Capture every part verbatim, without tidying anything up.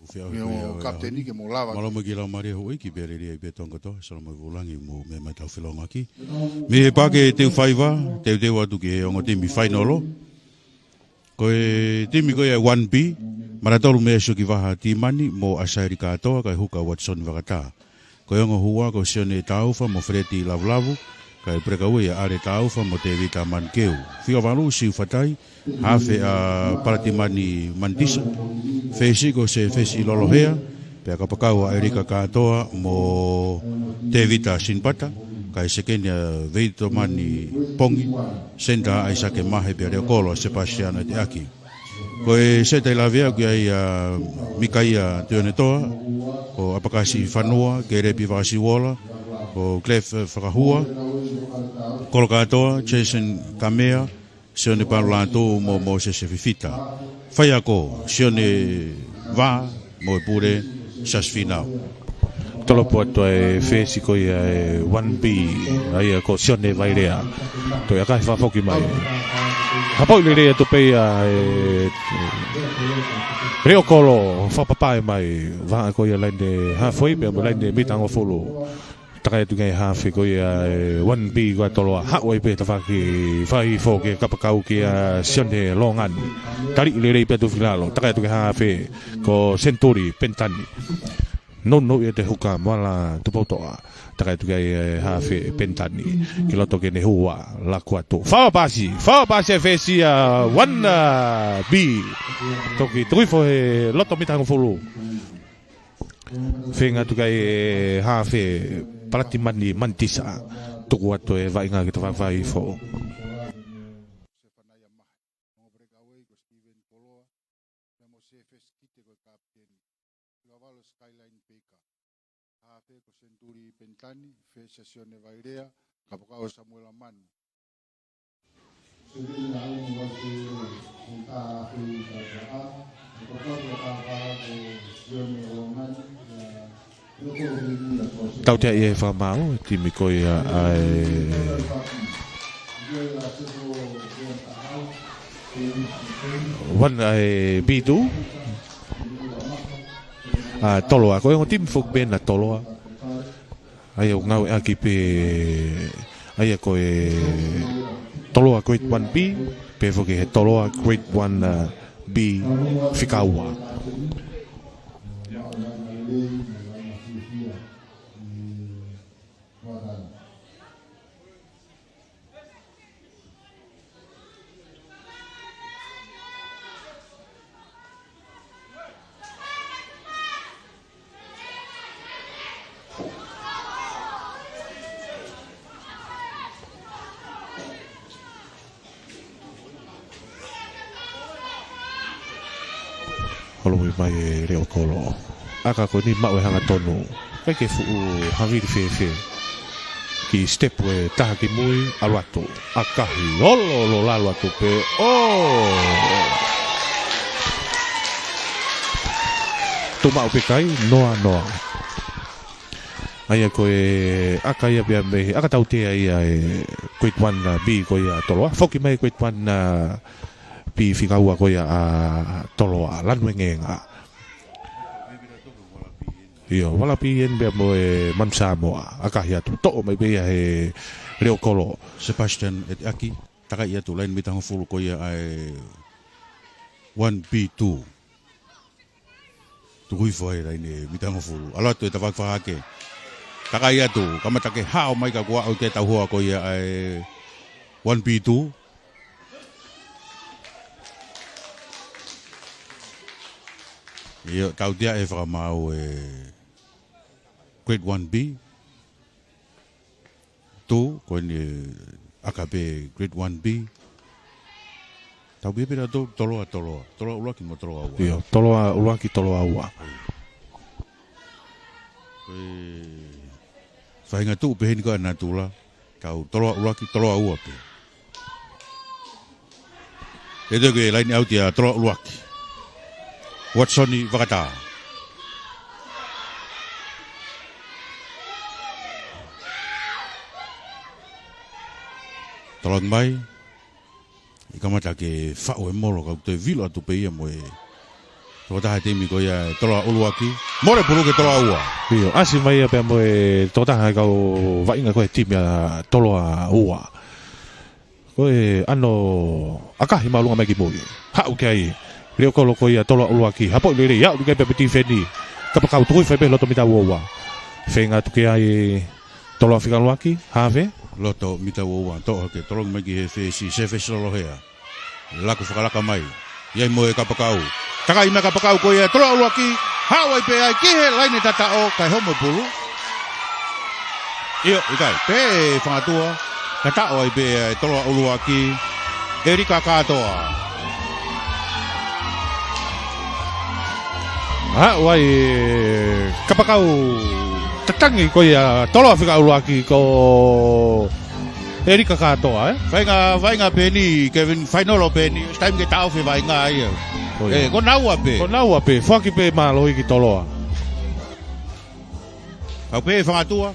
Feʻauhi ko ia ʻo e kapiteni ke mo lava. Mālō mo e kiʻi laumālie houʻeiki pea lelei ai pē Tonga kotoa, Solomon Vūlangi mo meʻa mai tau felongoaki. Mei he Paʻake Teufaiva, teuteu atu ki he ongo timi fainolo. Ko e timi ko ia ʻa e one B, Malatolu Meʻa Sioki Vaha Timani mo ʻAsaeli Kātoa, kae huka ʻa Watson Vakatā. Ko e ongo hua ko Sione Taufa mo Feleti Lavulavu, kae pulekauʻi ʻa ʻAle Taufa mo Tēvita Manikeu. Fika valu Siu Fatai, hafe ʻa Palatimani Manitisa. Fesi ko Sefesi Lolohea, pea kapakau ʻa ʻElika Kātoa mo Tēvita Sinipata, kae sekeni ʻa Veitomani Pongi, senitā ʻAisake Mahe pea leʻo kolo ʻa Sepasitiano ʻEteʻaki. Ko e sētai lavea ki ai ʻa Mikaia Tuʻionetoa, ko ʻApakasi Fanua, Kelepi Vakasiuola, ko Cliff Fakahua, Kolo Kātoa, Jason Kamea, Sione Palulātū mo Mōsese Fifita. Faiako, Sione Vā mo e pule Sasfinau. Tolopu atu ʻa e fesi ko ia ʻa e one B, ʻa ia ko Sione Vailea. Toe ʻakahi fakafoki mai. Hapoʻi lelei atu pē ia ʻa e leʻo kolo fakapapaʻi mai. Vahaʻa ko ia laine hafoi pea mo laine mita hongofulu. Takai atu ki he hafe ko ia ʻa e one B ko ia ʻa Toloa. Haʻu ai pē tafaʻaki fakaifo ke kapakau kia Sione Longani. Taliʻi lelei pē atu filalo. Takai atu ki he hafe ko Senituli Penitani. Nounou ia ʻa e huka mo Ala Tupoutoʻa. Takai atu ki he hafe Penitani. Ki loto ke ne hua laku atu. Fakapaasi. Fakapaasi ʻa e fesi ʻa e one B. Toki, toki fohe loto mita hongofulu. Feinga atu ki he hafe Palatimani Manitisa. Tuku atu e vaʻinga ki he tafaʻaki fakaifo. Ongo breakaway ko Steven Koloa, pea mo Sefesi Kite ko e kapiteni. Fika valu Skyline Baker. Hafe ko Senituli Penitani, fesi ʻa Sione Vailea, kapakau ʻa Samuela Manu. Tautea ʻi he fakamaau e timi ko ia ʻa e one ʻa e B two. ʻA Toloa, ko e ongo timi foki pē ʻa Toloa. ʻA ia ʻoku ngāueʻaki pē, ʻa ia ko e Toloa Grade one B, pehē foki he Toloa Grade one, uh, B fika ua. Holo mai e leʻo kolo. ʻAka ko eni maʻu e hangatonu. ʻIkai ke fuʻu havili fēfē. Kiʻi step e taha ki mui, ʻalu atu. ʻAkahi, olo, olo, lalo atu pē. ʻO! Tuʻu maʻu pē kai, noa, noa. ʻA ia ko e ʻaka ia pea mei he ʻaka tautea ia e Grade one, uh, B ko ia Toloa. Foki mai Grade one, uh, B fika ua ko ia ʻa Toloa. Lanu e ngenga. ʻIo, Vala P N pea mo e Manu Samoa. ʻAkahi atu. Toʻo mai pē ia he leʻo kolo. Sebastian ʻEteʻaki. Takai atu laine mita hongofulu ko ia ʻa e one B two. Tuku hifo ai laine mita hongofulu. ʻAlu atu e tafaʻaki fakahake. Takai atu, kamata ke hao mai ka kuo aʻu ke tau hoa ko ia ʻa e one B two. ʻIo, tautea e fakamaau e Grade one B. Two, ko eni ʻaka pē Grade one B. Tau pehē pē ʻa Toloa, Toloa. Toloa ʻuluaki mo Toloa ua. ʻIo, Toloa ʻuluaki, Toloa ua. Ko e faʻahinga tuʻu pehē ni ko ē ʻa natula. Tau Toloa ʻuluaki, Toloa ua pē. Te teu ke laine ʻauti ʻa Toloa ʻuluaki. Watson Vakatā. Toloa mai. ʻI kamata ke faʻu e molo ka ʻoku toe vilo atu pē ia mo e Tokotaha timi ko ia e Toloa ʻUluaki. Mole pulu ki he Toloa Ua. ʻIo, ʻasi mai ia pea mo e tokotaha e kau vaʻinga ko e timi ʻa Toloa Ua. Ko e ʻano ʻakahi māʻolunga mai ki mui. Haʻu ki ai. Leo kolo ko ia Toloa ʻUluaki. Hapoʻi lelei, aʻu ki ai pea mo e tifeni. Kapakau tuku hifo pē loto mita ua ua. Feinga atu ki ai Toloa fika ʻuluaki, hafe. Loto mita ua ua, toʻo hake, tolongi mai ki he fesi, se fesi lolohea. Laku fakalaka mai. ʻI ai mo e kapakau. Takai mai kapakau ko ia Toloa ʻUluaki. Haʻu ai pē ai ki he laine tataʻo, kae homo e pulu. ʻIo, ʻikai, pē fangatua. Tataʻo ai pē ai Toloa ʻUluaki. ʻElika Kātoa. Haʻu ai kapakau tatangi ko ia Toloa fika ʻUluaki ko ʻElika Kātoa, ē? Vaʻinga, vaʻinga pē eni, Kevin, fainolo pē eni. It's time ke taʻofi vaʻinga ia. Ko ia. Ē, ko naua pē. Ko naua pē, foaki pē mālohi ki Toloa. Kau pē fangatua.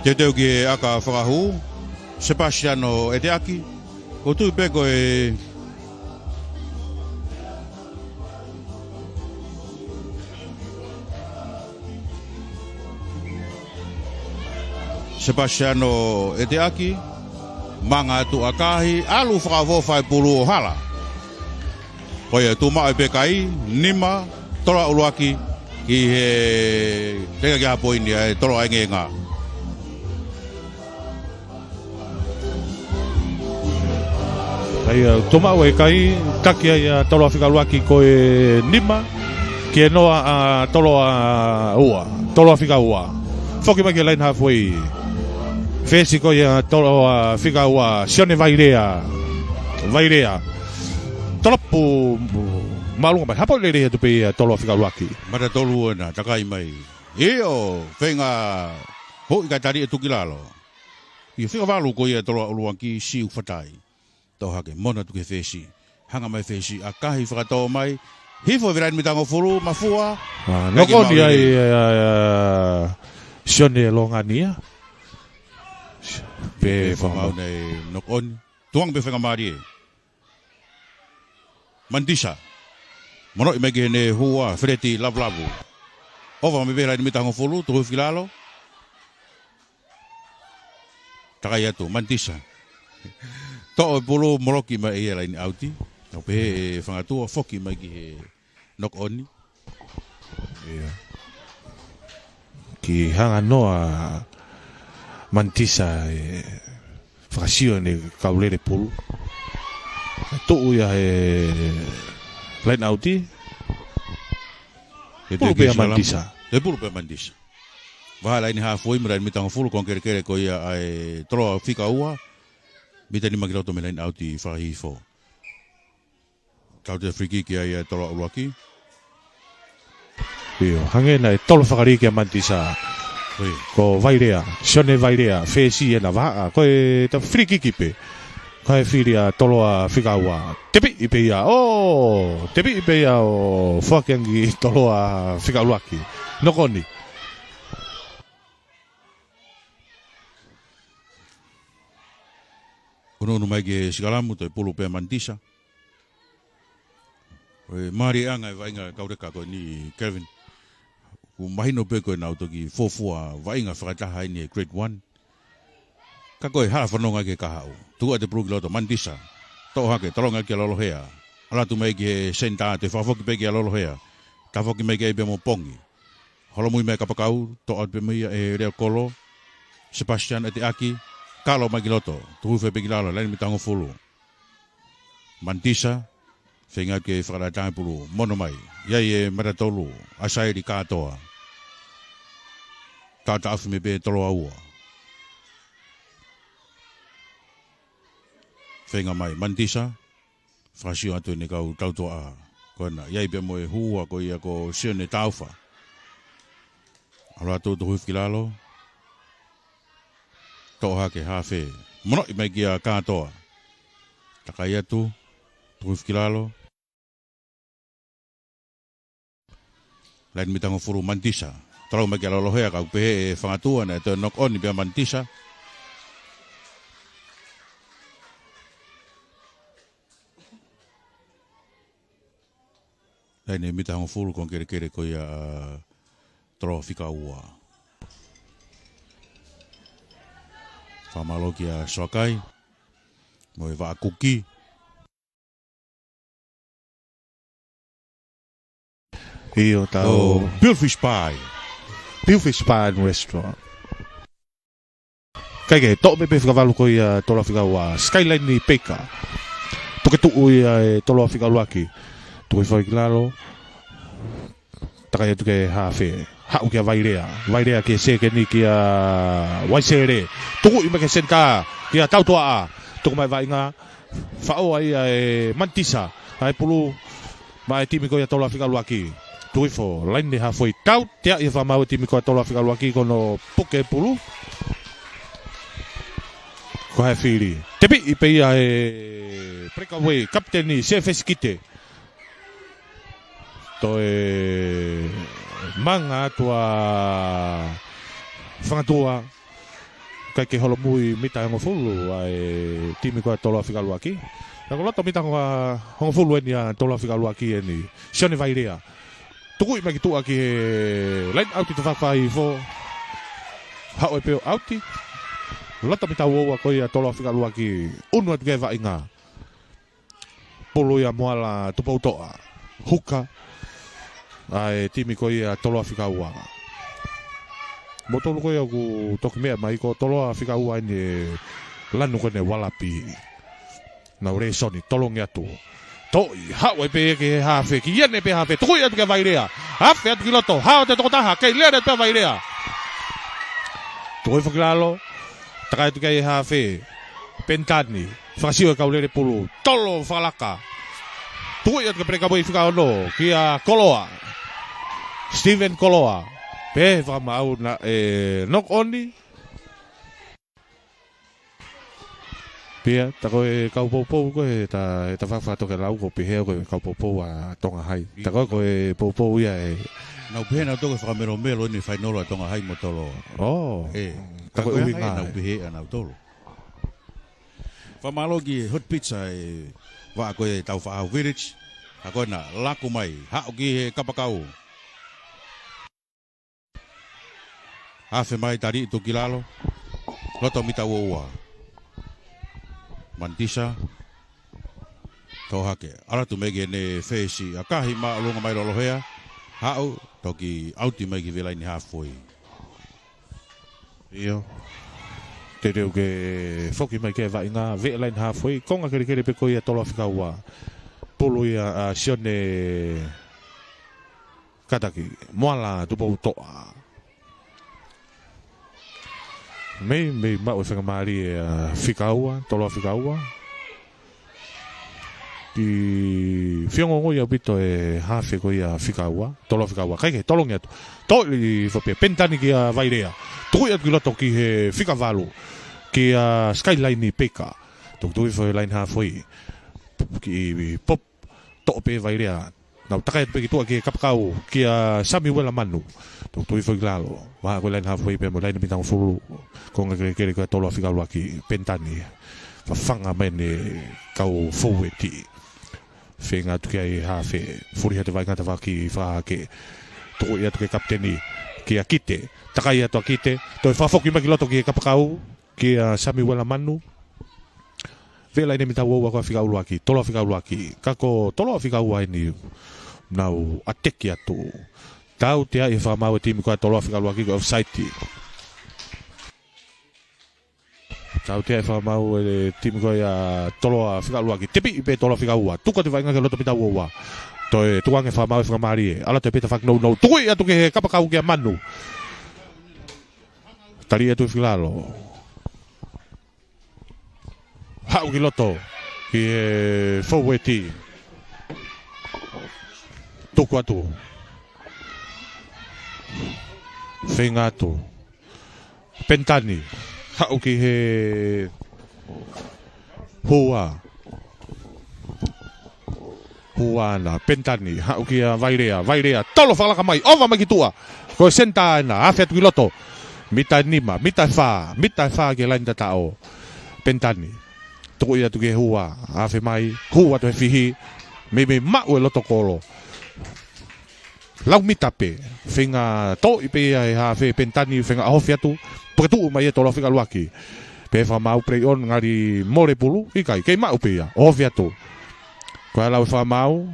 Teuteu ki he ʻaka fakahū, Sepasiano ʻEteaki, ʻoku ou tui pē ko e Sepasiano ʻEteaki, manga atu ʻakahi, ʻalu fakaʻofoʻofa e pulu ʻo hala. Ko ia tuʻu maʻu ai pē kai, nima, Toloa ʻUluaki, ki he tenga ki ha poini ʻa e Toloa Engeenga. Ka ia, tuʻu maʻu e kai, taki ai ʻa Toloa fika ʻUluaki ko e nima, ki he noa ʻa Toloa Ua, Toloa fika ua. Foki mai ki he laine halfway. Fesi ko ia Toloa fika ua, Sione Vailea. Vailea. Tolopu māʻolunga mai. Hapoʻi lelei atu pē ia Toloa fika ʻUluaki. Mata tolu ena, takai mai. ʻIo, feinga hoʻi ka tali e tuki lalo. ʻIo, fika valu ko ia Toloa ʻUluaki, siu fatai. Toʻo hake, mono atu ki he fesi. Hanga mai fesi, ʻakahi fakatō mai. Hifo e laine mita hongofulu, mafua. ʻA, knock on ia, ia, ia, Sione Longania. Pē pē fakamaau fakamaau. Nei knock on. Tuʻunga pē faingamālie. Mantisa. Monoʻi mai ki heʻene hua, Feleti Lavulavu. ʻOfa mai pē laine mita hongofulu, tuku hifo ki lalo. Takai atu, Mantisa. Toʻo e pulu, moloki mai ia laine ʻauti. Tau pehē ʻe fangatua, foki mai ki he knock on. ʻIo. Ki hanga noa Mantisa ʻe fakasio ʻene kau lele pulu. Tuʻu ia he laine ʻauti. Pulu pē ia Mantisa. He pulu pē ia Mantisa. Vaha laine halfway mo e laine mita hongofulu, konga kelekele ko ia ʻa e Toloa fika ua. Mita nima ki loto mei he laine ʻauti fakahihifo. Tau te free kick ia ʻa Toloa ʻUluaki. ʻIo, hangē naʻe tolo fakaliki ʻa Mantisa. ʻIo. Ko Vailea, Sione Vailea, fesi ena vaʻa. Ko e ta free kick pē. Ko e fili ʻa Toloa fika ua. Tepiʻi pē ia. ʻO, tepiʻi pē ia ʻo foaki ange ki Toloa fika ʻUluaki. Knock on. Unuunu mai ki he sikalamu, toe pulu pē ʻa Mantisa. Ko e mālieʻanga e vaʻinga kauleka ko eni Kevin. ʻOku mahino pē ko ʻenau toki fuofua vaʻinga fakataha ʻi he grade one. Ka ko e hala fononga ki he kahaʻu. Tuku atu e pulu ki loto, Mantisa. Toʻo hake, tolongi kia Lolohea. ʻAlu atu mai ki he senitā, toe fakafoki pē kia Lolohea. Tafoki mai ki ai pē mo Pongi. Holomui mai kapakau, toʻo atu pē mo ia ʻe Leo Kolo. Sepasiano ʻEteaki, kalo mai ki loto. Tuku hifo pē ki lalo, laine mita hongofulu. Mantisa, feinga ke fakalatangi pulu, mono mai. ʻI ai e mata tolu, ʻAsaeli Kātoa. Taʻataʻafi mai pē Toloa Ua. Feinga mai, Mantisa, fakasio atu ʻene kau tautuaʻa. Ko ena, ʻi ai pē mo e hua ko ia ko Sione Taufa. ʻAlu atu tuku hifo ki lalo. Toʻo hake hafe. Monoʻi mai kia Kātoa. Takai atu. Tuku hifo ki lalo. Laini mita hongofulu Manitisa. Talau mai kia Lolohea, ka ʻoku pehē ʻe Fangatua naʻe toe knock on pē ʻa Manitisa. Laini mita hongofulu konga kelekele ko ia ʻa Toloa Fika Ua. Fakamālō kia Soakai mo e Vaʻa Kuki. ʻIo, tau. Ko Billfish Bar. Billfish Bar and Restaurant. Kae kehe, toʻo pē pē fika valu ko ia Toloa Fika Ua, Skyline Baker. Puke tuʻu ia ʻe Toloa Fika ʻUluaki. Tuku hifo ki lalo. Takai atu ki he hafe. Haʻu kia Vailea. Vailea ki he sekeni kia Vaisele. Tukuʻi mai ki he senitā kia Tautuaʻa. Tuku mai vaʻinga. Faʻo ai ʻa e Manitisa, ʻa e pulu, maʻa e timi ko ia Toloa Fika ʻUluaki. Tuku hifo, laini halfway, tauteaʻi e fakamaau e timi ko ia Toloa Fika ʻUluaki, ko hono puke pulu. Ko hai fili. Tepiʻi pē ia ʻe breakaway, kapiteni, Sefesi Kite. Toe manga atu ʻa Fangatua. Kae kehe holomui mita hongofulu ʻa e timi ko ia Toloa Fika ʻUluaki. Ka ko e loto mita hongo-, hongofulu eni ʻa Toloa Fika ʻUluaki eni. Sione Vailea. Tukuʻi mai ki tuʻa ki he laini ʻauti, toe fakafai hifo. Haʻu ai pē ʻo ʻauti. Loto mita ua ua ko ia Toloa Fika ʻUluaki. ʻUnu atu ki he vaʻinga. Pulu ia Moala Tupoutoʻa. Huka. ʻA e timi ko ia Toloa Fika Ua. Mo tolu ko ia ʻoku toki meʻa mai ko Toloa Fika Ua eni ʻe lanu ko eni ʻe Ualapi. Nau lēsoni, tolongi atu. Toʻi, haʻu ai pē ki he hafe, ki ʻene pē hafe, tukuʻi atu kia Vailea. Hafe atu ki loto, hao te tokotaha, kei lele pē Vailea. Tukuʻi foki lalo, takai atu ki he hafe, Penitani. Fakasio e kau lele pulu, tolo fakalaka. Tukuʻi atu ki he peleka poi fika ono, kia Koloa. Steven Koloa. Pehē fakamaau naʻe knock on. Pea, tā ko e kau poupou ko e ta, e ta fakafakatokelau ko pehē ko e kau poupou ʻa Tonga Hai. Tā ko e, ko e poupou ia ē. Nau pehē nautolu ko e fakamelomelo eni fainolo ʻa Tonga Hai mo Toloa. ʻŌ. ʻE, tā tā ko e ko e ʻuhinga ʻa e nau pehē ʻa nautolu. Fakamālō ki he Hot Pizza ʻi Vaʻa ko e Taufaʻahau Village. Ka ko ena, laku mai, haʻu ki he kapakau. Hafe mai, tali atu ki lalo. Loto mita ua ua. Manitisa. Toʻo hake. ʻAlu atu mai ki heʻene fesi ʻakahi māʻolunga mai Lolohea. Haʻu, toki ʻauti mai ki he laini halfway. ʻIo. Teuteu ke foki mai ki he vaʻinga, veʻe laini halfway, konga kelekele pē ko ia Toloa Fika Ua. Pulu ia ʻa Sione Kataki, Moala Tupoutoʻa. Mei, mei maʻu e faingamālie ʻa Fika Ua, Toloa Fika Ua. Ki fiongongo ia ʻaupito e hafe ko ia Fika Ua, Toloa Fika Ua, kae kehe, tolongi atu. Toʻi hifo pē, Penitani kia Vailea. Tukuʻi atu ki loto ki he fika valu. Kia Skyline Baker. Tukutuku hifo he laini halfway. Ki Pop, toʻo pē Vailea. Nau takai atu pē ki tuʻa ki he kapakau, kia Samiuela Manu. Tukutuku hifo ki lalo. Vaha ko e laini halfway pea mo e laini mita hongofulu. Konga kelekele ko ia Toloa Fika ʻUluaki, Penitani. Fafanga mai ʻene kau foueti. Feinga atu ki ai hafe. Fuli hake vaʻinga, tafaʻaki fakahake. Tukuʻi atu ki he kapiteni. Kia Kite. Takai atu ʻa Kite. Toe fakafoki mai ki loto ki he kapakau. Kia Samiuela Manu. Veʻe laini mita ua ua ko ia Fika ʻUluaki, Toloa Fika ʻUluaki. Ka ko Toloa Fika Ua eni, nau ʻateki atu. Tauteaʻi e fakamaau e timi ko ia Toloa Fika ʻUluaki, ko e offside. Tauteaʻi e fakamaau e timi ko ia Toloa Fika ʻUluaki. Tepiʻi pē Toloa Fika Ua. Tuku atu e vaʻinga ki he loto mita ua ua. Toe tukuange e fakamaau e faingamālie. ʻAlu atu e pita fak nounou. Tukuʻi atu ki he kapakau kia Manu. Tali atu ki lalo. Haʻu ki loto, ki he foueti. Tuku atu. Feinga atu. Penitani. Haʻu ki he hua. Pua ʻana, Penitani, haʻu kia Vailea, Vailea, tolo fakalaka mai, ova mai ki tuʻa. Ko e senitā ʻena, afe atu ki loto. Mita ʻe nima, mita ʻe fā, mita ʻe fā ki he laini tataʻo. Penitani, tuku atu ki he hua, afe mai, hū atu he fihi, meimei maʻu e loto kolo. Lau mita pē, feinga toʻi pē ia ʻe he hafe Penitani, feinga ʻohofi atu, puke tuʻu mai e tolo fika ʻuluaki. Pehē fakamaau play on ngali mole pulu, ʻikai, kei maʻu pē ia, ʻohofi atu. Ko e lau fakamaau,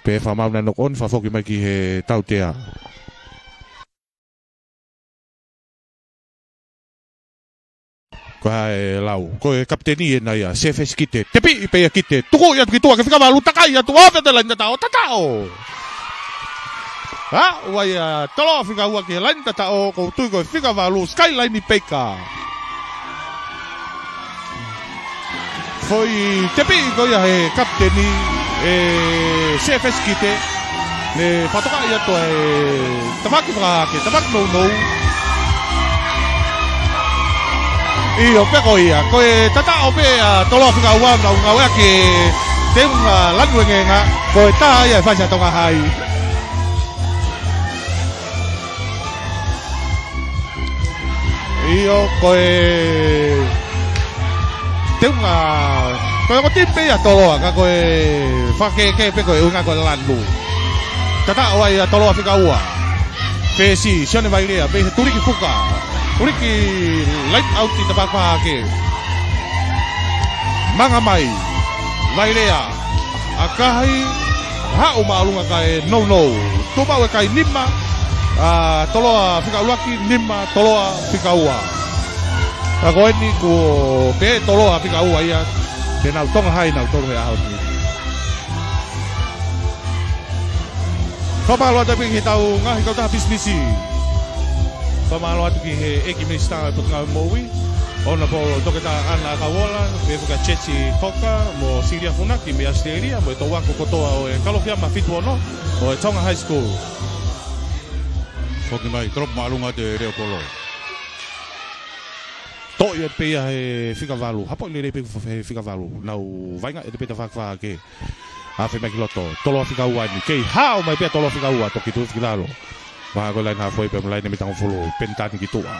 pehē fakamaau naʻe knock on, fakafoki mai ki he tautea. Ko e lau, ko e kapiteni ʻena ia, Sefesi Kite, tepiʻi pē ia Kite, tuku atu ki tuʻa ki he fika valu, takai atu, ʻohofi atu e laini tataʻo, tataʻo. ʻA, ʻoua ia, tolo fika ua ki he laini tataʻo, ʻoku ou tui ko e fika valu, Skyline Peika. Foʻi tepiʻi ko ia he kapiteni, ʻe Sefesi Kite, ne fakatokaʻi atu e tafaʻaki fakahahake, tafaʻaki nounou. ʻIo, pea ko ia, ko e tataʻo pē ʻa tolo fika ua, nau ngāueʻaki e teunga lanu engenga, ko e tā ia ʻe fai ʻa Tonga Hai. ʻIo, ko e teunga, ko e ongo timi pē ia ʻa Toloa, ka ko e fakakēkē pē ko e ʻuhinga ko e lanu. Tataʻo ai ʻa Toloa fika ua. Fesi, Sione Vailea, pehē Tuliki Fuka. Tuliki line out ʻi tafaʻaki fakahahake. Manga mai, Vailea. ʻAkahi, haʻu māʻolunga kae nounou. Tuʻu maʻu e kai nima, ʻa Toloa fika ʻuluaki, nima Toloa fika ua. Ka ko eni kuo pehē Toloa fika ua ia, te nau Tonga Hai nautolu he ʻaho ni. Fakamālō atu pē ki heʻetau ngaahi kautaha pisinisi. Fakamālō atu ki he ʻEiki Minisitā ʻo e Potungāue Moʻui, Honourable Toketā ʻAna ʻAkauola, pehē foki kia Jesse Cocker, mo Silia Funaki mei ʻAositelēlia, mo e touako kotoa ʻo e Kalofiama fitu ono ʻo e Tonga High School. Foki mai, drop māʻolunga atu e leʻo kolo. Toʻi atu pē ia he fika valu, hapoʻi lelei pē he fika valu, nau vaʻinga atu pē tafaʻaki fakahahake. Afe mai ki loto, Toloa fika ua eni, kei haʻu mai pē ʻa Toloa fika ua, toki tuʻu hifo ki lalo. Vaha ko e laine hafoi pē mo e laine mitangofulu, Penitani ki tuʻa.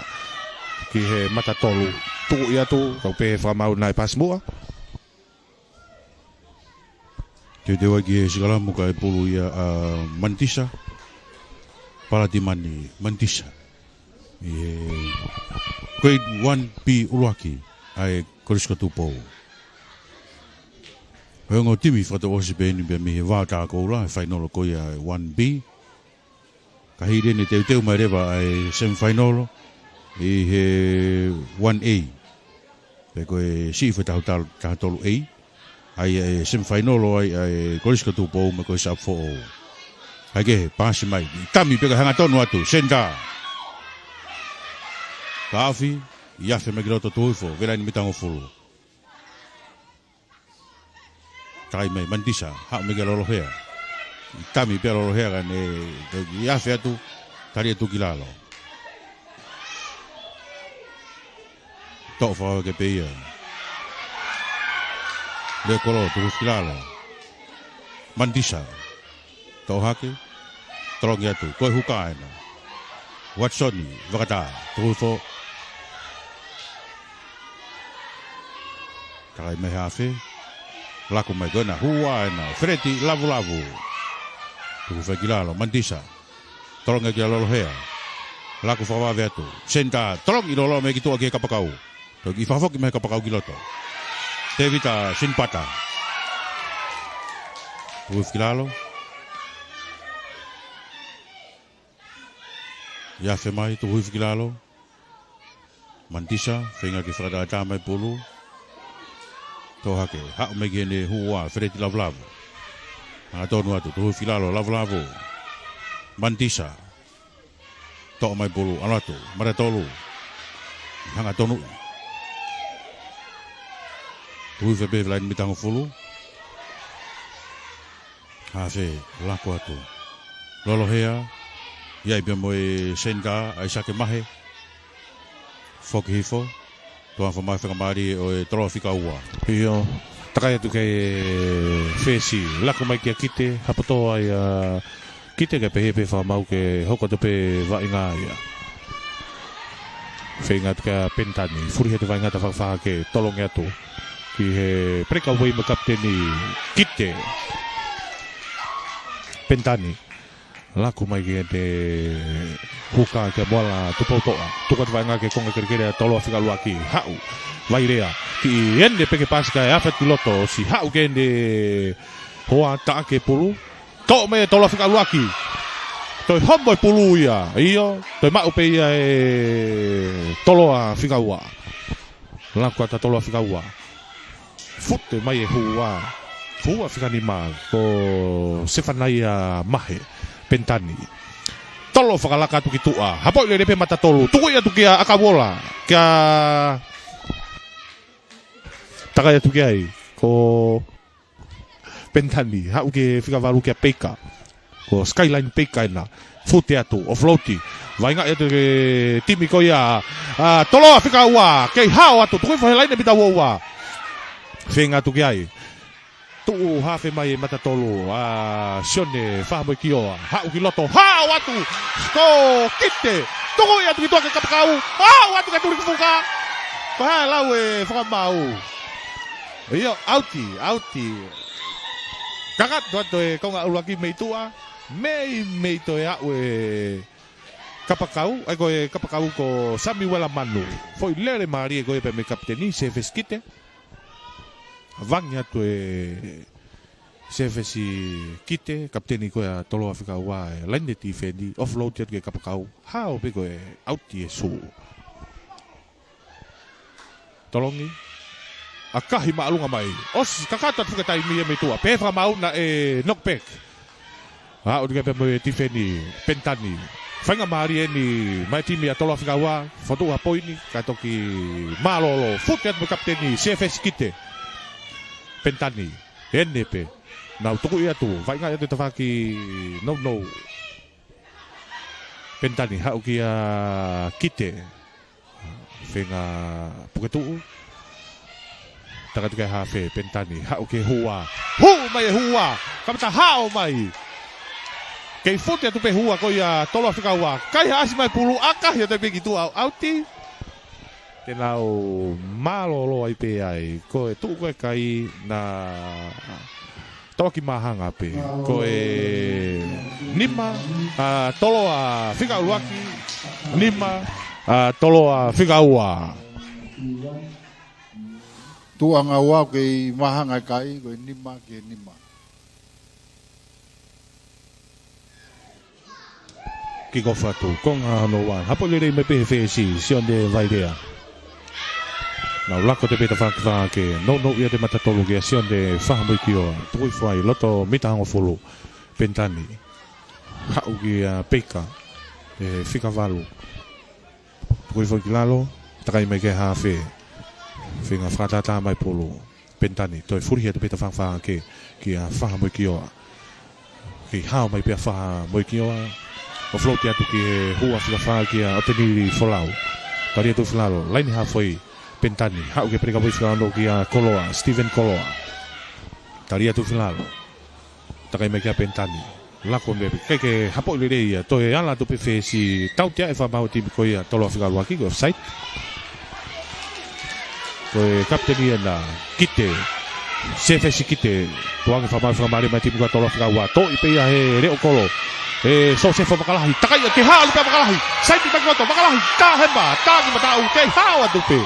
Ki he mata tolu, tuʻu ia atu, kau pehē fakamaau naʻe pasi muʻa. Teuteu ai ki he sikalamu kae pulu ia ʻa Mantisa, Palatimani Mantisa. ʻI he grade one B ʻuluaki, ʻa e Kolisi ko Tupou. Ko e ongo timi fakatouʻosi pē eni pea mei he vao tā koula, he fainolo ko ia ʻa e one B. Ka hili eni teuteu mai leva ʻa e semifinal ʻi he one A. Pea ko e siʻi foʻi taha tolu, taha tolu A. ʻA ia ʻe semifinal ai ʻa e Kolisi ko Tupou mo e Kolisi ʻApifoʻou. ʻAi ke pasi mai, tami pē ka hangatonu atu, senitā. Ka afi, ʻi afe mai ki loto tuʻu hifo, he laine mitangofulu. Takai mai, Mantisa, haʻu mai kia Lolohea. Tami pē ʻa Lolohea ka ne, ʻi afe atu, tali atu ki lalo. Toʻo fakavave pē ia. Leʻo kolo, tuku ki lalo. Mantisa. Toʻo hake. Tolongi atu. Ko e huka ʻena. Watsoni, Vakatā. Tuku hifo. Takai mai hafe. Laku mai ko ena. Hua ʻena. Feleti, Lavulavu. Tuku fai ki lalo. Mantisa. Tolongi kia Lolohea. Laku fakavave atu. Senitā, tolongi loloa mai ki tuʻa ki he kapakau. Toki fakafoki mai kapakau ki loto. Tevita Sinipata. Tuku hifo ki lalo. ʻI afe mai, tuku hifo ki lalo. Mantisa, feinga ke fakatātā mai pulu. Toʻo hake, haʻu mai ki heʻene hua, Feleti Lavulavu. Hangatonu atu, tuku hifo ki lalo, Lavulavu. Mantisa. Toʻo mai pulu, ʻalu atu, mata tolu. Hangatonu. Tuku hifo pē he laine mitangofulu. Hafe, laku atu. Lolohea, ʻi ai pē mo e senitā, ʻAisake Mahe. Foki hifo, toʻo hifo mai fakamālie ʻo e Toloa fika ua. ʻIo. Takai atu ki he fesi, laku mai kia Kite, hapoto ai ʻa Kite kae pehē pē fakamaau ke hoko atu pē vaʻinga ia. Feinga atu kia Penitani, fulihi atu vaʻinga tafaʻaki fā ke tolongi atu ki he breakaway mo e kapiteni Kite. Penitani. Laku mai ki heʻene huka kia Moala Tupoutoʻa. Tuku atu vaʻinga ki he konga kelekele ʻa Toloa fika ʻuluaki. Haʻu. Vailea. Kiʻi ʻene pē ke paasi kae afe ki loto. ʻOsi haʻu ki heʻene hoa taʻaki e pulu. Toʻo mai ʻe Toloa fika ʻuluaki. Toe homo e pulu ia. ʻIo. Toe maʻu pē ia ʻe Toloa fika ua. Laku atu ʻa Toloa fika ua. Fute mai e hua. Hua fika nima ko Sefanaia Mahe. Penitani. Tolo fakalaka atu ki tuʻa. Hapoʻi lelei pē mata tolu. Tukuʻi atu kia ʻAkauola. Kia takai atu ki ai. Ko Penitani, haʻu ki he fika valu kia Peika. Ko Skyline Peika ena. Fute atu, offload. Vaʻinga atu ki he timi ko ia ʻa Toloa fika ua. Kei hao atu, tuku hifo he laine mita ua ua. Feinga atu ki ai. Tuʻu hafe mai e mata tolu ʻa Sione Fahamoikioa. Haʻu ki loto, hao atu. Ko Kite. Tukuʻi atu ki tuʻa ki he kapakau. Hao atu ki he tuli ki fuka. Ko e hā e lau ʻa e fakamaau? ʻIo, ʻauti, ʻauti. Kakato atu e konga ʻuluaki mei tuʻa, mei, mei toe aʻu e kapakau, ʻa ia ko e kapakau ko Samiuela Manu. Foʻi lele mālie ko ia pē mei he kapiteni, Sefesi Kite. Vangi atu e Sefesi Kite, kapiteni ko ia ʻa Toloa fika ua, e laine tifeni, offload atu ki he kapakau. Hao pē ko e ʻauti e sū. Tolongi. ʻAkahi māʻolunga mai. ʻOsi kakato atu fuka taimi ia mei tuʻa. Pehē fakamaau naʻe knockback. Aʻu atu ki ai pē mo e tifeni Penitani. Faingamālie eni mai timi ʻa Toloa fika ua. Fokotuʻu ha poini. Kae toki mālōlō. Fute atu mo e kapiteni Sefesi Kite. Penitani. ʻEne pē. Nau tukuʻi atu. Vaʻinga atu tafaʻaki nounou. Penitani, haʻu kia Kite. Feinga puke tuʻu. Taka atu ki he hafe, Penitani, haʻu ki he hua. Hū mai e hua. Kamata hao mai. Kei fute atu pē hua ko ia Toloa fika ua. Kaihaʻasi mai pulu, ʻakahi atu pē ki tuʻa, ʻauti. Te nau mālōlō ai pē ai. Ko e tuʻu ko e kai na Toloa ki māhanga pē. Ko e nima, ʻa, Toloa fika ʻuluaki, nima, ʻa, Toloa fika ua. Tuʻanga ua kei māhanga e kai, ko e nima ki he nima. Kick off atu, konga hono ua. Hapoʻi lelei mai pē he fesi, Sione Vailea. Nau lako atu pē tafaʻaki fā ke nounou ia e mata tolu kia Sione Fahamoikioa. Tuku hifo ai loto mita hongofulu. Penitani. Haʻu kia Peika. ʻE fika valu. Tuku hifo ki lalo. Takai mai ki he hafe. Feinga fakatātā mai pulu. Penitani, toe fulihi atu pē tafaʻaki fā ke, kia Fahamoikioa. Kei hao mai pē ʻa Fahamoikioa. Offload atu ki he hua fika fā kia ʻOtenili Folau. Tali atu ki lalo, laine hafoi, Penitani. Haʻu ki he breakaway fika ono kia Koloa, Steven Koloa. Tali atu ki lalo. Takai mai kia Penitani. Lako mei ai pē, ʻikai ke hapoʻi lelei ia, toe ala atu pē fesi, tautea e fakamaau e timi ko ia Toloa fika ʻuluaki, ko e offside. Ko e kapiteni ena, Kite, Sefesi Kite, tukuange fakamaau fakamālie mai e timi ko ia Toloa fika ua, toʻi pē ia he leʻo kolo. ʻE Sosefo Makalahi, takai ia ke hao pē Makalahi, saini mai ki loto, Makalahi, tā hema, tā ki mataʻu, kei hao atu pē.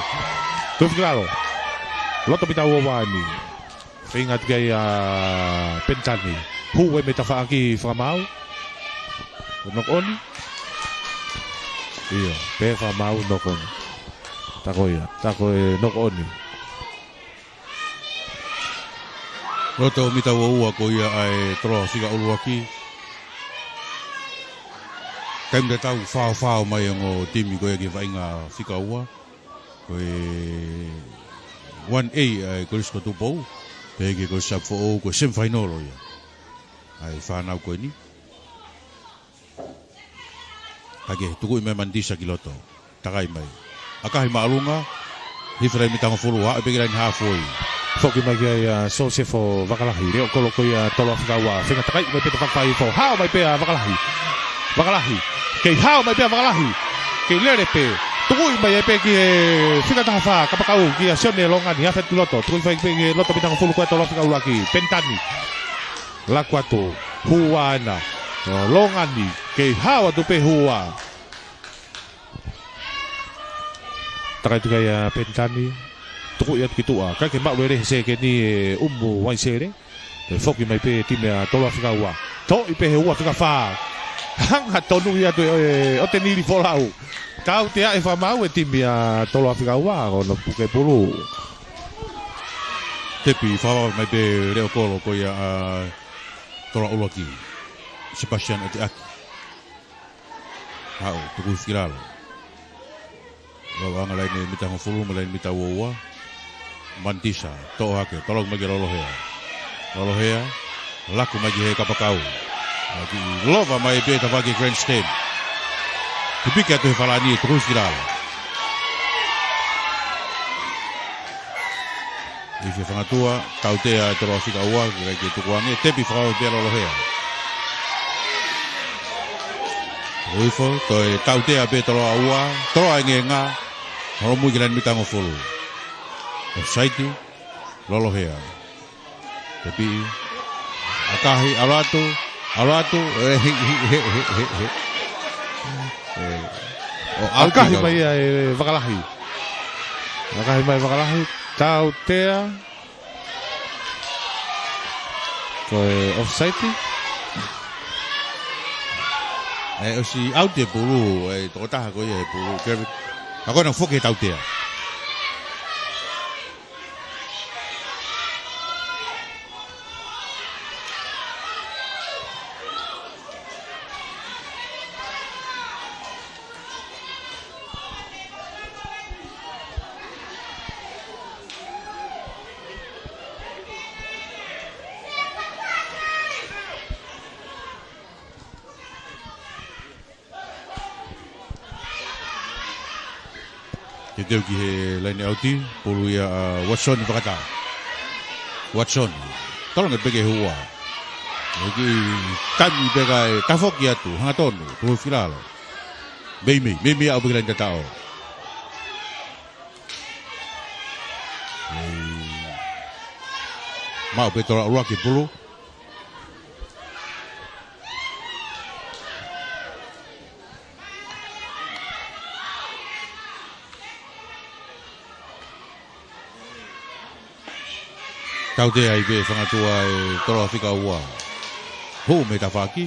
Tuku hifo ki lalo. Loto mita ua ua eni. Feinga atu ki ai ʻa Penitani. Hū ia mei tafaʻaki fakamaau. Knock on. ʻIo, pehē fakamaau knock on. Tā ko ia, tā ko e knock on. Loto mita ua ua ko ia ʻa e Toloa fika ʻuluaki. Taimi tatau faofao mai ongo timi ko ia ki he vaʻinga fika ua. Ko e one A ʻa e Kolisi ko Tupou, pehē ki he Kolisi Sapu Foʻou, ko e semifinal ia ʻa e fānau ko eni. Hake, tukuʻi mai Manitisa ki loto. Takai mai. ʻAkahi māʻolunga, hifo he laine mita hongofulu, haʻu pē ki he laine hafoi. Foki mai ki ai ʻa Sosefo Vakalahi, leʻo kolo ko ia Toloa Fika Ua, feinga takai mai pē tafaʻaki fakafaifo, hao mai pē ʻa Vakalahi. Vakalahi, kei hao mai pē ʻa Vakalahi. Kei lele pē, tukuʻi mai ai pē ki he fika taha fā, kapakau kia Sione Longani, afe atu ki loto, tukuʻi fai pē ki he loto mitangofulu ko ia Toloa Fika ʻUluaki, Penitani. Laku atu, hū ʻa ena, Longani, kei hao atu pē hū ʻa. Takai tukai ʻa Penitani, tukuʻi atu ki tuʻa, ʻikai ke maʻu lelei he sekeni ʻe ʻumu Uaisele. ʻE foki mai pē timi ʻa Toloa Fika Ua. Toʻi pē he ua fika fā. Hangatonu ia atu ʻe, ʻe, ʻOtenili Folau. Tautea ʻe fakamaau ʻe timi ʻa Toloa Fika Ua, ko hono puke pulu. Tepi fakamaau mai pē leʻo kolo ko ia ʻa Toloa ʻUluaki. Sebastian ʻEteʻaki. Haʻu, tuku ki lalo. Vavanga laine mitangofulu mo e laine mita ua ua. Mantisa, toʻo hake, toloki mai kia Lolohea. Lolohea, laku mai ki he kapakau. Laki lova mai pē tafaʻaki grandstand. Pipiki atu he falani, tuku ki lalo. ʻI he fangatua, tautea ʻe Toloa Fika Ua, ʻikai ke tukuange, tepi fakamaau pē ʻa Lolohea. Uifo, toe tautea pē Toloa Ua, Toloa Engenga, holomui ki laine mitangofulu. Offside, Lolohea. Tepi, ʻakahi, ʻalu atu, ʻalu atu, ʻe, he, he, he. ʻE, ʻo ʻakahi mai ia ʻe Vakalahi. ʻAkahi mai Vakalahi, tautea. Ko e offside. ʻE, ʻosi ʻauti e pulu, ʻe, tokotaha ko ia he pulu, Kevin. Ka ko ena foki he tautea. Teuteu ki he laine ʻauti, pulu ia ʻa Watson Vakata. Watson, tolongi pē ki he hua. ʻE kiʻi tami pē kae tafoki atu, hangatonu, tuku ki lalo. Meimei, meimei aʻu pē ki laine tataʻo. ʻE, maʻu pē Toloa ʻUluaki pulu. Tautea ai pē fangatua ʻe Toloa Fika Ua. Hū mei tafaʻaki.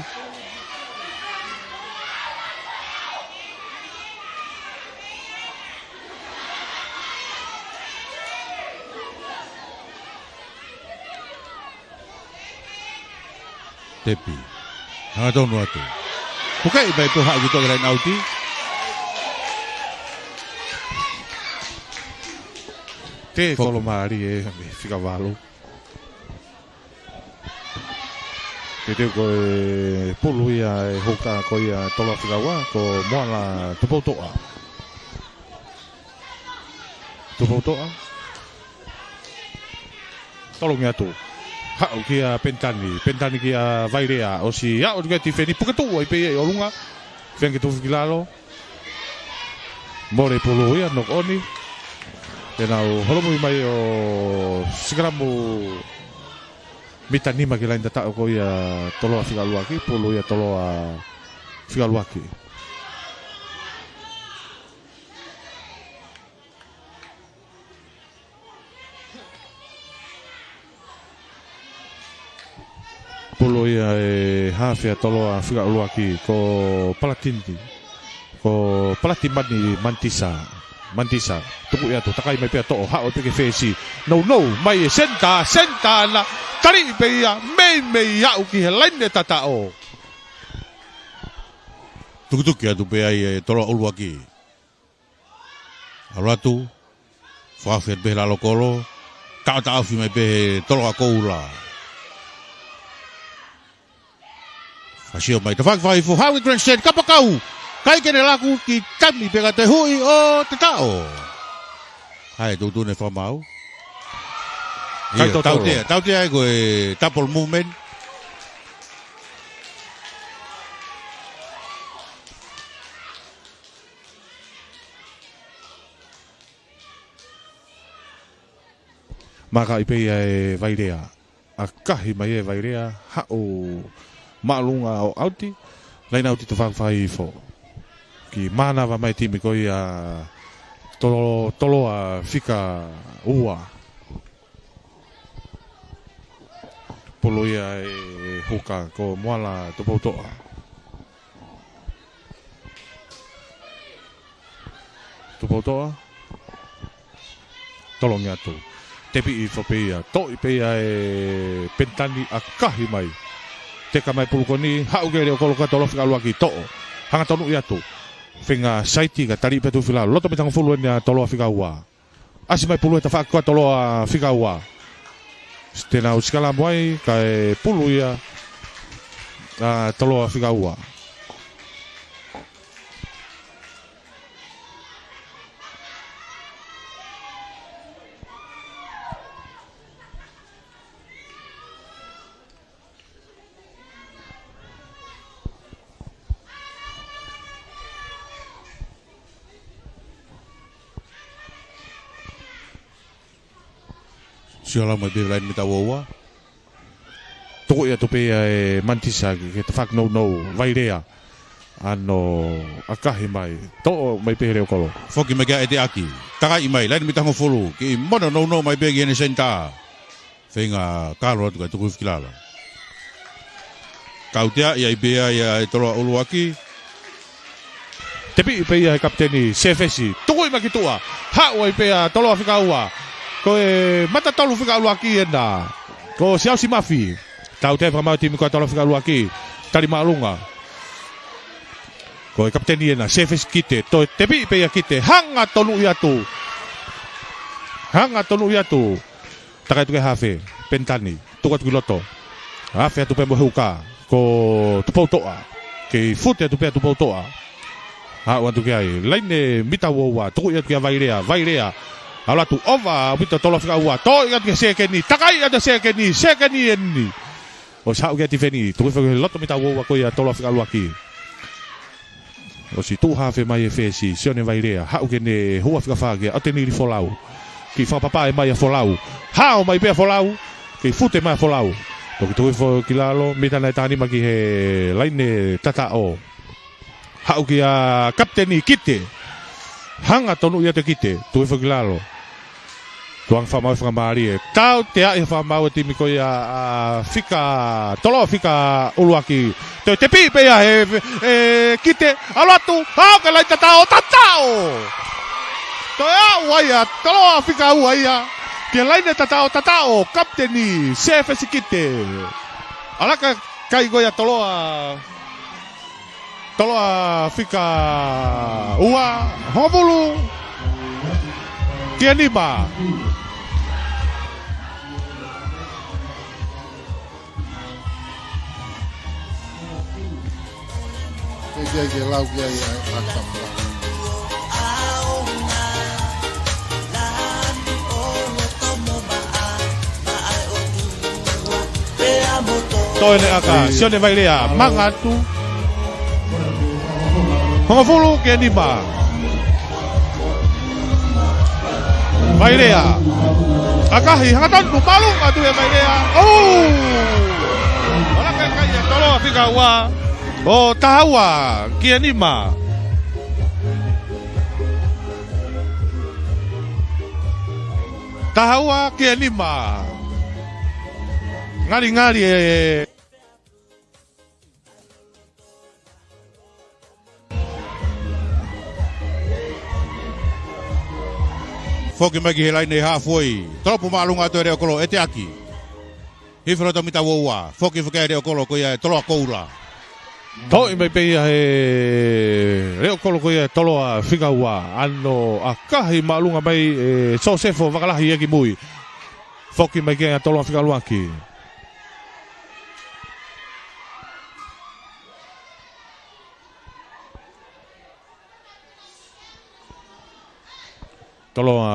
Tepi. Hangatonu atu. Pukeʻi mai pē haʻu ki tuʻa ki laine ʻauti. Te Fo- kolo mālie mei Fika Valu. Teuteu ko e pulu ia ʻe he houka ko ia Toloa Fika Ua, ko Moala Tupoutoʻa. Tupoutoʻa. Tolongi atu. Haʻu kia Penitani. Penitani kia Vailea. ʻOsi aʻu atu kia tifeni. Puke tuʻu ai pē ia ʻi ʻolunga. Feinga ke tuku ki lalo. Mole pulu ia, knock on. Te nau holomui mai ʻo sikalamu mita nima ki laine tataʻo ko ia Toloa Fika ʻUluaki. Pulu ia Toloa Fika ʻUluaki. Pulu ia ʻe he hafe ʻa Toloa Fika ʻUluaki, ko Palatini, ko Palatimani Mantisa. Mantisa, tukuʻi atu, takai mai pē ʻo toʻo, haʻu pē ki he fesi. Nounou mai e senitā, senitā na, taliʻi pē ia, meimei aʻu ki he laine tataʻo. Tukituki atu pē ai ʻe Toloa ʻUluaki. ʻAlu atu, fakafe pē he lalo kolo, taʻotaʻofi mai pē he Toloa Koula. Fakasio mai, tafaʻaki fakafaifo, haʻu ki grandstand, kapakau, ʻikai ke ne laku, kiʻi tami pē kae toe huʻi ʻo tataʻo. Haʻu e tuʻutuʻuni fakamaau. Kai Io, totolo. Tautea, tautea ko e double movement. Maka i pē ia ʻe Vailea. ʻAkahi mai ʻe Vailea, haʻu māʻolunga ʻo ʻauti, laine ʻauti tufanga fai ifo. Kiʻi mānava mai timi ko ia Tolo-, Toloa fika ua. Pulu ia ʻe Huka ko Moala Tupoutoʻa. Tupoutoʻa. Tolongi atu. Tepi ifo pē ia. Toʻi pē ia ʻe Penitani ʻakahi mai. Teka mai pulu ko eni, haʻu ki he leʻo kolo ko ia Toloa fika ʻuluaki toʻo. Hangatonu atu. Fenga saiti ka tali pē tuʻu filalo. Loto mita hongofulu eni ʻa Toloa fika ua. ʻAsi mai pulu he tafaʻaki ko ia Toloa fika ua. Te nau sikalamu ai, kae pulu ia ʻa Toloa fika ua. Sio lau mai pē laine mita ua ua. Tuku ia tupe ia ʻe Mantisa ki he tafaʻaki nounou, Vailea. ʻAno ʻakahi mai. Toʻo mai pē he leʻo kolo. Foki mai kia ʻEteʻaki. Takaʻi mai, laine mita hongofulu. Kiʻi mono nounou mai pē ki heʻene senitā. Feinga kalo atu kae tuku hifo ki lalo. Kautea ia ʻi pē ia ʻe Toloa ʻuluaki. Tepi pē ia he kapiteni, Sefesi. Tuku mai ki tuʻa. Haʻu ai pē ʻa Toloa fika ua. Ko e mata tolu fika ʻuluaki ena. Ko Siaosi Mafi. Tautea fakamaau timi ko ia Toloa fika ʻuluaki. Tali māʻolunga. Ko e kapiteni ena, Sefesi Kite. Toe tepi pē ia Kite. Hangatonu atu. Hangatonu atu. Taka atu ki he hafe, Penitani, tuku atu ki loto. Hafe atu pē mo Huka, ko Tupoutoʻa. Kei fute atu pē ʻa Tupoutoʻa. Haʻu atu ki ai, laine mita ua ua, tuku atu kia Vailea, Vailea. ʻAlu atu ʻova, ʻaupito Toloa fika ua, toʻo atu kia Sekeni, takaʻi atu Sekeni, Sekeni eni. ʻOsi haʻu kia Tifeni, tuku foki he loto mita ua ua ko ia Toloa fika ʻuluaki. ʻOsi tuʻu hafe mai e fesi, Sione Vailea, haʻu ki heʻene hua fika fā kia ʻAtenili Folau. Kiʻi fakapapā mai ʻa Folau. Hao mai pē ʻa Folau, kei fute mai ʻa Folau. Toki tuku foki ki lalo, mita nai tanima ki he laine tataʻo. Haʻu kia kapiteni Kite. Hangatonu ia ʻa Kite, tuku foki ki lalo. Tuʻunga fakamaau fakamālie. Tauteaʻi fakamaau e timi ko ia ʻa fika, Toloa fika ʻuluaki. Toe tepi pē ia he, he Kite. ʻAlu atu. Hao ki he laine tataʻo. Tataʻo. Toe aʻu ai ʻa Toloa fika ua ia ki he laine tataʻo, tataʻo. Kapiteni Sefesi Kite. ʻAlaka kai ko ia Toloa. Toloa fika ua, hongofulu ki he nima. Ke, ke, ke lau ki ai, ʻa, ʻa, ʻa. Toe ne aka, Sione Vailea, manga atu. Hongofulu ki he nima. Vailea. ʻAkahi, hangatonu, māʻolunga atu ʻe Vailea. ʻOu! ʻAlaka kai ʻa Toloa fika ua. ʻO taha ua ki he nima. Taha ua ki he nima. Ngalingali e. Foki mai ki he laine haafuai. Tolopu māʻolunga atu e leʻo kolo ʻEteʻaki. Hifo loto mita ua ua. Foki foki e leʻo kolo ko ia e Toloa Koula. Toʻi mai pē ia he leʻo kolo ko ia e Toloa fika ua. ʻAno ʻakahi māʻolunga mai e Sosefo Vakalahi ia ki mui. Foki mai ki he Toloa fika ʻuluaki. Toloa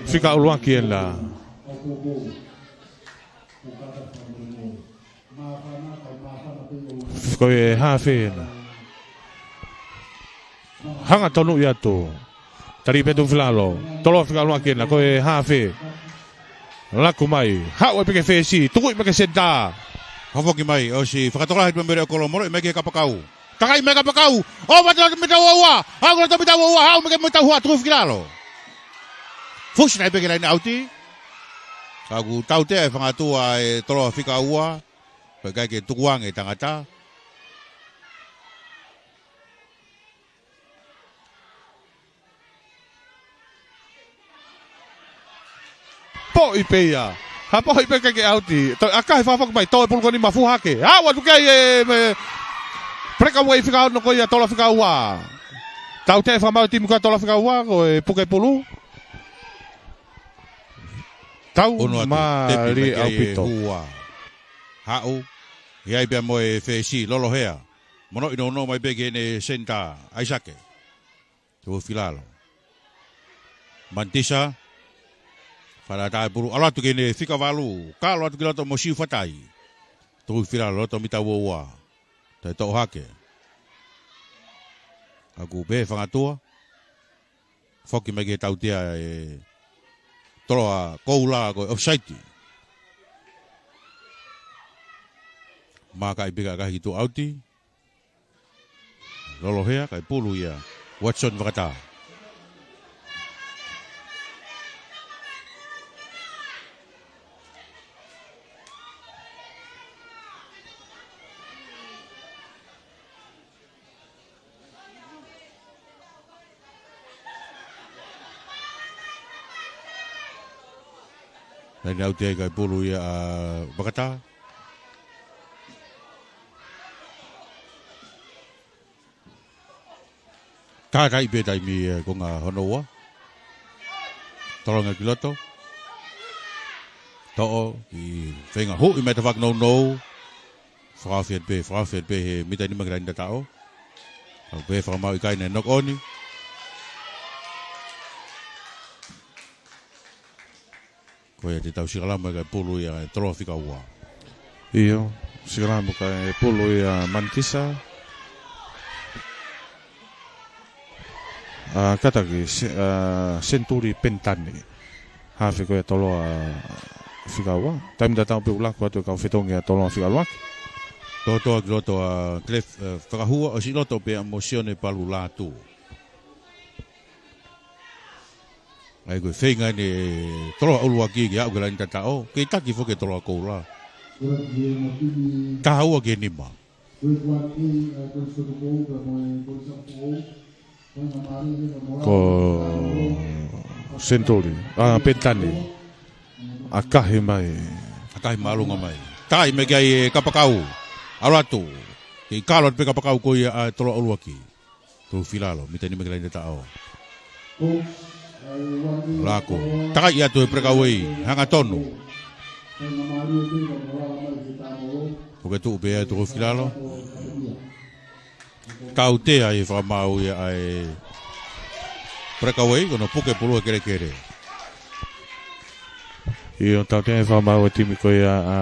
fika ʻuluaki ena. Ko e hafe ena. Hangatonu atu. Tali pē Tuʻufilalo. Toloa fika ʻuluaki ena, ko e hafe. Laku mai. Haʻu ai pē ki he fesi. Tukuʻi mai ki he senitā. Foki mai, ʻosi fakatokolahi atu pē mei he kolo, moloʻi mai ki he kapakau. Takaʻi mai kapakau. ʻOku ʻi ai e mita ua ua. ʻOku ʻi ai e mita ua ua. Haʻu mai ki he mita ua, Tuʻufilalo. Fusi nai pē ki he laine ʻauti. Ka kuo tautea ʻe he fanga tua e toloa fika ua. Ko e ʻikai ke tukuange tangata. Poʻi pē ia. Ha poʻi pē ke ke ʻauti. Toe ʻakahi fakafoki mai, toe pulu ko eni mafu hake. Haʻu atu ki ai e, me, breakaway fika ono ko ia toloa fika ua. Tautea ʻe he fakamaau e timi ko ia toloa fika ua, ko e puke pulu. Tau ʻunu atu, mā tepi li mai ki ai e ʻaupito. Hua. Haʻu. ʻI ai pea mo e fesi, Lolohea. Mono ʻi nounou mai pē ki heʻene senitā, ʻAisake. Tuʻufilalo. Mantisa. Fala tae pulu. ʻAlu atu ki heʻene fika valu. Kalo atu ki loto mo Siufatai. Tuʻufilalo, loto mita ua ua. Toe toʻo hake. Ka kuo pehē ʻe he fanga tua. Foki mai ke tautea e toloa koula ko e offside. Maka ʻi pika kahi tuʻu ʻauti. Lolohea, kae pulu ia. Watson Vakata. Laine ʻauti ai kae pulu ia ʻa Vakata. Takaʻi pē taimi ʻe konga hono ua. Tolonga ki loto. Toʻo, ʻi feinga huʻi mai tafaʻaki nounou. Fakaofi atu pē, fakaofi atu pē he mita nima ki he laine tataʻo. Ka pehē ʻe he fakamaau ʻikai, ne knock on. Ko ia te tau sikalamu kae pulu ia e toloa fika ua. ʻIo, sikalamu kae pulu ia Mantisa. ʻA, kātaki, se-, ʻa, Senituli Penitani. Hafe ko ia toloa fika ua. Taimi tatau pē ʻoku laku atu e kau fetongi ʻa e toloa fika ʻuluaki. Toʻotoʻo ki loto ʻa Cliff, ʻe, Fakahua, ʻosi loto pē ʻa mo Sione Palu Lātū. ʻA ia ko e feinga eni e toloa ʻuluaki ke aʻu ki he laine tataʻo. Kei taki foki e toloa koula. Taha ua ki he nima. Ko Senituli, ʻa, Penitani. ʻAkahi mai. ʻAkahi māʻolunga mai. Takaʻi mai ki ai e kapakau. ʻAlu atu. Kei kalo atu pē kapakau ko ia ʻa e toloa ʻuluaki. Tuʻufilalo, mita nima ki he laine tataʻo. Laku. Takaʻi atu he breakaway. Hangatonu. Puke tuʻu pē ʻa Tuʻufilalo. Tautea ʻe he fakamaau ia ʻa e breakaway, ko hono puke pulu he kelekele. ʻIo, tautea ʻe he fakamaau e timi ko ia ʻa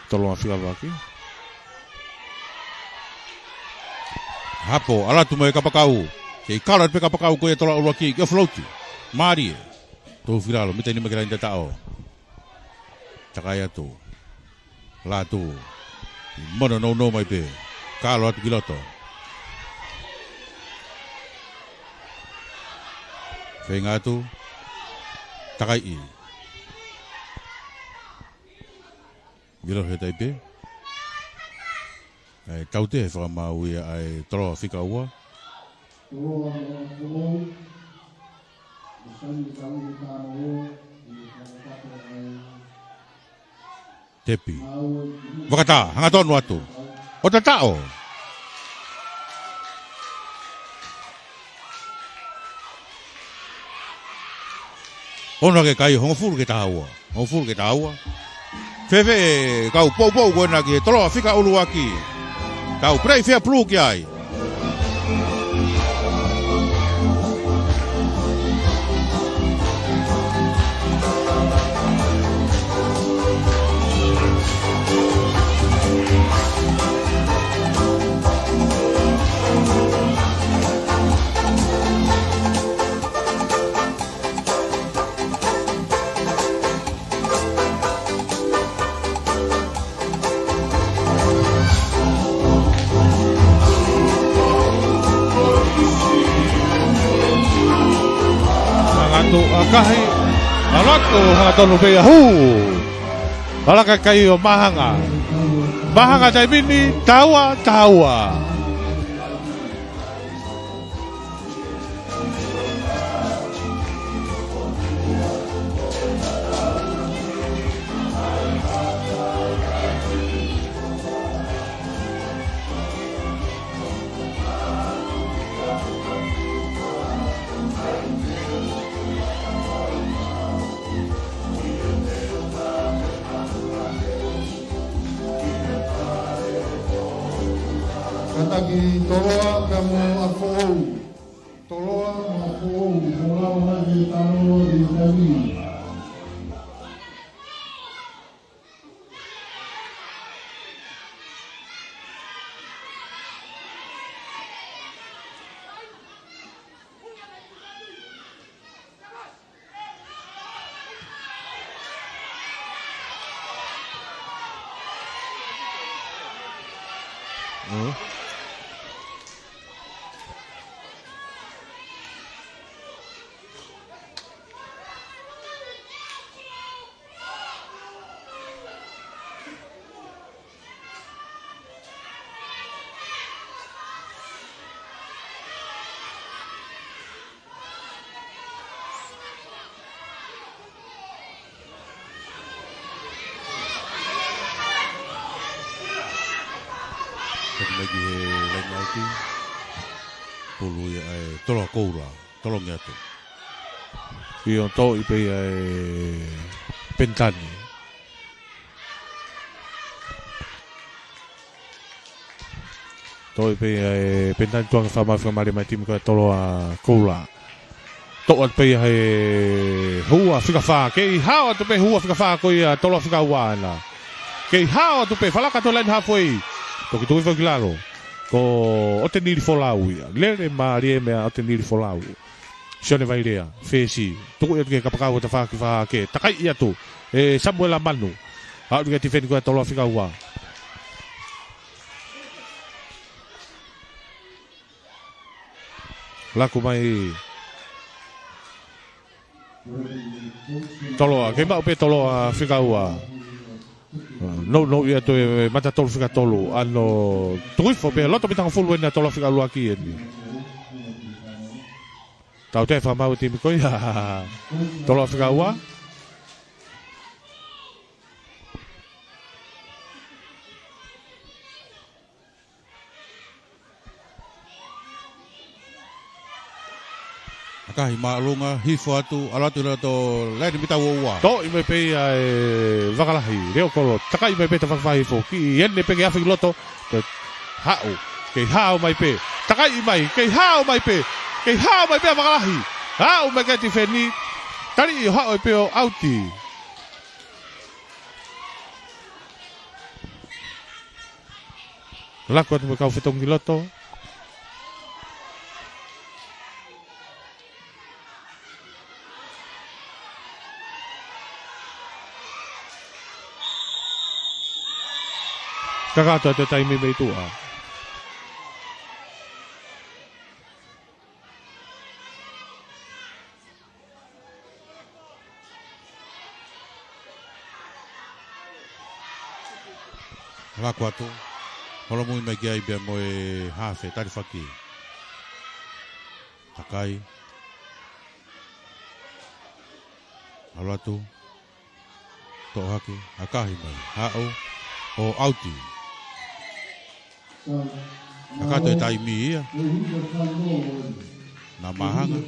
toloa fika ʻuluaki. Hapo, ʻalu atu mo e kapakau. Kei kalo atu pē kapakau ko ia toloa ʻuluaki, ke float. Mālie. Tuʻufilalo, mita nima ki he laine tataʻo. Takaʻi atu. Lātū. Mono nounou mai pē. Kalo atu ki loto. Feinga atu. Takaʻi. Milo he taipe. ʻA e tautea ʻe he fakamaau ia ʻa e toloa fika ua. Tepi. Vakata, hangatonu atu. ʻO tataʻo. Ono ke kai, hongofulu ki he taha ua. Hongofulu ki he taha ua. Fēfē e kau poupou ko ena ki he toloa fika ʻuluaki. Tau play fair pulu ki ai. Kahi, ʻalu atu, hangatonu pē ia, hū. Ala ka kai ʻo Mahanga. Mahanga taimi ni, taha ua, taha ua. Kātaki Toloa pea mo ʻApifoʻou. Toloa mo ʻApifoʻou, ʻoku lava mai ke tau ʻi he taimi. Toki mai ki he laine ʻauti. Pulu ia ʻa e Toloa Koula. Tolongi atu. ʻIo, toʻo pē ia ʻe Penitani. Toʻo pē ia ʻe Penitani, tuʻunga fakamāfana mai e timi ko ia Toloa Koula. Toʻo atu pē ia he hua fika fā. Kei hao atu pē hua fika fā ko ia Toloa fika ua na. Kei hao atu pē, falaka atu laine halfway. Toki tuku hifo ki lalo. Ko ʻOtenili Folau ia. Lele mālie meia ʻOtenili Folau. Sione Vailea, fesi. Tuku ia ki he kapakau ʻo tafaʻaki fā ke. Takai ia atu. ʻE Samuela Manu. ʻAlu ki he tifeni ko ia Toloa fika ua. Laku mai. Toloa, kei maʻu pē Toloa fika ua. Nounou ia toe mata tolu fika tolu. ʻAno tuku hifo pē loto mitangofulu ʻeni ʻa Toloa fika ua ki ʻeni. Tau toe fakamaau e timi ko ia Toloa fika ua. Akahi māʻolunga, hifo atu, ʻalu atu ʻi loto laine mita ua ua. Toʻo mai pē ia ʻe Vakalahi, Leokolo, takai mai pē tafaʻaki fā hifo, kiʻi ʻene pē ke afe ki loto, pea haʻu, kei hao mai pē, takai mai, kei hao mai pē, kei hao mai pē ʻa Vakalahi, haʻu mai ki he tifeni, tali ʻo haʻu ai pē ʻo ʻauti. Laku atu mo e kau fetongi ki loto. Kakato atu e taimi mei tuʻa. Laku atu. Holomui mai ki ai pea mo e hafe, talifaki. Takai. ʻAlu atu. Toʻo hake, akahi mai. Haʻu. ʻO ʻauti. Kakato e taimi ia. Na Mahanga.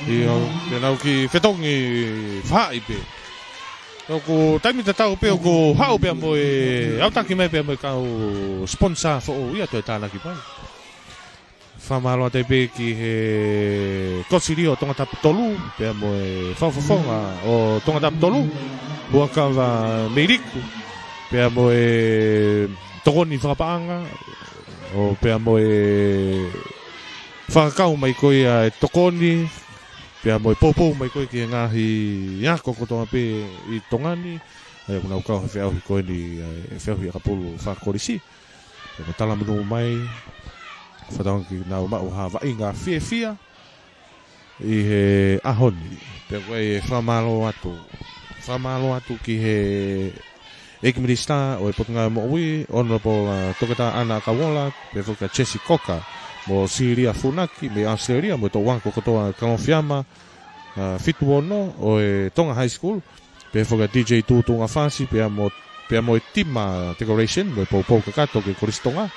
ʻIo, te nau kiʻi fetongi faʻahi pē. ʻOku taimi tatau pē ʻoku haʻu pea mo e ʻautaki mai pea mo e kau sponsor foʻou ia toe tānaki mai. Fakamālō atu pē ki he Kosilio Tongatapu tolu, pea mo e Fakafofonga ʻo Tongatapu tolu, Huakava Meiliku, pea mo e tokoni fakapaʻanga, ʻo pea mo e fakakau mai ko ia e tokoni, pea mo e poupou mai ko ia ki he ngaahi ako kotoa pē ʻi Tonga ni, ʻA ia ʻoku nau kau he feʻauhi ko eni, ʻa e feʻauhi ʻakapulu fakakolisi. Pea ko e talamonū mai, fakatauange ke nau maʻu ha vaʻinga fiefia ʻi he ʻaho ni. Pea ko e fakamālō atu. Fakamālō atu ki he ʻEiki Minisitā ʻo e Potungāue Moʻui, Honourable, uh, Toketā ʻAna ʻAkauola, pea foki kia Jesse Cocker, mo Silia Funaki, mei ʻAositelēlia, mo e toʻu ako kotoa Kalofiama, uh, fitu ono ʻo e Tonga High School, pea foki kia D J Tuʻutuʻunga Fasi, pea mo, pea mo e Tima Decoration, mo e poupou kakato ki he Kolisi Tonga,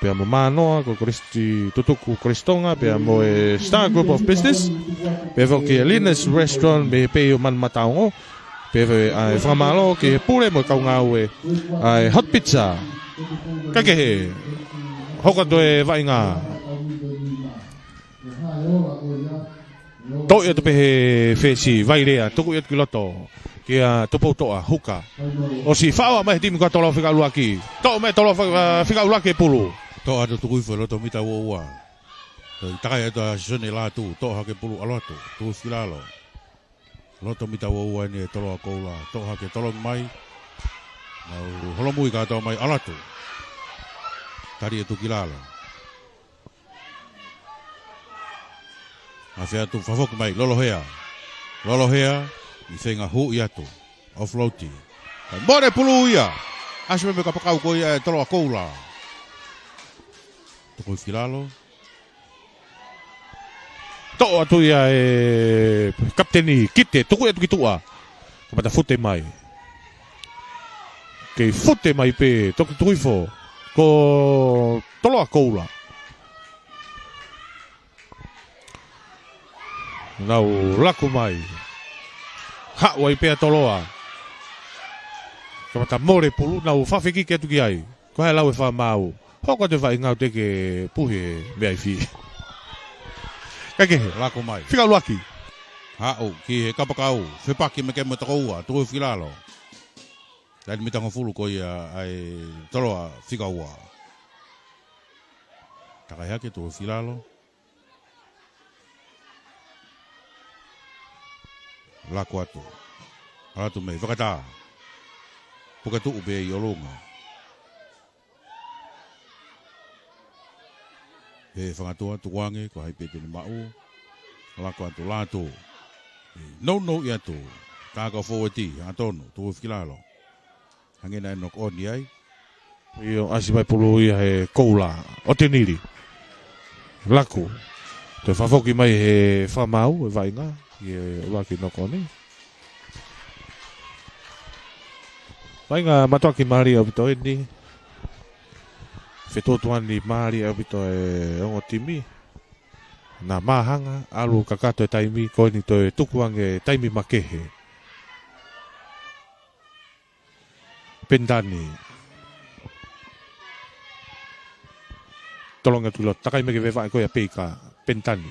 pea mo Mānoa, ko e Kolisi Tutuku Kolisi Tonga, pea mo e Star Group of Business, pea foki kia Linus Restaurant, mei he pei ʻo Manumataongo, pea foki ʻa e fakamālō ki he pule mo e kau ngāue ʻa e Hot Pizza. Kae kehe, hoko atu e vaʻinga. Toʻo atu pē he fesi, Vailea, tuku atu ki loto, kia Tupoutoʻa, Huka. ʻOsi faʻo mai he timi ko Toloa fika ʻuluaki. Toʻo mai Toloa fa-, ʻa, fika ʻuluaki e pulu. Toʻo atu tuku hifo loto mita ua ua. Toe takai atu ʻa Sione Lātū, toʻo hake pulu ʻalu atu, tuku hifo ki lalo. Loto mita ua ua eni e Toloa Koula, toʻo hake tolongi mai. Nau holomui kātoa mai ʻalu atu. Tali atu ki lalo. Afe atu fakafoki mai, Lolohea. Lolohea, ʻi feinga huʻi atu. Offload. Mole pulu ia. ʻAsi mai mei he kapakau ko ia e Toloa Koula. Tuku hifo ki lalo. Toʻo atu ia e kapiteni, Kite, tuku atu ki tuʻa. Kamata fute mai. Kei fute mai pē, toki tuku hifo. Ko Toloa Koula. Nau laku mai. Haʻu ai pē ʻa Toloa. Kamata mole pulu, nau fafekiki atu ki ai. Ko hai lau e fakamaau. Hoko atu e vaʻinga ʻo teʻeki ke puhi e meʻa ifi. Kae kehe. Laku mai. Fika ʻuluaki. Haʻu ki he kapakau. Fepaki mai ki he matakoua. Tuku hifo ki lalo. Laini mita hongofulu ko ia ʻa e Toloa fika ua. Takai hake, tuku hifo ki lalo. Laku atu. ʻAlu atu mei fakatā. Puke tuʻu pē ʻi ʻolunga. He fakatua tukuange, ko hai pē te ne maʻu. Laku atu Lātū. Nounou ʻi atu. Ka ka fōueti, ha tonu, tuku hifo ki lalo. Hangē naʻe knock on ai. ʻIo, ʻasi mai pulu ia he Koula. ʻOtu nili. Laku. Toe fakafoki mai he fakamaau, e vaʻinga. ʻI he ʻuluaki knock on. Vaʻinga mātuʻaki mālie ʻaupito eni. Fetuotuani mālie ʻaupito e ongo timi. Naʻa māhanga, ʻalu kakato e taimi, ko eni toe tukuange taimi makehe. Penitani. Tolongi atu ki loto, takai mai ki he veʻe vaʻe ko ia Peika, Penitani.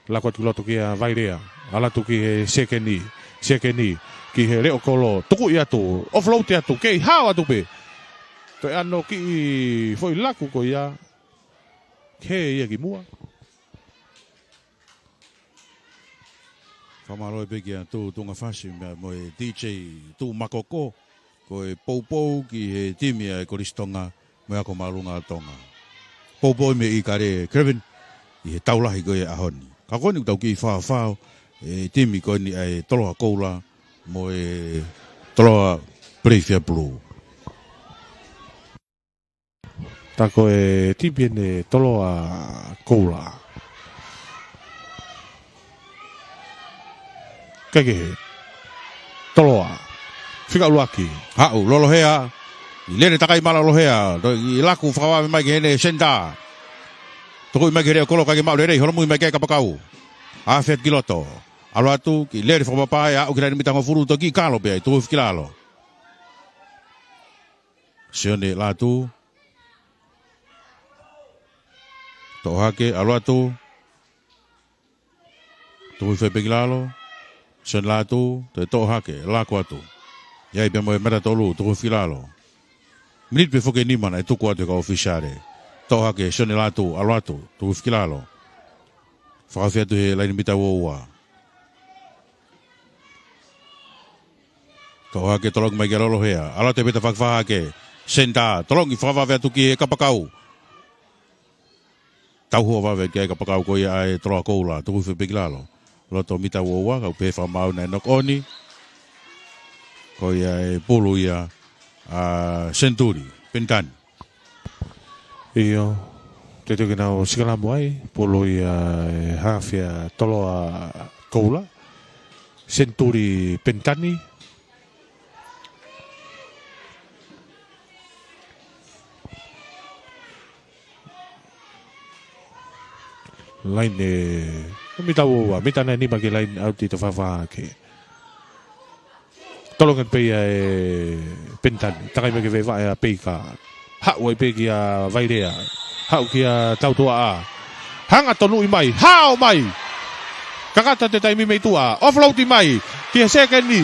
Laku atu ki loto kia Vailea, ʻalu atu ki he sekeni, sekeni, ki he leʻo kolo, tukuʻi atu, offload atu, kei hao atu pē. Toe ʻano kiʻi foʻi laku ko ia, he ia ki muʻa. Fakamālō pē kia Tuʻutuʻunga Fasi mo e D J Tuʻumakoko, ko e poupou ki he timi ʻa e Kolisi Tonga mo e Ako Māʻolunga ʻo Tonga. Poupou mei ʻIkale Craven ʻi he tau lahi ko e ʻaho ni. Ka ko eni ʻoku tau kiʻi fāfao e timi ko eni ʻa e Toloa Koula mo e Toloa Peleifea Blue. Tā ko e timi eni Toloa Koula. Kae kehe. Toloa. Fika ʻuluaki. Haʻu, Lolohea. ʻI lele takai mai Lolohea. Toe ʻi laku fakavave mai ki heʻene senitā. Tukuʻi mai ki he leʻo kolo kae ʻikai ke maʻu lelei, holomui mai ki he kapakau. Afe atu ki loto. ʻAlu atu, kiʻi lele fakapapau, aʻu ki he laini mita hongofulu, toe kiʻi kalo pē ai, tuku hifo ki lalo. Sione Lātū. Toʻo hake, ʻalu atu. Tuku hifo pē ki lalo. Sione Lātū, toe toʻo hake, laku atu. ʻI ai pē mo e mata tolu, tuku hifo ki lalo. Miniti pē foki ʻe nima naʻe tuku atu ʻe he kau ʻōfisiale. Toʻo hake, Sione Lātū, ʻalu atu, tuku hifo ki lalo. Fakaafe atu he laini mita ua ua. Toʻo hake, tolongi mai kia Lolohea. ʻAlu atu e peta fakafā hake. Senitā, tolongi fakavave atu ki he kapakau. Tauhua vave ki ai kapakau ko ia ʻa e Toloa Koula, tuku hifo pē ki lalo. Loto mita ua ua, kau pehē fakamaau naʻe knock on. Ko ia e pulu ia ʻa Senituli Penitani. ʻIo, te teu ke nau sikalamu ai, pulu ia e hafe ʻa Toloa Koula. Senituli Penitani. Laine, mita ua ua, mita naʻe nima ki he laine ʻauti, toʻo fakafā hake. Tolongi pē ia ʻe Penitani, takai mai ki he vaʻe ʻa Peika. Haʻu ai pē kia Vailea. Haʻu kia Tautuaʻa. Hanga tonuʻi mai, hao mai. Kakato atu e taimi mei tuʻa. Offload mai ki he sekeni.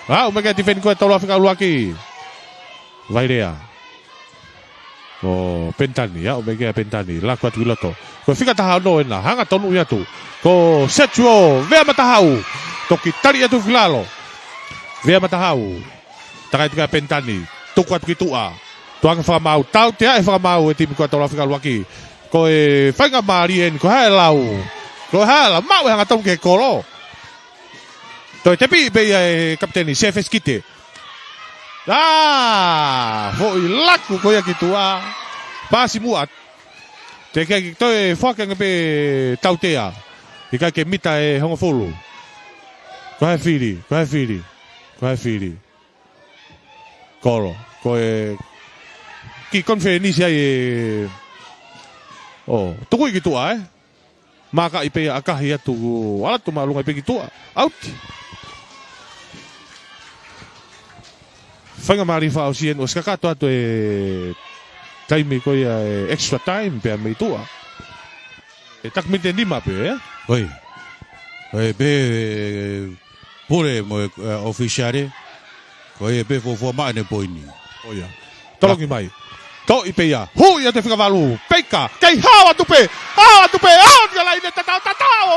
Haʻu mai ki he tifeni ko ē Toloa fika ʻuluaki. Vailea. Ko Penitani, aʻu mai ki ai ʻa Penitani, laku atu ki loto. Ko e fika taha ono ena, hanga tonuʻi atu. Ko Setsuo, Vea Matahau. Toki tali atu ki lalo. Vea Matahau. Takai atu kia Penitani. Tuku atu ki tuʻa. Tuku ange fakamaau, tautea e fakamaau e timi ko ē Toloa fika ʻuluaki. Ko e faingamālie eni, ko e hā e lau. Ko e hā e lau, maʻu e hanga tonu ki he kolo. Toe tepi pē ia e kapiteni, Sefesi Kite. ʻĀ, foʻi laku ko ia ki tuʻa. Pasi muʻa. Teʻeki ai ke toe foaki ange pē tautea. ʻIkai ke mita ʻe hongofulu. Ko e hā e fili, ko e hā e fili, ko e hā e fili. Kolo, ko e kiʻi konifelenisi ai e. ʻO, tukuʻi ki tuʻa, ē? Makaʻi pē ia ʻakahi atu, ʻalu atu māʻolunga pē ki tuʻa. ʻAuti. Faingamālie fakaʻosi eni, ʻosi kakato atu e taimi ko ia e extra time pea mei tuʻa. E taki miniti ʻe nima pē, ē? ʻOi. ʻOi, pē, e, pule mo e, e, ʻofisiale. Ko ia pē fuofua maʻa ʻene poini. ʻO ia. Tolongi mai. Toʻi pē ia. Hui atu e fika valu. Peika. Kei hao atu pē. Hao atu pē. Hao atu pē. Laine tatau, tatau.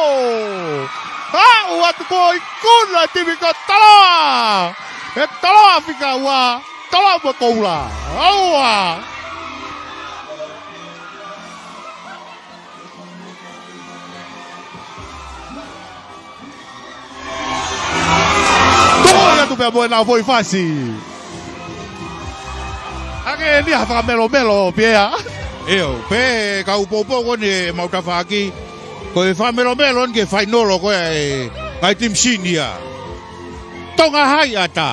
Hao atu ko ikuna timi ko Toloa. E Toloa fika ua. Toloa mo Koula. Aua. Tuʻu atu pea mo e nau foʻi fasi. Hangē ni ha fakamelomelo pē ia. ʻIo, pē kau poupou ko eni ʻemau tafaʻaki. Ko e fakamelomelo eni ki he fainolo ko ē ʻa e ngaahi timi senior. Tonga Hai ʻatā.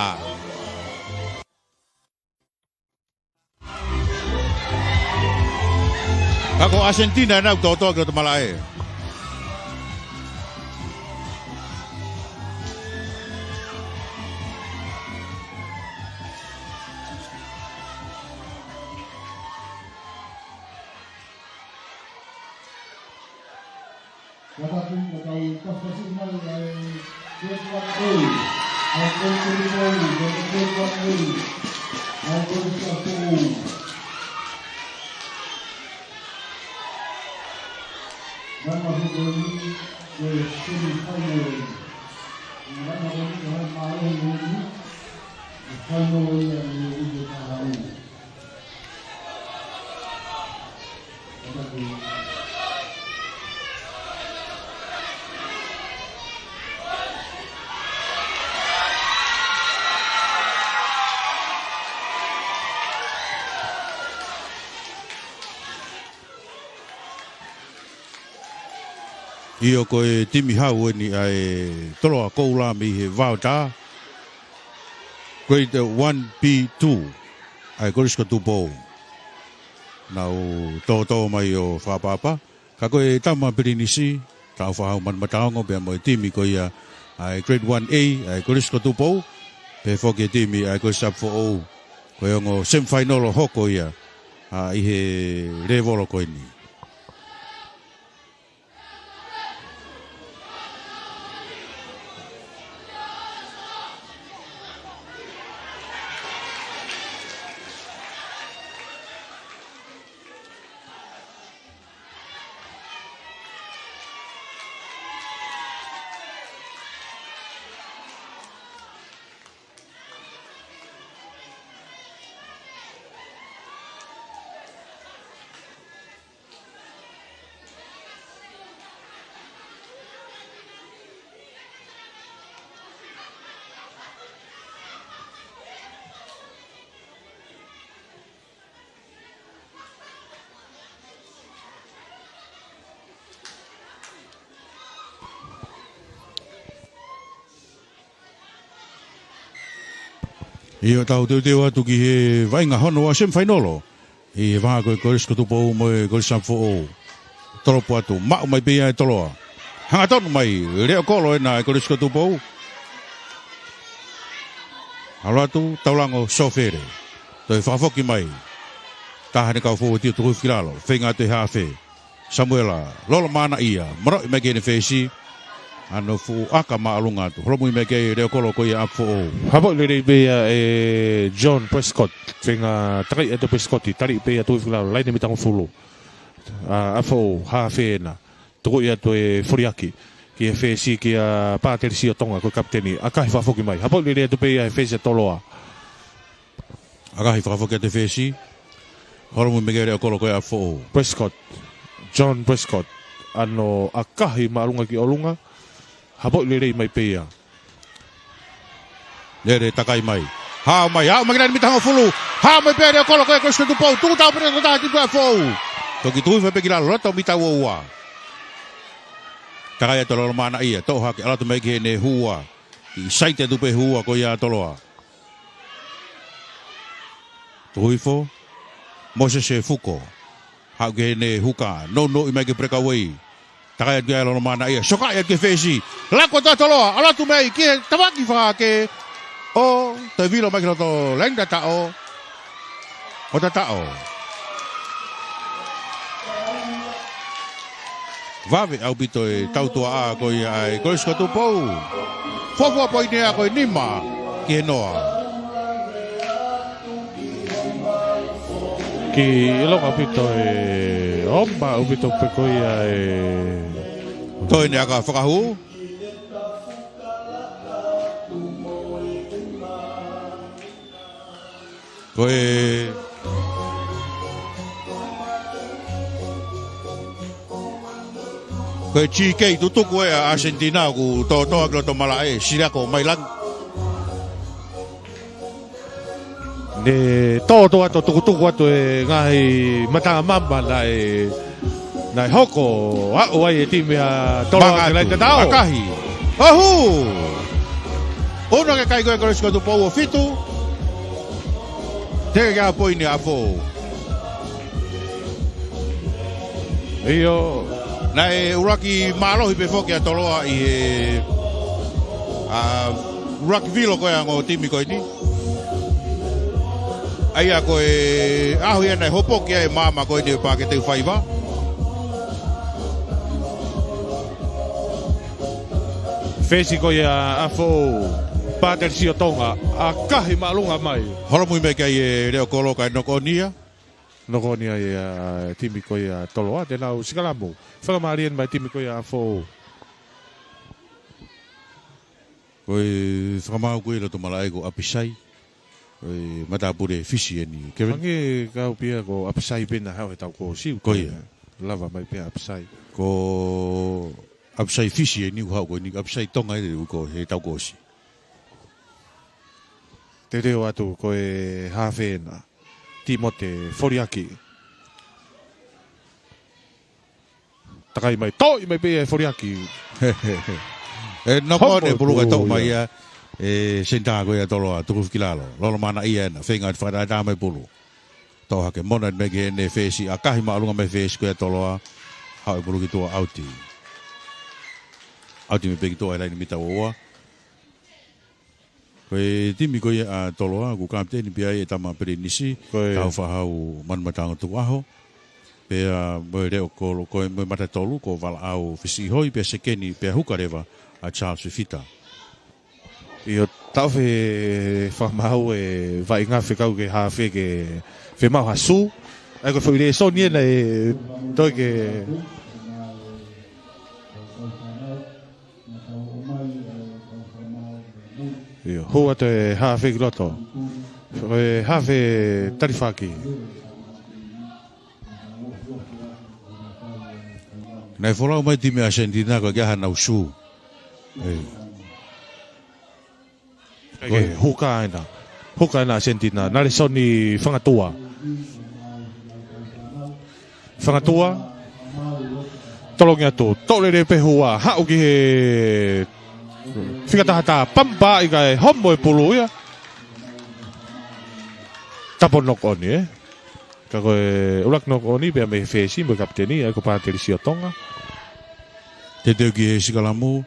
Ka ko ʻAsenitini ʻenau tōtō ki loto malaʻe. Ka tau, ka tau pasipasi mai ʻa e Grade One A, ʻa e Kolisi Tuʻapou, ʻa e Grade One A, ʻa e Kolisi Tuʻapou. Namba hono ʻeni, ko e semifinal. Namba hono ʻeni, ko e mālohi hono ʻeni, ko e final ia ʻi he uike kahaʻu. ʻIo, ko e timi hau eni ʻa e Toloa Koula mei he Vaotā. Grade One B two, ʻa e Kolisi ko Tupou. Nau tōtō mai ʻo fakaʻapaʻapa. Ka ko e Tama Pilinisi, Tāufaʻāhau Manumataongo, pea mo e timi ko ia ʻa e Grade One A, ʻa e Kolisi ko Tupou, pea foki e timi ʻa e Kolisi ʻapifoʻou. Ko e ongo semifinal ʻo hoko ia, ʻa, ʻi he lēvolo ko eni. ʻIo, tau teuteu atu ki he vaʻinga hono ua semifainolo. ʻI he vaha ko ē Kolisi ko Tupou mo e Kolisi ʻApifoʻou. Tolopo atu, maʻu mai pē ia ʻe Toloa. Hangatonu mai, leʻo kolo ena ʻa e Kolisi ko Tupou. ʻAlu atu, Taulango Sofele. Toe fakafoki mai. Taha ʻene kau fōueti ʻo tuku hifo ki lalo. Feinga atu e hafe. Samuela Lolomanaʻia, maraʻi mai ki heʻene fesi. Hano fuʻu ʻaka māʻolunga atu. Holomui mai ki ai e leʻo kolo ko ia ʻApifoʻou. Hapoʻi lelei pē ia ʻe John Prescott. Feinga takai atu Prescott, tali pē ia tuku hifo ki lalo, laine mitangofulu. ʻA, ʻApifoʻou, hafe ena. Tuku ia atu e foliaki. Ki he fesi kia Pātelisi ʻo Tonga, ko e kapiteni. ʻAkahi fakafoki mai. Hapoʻi lelei atu pē ia he fesi ʻa Toloa. ʻAkahi fakafoki atu e fesi. Holomui mai ki ai e leʻo kolo ko ia ʻApifoʻou. Prescott. John Prescott. Hano ʻakahi māʻolunga ki ʻolunga. Hapoʻi lelei mai pē ia. Lele takai mai. Hao mai, hao mai ki laine mitangofulu. Hao mai pē leʻo kolo ko ia Kolisi ko Tupou. Tuku tau pē ʻe he tokotaha timi ko ia ʻApifoʻou. Toki tuku hifo pē ki lalo, loto mita ua ua. Takai atu Lolomanaʻia, toʻo hake, ʻalu atu mai ki heʻene hū ua. ʻI saiti atu pē hū ua ko ia ʻa Toloa. Tuku hifo, Mosese Fuko. Haʻu ki heʻene huka, nounou mai ki he breakaway. Takai atu ki ai Lolomanaʻia, sokaʻi atu ki he fesi. Lako atu ʻa Toloa, ʻalu atu mai ki he tavaki fakahake. ʻO toe vilo mai ki loto laine tataʻo. ʻO tataʻo. Vave ʻaupito e tautuaʻa ko ia ʻa e Kolisi ko Tupou. Fuofua poini ia ko e nima ki he noa. Kiʻi ʻilonga ʻaupito e, ʻoma ʻaupito pē ko ia e. Toe ʻene ʻaka fakahū. Ko e, ko e G K tutuku ʻa ʻAsenitina ʻoku tōtō ki loto malaʻe, sila ko mai langi. Ne tōtō atu, tukutuku atu e ngaahi matangi mama naʻe, naʻe hoko, aʻu ai e timi ʻa Toloa ki he laine tataʻo. ʻAkahi. ʻOhū! Ono ke kai ko e Kolisi ko Tupou ʻo fitu. Teke ke ʻa poini ʻa Foʻou. ʻIo. Naʻe ʻuluaki mālohi pē foki ʻa Toloa ʻi he, ʻa, ʻuluaki vilo ko ē ʻa e ongo timi ko eni. ʻA ia ko e ʻaho ia naʻe hopo ki ai e maama ko eni ʻo e Paʻake Teufaiva. Fesi ko ia ʻa Foʻou, Pātelisi ʻo Tonga, ʻakahi māʻolunga mai. Holomui mai ki ai e leʻo kolo kae knock on ia. Knock on ia ʻa e timi ko ia Toloa, te nau sikalamu. Fakamālie mai timi ko ia ʻa Foʻou. Ko e fakamaau ko ē ʻi loto malaʻe ko ʻApisai. Ko e matāpule Fisi eni, Kevin. Hangē kau pē ia ko ʻApisai pē naʻe haʻu he taʻu kuo ʻosi. Ko ia. Lava mai pē ʻApisai. Ko ʻApisai Fisi eni ʻoku haʻu ko eni, ʻApisai Tonga eni ʻoku ʻi he taʻu kuo ʻosi. Teuteu atu ko e hafe ena, Timote Foliaki. Takai mai, toʻi mai pē ia ʻe Foliaki. E, knock on e pulu kae toʻo mai ia ʻe senitā ko ia Toloa, tuku hifo ki lalo. Lolomanaʻia ena, feinga atu fakatātā mai pulu. Toʻo hake, mona mai ki heʻene fesi, ʻakahi māʻolunga mai fesi ko ia Toloa. Haʻu e pulu ki tuʻa, ʻauti. ʻAuti mai pē ki tuʻa he laine mita ua ua. Ko e timi ko ia ʻa Toloa, ʻoku kapiteni pē ai e tama Pelinisi, ko e Taufaʻahau Manumatango Tukuʻaho. Pea mo e leʻo kolo, ko e mo e mata tolu, ko Valaʻau Fisiʻihoi, pea sekeni, pea huka leva ʻa Charles Fifita. ʻIo, taʻofi fakamaau e vaʻinga fekau ki he hafe ke fiemaʻu ha sū. ʻA ia ko e foʻi lēsoni ena ʻe toe ke ʻIo, hū atu e hafe ki loto. E hafe talifaki. Naʻe folau mai timi ʻa Sentina ko e ke aha nau sū. ʻE. Ko e huka ena. Huka ena Sentina. Nalesoni Fangatua. Fangatua. Tolongi atu. Toʻo lelei pē hua. Haʻu ki he fika taha tā, pampa ʻi kae homo e pulu ia. Tapo knock on, ē? Ka ko e ʻuluaki knock on pea mei he fesi mo e kapiteni, ʻa ia ko Pāteli Siotonga. Teuteu ki he sikalamu,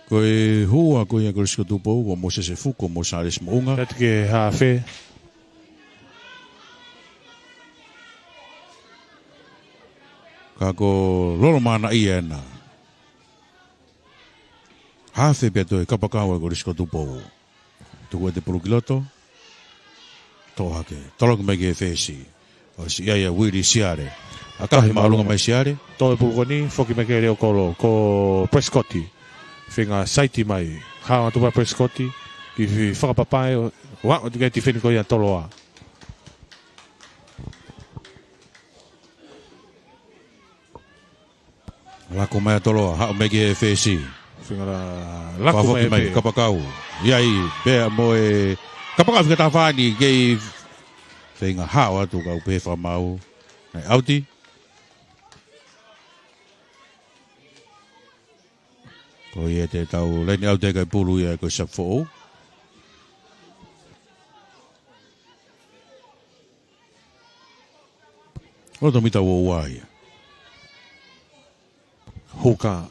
ko e hua ko ia ʻa e Kolisi ko Tupou, ko Mōsese Fuko mo Sālesi Moʻunga. Atu ki he hafe. Ka ko Lolomanaʻia ena. Hafe pea toe kapakau ʻa e Kolisi ko Tupou. Tuku ʻete pulu ki loto. Toʻo hake. Toloki mai ki he fesi. ʻOsi ʻi ai ʻa Uili Siale. ʻAkahi māʻolunga mai Siale. Toe pulu ko eni, foki mai ki he leʻo kolo. Ko Prescott. Feinga saiti mai. Hao atu pē ʻa Prescott. Ki he fakapapae. ʻO aʻu atu ki he tifeni ko ia ʻa Toloa. Lako mai ʻa Toloa, haʻu mai ki he fesi. Feinga lā, lako mai pē. Kapakau. ʻI ai, pea mo e kapakau fika taha fā ni kei feinga hao atu kau pehē fakamaau. Naʻe ʻauti. Ko ia te tau laine ʻauti ʻa e pulu ia ko Safoʻou. Loto mita ua ua ia. Huka.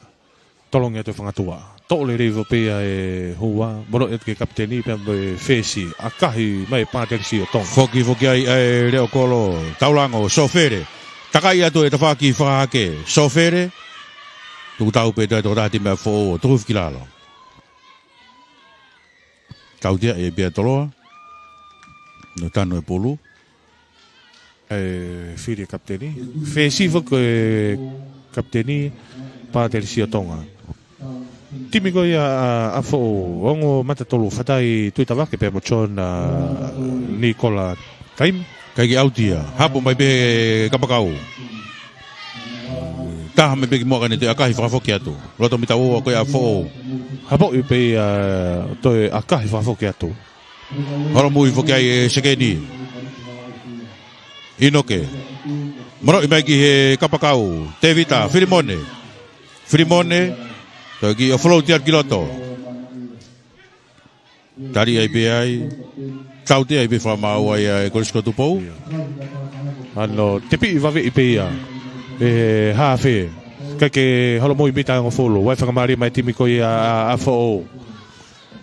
Tolongi atu e fangatua. Toʻo lelei foki pē ia e hua. Moloʻi atu ki he kapiteni pea mo e fesi. ʻAkahi mai Pāteli Siotonga. Foki foki ai ʻa e leʻo kolo. Taulango, Sofele. Takai atu e tafaʻaki fakahake. Sofele. Tuku tau pē ʻe he tokotaha timi ʻa Foʻou. Tuku hifo ki lalo. Tautea ʻe Pea Toloa. Naʻe tanu e pulu. ʻE fili e kapiteni. Fesi foki ko e kapiteni Pāteli Siotonga. Timi ko ia ʻa, ʻa Foʻou, ongo mata tolu, Fatai Tuitavake pea mo John, ʻa, Nikola Taimi. Kae ʻauti ia, hapo mai pē he kapakau. Taha mai pē ki muʻa ka ne toe ʻakahi fakafoki atu. Loto mita ua ua ko ia ʻa Foʻou. Hapoʻi pē ia, toe ʻakahi fakafoki atu. Holomui foki ai e sekeni. ʻInoke. Moloʻi mai ki he kapakau. Tēvita, Filimone. Filimone. Toe kiʻi ʻo float atu ki loto. Tali ai pē ai. Tautea ai pē fakamaau ai ʻa e Kolisi ko Tupou. Ano, tepiʻi vaveʻi pē ia. ʻE he hafe. Kae ke holomui mita hongofulu. Vaʻe fakamālie mai timi ko ia ʻa, ʻa, ʻa Foʻou.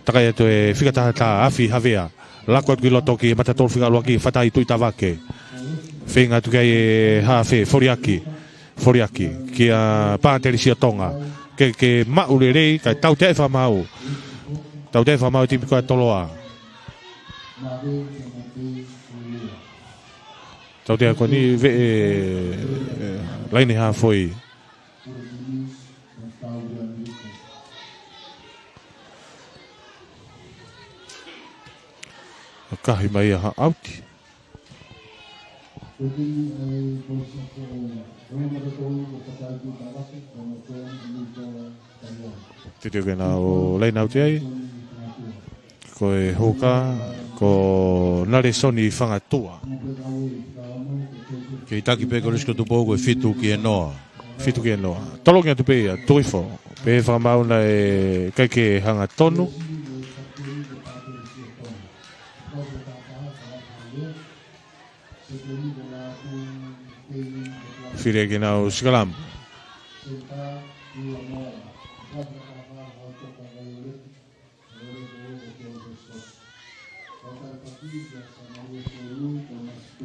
Takai atu e fika taha taha, Afi Havea. Lako atu ki loto ki he mata tolu fika ʻuluaki, Fatai Tuitavake. Feinga atu ki ai e hafe, Foliaki. Foliaki, kia Pāteli Siotonga. Ke, ke maʻu lelei, kae tautea e fakamaau. Tautea e fakamaau e timi ko ia ʻa Toloa. Tautea ko eni veʻe, ē, laine hafoi. ʻAkahi mai ia ha ʻauti. Titi ke nau laine ʻauti ai. Ko e huka, ko Nalesoni Fangatua. Kei taki pē Kolisi ko Tupou ko e fitu ki he noa. Fitu ki he noa. Tolongi atu pē ia, tuifo. Pehē fakamaau naʻe ʻikai ke hanga tonu. Fili ke nau sikalamu.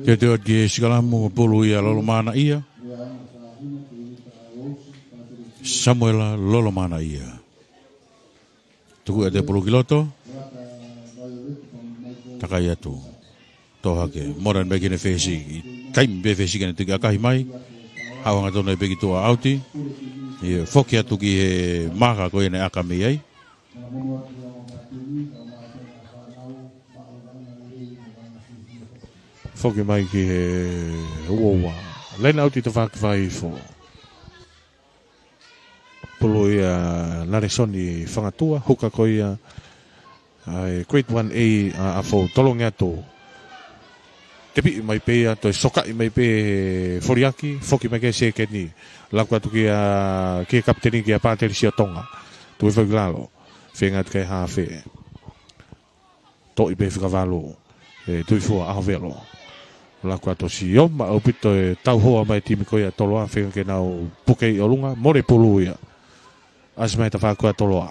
Teuteu atu ki he sikalamu, pulu ia Lolomanaʻia. Samuela Lolomanaʻia. Tuku ʻete pulu ki loto. Takai atu. Toʻo hake. Moran mai ki he fesi. Taimi pē fesi ke ne toki ʻakahi mai. Haʻu hangatonu ai pē ki tuʻa ʻauti. ʻIo, foki atu ki he maka ko ia naʻe ʻaka mei ai. Foki mai ki he ua ua. Laine ʻauti tafaʻaki fakaifo. Pulu ia Nalesoni Fangatua, huka ko ia ʻa e Grade One A ʻa, ʻa Foʻou, tolongi atu. Tepiʻi mai pē ia, toe sokaʻi mai pē Foliaki, foki mai ki he sekeni. Lako atu kia, ki he kapiteni kia Pāteli Siotonga. Tuifo ki lalo. Feinga atu ki he hafe. Toʻi pē fika valu. ʻE, tuifua ʻa Havelo. Laku atu ʻo siʻi ʻoma ʻaupito e tauhoa mai e timi ko ia ʻa Toloa, feinga ke nau puke ʻi ʻolunga, mole pulu ia. ʻAsi mai tafaʻaki ko ia ʻa Toloa.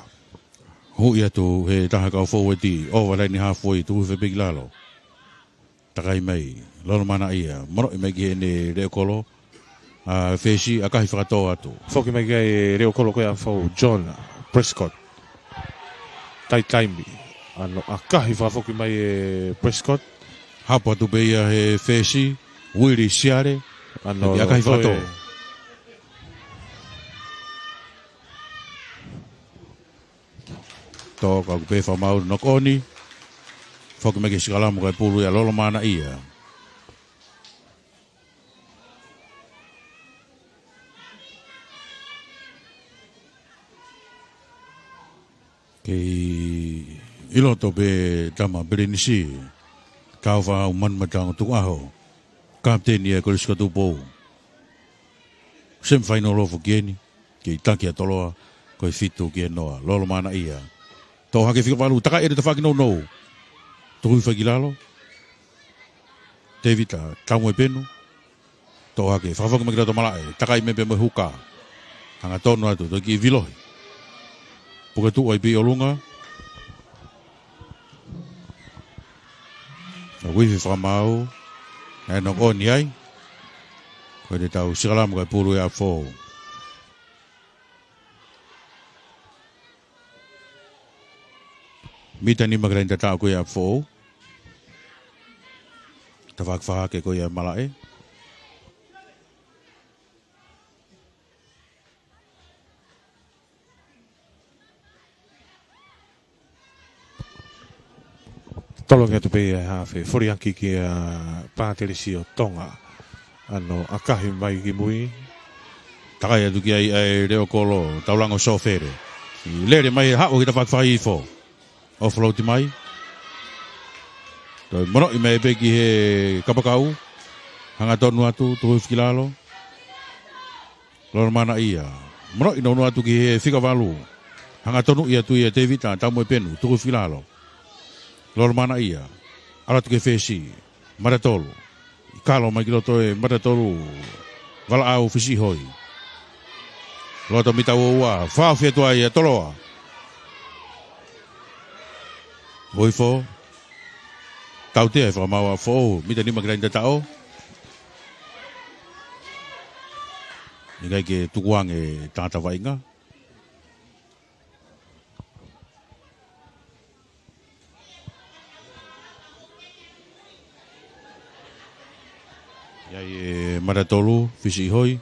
Huʻi atu he taha kau foueti, ʻova laine haafe, tuku hifo pē ki lalo. Takai mai, Lolomanaʻia, monoʻi mai ki heʻene leʻo kolo, ʻa Fesi, ʻakahi fakatō atu. Foki mai ki ai e leʻo kolo ko ia ʻa Fou, John Prescott. Tai taimi, ʻa hono ʻakahi fakafoki mai ʻe Prescott. Hapo atu pē ia he Fesi, Willie Siale, ʻa hono ʻakahi toe fakatō. Tō, ka ʻoku pē fakamaau, knock on. Foki mai ki he sikalamu kae pulu ia ʻa Lolomanaʻia. Kei ʻi loto pē tama Pelenisi, kau fau Manumataongo Tukuʻaho, kapiteni ʻa e Kolisi ko Tupou. Semifinal ʻoku foki eni, kei taki ʻa Toloa, ko e fitu ki he noa, Lolomanaʻia. Tō hake fika valu, takai ʻi he tafaʻaki nounou. Tuku hifo ki lalo. Tevita Taumuʻepenu. Tō hake, fakafoki mai ki loto malaʻe, takai mai pē mo e huka. Hangatonu atu, toe kiʻi vilohi. Puke tuʻu ai pē ʻi ʻolunga. ʻOku ʻi he fakamaau, naʻe knock on ai. Ko e te tau sikalamu kae pulu ia ʻa Fou. Mita nima ki he laine tataʻo ko ia ʻa Fou. Tafaʻaki fā hake ko ia malaʻe. Tolongi atu pē ia he haafe, foliaki kia Patelisio Tonga. ʻA hono ʻakahi mai ki mui. Takai atu ki ai ʻa e leʻo kolo, Taulango Sofere. ʻI lele mai e haʻu ki he tafaʻaki fā hifo. Offload mai. Toe monoʻi mai pē ki he kapakau. Hangatonu atu, tuku hifo ki lalo. Lolomanaʻia. Monoʻi nounou atu ki he fika valu. Hangatonu ia atu ia Tevita Taumuʻepenu, tuku hifo ki lalo. Lolomanaʻia. ʻAlu atu ki he Fesi. Matatolu. ʻI kalo mai ki loto e Matatolu. Valaʻau Fisiʻihoi. Loto mita ua ua. Fakaofi atu ai ʻa Toloa. Ui fo. Tautea e fakamaau ʻa Fou, mita nima ki he laine tataʻo. ʻIkai ke tukuange tangata vaʻinga. ʻI ai e Matatolu, Fisiʻihoi.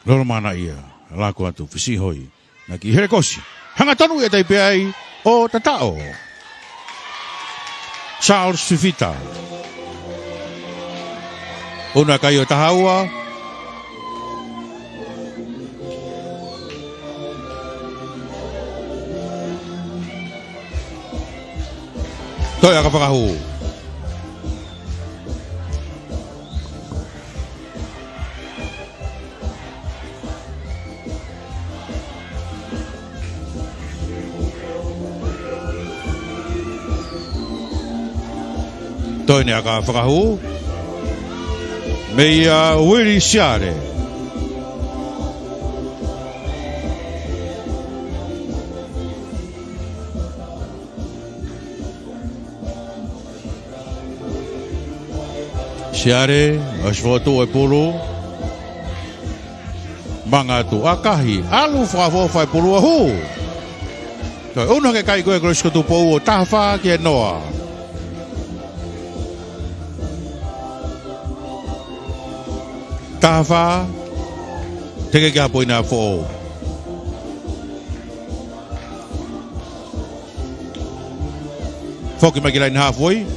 Lolomanaʻia, laku atu, Fisiʻihoi. Naʻe kiʻi helekosi. Hangatonu ia tai pē ai ʻo tataʻo. Charles Fifita. ʻUna kai ʻo taha ua. Toe ʻaka fakahū. Toe ne ʻaka fakahū. Meia Willie Siale. Siale, ʻosi fokotuʻu e pulu. Manga atu, ʻakahi, ʻalu fakaʻofoʻofa e pulu ʻo hū. Toe ʻunu hake kai ko e Kolisi ko Tupou ʻo taha fā ki he noa. Taha fā, teʻeki ke ʻi ai ha poini ʻa Fou. Foki mai ki he laine haafe.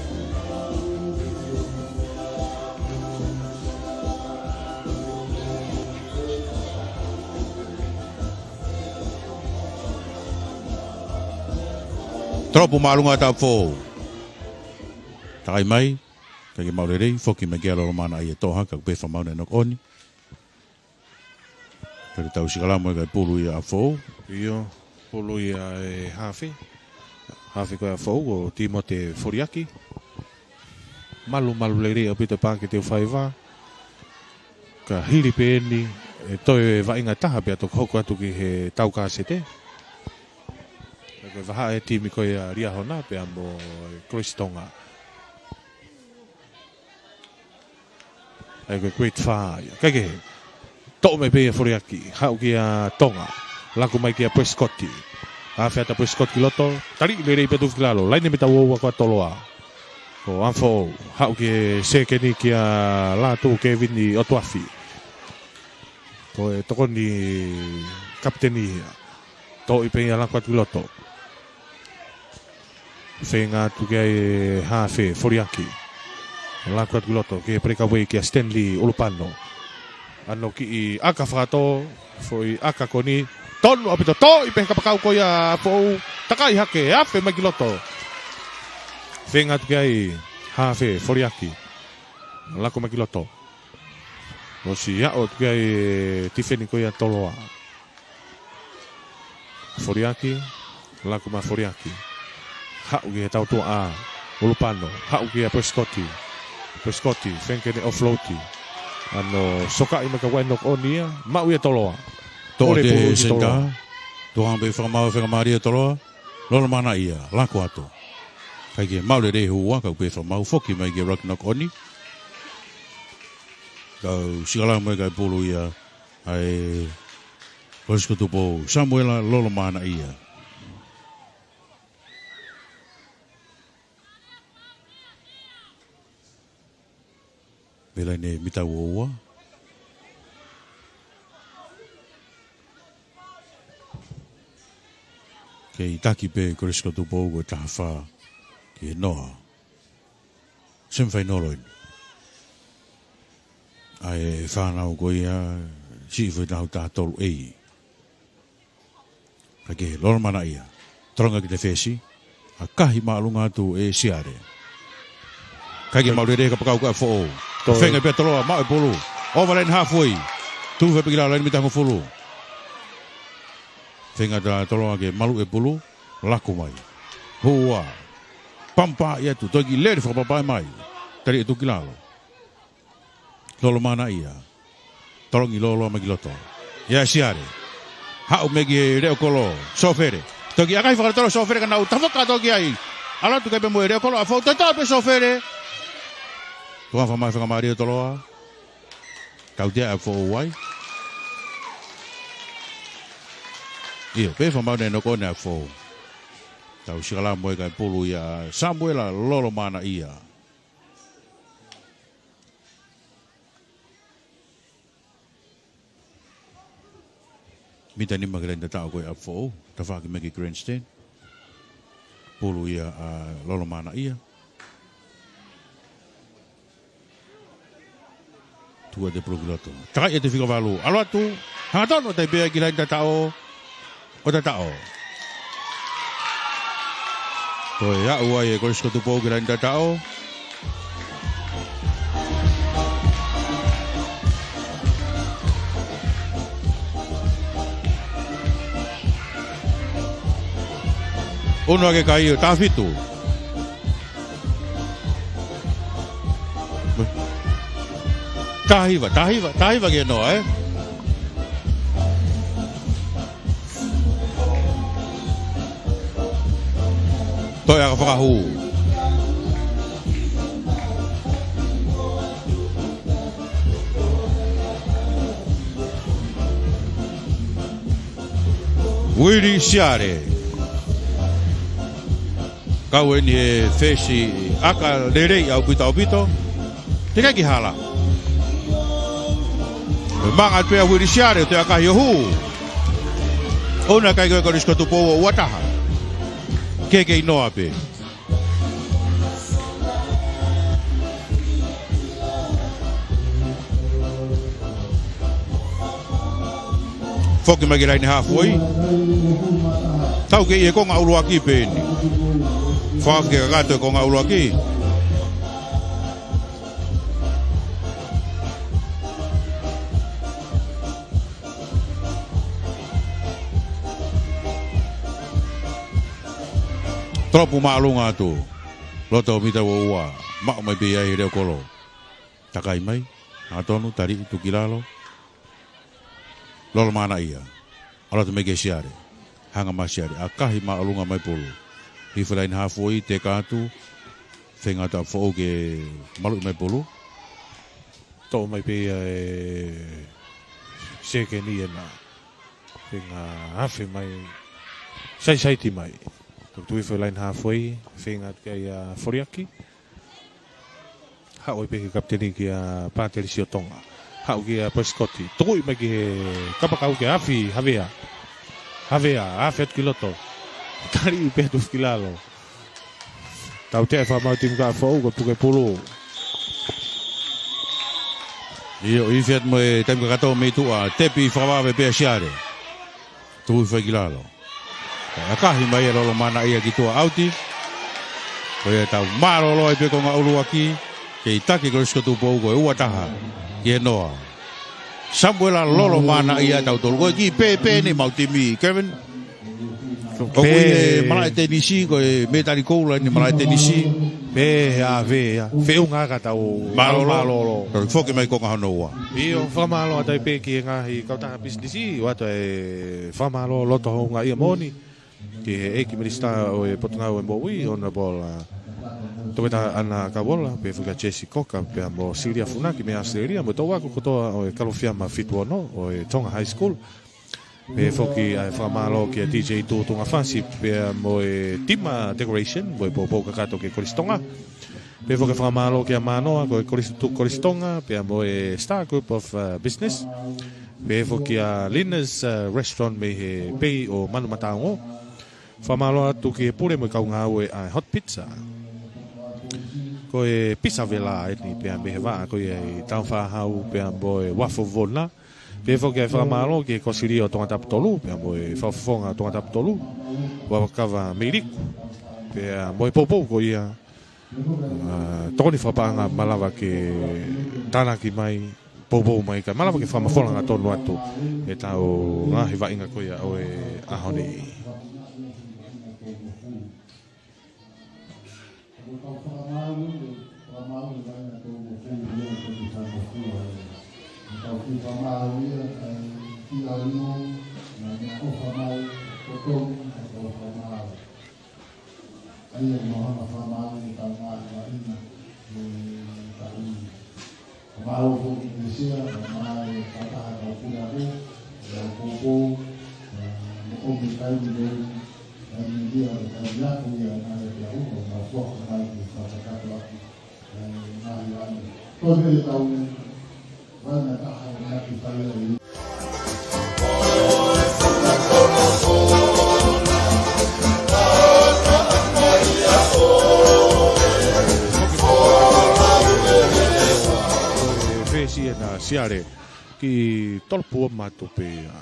Tolopu māʻolunga ʻa Fou. Takai mai, ʻikai ke maʻu lelei, foki mai kia Lolomanaʻia, tō hake, ʻoku pē fakamaau, naʻe knock on. Pea te tau sikalamu ai kae pulu ia ʻa Fou. ʻIo, pulu ia e haafe. Hafe ko ia ʻa Foʻou ko Timote Foliaki. Malumalu lelei ʻaupito e paʻake teufaiva. Ka hili pē eni, ʻe toe vaʻinga taha pea toki hoko atu ki he tau kasete. Ka ko e vahaʻa e timi ko ia ʻa Liahona pea mo e Kolisi Tonga. ʻA ia ko e grade five ia. Kaikehe. Toʻo mai pē ia ʻe Foliaki. Haʻu kia Tonga. Laku mai kia Prescott. Hafe atu ʻa Prescott ki loto. Taliʻi lelei pē tufi ki lalo. Laine mita ua ua ko ia ʻa Toloa. Ko ʻAfo. Haʻu ki he sekeni kia Lātū Kevin ʻOtuafi. Ko e tokoni kapiteni ia. Toʻo pē ia laku atu ki loto. Feinga atu ki ai ʻa e hafe, Foliaki. Laku atu ki loto, ki he breakaway kia Stanley ʻUlupano. ʻAno kiʻi ʻaka fakatō, foʻi ʻaka ko eni. Tonu ʻaupito, toʻo pē he kapakau ko ia ʻa Foʻou. Takai hake, afe mai ki loto. Feinga atu ki ai ʻa e hafe, Foliaki. Laku mai ki loto. ʻOsi aʻu atu ki ai e tifeni ko ia ʻa Toloa. Foliaki, laku mai ʻa Foliaki. Haʻu ki he tautuʻa ʻa ʻUlupano, haʻu kia Prescott. Prescott, feinga ke ne offload. ʻAno sokaʻi mai ka ʻoku ʻi ai e knock on ia, maʻu ia ʻe Toloa. Toʻo ʻe he pulu ki Toloa. Tuʻu hangē pē fakamaau, faingamālie ʻa Toloa. Lolo Manaʻia, laku atu. Kaikehe maʻu lelei e hū ua, kau pē fakamaau foki mai ki he ruck knock on. Kau sikalamu e kakai pulu ia, ʻa e Kolisi ko Tupou, Samuela Lolo Manaʻia. Mei laine mita ua ua. Kei taki pē Kolisi ko Tupou ko e taha fā ki he noa. Semifinal eni. ʻA e fānau ko ia, siʻi foʻi taʻu taha tolu ʻe. Kaikehe Lolo Manaʻia. Tolonga ki he fesi. ʻAkahi māʻolunga atu ʻe Siale. Kaikehe maʻu lelei e kapakau ko ia ʻa Foʻou. Toe. Feinga pē ʻa Toloa, maʻu e pulu. Ova laine halfway. Tufa pē ki lalo laine mita hongofulu. Feinga ʻa Toloa ke maluʻi e pulu. Laku mai. Hū ua. Pampa ia atu. Toki lele fakapapau mai. Tali atu ki lalo. Lolo Manaʻia. Tolongi lolo mai ki loto. ʻIa Siale. Haʻu mai ki he leʻo kolo. Sofele. Toki ʻakahi fakatolo Sofele ka nau tafaka toki ai. ʻAlu atu ki ai pea mo e leʻo kolo ʻa Foʻou, toʻo pē Sofele. Tuʻa fa mai fakamālie ʻa Toloa. Tautea ʻa Foʻou ai. ʻIo, pē fakamaau naʻe knock on ʻa Foʻou. Tau sikalamu e kakai pulu ia Samuela Lolo Manaʻia. Mita nima ki he laine tataʻo ko ia ʻa Foʻou, tafaʻaki mai ki he grandstand. Pulu ia ʻa Lolo Manaʻia. Tuku atu e pulu ki loto. Takai atu e fika valu. ʻAlu atu. Hangatonu atu ai pē ia ki he laine tataʻo. ʻO tataʻo. Toe aʻu ai e Kolisi ko Tupou ki he laine tataʻo. Ono ake kai ʻo taha fitu. Taha hiva, taha hiva, taha hiva ki he noa, ē? Toe ʻaka fakahū. Uili Siale. Kau eni he fesi ʻaka lelei ʻaupito ʻaupito. Teʻeki ke hala. Manga atu pē ʻa Uili Siale, toe ʻakahi ʻo hū. ʻOua naʻa kai ko e Kolisi ko Tupou ʻo ua taha. Kei kei noa pē. Foki mai ki he laine halfway. Tau kei ʻi he konga ʻuluaki pē eni. Fakaʻamu ke kakato e konga ʻuluaki. Tolopu māʻolunga atu. Loto mita ua ua. Maʻu mai pē ia ʻe he Leʻo Kolo. Takai mai. Hangatonu, taliʻi, tuku ki lalo. Lolo Manaʻia. ʻAlu atu mai kia Siale. Hanga mai Siale. ʻAkahi māʻolunga mai pulu. Hifo laine haafe, teka atu. Feinga atu ʻApifoʻou ke maluʻi mai pulu. Toʻo mai pē ia ʻe Sekeni ena. Feinga afe mai. Saisaiti mai. Tuku hifo laine haafe. Feinga atu kia Foliaki. Haʻu ai pē ki he kapiteni kia Pāteli Siotonga. Haʻu kia Prescott. Tukuʻi mai ki he kapakau kia Afi, Havea. Havea, afe atu ki loto. Taliʻi pē atu ki lalo. Tautea e fakamaau timi ʻa ʻApifoʻou, ko e puke pulu. ʻIo, ifi atu mo e taimi kakato mei tuʻa, tepi fakavave pē ʻa Siale. Tuʻu hifo ki lalo. ʻAkahi mai ʻa Lolo Manaʻia ki tuʻa, ʻauti. Ko ia tau mālōlō ai pē konga ʻuluaki, kei taki e Kolisi ko Tupou ko e ua taha ki he noa. Samuela Lolo Manaʻia, tautolu ko e kiʻi pēpē ʻeni ʻemau timi, Kevin. Ko ʻoku ʻi he malaʻe tenisi, ko e mētali koula ʻeni malaʻe tenisi. Pē he ʻave ia. Feʻunga ka tau mālōlō. Mālōlō. Tau foki mai konga hono ua. ʻIo, fakamālō atu ai pē ki he ngaahi kautaha pisinisi, ʻoatu e fakamālō loto houngaʻia moʻoni ki he ʻEiki Minisitā ʻo e Potungāue Moʻui, Honourable, uh, Toketā ʻAna Kauola, pea foki kia Jesse Cocker, pea mo Silia Funaki mei ʻAositelēlia, mo e toʻu ako kotoa ʻo e Kalofiama fitu ono ʻo e Tonga High School. Pea foki ʻa e fakamālō kia D J Tuʻutuʻunga Fasi, pea mo e Tima Decoration, mo e poupou kakato ki he Kolisi Tonga. Pea foki fakamālō kia Mānoa, ko e Kolisi Tu-, Kolisi Tonga, pea mo e Star Group of, uh, Business. Pea foki kia Lina's, uh, Restaurant mei he pei ʻo Manumataongo. Fakamālō atu ki he pule mo e kau ngāue ʻa e Hot Pizza. Ko e pisa vela ʻeni pea mei he vaʻa ko ia ʻi Taufāhau pea mo e Uafo Vona. Pea foki ʻa e fakamālō ki he Kosilio Tongatapu tolu, pea mo e Fakafofonga Tongatapu tolu, Uavakava Meiliku. Pea mo e poupou ko ia, ʻa, tokoni fakapaʻanga malava ke tānaki mai, poupou mai kae malava ke fakamafola hangatonu atu ʻetau ngaahi vaʻinga ko ia ʻo e ʻaho ni. ʻA ia ʻoku mau hanga ʻo fakamālō ʻi he taʻu ni, ʻi he taʻu ni. Fakamālō foki ki he sea, fakamālō e kātaki ʻa e kau pule, ʻa e kau poupou, ʻa, mo e kau meʻa kai ni, ʻa e meʻa ʻa e kai ni aku ia, ʻa e meʻa ʻa e ʻaho, ʻa e meʻa fuaka mai ki he fakakakato atu, ʻa e ngaahi ʻaho. Ko e meʻa ʻe tau, ʻa e meʻa taha, ʻa e meʻa ki fai ai. Fesi ena Siale ki tolopu ʻo matu pea.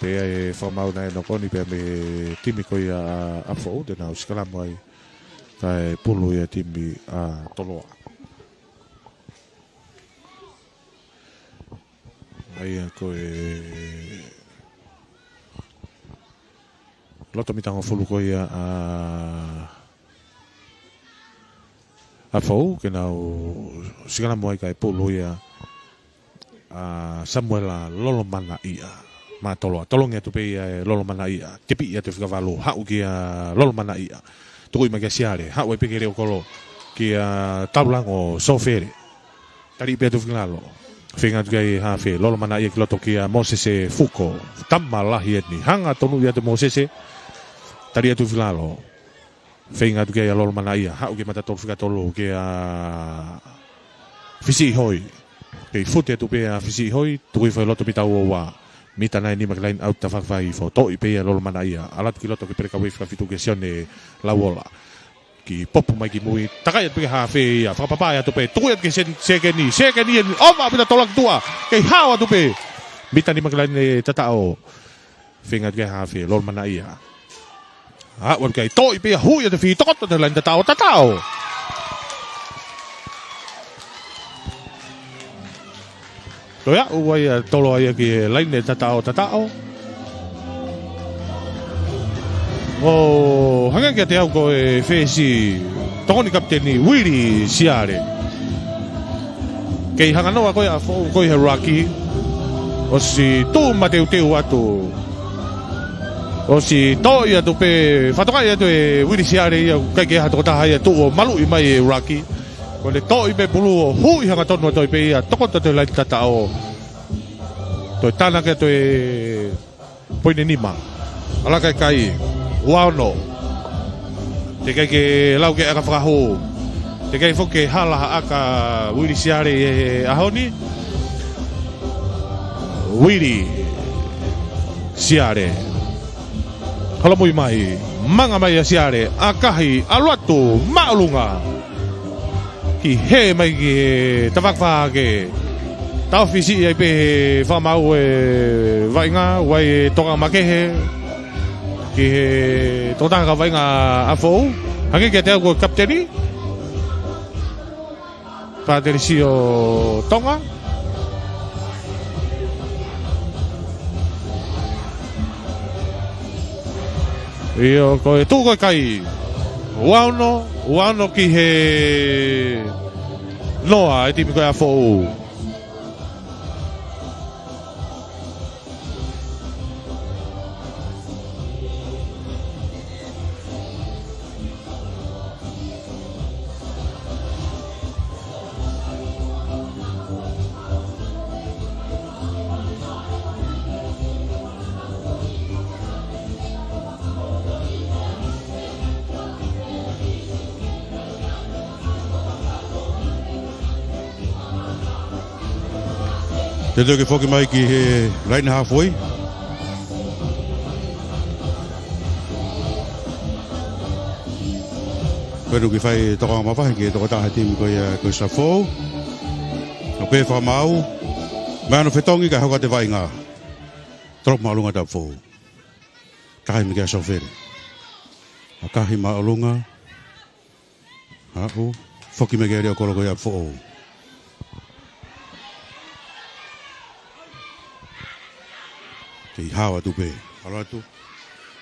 Pea ʻe fakamaau naʻe nokoni pea mei he timi ko ia ʻa ʻApifoʻou te nau sikalamu ai. Kae pulu ia timi ʻa Toloa. ʻA ia ko e loto mita hongofulu ko ia ʻa ʻApifoʻou ke nau sikalamu ai kae pulu ia ʻa Samuela Lolomanaʻia. Mā Toloa, tolongi atu pē ia ʻe Lolomanaʻia. Tepiʻi atu e fika valu, haʻu kia Lolomanaʻia. Tukuʻi mai kia Siale, haʻu ai pē ki he Leʻo Kolo, kia Taulango Sofele. Taliʻi pē atu fika lalo. Feinga atu ki ai hafe, Lolomanaʻia ki loto kia Mosese Fuko. Tama lahi ʻeni, hangatonu ia ʻa Mosese. Taliʻi atu fika lalo. Feinga atu ki ai ʻa Lolomanaʻia, haʻu ki he mata tolu fika tolu kia Fisiʻihoi. Kei fute atu pē ʻa Fisiʻihoi, tuku hifo he loto mita ua ua. Mita nai nima ki he line out tafaʻaki fai hifo, toʻi pē ia ʻe Lolomanaʻia. ʻAlu atu ki loto ki he pelekauē fika fitu kia Sione Lauola. Kiʻi popu mai ki mui, takai atu pē ki he hafe ia, fakapapā atu pē, tuku atu ki he sen-, sekeni, sekeni ʻeni, ʻova ʻa Pita Toloa ki tuʻa, kei hao atu pē. Mita nima ki he laine tataʻo. Feinga atu ki ai hafe, Lolomanaʻia. Aʻu atu ki ai, toʻi pē ia, hui atu e fī, tokoto atu he laine tataʻo, tataʻo. Toe aʻu ai ʻa Toloa ia ki he laine tataʻo, tataʻo. ʻO hangē kiate au ko e fesi tokoni kapiteni Uili Siale. Kei hanganoa ko ē ʻa Foʻou ko ē he ruaki. ʻOsi tuʻu mateuteu atu. ʻOsi toʻi atu pē, fakatokangaʻi atu ʻe Uili Siale ia, ʻikai ke ʻi ai ha tokotaha ia tuʻu ʻo maluʻi mai e ruaki. Ko ʻene toʻi pē pulu ʻo huʻi hangatonu atu ai pē ia, tokoto atu e laini tataʻo. Toe tānaki atu e poini nima. ʻAlu ʻa e kakai, ua ono. Teʻeki ai ke lau ke ʻaka fakahū. Teʻeki ai foki ke hala ha ʻaka Uili Siale ʻi he ʻaho ni. Uili Siale. Holomui mai, manga mai ʻa Siale, ʻakahi, ʻalu atu, māʻolunga. Ki he mai ki he tavaka fakahake. Taʻofi siʻi ai pē he fakamaau e vaʻinga, ʻoku ʻi ai e toka makehe. Ki he tokotaha kau vaʻinga ʻa Foʻou. Hangē kiate au ko e kapiteni. Patelisio Tonga. ʻIo, ko e tuʻu ko ē kakai. Ua ono, ua ono ki he noa e timi ko ē ʻa Foʻou. Te tau ke foki mai ki he laini hafoi. Penu ki fai toka mavahe ki he tokotaha timi ko ia ko ē ʻa Foʻou. ʻO pē fakamaau. Mai ʻo fetongi kae hoko atu e vaʻinga. Tolopu māʻolunga atu ʻa Foʻou. Takai mai ki ai ʻa Sofele. ʻAkahi māʻolunga. Haʻu. Foki mai ki he leʻo kolo ko ia ʻa Foʻou. Kei hao atu pē. ʻAlu atu.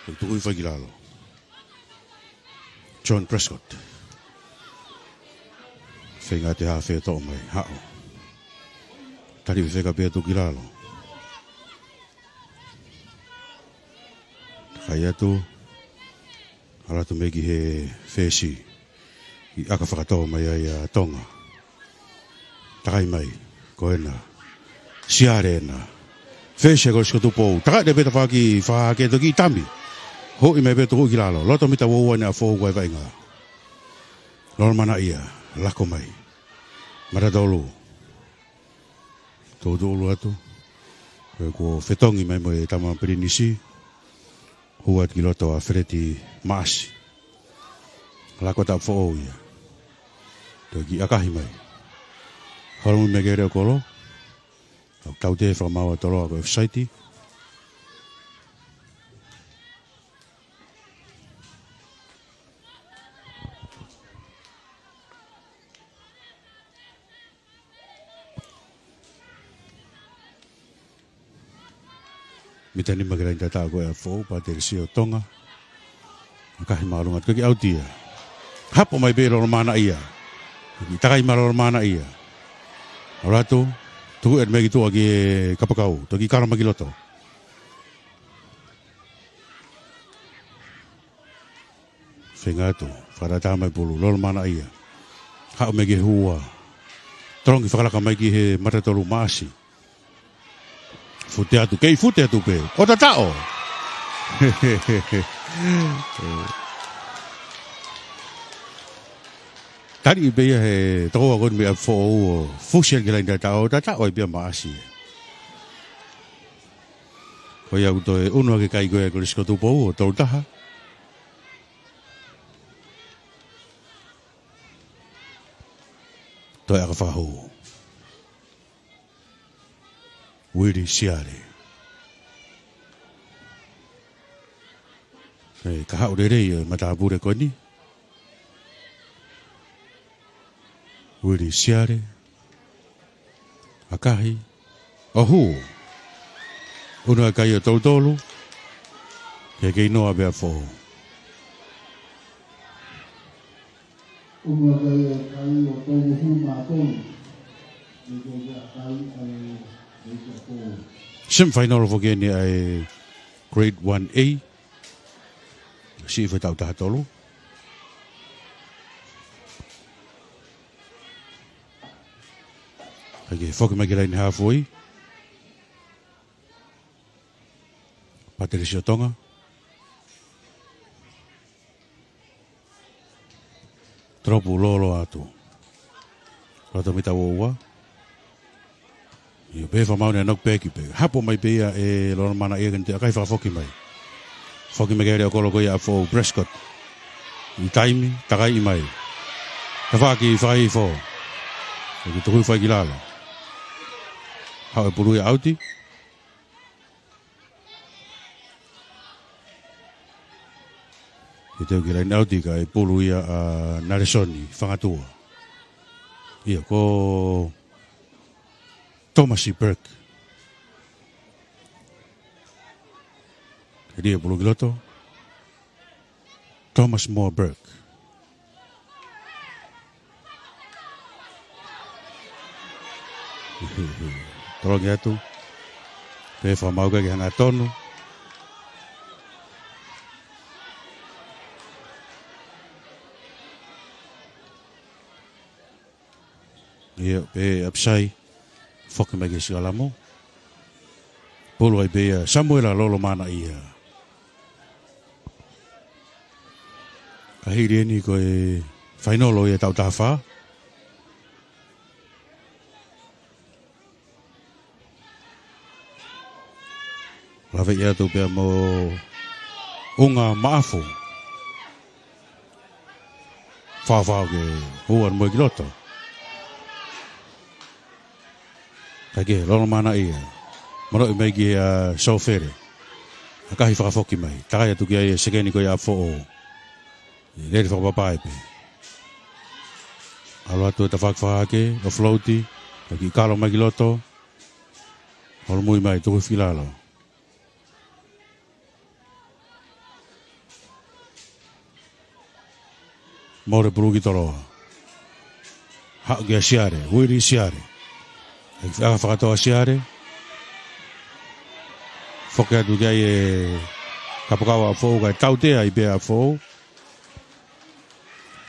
Kei tuʻu ʻi fai ki lalo. John Prescott. Feinga atu e hafe ʻo toʻo mai. Haʻu. Tali fefeka pē atu ki lalo. Takai atu. ʻAlu atu mai ki he fesi. ʻI ʻaka fakatō mai ai ʻa Tonga. Takai mai. Ko ena. Siale ena. Fesi ko Sikotuʻupou. Takai atu pē tafaʻaki fakahake toki tami. Huʻi mai pē tuku ki lalo. Loto mita uaua ʻa Foʻou ko e vaʻinga. Lolo mana ia. Lako mai. Matatolu. Tuʻutuʻulu atu. Ko e kuo fetongi mai mo e tama Pilinisi. Hū atu ki loto ʻa Feleti Maʻasi. Lako atu ʻa Foʻou ia. Toe kiʻi ʻakahi mai. Holomui mai ki he leʻo kolo. Tau tautea fakamaau ʻa Toloa ko e ʻofisaiti. Mita nima ki he laini tataʻo ko ē ʻa Foʻou, Patelisio Tonga. ʻAkahi māʻolunga atu ki he ʻauti ia. Hapo mai pē lolo mana ia. Ki takai mai lolo mana ia. ʻAlu atu. Tuku ʻene mai ki tuʻa ki he kapakau. Toki kalo mai ki loto. Feinga atu, fakatātā mai pulu, lolo mana ia. Haʻu mai ki he hua. Tolongi fakalaka mai ki he matatolu Maʻasi. Fute atu, kei fute atu pē. ʻO tataʻo. Tali pē ia he tokoua ko eni mei ʻa Foʻou ʻo fusi ʻaki laini tataʻo, ʻo tataʻo ai pē ia Maʻasi. Ko ia ʻoku toe unu ʻa e kakai ko ē ko Sikotuʻupou ʻo tolu taha. Toe ʻaka fakahū. Uili Siale. ʻE, ka haʻu lelei ʻo e matāpule ko eni. Uili Siale. ʻAkahi. ʻO hū. Unu ʻa e kakai ʻo tolutolu. Ke kei noa pē ʻa Foʻou. Ko e meʻa ia ʻa e kai ʻo tolu hima tolu. Ko e meʻa ia ʻa e kai ʻa e, ʻa e kia tolu. Semifinal foki eni ʻa e Grade one A. Siʻi foʻi taʻu taha tolu. Kae foki mai ki he laine haafe. Patricio Tonga. Tolopu lōloa atu. Loloto mita ua ua. ʻIo, pehē fakamaau naʻe knock back pē. Hapo mai pē ia ʻe Lolomanaʻia ke ne toe ʻakahi fakafoki mai. Foki mai ki he ʻalu ʻa e kolo ko ia ʻa Foʻou Prescott. ʻI taimi, takai mai. Tafaʻaki fakahihifo. Ke tuku hifo ai ki lalo. Haʻu e pulu ia ʻauti. Ke teu ki he laine ʻauti kae pulu ia ʻa Nalesoni Fangatua. ʻIo, ko Thomas Burke. Hili e pulu ki loto. Thomas Moore Burke. Tolongi atu. Pehē fakamaau kae hangatonu. ʻIo, pehē ʻapsai. Foki mai ki he sikalamu. Pulu ai pē ia Samuela Lolomanaʻia. Ka hili eni ko e fainolo ia taʻu taha fā. Laveʻi atu pea mo ʻUnga Maʻafu. Faofao ke hū ʻa e moe ki loto. Kae kehe, Lolomanaʻia. Monoʻi mai ki he ʻa Sofele. ʻAkahi fakafoki mai. Takai atu ki ai e sekeni ko ia ʻa Foʻou. Lele fakapapae pē. ʻAlu atu e tafaʻaki fakahake, offload, kae kiʻi kalo mai ki loto. Holomui mai, tuku hifo ki lalo. Mole pulu ki toloa. Haʻu kia Siale, Uili Siale. ʻAkahi fakakātoa Siale. Foki atu ki ai e kapakau ʻa Foʻou, kae tautea ai pē ʻa Foʻou.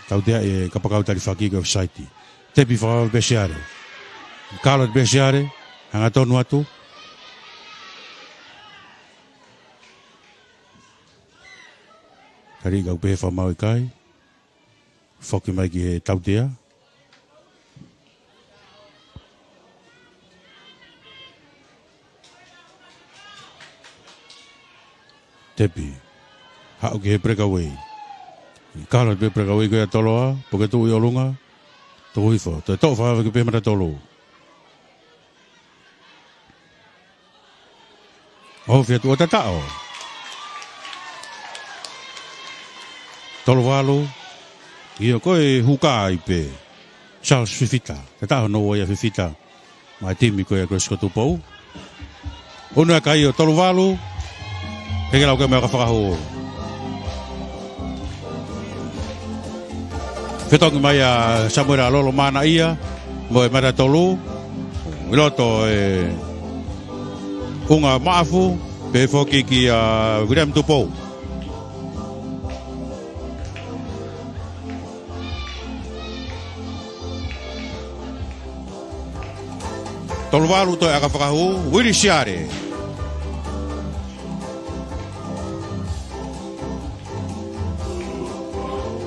Tautea e kapakau talifaki ko e offside. Tepi fakavave pē Siale. Kalo pē Siale, hangatonu atu. Kali kau pehē fakamaau ʻikai. Foki mai ki he tautea. Tepi. Haʻu ki he breakaway. Kalo pē breakaway ko ia toloa, puke tuʻu ʻi ʻolunga. Tuku hifo, toe toʻo fakavave ki pē mata tolu. ʻOfi atu ʻo tataʻo. Tolu valu. ʻIo ko e huka ai pē. Charles Fifita. Tataʻo hono ua ia Fifita. Maʻa e timi ko ia Kolisi ko Tupou. ʻUnu ʻa e kai ʻo tolu valu. Peke lau ke meʻa ka fakahū. Fetongi mai ʻa Samuela Lolomanaʻia mo e mata tolu. ʻI loto e ʻUnga Maʻafu, pehē foki kia William Tupou. Tolu valu toe ʻaka fakahū, Uili Siale.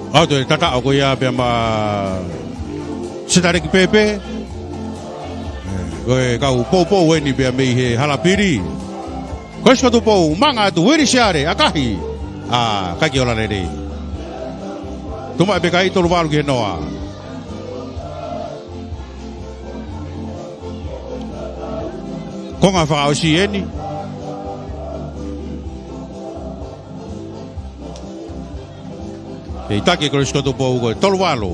ʻAu toe tataʻo ko ia pea maʻa Sitaleki Pepe. Ko e kau poupou eni pea mei he Halapili. Kolisi ko Tupou, manga atu Uili Siale, ʻakahi. ʻA, ʻikai ke ola lelei. Tuʻu maʻu pē kai tolu valu ki he noa. Konga fakaʻosi eni. Kei taki Kolisi ko Tupou ko e tolu valu.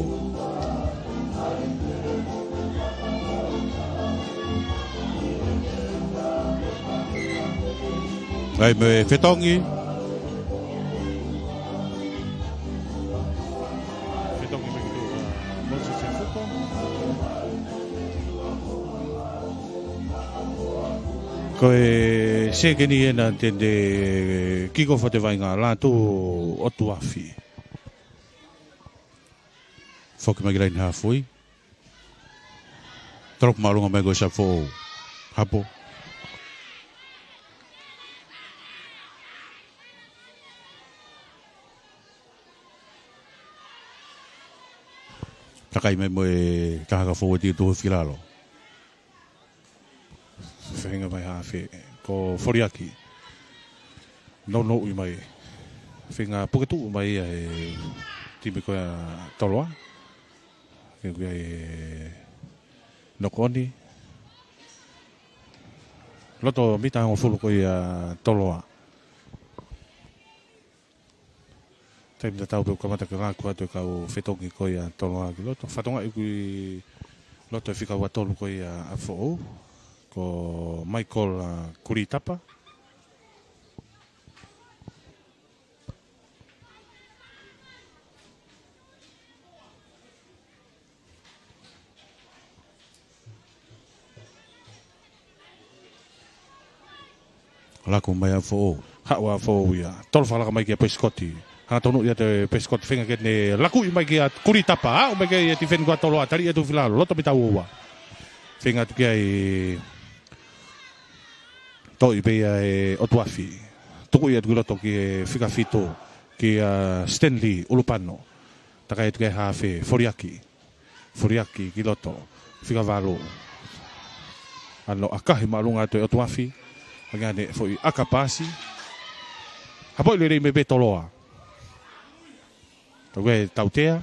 Ai mo e fetongi. Fetongi mai ki tuʻa. Ko e sekeni ena te ne kick off ʻa e vaʻinga, Lātū ʻOtuafi. Foki mai ki he laine hāfui. Tolopu māʻolunga mai ko ē ʻa Foʻou. Hapo. Takai mai mo e taha ʻa Foʻou, ʻe tuʻu hifo ki lalo. Feinga mai hafe ko Foliaki. Nounou mai. Feinga puke tuʻu mai ia ʻe he timi ko ia ʻa Toloa. Ke ʻi ai e knock on. Loto mita hongofulu ko ia ʻa Toloa. Taimi tatau pē ʻoku kamata ke laku atu e kau fetongi ko ia ʻa Toloa ki loto. Fatongia ʻi loto e fika ua tolu ko ia ʻa Foʻou, ko Michael, ā, Kulitapa. Laku mai ʻa Foʻou. Haʻu ʻa Foʻou ia. Tolo fakalaka mai kia Pesikoti. Hangatonu ia ʻe Pesikoti, feinga ke ne lakuʻi mai kia Kulitapa. Aʻu mai ki he tifeni ko ia ʻa Toloa, tali atu ki lalo. Loto mita ua ua. Feinga atu ki ai Toʻi pē ia ʻe ʻOtuafi. Tuku ia atu ki loto ki he fika fitu, kia Stanley ʻUlupano. Takai atu ki he hafe, Foliaki. Foliaki ki loto. Fika valu. Ano ʻakahi māʻolunga atu ʻe ʻOtuafi. Hangē ʻene foʻi ʻaka paasi. Hapoʻi lelei mai pē Toloa. Tau ke tautea.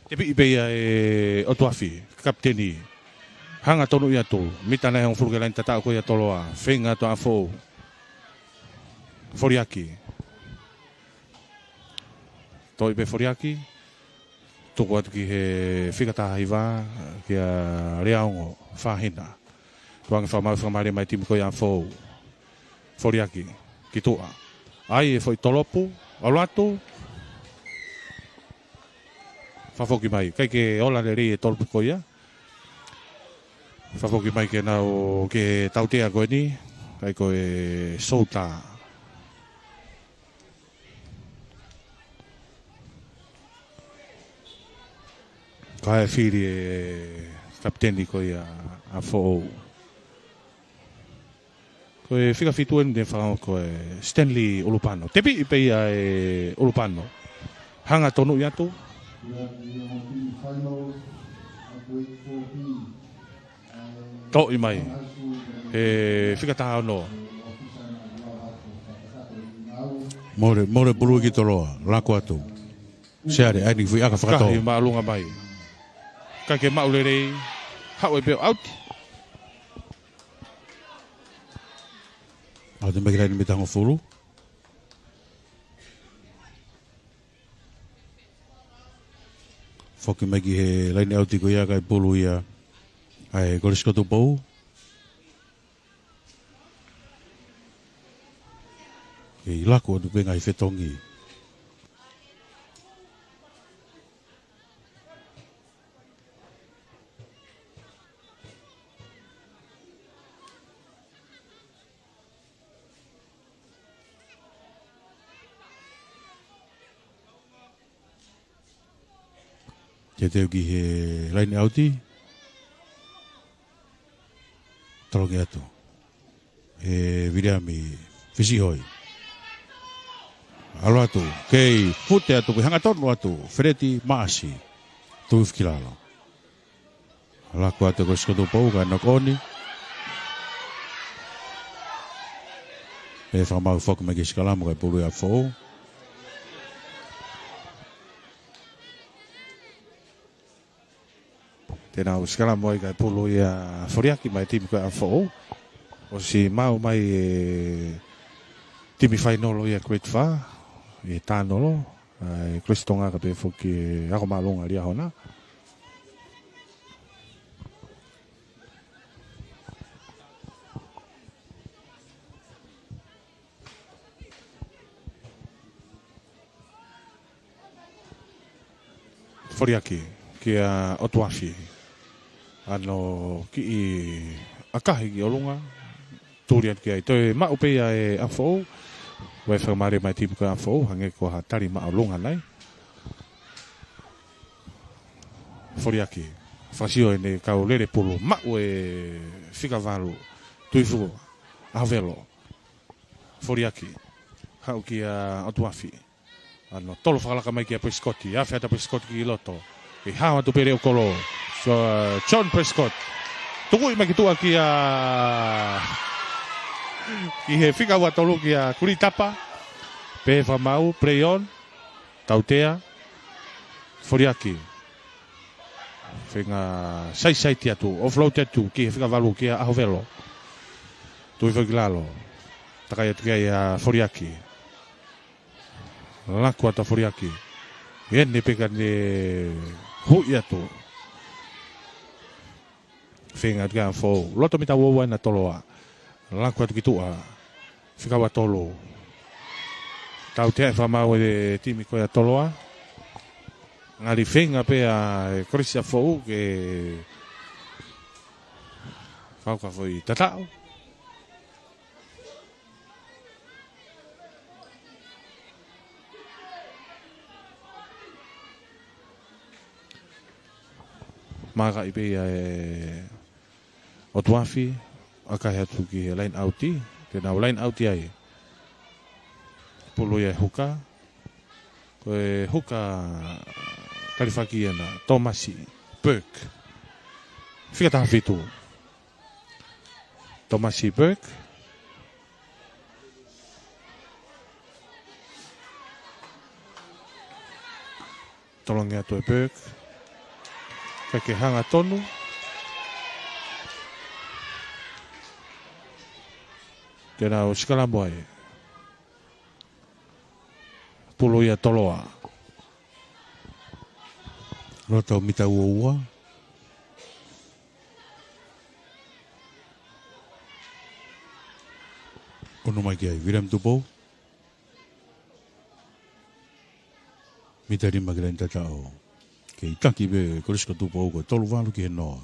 Tepiʻi pē ia ʻe ʻOtuafi, kapiteni. Hangatonu ia atu, mita nai hongofulu ki he laine tataʻo ko ia ʻa Toloa, feinga atu ʻa Foʻou. Foliaki. Toʻi pē Foliaki. Tuku atu ki he fika taha hiva, kia Leaongo Fahina. Tuku ange fakamaau, fakamālie mai timi ko ia ʻa Foʻou. Foliaki, ki tuʻa. ʻAi e foʻi tolopu, ʻalu atu. Fakafoki mai, ʻikai ke ola lelei e tolopu ko ia. Fakafoki mai ke nau ke tautea ko eni, ʻikai ko e sōta. Kae fili e kapiteni ko ia ʻa Foʻou. Ko e fika fitu eni ʻoku ne fakahoko, ko e Stanley ʻUlupano. Tepiʻi pē ia ʻe ʻUlupano. Hangatonu ia atu. Toʻi mai. He fika taha ono. Mole, mole pulu ki Toloa, laku atu. Seale, ʻai ʻene foʻi ʻaka fakatō. Kahi māʻolunga mai. ʻIkai ke maʻu lelei. Haʻu e peo, ʻauti. ʻAuti mai ki he laine mita hongofulu. Foki mai ki he laine ʻauti ko ia kae pulu ia ʻa e Kolisi ko Tupou. Kei laku atu pē ngaahi fetongi. Teuteu ki he laine ʻauti. Tolongi atu. ʻE Viliami Fisihoi. ʻAlu atu. Kei fute atu, kei hangatonu atu. Feleti Maʻasi. Tuʻu hifo ki lalo. Laku atu e Kolisi ko Tupou, kae knock on. ʻE fakamaau foki mai ki he sikalamu kae pulu ia ʻa Foʻou. Te nau sikalamu ai kae pulu ia ʻa Foliaki mei he timi ko ia ʻa Foʻou. ʻOsi maʻu mai e timi fainolo ia Grade Fā, ʻi he tanolo, ʻa e Kolisi Tonga kae pehē foki e ako māʻolunga Liahona. Foliaki kia ʻOtuafi. ʻAno kiʻi ʻakahi ki ʻolunga. Tuli atu ki ai. Toe maʻu pē ia ʻe ʻApifoʻou. Ua e fakamālō mai timi ko ʻApifoʻou. Hangē ko ha tali māʻolunga nai. Foliaki. Fakasio ʻene kau lele pulu. Maʻu ʻe fika valu. Tuʻifua. ʻAhovelo. Foliaki. Haʻu kia ʻOtuafi. ʻAno tolo fakalaka mai kia Prescott. Afe atu Prescott ki loto. ʻI hao atu pē Leʻokolo. So, uh, John Prescott. Tukuʻi mai ki tuʻa kia, ki he fika ua tolu kia Kulitapa. Pehē fakamaau, play on. Tautea. Foliaki. Feinga saisaiti atu. Offload atu ki he fika valu kia ʻAhovelo. Tuʻi foki ki lalo. Takai atu ki ai ʻa Foliaki. Laku atu ʻa Foliaki. ʻEne peka ne huʻi atu. Feinga atu kia ʻApifoʻou. Loto mita ua ua ʻena toloa. Laku atu ki tuʻa. Fika ua tolu. Tautea ʻe fakamaau e timi ko ia toloa. Ngali feinga pē ʻa e Kolisi ʻApifoʻou ke fakakafoʻi tataʻo. Makaʻi pē ia ʻe ʻOtuafi, ʻakahi atu ki he line out, te nau line out ai. Pulu ia ʻe Huka, ko e Huka Kalifaki ʻena, Tomasi Burke. Fika taha fitu. Tomasi Burke. Tolongi atu ʻe Burke. Kae ke hanga tonu. Te nau sikalamu ai. Pulu ia toloa. Loto mita ua ua. ʻUnu mai ki ai, William Tupou. Mita nima ki laini tataʻo. Kei taki pē Kolisi ko Tupou ko e tolu valu ki he noa.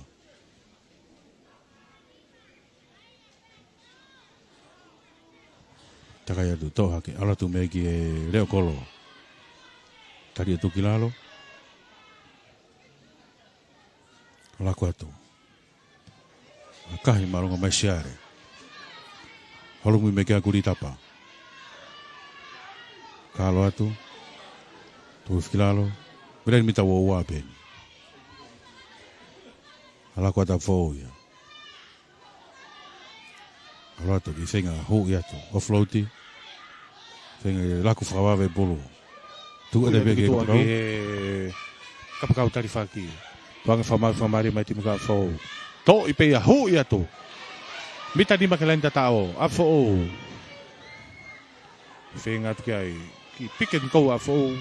Takai atu toʻo hake, ʻalu atu mei ai ki he Leʻokolo. Tali atu ki lalo. Laku atu. ʻAkahi māʻolunga mai Siale. Holomui mai kia Kulitapa. Kalo atu. Tuʻu foki ki lalo. Mita mita ua ua pē ʻeni. Laku atu ʻa Foʻou ia. ʻAlu atu, kiʻi feinga huʻi atu. Offload. Feinga laku fakavave pulu. Tuʻu ʻete pē ki he kapakau. Kapakau Talifaki. Tuʻunga fakamaau, fakamaau mai timi ko ʻApifoʻou. Toʻi pē ia, huʻi atu. Mita nima ki laini tataʻo. ʻApifoʻou. Feinga atu ki ai. Kiʻi pick and go ʻApifoʻou.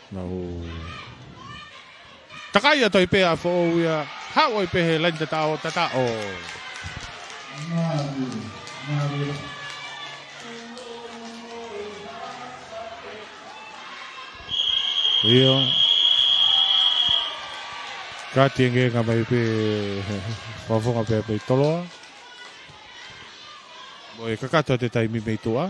Nau takai atu ai pē ʻApifoʻou ia. Haʻu ai pē he laini tataʻo, tataʻo. ʻIo. Kati ʻengenga mai pē. Fafonga pē pē toloa. Mo e kakato ʻete taimi mei tuʻa.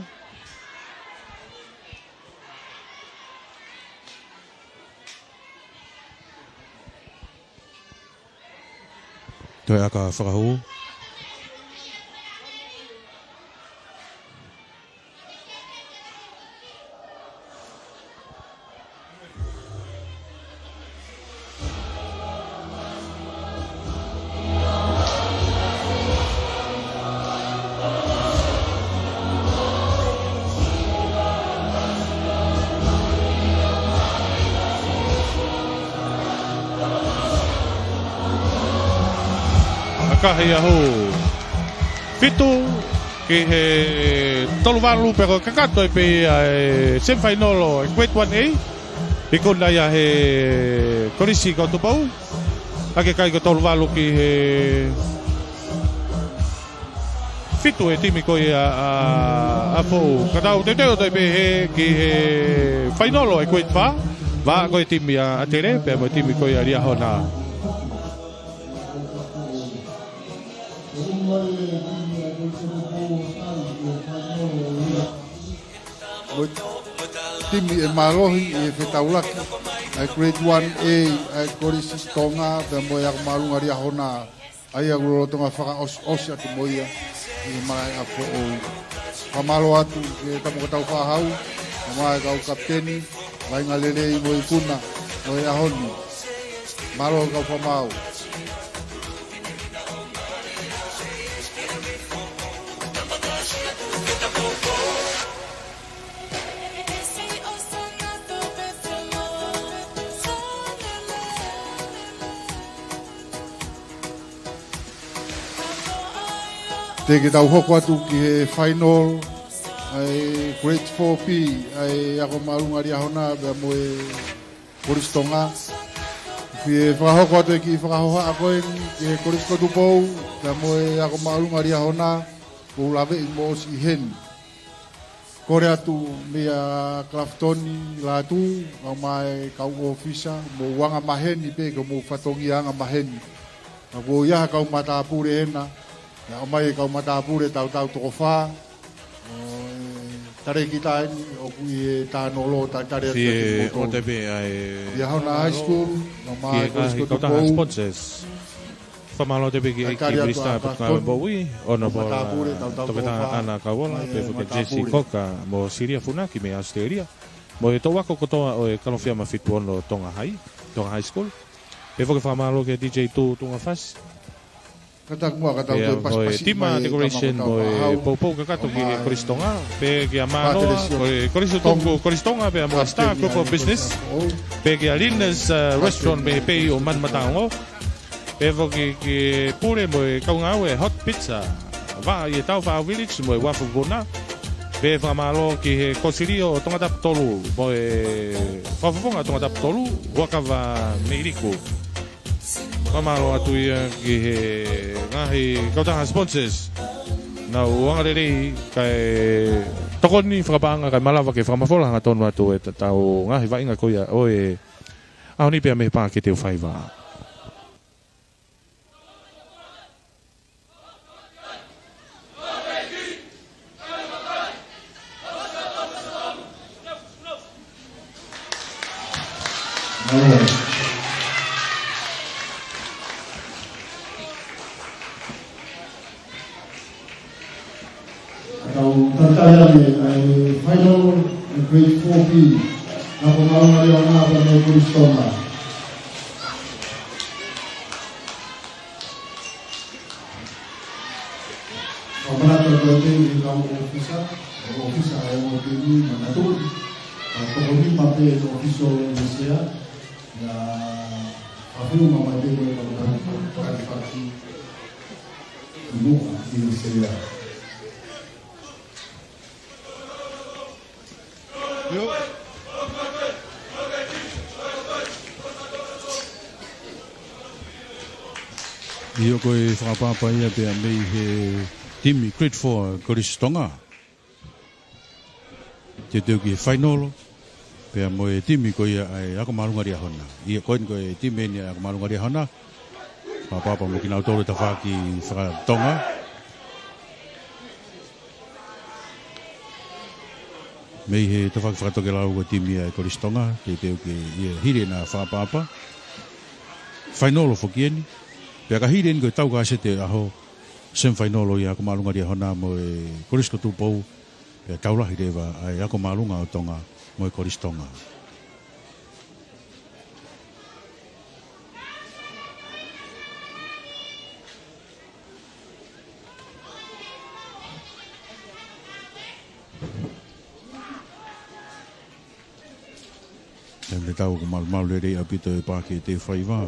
Toe ʻaka fakahū. ʻAkahi ʻaho fitu ki he tolu valu pea ko e kakato ʻe pē ia e semifinal ʻo e Grade One A. Ikuna ia he Kolisi ko Tupou. ʻAke kai ko tolu valu ki he Fitu e timi ko ia ʻa, ʻa, ʻa Foʻou. Ka tau teuteu atu ai pē heni ki he fainolo ʻa e Grade Four. Vā ko e timi ʻa, ʻa Tele, pea mo e timi ko ia ʻa Liahona. Mo e timi ʻe mālohi ʻi he fetaulaki ʻa e Grade One A ʻa e Kolisi Tonga, pea mo e Ako Māʻolunga Liahona. ʻA ia ʻoku lolotonga fakaʻosiʻosi atu mo ia ʻi he malaʻe ʻa Foʻou. Fakamālō atu ki he tama ko Taufaʻahau, mo e kau kapiteni, vaʻinga lelei mo ikuna ʻo e ʻaho ni. Mālō kau fakamaau. Te ke tau hoko atu ki he fainolo ʻa e Grade Four B ʻa e Ako Māʻolunga Liahona pea mo e Kolisi Tonga. Fie fakahoko atu e kiʻi fakahohaʻa ko eni ki he Kolisi ko Tupou pea mo e Ako Māʻolunga Liahona, ʻoku laveʻi mo ʻosi ʻi heni. Kole atu meia Kalafitoni Lātū, ʻomai e kau ʻōfisa, mou anga maheni pē, ko mou fatongia anga maheni. Ka ʻoku ʻi ai ha kau matāpule hena, ʻomai e kau matāpule tautau toko fā, ʻo e talēkita eni, ʻoku ʻi he tānolo, talitali atu kiate kimoutolu. Fie ʻoatu pē ʻa e Liahona High School, ʻomai e Kolisi ko Tupou. Sponsors. Fakamālō atu pē ki he ʻEiki Minisitā Putukae Bowie, ʻo na pola toketā ʻAna Kauola, pea foki Jesse Cocker mo Silia Funaki mei ʻAositelēlia. Mo e toʻu ako kotoa ʻo e Kalofiama Fitu Ono Tonga High, Tonga High School. Pea foki fakamālō ki he D J Tū Tuʻungafasi. Pea mo e tima decoration mo e poupou kakato ki he Kolisi Tonga. Pea kia Mānoa, ko e Kolisi Tupu, Kolisi Tonga, pea mo e Star Group of Business. Pea kia Lina's, uh, Restaurant mei he Pei ʻo Manu Mataongo. Pea foki ki he pule mo e kau ngāue Hot Pizza, Vaʻa ʻi he Taufaʻahau Village mo e Uafu Vuna. Pea fakamālō ki he Kosilio ʻo Tongatapu Tolu mo e Fakafofonga Tongatapu Tolu, Huakava Meiliku. Fakamālō atu ia ki he ngaahi kautaha sponsors. Nau anga lelei kae tokoni fakapaʻanga kae malava ke fakamafola hangatonu atu ʻetau ngaahi vaʻinga ko ia ʻo e ʻaho ni pea mei he Paʻake Teufaiva. Tau talitali ange ʻa e fainolo ʻa e Grade Four B, Ako Māʻolunga Liahona pea mo e Kolisi Tonga. Fakamanatu atu ki he kau ʻōfisa, ʻōfisa ʻa e ongo timi, manatuʻi, ʻa e toko nima pē ʻo e ʻōfisa ʻi he sea, ʻa e fakafiu mamahi pē ʻo e kau tangata, fakafaki, ʻi muʻa ʻi he sea. ʻIo, ko e fakaʻapaʻapa ia pea mei he timi Grade Four Kolisi Tonga. Teuteu ki he fainolo, pea mo e timi ko ia ʻa e Ako Māʻolunga Liahona. ʻIo, ko eni ko e timi eni ʻa e Ako Māʻolunga Liahona. Fakaʻapaʻapa mo kinautolu tafaʻaki fakatonga. Mei he tafaʻaki fakatokelau ko e timi ʻa e Kolisi Tonga, teuteu ke ʻi he hili ʻena fakaʻapaʻapa. Fainolo foki eni, pea ka hili eni ko e tau kasete ʻaho, semifainolo ia Ako Māʻolunga Liahona mo e Kolisi ko Tupou, pea tau lahi leva ʻa e Ako Māʻolunga ʻo Tonga mo e Kolisi Tonga. Taimi tatau ʻoku malumalu lelei ʻaupito e Paʻake Teufaiva.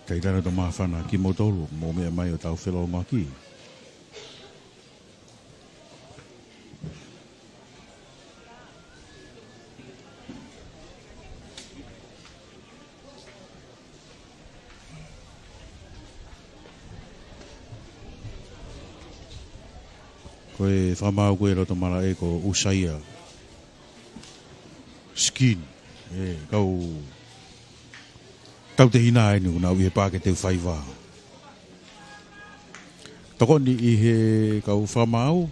Kae ʻikai lava ʻo māfana kimoutolu, mou meʻa mai ʻo tau felōngoaki. Ko e fakamaau ko ē loto malaʻe ko ʻUsaia Skin. ʻE, kau tautehina eni ʻoku nau ʻi he paʻake teu faiva. Tokoni ʻi he kau fakamaau.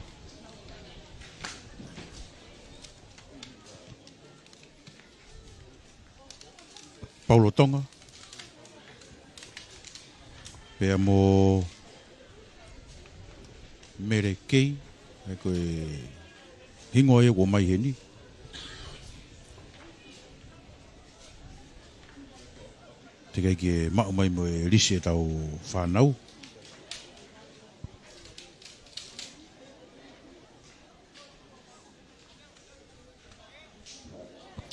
Paulo Tonga. Pea mo Mele Kei, ʻa ia ko e hingoa ia ʻoku ʻomai heni. Teʻeki ke maʻu mai mo e lisi ʻetau fānau.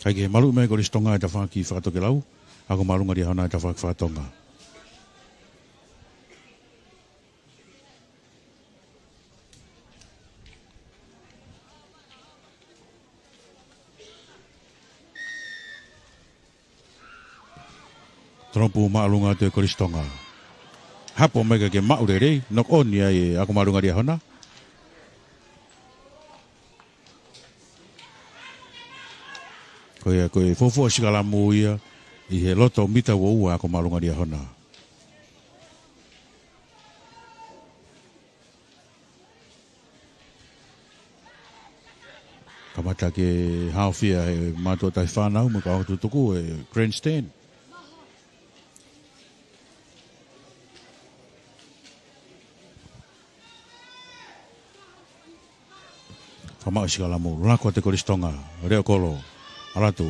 Kae ke maluʻi mai Kolisi Tonga ʻi he tafaʻaki fakatokelau, Ako Māʻolunga Liahona ʻi he tafaʻaki fakatonga. Tonopu māʻolunga atu ʻe Kolisi Tonga. Hapo mai kae ke maʻu lelei, knock on ia ʻe Ako Māʻolunga Liahona. Ko ia, ko e fuofua sikalamu ia ʻi he loto mita ua ua ʻa Ako Māʻolunga Liahona. Kamata ke haofia he mātuʻa taʻefānau mo e kau tutuku e grandstand. Fakamaʻu sikalamu, lako atu ʻe Kolisi Tonga, leʻo kolo, ʻalu atu.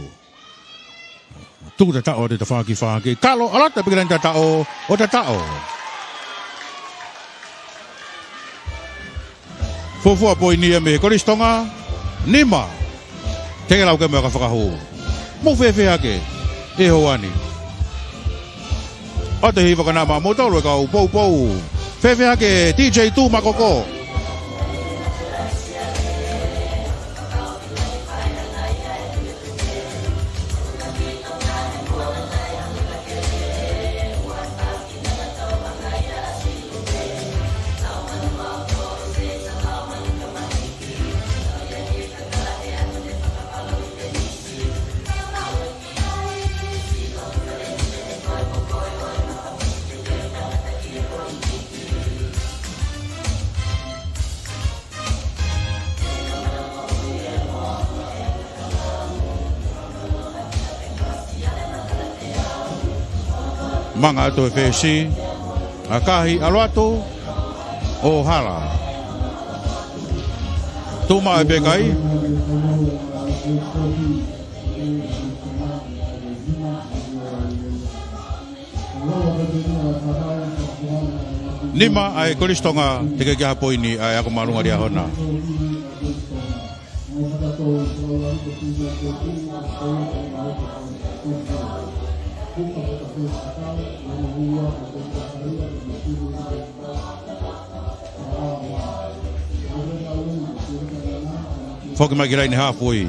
Tuku tataʻo atu ʻi he tafaʻaki fā kei kalo, ʻalu atu pē ki he laine tataʻo, ʻo tataʻo. Fuofua poini ia mei Kolisi Tonga, nima. Tekelau ke meʻa ka fakahū. Mou fēfē hake, ʻe hoani. ʻOatu e hiva ka naʻa maʻa moutolu e kau poupou. Fēfē hake, D J Tū Makoko. Manga atu e fesi, ʻakahi, ʻalu atu, ʻo hala. Tuʻu maʻu e pekai. Nima ʻa e Kolisi Tonga, teʻeki ke ʻi ai ha poini ʻa e Ako Māʻolunga Liahona. Foki mai ki he laine haafuʻi.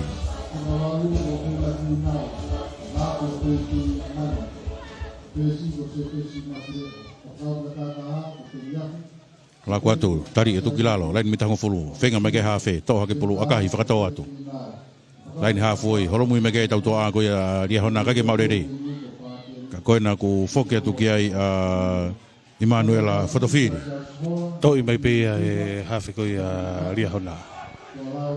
Lako atu, tali ʻe tuku ki lalo, laine mita hongofulu, feinga mai ki he hafe, toʻo hake pulu, ʻakahi, fakatō atu. Laine haafuʻi, holomui mai ki ai e tautoʻa ko ia ʻa Liahona, kae ke maʻu lelei. Ka ko ena kuo foki atu ki ai ʻa ʻImanuela Fotofili. Toʻi mai pē ia ʻe he hafe ko ia ʻa Liahona.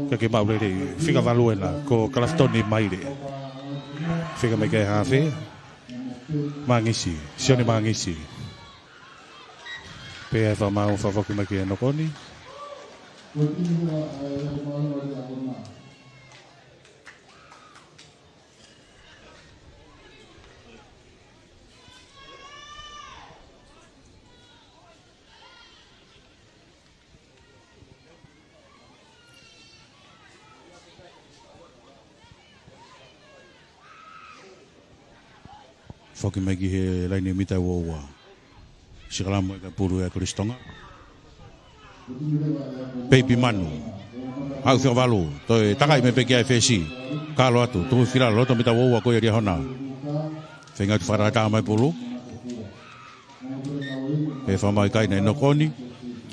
Kae ke maʻu lelei, fika valu ena, ko Kalafitoni Maile. Feinga mai ki he hafe, Mangisi, Sione Mangisi. Pea ʻe fakamaau fakafoki mai ki he nokoni. Foki mai ki he laine mita ua ua. Sikalamu e ka pulu e Kolisi Tonga. Peipi Manu. Haʻu fika valu. Toe takaʻi mai pē ki ai e fesi. Kalo atu. Tuku ki lalo loto mita ua ua ko ia ʻa Liahona. Feinga atu fakatātā mai pulu. Pea fakamaau ʻikai, naʻe nokoni.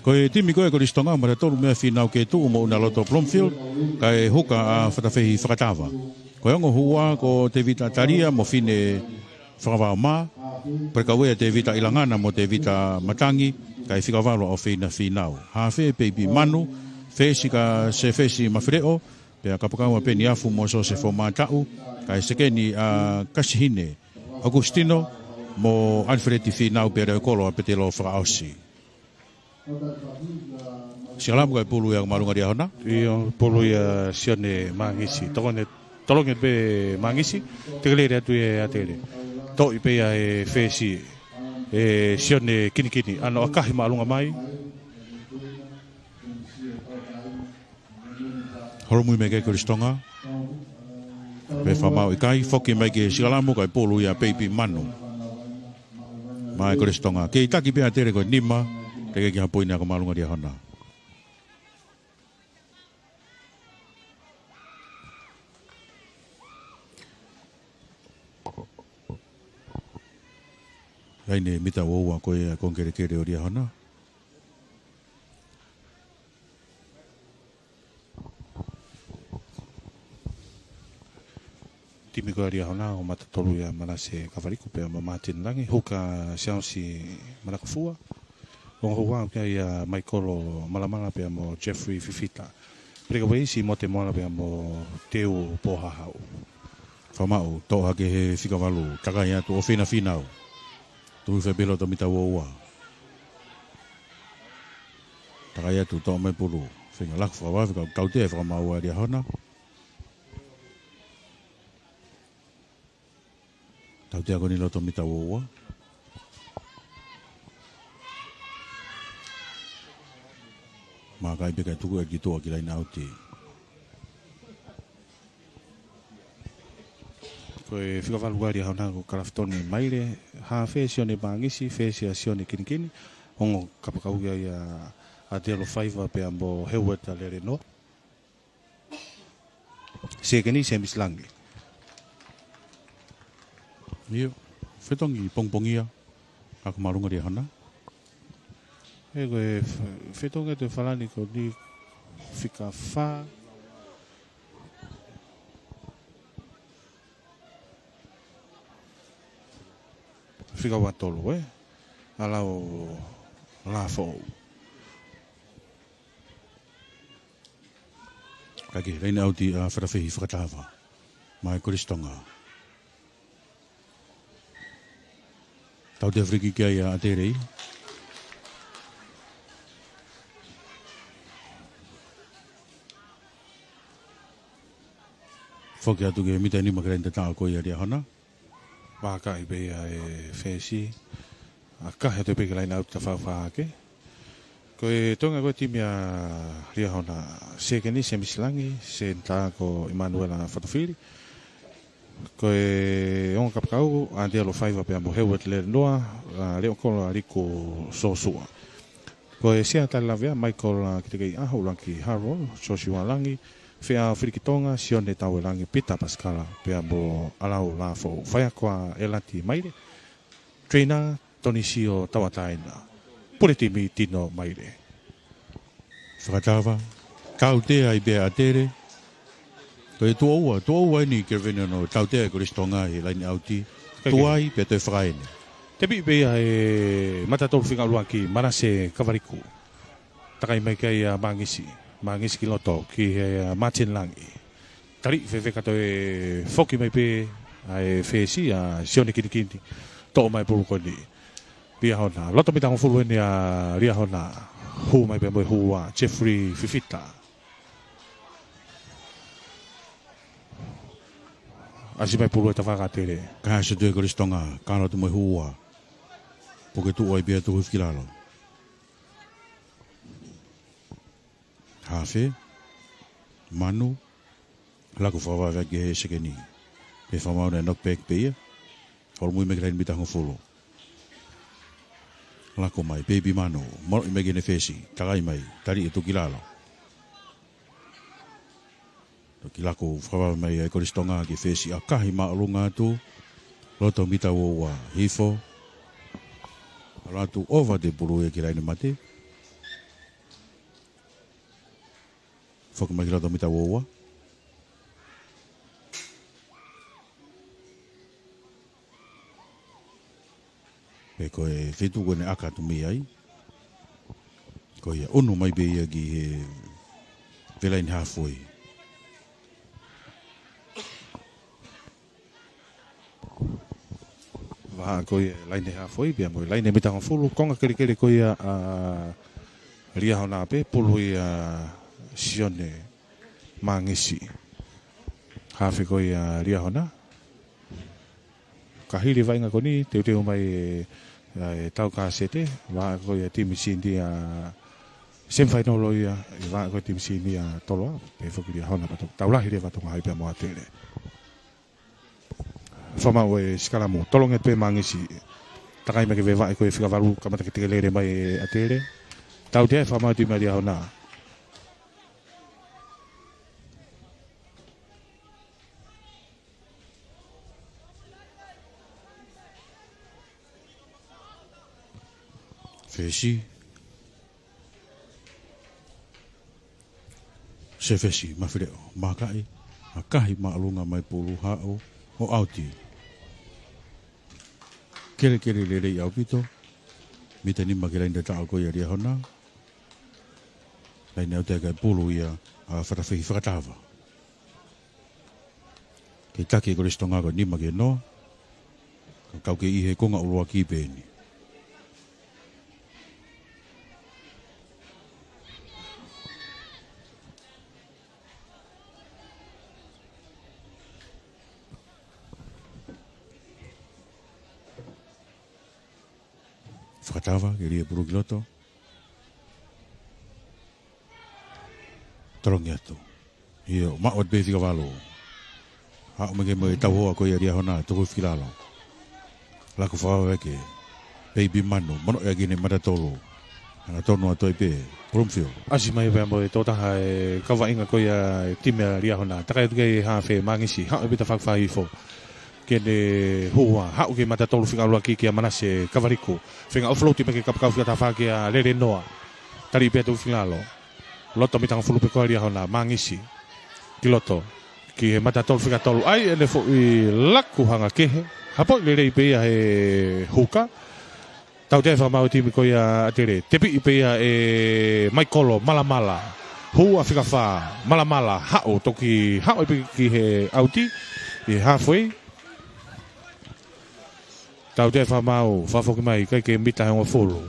Ko e timi ko ē ʻa Kolisi Tonga, matatolu mei ai Fīnau Kētuʻu mo ʻUnaloto Bloomfield, kae huka ʻa Fatafehi Fakatava. Ko e ongo hū ko Tevita Talia mo Fine Fakavaomā, pea kau ai ʻa Tevita ʻIlangana mo Tevita Matangi, kae fika valu ʻa ʻOfeina Fīnau. Hafe Peipi Manu, fesi ka Sefesi Mafileʻo, pea kapakau ʻa Peni Afu mo Sosefo Mataʻu, kae sekeni ʻa Kasihine ʻOkusitino mo ʻAlifeleti Fīnau pea Leokolo ʻa Petelo Fakaʻosi. Sikalame kae pulu ia ʻa Malunga Liahona. ʻIo, pulu ia ʻa Sione Mangisi. Tokoni, tolongi pē Mangisi, tekelele atu ʻe ʻAtele. Toʻi pē ia ʻe fesi, ʻe Sione Kinikini. ʻAno ʻakahi māʻolunga mai. Holomui mai ki ai Kolisi Tonga. Pea fakamaau ʻikai, foki mai ki he sikalame kae pulu ia ʻa Peipi Manu. Mai Kolisi Tonga. Kei taki pē ʻAtele ko e nima, teʻeki ke ʻi ai ha poini ia ʻa Malunga Liahona. Laine mita ua ua ko ia ʻa e konga kelekele ʻo Liahona. Timi ko ia ʻa Liahona ʻoku matatolu ia ʻa Manase Kavaliku pea mo Martin Langi, huka Siaosi Manakofua. Ongo hū ʻoku ʻi ai ʻa Michael Malamala pea mo Jeffrey Fifita. Peleka Veisi mo Temoala pea mo Teu Pohahau. Fakamaau, toʻo hake he fika valu, takai atu ʻOfeina Fīnau. Tui fepelo to mita ua ua. Takai atu, toʻo mai pulu. Feinga laku fakavave, ka tautea e fakamaau ʻa Liahona. Tautea ko eni loto mita ua ua. Maka ai pē kae tuku ʻe ki tuʻa ki laine ʻauti. Ko e fika valu ʻa Liahona ko Kalafitoni Maile, hafe Sione Mangisi, fesi ʻa Sione Kinikini, ongo kapakau ia ʻa Telo Faiva pea mo Heueta Lelenoa. Sekeni Semisi Langi. ʻIo, fetongi pongipongia, ako Malunga Liahona. ʻE ko e f-, fetongi atu e falani ko eni fika fā. Fika ua tolu, ē? ʻAlau Lafoʻou. Kae ki he laine ʻauti ʻa Fatafehi Fakatava. Mai Kolisi Tonga. Tautea free kick ai ʻa ʻAtele. Foki atu ki he mita nima ki he laine tataʻo ko ia ʻa Liahona. Maka ai pē ia ʻe fesi. ʻAkahi atu pē ki he laine ʻauti tafaʻaki. Ko e toenga ko e timi ʻa Liahona, sekeni Semisi Langi, senitā ko ʻImanuela Fatafili. Ko e ongo kapakau, ʻa Telo Faiva pea mo Heueta Lelenoa, ʻa Leokolo ʻa Liku Sosua. Ko e sea talilavea, Michael, ʻa, Kitekeiʻaho, ʻUluaki Harold, Joshua Langi, Feʻao Filikitonga, Sione Tauelangi, Pita Pasikala, pea mo ʻAlau Lafoʻou. Faiako ʻa ʻElati Maile, trainer Tonisio Tauʻatāina, pule timi Tino Maile. Fakatava, tautea ai pē ʻa ʻAtele. Ko e tuʻo ua, tuʻo ua eni Kelvin ʻo tautea ʻe Kolisi Tonga he laine ʻauti. Kae tuai, pea toe fakaeni. Tepi pē ia ʻe matatolu fika ʻuluaki, Manase Kavaliku. Takai mai ki ai ʻa Mangisi. Mangisi ki loto, ki he, ʻa, Martin Langi. Tali fefeka toe foki mai pē ʻa e fesi ʻa Sione Kinikini. Toʻo mai pulu ko eni. Liahona. Loto mita hongofulu eni ʻa Liahona. Hū mai pē mo e hū ʻa Jeffrey Fifita. ʻAsi mai pulu ʻe tafaʻaki ʻAtele. Kae ʻasi atu ʻe Kolisi Tonga. Kalo atu mo e hū ʻa. Puke tuʻu ai pē ʻa Tuhu Fikilalo. Hafe, Manu, laku fakavave ki he sekeni. Pea fakamaau naʻe knock back pē ia. Holomui mai ki he laine mita hongofulu. Laku mai, Peipi Manu, moloʻi mai ki heʻene fesi, takai mai, tali ʻe Tuʻu ki lalo. Toki laku fakavave mai ʻa e Kolisi Tonga ki he fesi ʻakahi māʻolunga atu, loto mita ua ua, hifo. ʻAlu atu ʻova te pulu ia ki he laine mate. Foki mai ki loto mita uaua. Pea ko e feituʻu ko eni ʻe ʻaka atu mei ai, ko ia ʻunu mai pē ia ki he, ki he laine halfway. Vahaʻa ko ia laine halfway pea mo e laine mita hongofulu, konga kelekele ko ia ʻa Liahona pea pulu ia ʻa Sione Mangisi. Hafe ko ia ʻa Liahona. Ka hili e vaʻinga ko eni, teuteu mai e, e tau kasete, vahaʻa ko ia timi sini ʻa semifinal ia, e vahaʻa ko ia timi sini ʻa Toloa, pea foki Liahona pea toki tau lahi leva Tonga High pea mo ʻAtele. Fakamaau e sikalamu, tolongi atu pē Mangisi. Takai mai ke vevaʻe ko e fika valu, kamata ke tekelele mai ʻAtele. Tautea e fakamaau timi ʻa Liahona. Fesi. Sefesi, Mafileʻo, Makaʻi, ʻa kahi māʻolunga mai pulu haʻu ʻo ʻauti. Kelekele lelei ʻaupito, mita nima ki he laine tataʻo ko ia ʻa Liahona. Laine ʻauti ʻa e kakai pulu ia ʻa Fatafehi Fakatava. Kei taki e Kolisi Tonga ko e nima ki he noa. Ka kau ke ʻi he konga ʻuluaki pē eni. Fakatava, ke lie pulu ki loto. Tolongi atu. ʻIo, maʻu atu pē fika valu. Haʻu mai ke mo e tauhoa ko ia ʻa Liahona, tuku ki lalo. Laku fakavaveveke. Baby Manu, monoʻi ʻaki ʻene mata tolu. Hangatonu atu ai pē, Bloomfield. ʻAsi mai pea mo e tokotaha e kau vaʻinga ko ia e timi ʻa Liahona. Takai atu ki he hafe Mangisi, haʻu ʻaupito fakafahifo. Ke ne hū ā, haʻu ki he mata tolu fika ʻuluaki kia Manase Kavaliku. Feinga offload mai ki he kapakau fika taha fā kia Lele Noa. Tali pē atu ki lalo. Loto mita hongofulu pē ko ia ʻa Liahona, Mangisi. Ki loto. Ki he mata tolu fika tolu. ʻAi ʻene foʻi laku hanga kehe. Hapoʻi lelei pē ia he huka. Tautea e fakamaau timi ko ia ʻa ʻAtele. Tepiʻi pē ia ʻe Maikolo Malamala. Hū ā fika fā, Malamala, haʻu, toki haʻu ai pē ki he ʻauti, ʻi he halfway. Tautea e fakamaau, fakafoki mai, ʻikai ke mita hongofulu.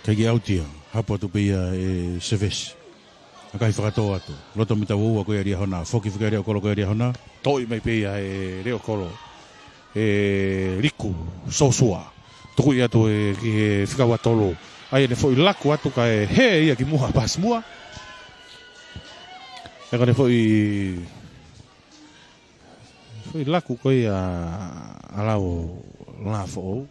Kae ke ʻauti ia, hapo atu pē ia ʻe Sevesi. ʻA kahi fakatō atu. Loto mita uaua ko ia ʻa Liahona. Foki fika leʻo kolo ko ia ʻa Liahona. Toʻi mai pē ia ʻe leʻo kolo. ʻE Liku Sosua. Tukuʻi atu ē ki he fika ua tolu. ʻAi ʻene foʻi laku atu kae hē ia ki muʻa, pasi muʻa. ʻE ko ʻene foʻi Foʻi laku ko ia ʻa Lau Lafoʻou.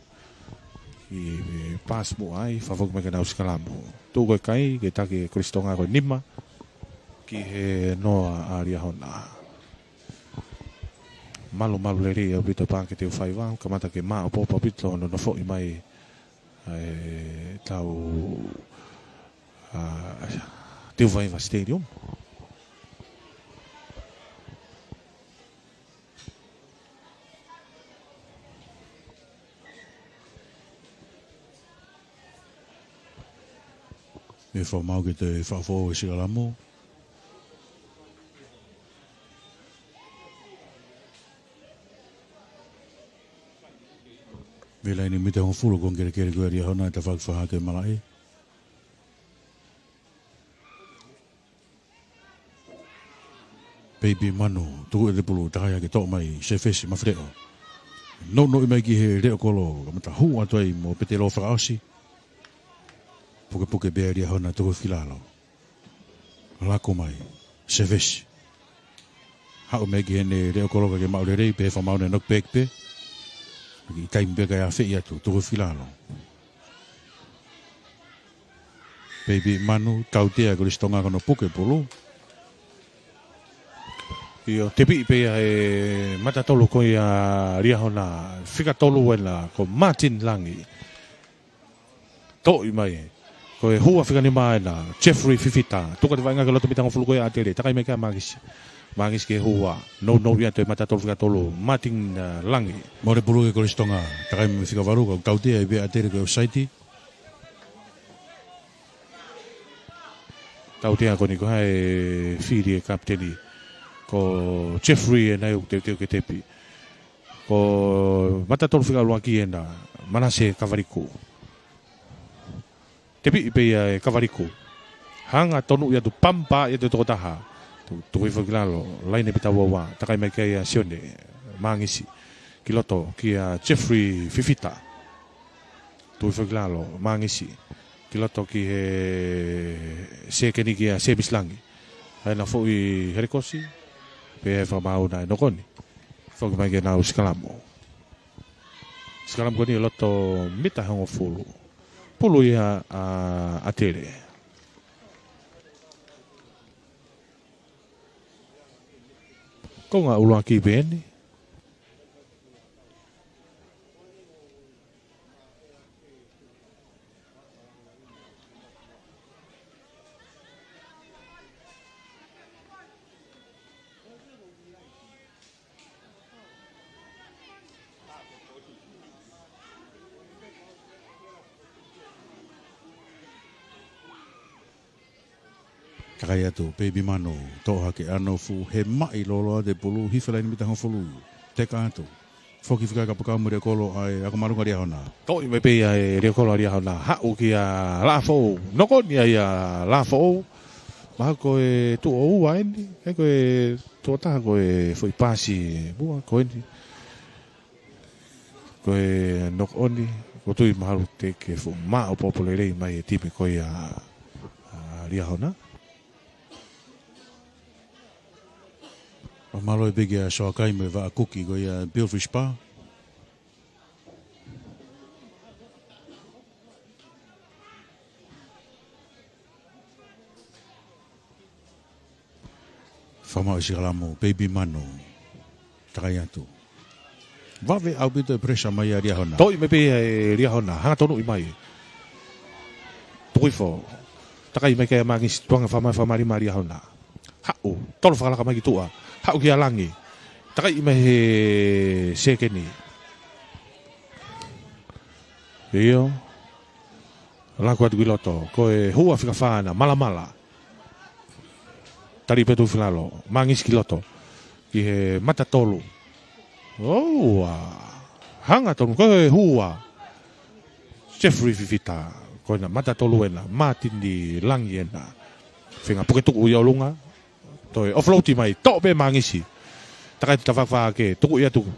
ʻI pasi muʻa ai, fakafoki mai ke nau sikalamu. Tuʻu ko e kai, ke taki e Kolisi Tonga ko e nima. Ki he noa ʻa Liahona. Malumalu lelei ʻaupito pā ke teu faiva, kamata ke maʻopoʻopo ʻaupito, nonofoʻi mai ʻa e tau, ʻa, Tuʻifaiva Stadium. ʻE fakamaau ke toe fakafoʻou e sikalamu. Mei laine mita hongofulu ko e kelekele ko ia ʻa Liahona ʻe tafaʻaki fakahā ki malaʻe. Baby Manu, tuku ʻete pulu, takai hake, toʻo mai, Sefesi Mafileʻo. Nounou mai ki he leʻo kolo, kamata hū atu ai mo Petelo fakaʻosi. Pukepuke pē ʻa Liahona, tuku ki lalo. Laku mai, Sefesi. Haʻu mai ki heʻene leʻo kolo kae ke maʻu lelei, pea fakamaau ʻene knock back pē. Ki he taimi pē kae afeʻi atu, tuku ki lalo. Baby Manu, tautea e Kolisi Tonga ko hono puke pulu. ʻIo, tepiʻi pē ia ʻe Matatolu ko ia Liahona, fika tolu ena ko Martin Langi. Toʻo mai. Ko e hua fika nima ena, Jeffrey Fifita. Tuku atu e vaʻinga ki loto mita hongofulu ko ia ʻa ʻAtele. Takai mai kia Mangisi. Mangisi ki he hua. Nounou ia ʻe Matatolu fika tolu. Martin, uh, Langi. Mole pulu ki he Kolisi Tonga. Takai mai fika valu, ka tautea ʻe ʻAtele ko e offside. Tautea ko eni ko hai fili e kapiteni. Ko Jeffrey ena ʻoku teuteu ke tepi. Ko Matatolu fika ʻuluaki ena, Manase Kavaliku. Tepiʻi pē ia ʻe Kavaliku. Hanga tonu ia tu pampa ia te tokotaha. Tu, tuku hifo ki lalo, laine pita ua ua, takai mai kia Sione, Mangisi. Ki loto, kia Jeffrey Fifita. Tuku hifo ki lalo, Mangisi. Ki loto ki he sekeni kia Semisi Langi. Haʻu ena foʻi helekosi. Pea fakamaau naʻe nokoni. Foki mai ke nau sikalamu. Sikalamu ko eni ʻi loto mita hongofulu. Pulu ia ʻa ʻAtele. Konga ʻuluaki pē eni. Takai atu, Peipi Manu, toʻo hake ʻa e fuʻu hemaʻi lōloa ʻa e pulu, hifo he laine mita hongofulu. Teka atu. Foki fika kapakau mo e liakolo ʻa e ako māʻolunga Liahona. Toʻo mai pē ia ʻe liakolo ʻa Liahona. Haʻu kia Laʻafoʻou. Nokoni ia ʻa Laʻafoʻou. Mahalo ko e tuʻo ua eni. ʻE ko e tuʻo taha ko e foʻi pasi. Mua ko eni. Ko e nokoni. Ko tui mahalo te ke fuʻu maʻopoʻopo lelei mai e timi ko ia ʻa Liahona. Fakamālō pē kia Soakai mo e vaʻa kuki ko ia Pilfrey Spa. Fakamaau e sikalamu, Peipi Manu. Takai atu. Vave ʻaupito e pressure mai ʻa Liahona. Toʻo mai pē ʻe Liahona, hanga tonuʻi mai. Tuku hifo. Takai mai kia Mangisi, tuanga fakamālō, fakamālō mai Liahona. Haʻu, tolo fakalaka mai ki tuʻa. Haʻu kia Langi. Takai mai he sekeni. ʻIo. Laku atu ki loto. Ko e hua fika fā ena, Malamala. Tali pē tuʻu filalo. Mangisi ki loto. Ki he Matatolu. ʻOua. Hanga tonu ko e hua. Jeffrey Fifita. Ko ena Matatolu ena. Martin Langi ena. Feinga puke tuku ia ʻolunga. Toe offload mai. Toʻo pē Mangisi. Takai atu tafafake. Tuku ia tuku.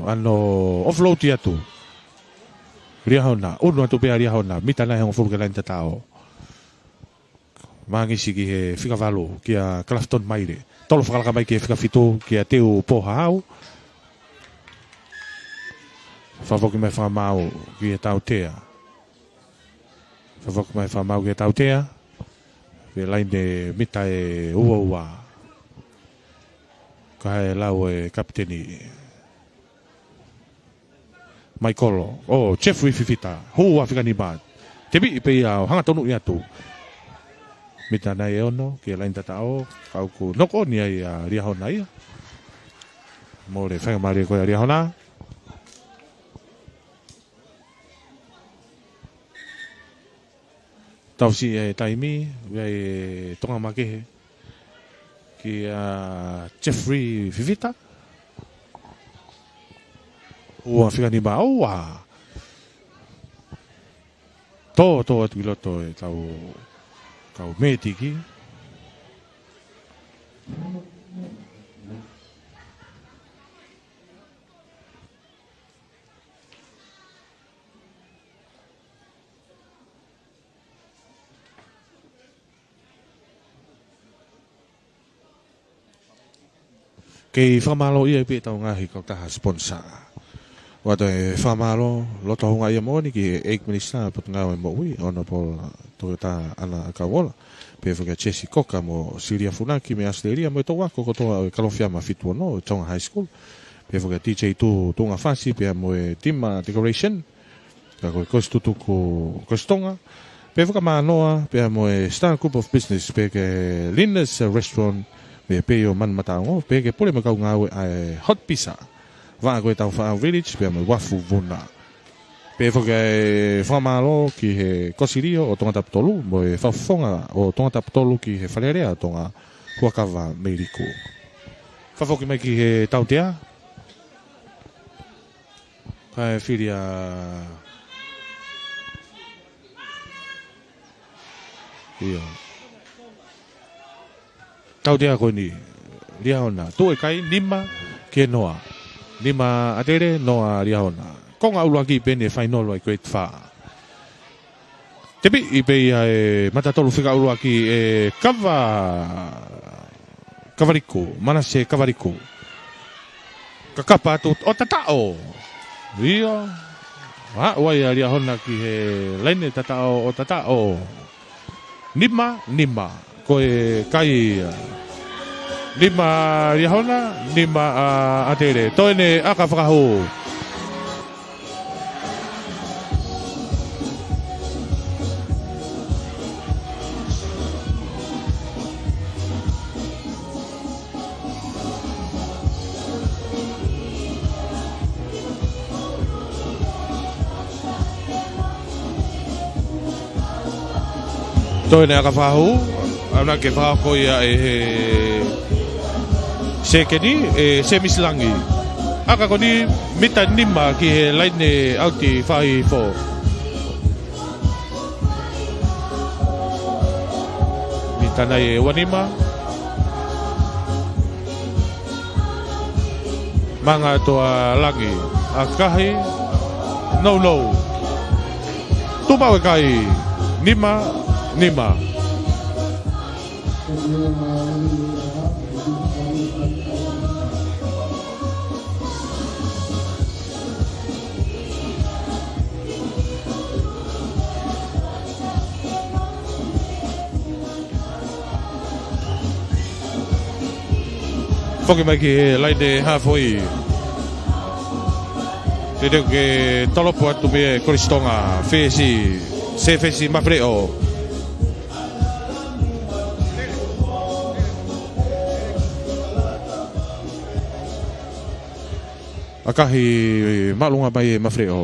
ʻAno offload atu. Liahona. ʻUnu atu pē ʻa Liahona. Mita nai hongofulu ki he laine tataʻo. Mangisi ki he fika valu, kia Clafton Maile. Tolo fakalaka mai ki he fika fitu, kia Teu Pohahau. Fakafoki mai fakamaau, ki he tautea. Fakafoki mai fakamaau ki he tautea. Ki he laine mita ʻe ua ua. Kae lau e kapiteni. Maikolo, ʻo Jeffrey Fifita, hua fika nima. Tepiʻi pē ia ʻo hanga tonuʻi atu. Mita nai ʻe ono, ki he laine tataʻo, ka ʻoku nokoni ai ʻa Liahona ia. Mole faingamālie ko ia ʻa Liahona. Tau siʻi e taimi, ʻi ai e tonga makehe. Kia Jeffrey Fifita. Hua fika nima ʻoua. Tō, tō atu ki loto e tau kau mētiki. Kei fakamālō ia pē ʻetau ngaahi kautaha sponsor. ʻOatu e fakamālō, loto houngaʻia moʻoni ki he ʻEiki Minisitā Potungāue Moʻui, Honourable Tokelau ʻAna Kauola. Pehē foki kia Jesse Koka mo Silia Funaki mei ʻAositelēlia, mo e touʻi ako kotoa ʻo e Kalofiama fitu ono, Tonga High School. Pehē foki kia D J Tu, Tuʻunga Fasi, pea mo e Tima Decoration. Ka ko e Kosi Tutuku, Kosi Tonga. Pehē foki kia Mānoa, pea mo e Star Group of Business, pehē kia Lina's Restaurant, mei Peio Manumataongo, pehē kia Pule mo e kau ngāue ʻa e Hot Pizza. Vaʻa ko e Taufaʻahau Village, pea mo e Uafu Vuna. Pehē foki ʻa e fakamālō ki he Kosi Lio ʻo Tongatapu tolu, mo e Fakafofonga ʻo Tongatapu tolu ki he Fale Alea ʻo Tonga, Huakava mei Liku. Fakafoki mai ki he tautea. Kae fili ʻa, ʻio. Tautea ko eni, Liahona. Tuʻu e kai, nima ki he noa. Nima ʻAtele, noa Liahona. Konga ʻuluaki pē eni e fainolo ʻa e Grade Four. Tepiʻi pē ia e mata tolu fika ʻuluaki ʻe Kava, Kavaliku, Manase Kavaliku. Kakapa atu ʻo tataʻo. ʻIo. Aʻu ai ʻa Liahona ki he laine tataʻo ʻo tataʻo. Nima, nima. Ko e kai ia. Nima Liahona, nima ʻa ʻAtele. Toe ʻeni ʻaka fakahū. Toe ʻeni ʻaka fakahū, ʻamanaki ke fakahoko ia ʻe he sekeni, ʻe Semisi Langi. ʻAka ko eni mita nima ki he laine ʻauti fā hifo. Mita nai ʻe ua nima. Manga atu ʻa Langi, ʻakahi, nounou. Tuʻu maʻu e kai, nima, nima. Foki mai ki he laine hafoi. Te teu ke tolopo atu mei he Kolisi Tonga, Fesi, Sefesi Mafeleʻo. ʻAkahi māʻolunga mai ʻe Mafeleʻo.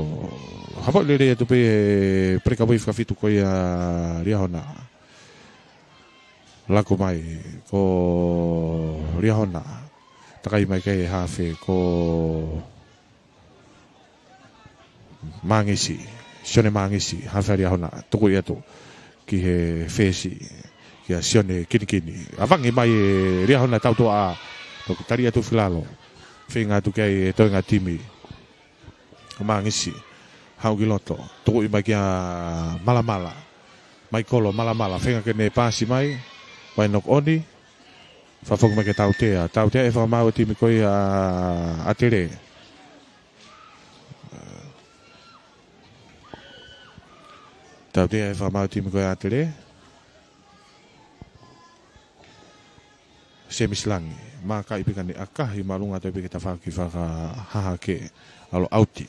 Hapo lele atu pē he peleka ʻi he fika fitu ko ia Liahona. Laku mai ko Liahona. Takai mai ki he hafe ko Mangisi. Sione Mangisi, hafe Liahona. Tuku ia atu ki he Fesi. Kia Sione Kinikini. ʻAvangi mai ʻe Liahona tautuʻa. Toki tali atu filalo. Feinga atu ki ai e toenga timi. Mangisi. Haʻu ki loto. Tukuʻi mai kia Malamala. Maikolo Malamala. Feinga ke ne paasi mai. Vai knock on. Fakafoki mai kia Tautea. Tautea ʻe fakamaau e timi ko ia ʻa ʻAtele. Tautea ʻe fakamaau e timi ko ia ʻa ʻAtele. Semisi Langi, makaʻi pē ka ne ʻakahi māʻolunga atu pē ki he tafaʻaki fakahahake ʻalu ʻauti.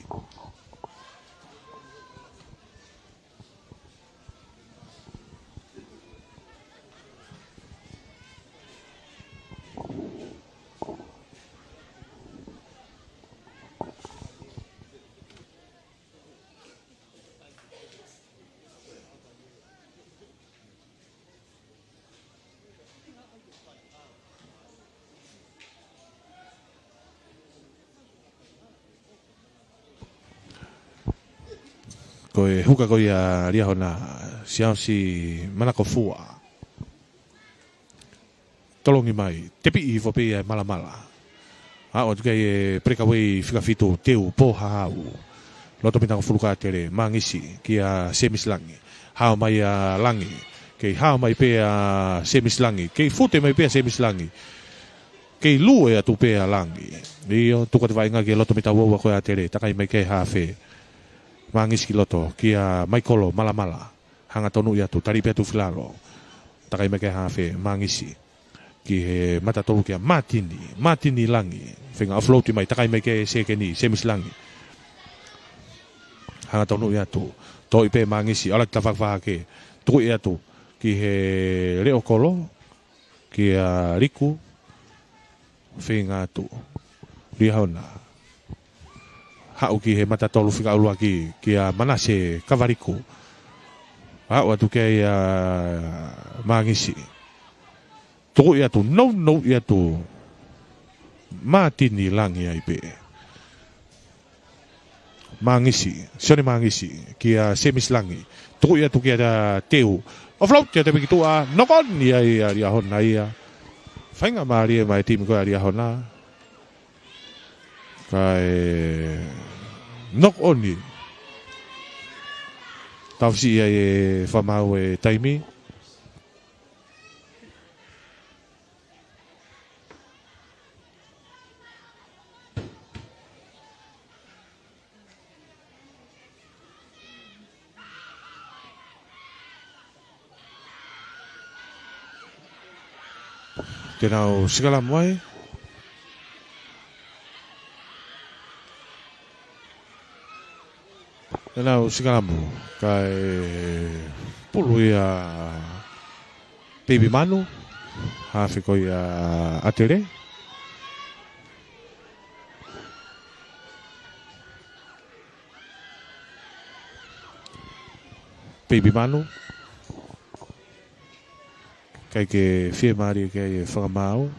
Ko e huka ko ia Liahona, Siaosi Manakofua. Tolongi mai, tepiʻi hifo pē ia ʻe Malamala. Aʻu atu ki ai e peleka ʻi he fika fitu, Teu Pohahau. Loto mita hongofulu ka tele, Mangisi, kia Semisi Langi. Hao mai ʻa Langi. Kei hao mai pē ʻa Semisi Langi. Kei fute mai pē ʻa Semisi Langi. Kei lue atu pē ʻa Langi. ʻIo, tuku atu vaʻinga ki he loto mita ua ua ko ia ʻa ʻAtele. Takai mai ki he hafe. Mangisi ki loto, kia Maikolo Malamala. Hangatonu ia atu, tali pē atu filalo. Takai mai ki he hafe, Mangisi. Ki he mata tolu kia Matini. Matini Langi. Feinga offload mai, takai mai ki he sekeni, Semisi Langi. Hanga tonuʻi atu. Toʻi pē Mangisi, ʻalu ki he tafaʻaki fakahake. Tukuʻi atu. Ki he leʻo kolo. Kia Liku. Feinga atu. Liahona. Haʻu ki he mata tolu fika ʻuluaki kia Manase Kavaliku. Haʻu atu kia Mangisi. Tukuʻi atu, nounouʻi atu. Matini Langi ai pē. Mangisi, Sione Mangisi, kia Semisi Langi. Tukuʻi atu kia Teu. Offload kia Tepiki Tuʻa, knock on ia ʻa Liahona ia. Feinga mālie mai timi ko ia ʻa Liahona. Kae knock on ia. Tau siʻi ai e fakamaau e taimi. Te nau sikalamu ai. Te nau sikalamu. Kae pulu ia Peipi Manu. Hafe ko ia ʻa ʻAtele. Peipi Manu. ʻIkai ke fiemālie ke ʻai e fakamaau.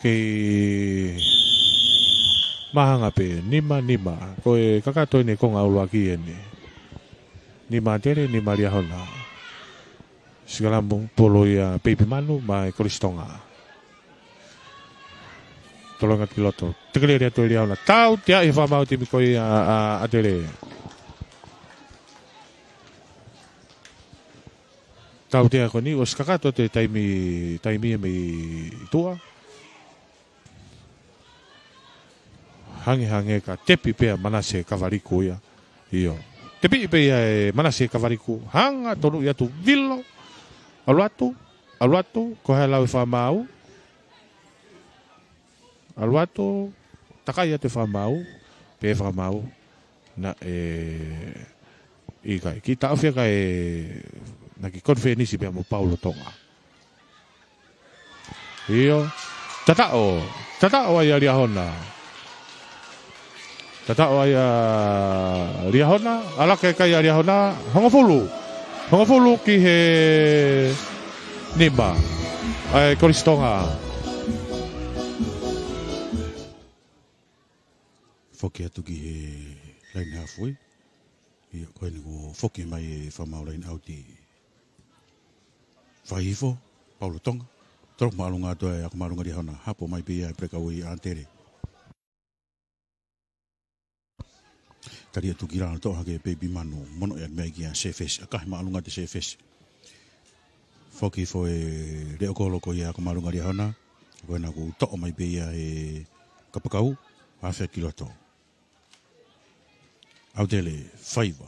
Kei mahanga pē, nima, nima. Ko e kakato eni konga ʻuluaki eni. Nima ʻAtele, nima Liahona. Sikalamu pulu ia Peipi Manu, mo e Kolisi Tonga. Tolonga ki loto. Tekelele atu ʻe Liahona. Tautea ʻi he fakamaau timi ko ia ʻa, ʻa ʻAtele. Tautea ko eni, ʻosi kakato atu e taimi, taimi ia mei tuʻa. Hangehangē ka tepi pē ʻa Manase Kavaliku ia. ʻIo. Tepi pē ia ʻe Manase Kavaliku. Hanga tonuʻi atu vilo. ʻAlu atu. ʻAlu atu. Ko hai lau e fakamaau. ʻAlu atu. Takai atu e fakamaau. Pehē fakamaau. Naʻe ʻikai. Kiʻi taʻofi ʻa e, naʻe kiʻi konifelenisi pē mo Paulo Tonga. ʻIo. Tataʻo. Tataʻo ai ʻa Liahona. Tataʻo ai ʻa Liahona. ʻAlake kai ʻa Liahona. Hongofulu. Hongofulu ki he nima. ʻA e Kolisi Tonga. Foki atu ki he laine hafui. ʻIo, ko eni kuo foki mai e fakamaau laine ʻauti. Fai hifo, Paulo Tonga. Toloku māʻolunga atu e ako māʻolunga Liahona, hapo mai pē ia e prekauʻi ʻa ʻAtele. Tali atu ki lalo, toʻo hake Peipi Manu, mono ia mai kia Sefesi, ʻakahi māʻolunga atu Sefesi. Foki hifo e leʻo kolo ko ia ako māʻolunga Liahona, ko ena kuo toʻo mai pē ia e kapakau, hafe ki loto. ʻAutele, faiva.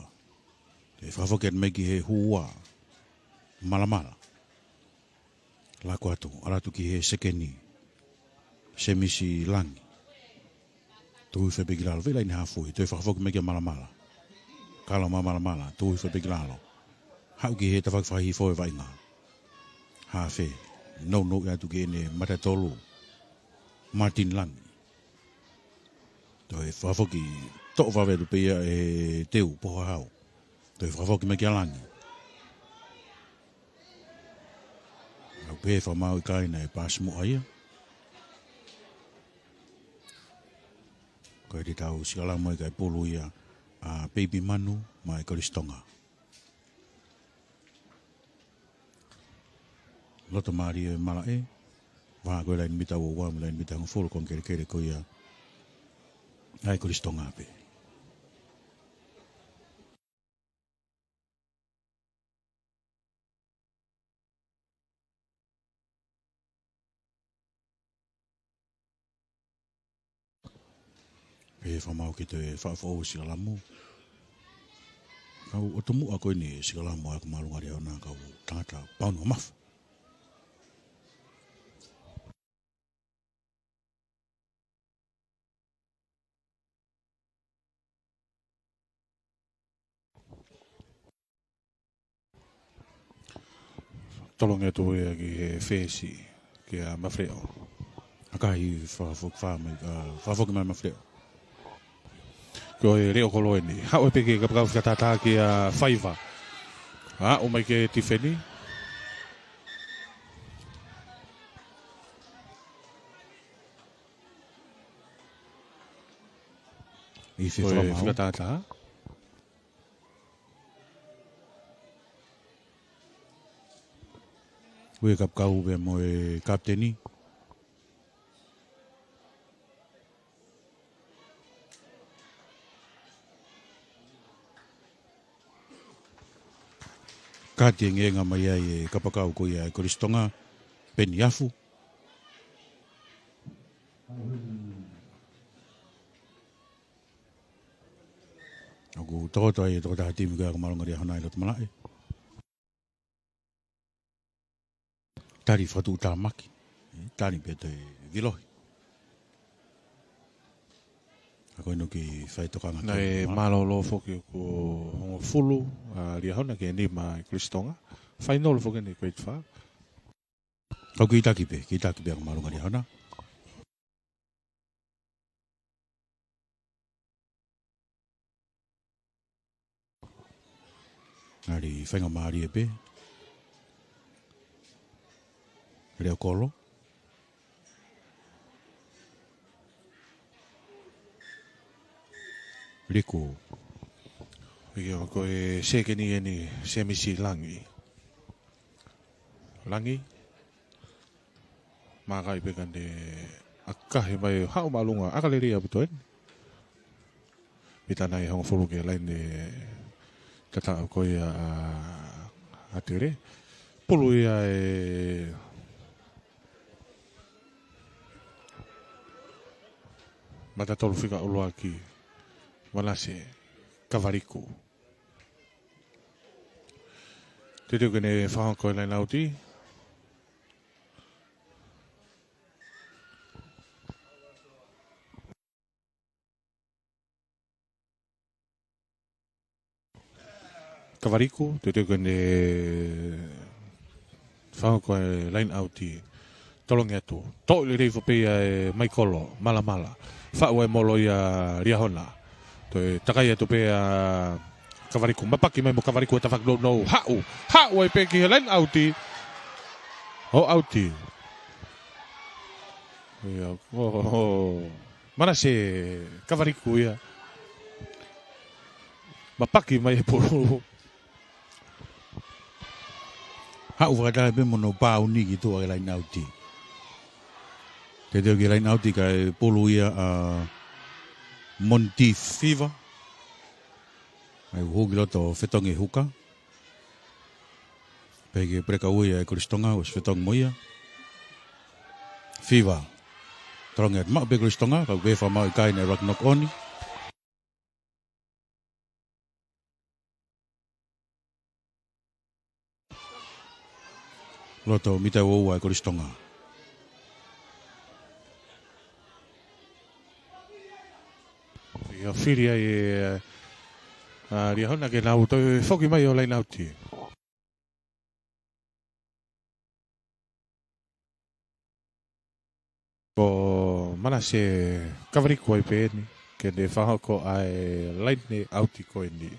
Toe fakafoki atu mai ki he hua. Malamala. Lako atu, ʻalu atu ki he sekeni. Semisi Langi. Tuʻu hifo pē ki lalo, vela ʻi he hafui, toe fakafoki mai kia Malamala. Kalo mai Malamala, tuʻu hifo pē ki lalo. Haʻu ki he tafaʻaki fakahihifo e vaʻinga. Hafe, nounou atu ki heʻene mata tolu. Martin Langi. Toe fakafoki, toʻo vave atu pē ia ʻe Teu Pohahau. Toe fakafoki mai kia Langi. Au pē fakamaau ʻikai, naʻe paasi muʻa ia. Ko e te tau sikalamu ai kae pulu ia ʻa Peipi Manu mo e Kolisi Tonga. Loto mālie e malaʻe. Vaha ko e laine mita ua ua mo e laine mita hongofulu, konga kelekele ko ia ʻa e Kolisi Tonga pē. Pea fakamau ki he faʻafoʻou sikalamu. Kau ʻotu muʻa ko eni sikalamu ʻa e Ako Māʻolunga Liahona, kau tangata pauni ʻo mafu. Tolongi atu ia ki he fesi, kia Mafeleʻo. ʻAkahi fakafoki, fā mai, ʻa, fakafoki mai Mafeleʻo. Ko e leʻo kolo eni. Haʻu pē ki he kapakau fakatātā kia Faiva. ʻA, ʻomai ke tifeni. ʻI he ko e fakamau fakatātā. Ui e kapakau pea mo e kapiteni. Kati e ngeenga mai ai e kapakau ko ia e Kolisi Tonga, Peni Afu. ʻOku tokoto ai e tokotaha timi ko ia Ako Māʻolunga Liahona ʻi loto malaʻe. Tali fakatuʻutāmaki. Tali pea toe vilohi. Ako inu ki fai tokanga. Naʻe mālōlō foki ʻoku hongofulu ʻa Liahona ki he nima ʻa e Kolisi Tonga. Fainolo foki eni ko e itfa. Kau kītaki pē, kītaki pē Ako Māʻolunga Liahona. ʻAli faingamālie pē. Leʻo kolo. Liku. Ia ko e sekeni eni Semisi Langi. Langi. Mākai pē ka ne ʻakahi mai haʻu māʻolunga ʻakalelei ʻaupito eni. Mita nai hongofulu ki he laine tata ko ia ʻa, ʻa Tele. Pulu ia e mata tolu fika ʻuluaki, Manase Kavaliku. Teuteu ke ne fakahoko e laine ʻauti. Kavaliku, teuteu ke ne fakahoko e laine ʻauti. Tolongi atu. Toʻo lelei foki pē ia ʻe Maikolo Malamala. Faʻu e molo ia Liahona. Toe takai atu pē ʻa Kavaliku. Mapaki mai mo Kavaliku e tafaʻaki nounou. Haʻu. Haʻu ai pē ki he laine ʻauti. ʻO ʻauti. Ia, ʻo, ʻo, ʻo. Manase Kavaliku ia. Mapaki mai e pulu. Haʻu fakataha pē mo hono pāuni ki tuʻa ki he laine ʻauti. Teuteu ki he laine ʻauti kae pulu ia ʻa Monty Fiva. ʻAi hū ki loto fetongi huka. Pea ki he peleka ua ia e Kolisi Tonga, ʻosi fetongi mo ia. Fiva. Tolongi atu maʻu pē Kolisi Tonga, kau pē fakamaau ʻikai ne rak knock on. Loto mita ua ua e Kolisi Tonga. Ia fili ai e, ʻa, Liahona ke nau toe foki mai ʻo laine ʻauti. Ko Manase Kavaliku ai pē eni, ke ne fakahoko ʻa e laine ʻauti ko eni.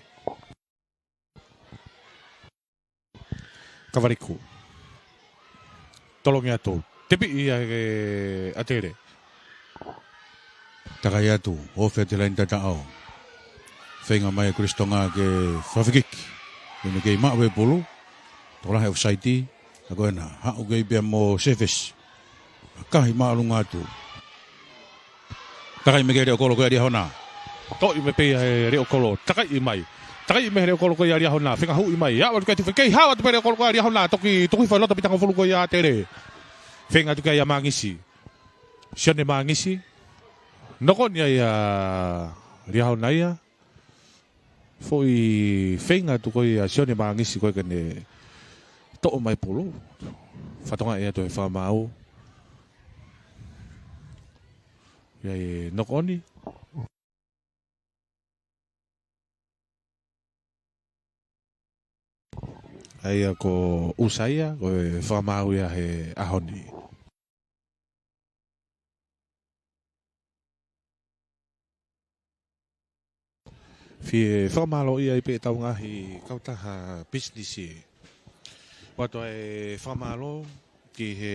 Kavaliku. Tolongi atu. Tepiʻi ia ʻe ʻAtele. Takai atu, ofi atu e laine tataʻo. Feinga mai e Kolisi Tonga ke fakafekiki. Inu kei maʻu e pulu. Tokolahi ʻofasaiti. Ko ena, haʻu ki ai pea mo Sefesi. Kahi māʻolunga atu. Takai mai ki he leʻo kolo ko ia ʻa Liahona. Toʻi mai pē ia he leʻo kolo. Takai mai. Takai mai he leʻo kolo ko ia ʻa Liahona. Feinga huʻi mai. Aʻu atu ki ai Tifeni. Kei hao atu pē leʻo kolo ko ia ʻa Liahona. Toki, toki fai loto pē taʻu hongofulu ko ia ʻa Tele. Feinga atu ki ai ʻa Mangisi. Sione Mangisi. Nokoni ai ʻa Liahona ia. Foʻi feinga atu ko ia ʻa Sione Mangisi ko ē ke ne toʻo mai pulu. Fatongia atu e fakamaau. ʻI ai e nokoni. ʻA ia ko ʻUsaia, ko e fakamaau ia he ʻaho ni. Fie fakamālōʻia ai pē ʻetau ngaahi kautaha pisinisi. ʻOatu e fakamālō ki he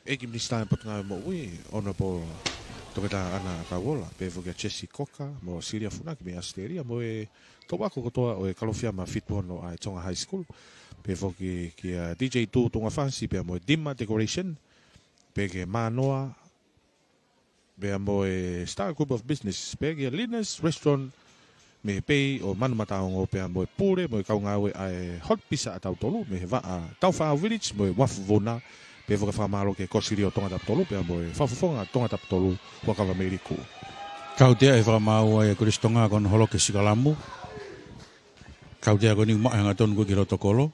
ʻEiki Minisitā ʻo e Potungāue Moʻui, Honourable Toketā ʻAna ʻAkauola, pehē foki kia Jesse Cocker, mo Silia Funaki mei ʻAositelēlia, mo e toʻu ako kotoa ʻo e Kalofiama Fituono ʻa e Tonga High School, pehē foki kia D J Tū Tungafasi, pea mo e Dima Decoration, pehē ki he Mānoa, pea mo e Star Group of Business, pehē kia Lina's Restaurant, mei he pei ʻo Manu Mataongo, pea mo e pule, mo e kau ngāue ʻa e Hot Pizza ʻa tautolu, mei he vaʻa Taufau Village, mo e Wafu Vuna, pehē foki e fakamālō ki he Kōsilio Tongatapu tolu, pea mo e Fakafofonga Tongatapu tolu, Huʻakavameiliku. Kautea e fakamaau ʻa e Kolisi Tonga ko hono holoki e sikalamu. Kautea ko eni ʻoku maʻu e hangatonu ko ē ki loto kolo.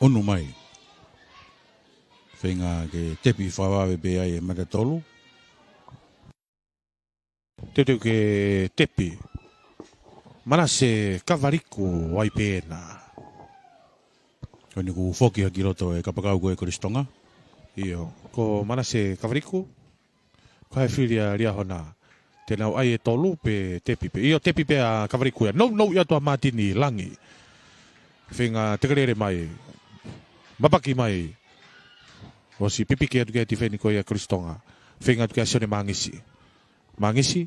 ʻUnu mai. Feinga ke tepi fakavave pē ai e mata tolu. Teuteu ke tepi. Manase Kavaliku ʻa e pena. Ko eni kuo foki hake ki loto e kapakau ko ē Kolisi Tonga. ʻIo, ko Manase Kavaliku. Ko e fili ʻa Liahona. Te nau ʻai e tolu pe tepi pē. ʻIo, tepi pē ʻa Kavaliku ia. Nounou ia ʻa Matini Langi. Feinga tekelele mai. Mapaki mai. ʻOsi pipiki atu ki he tifeni ko ia Kolisi Tonga. Feinga atu kia Sione Mangisi. Mangisi.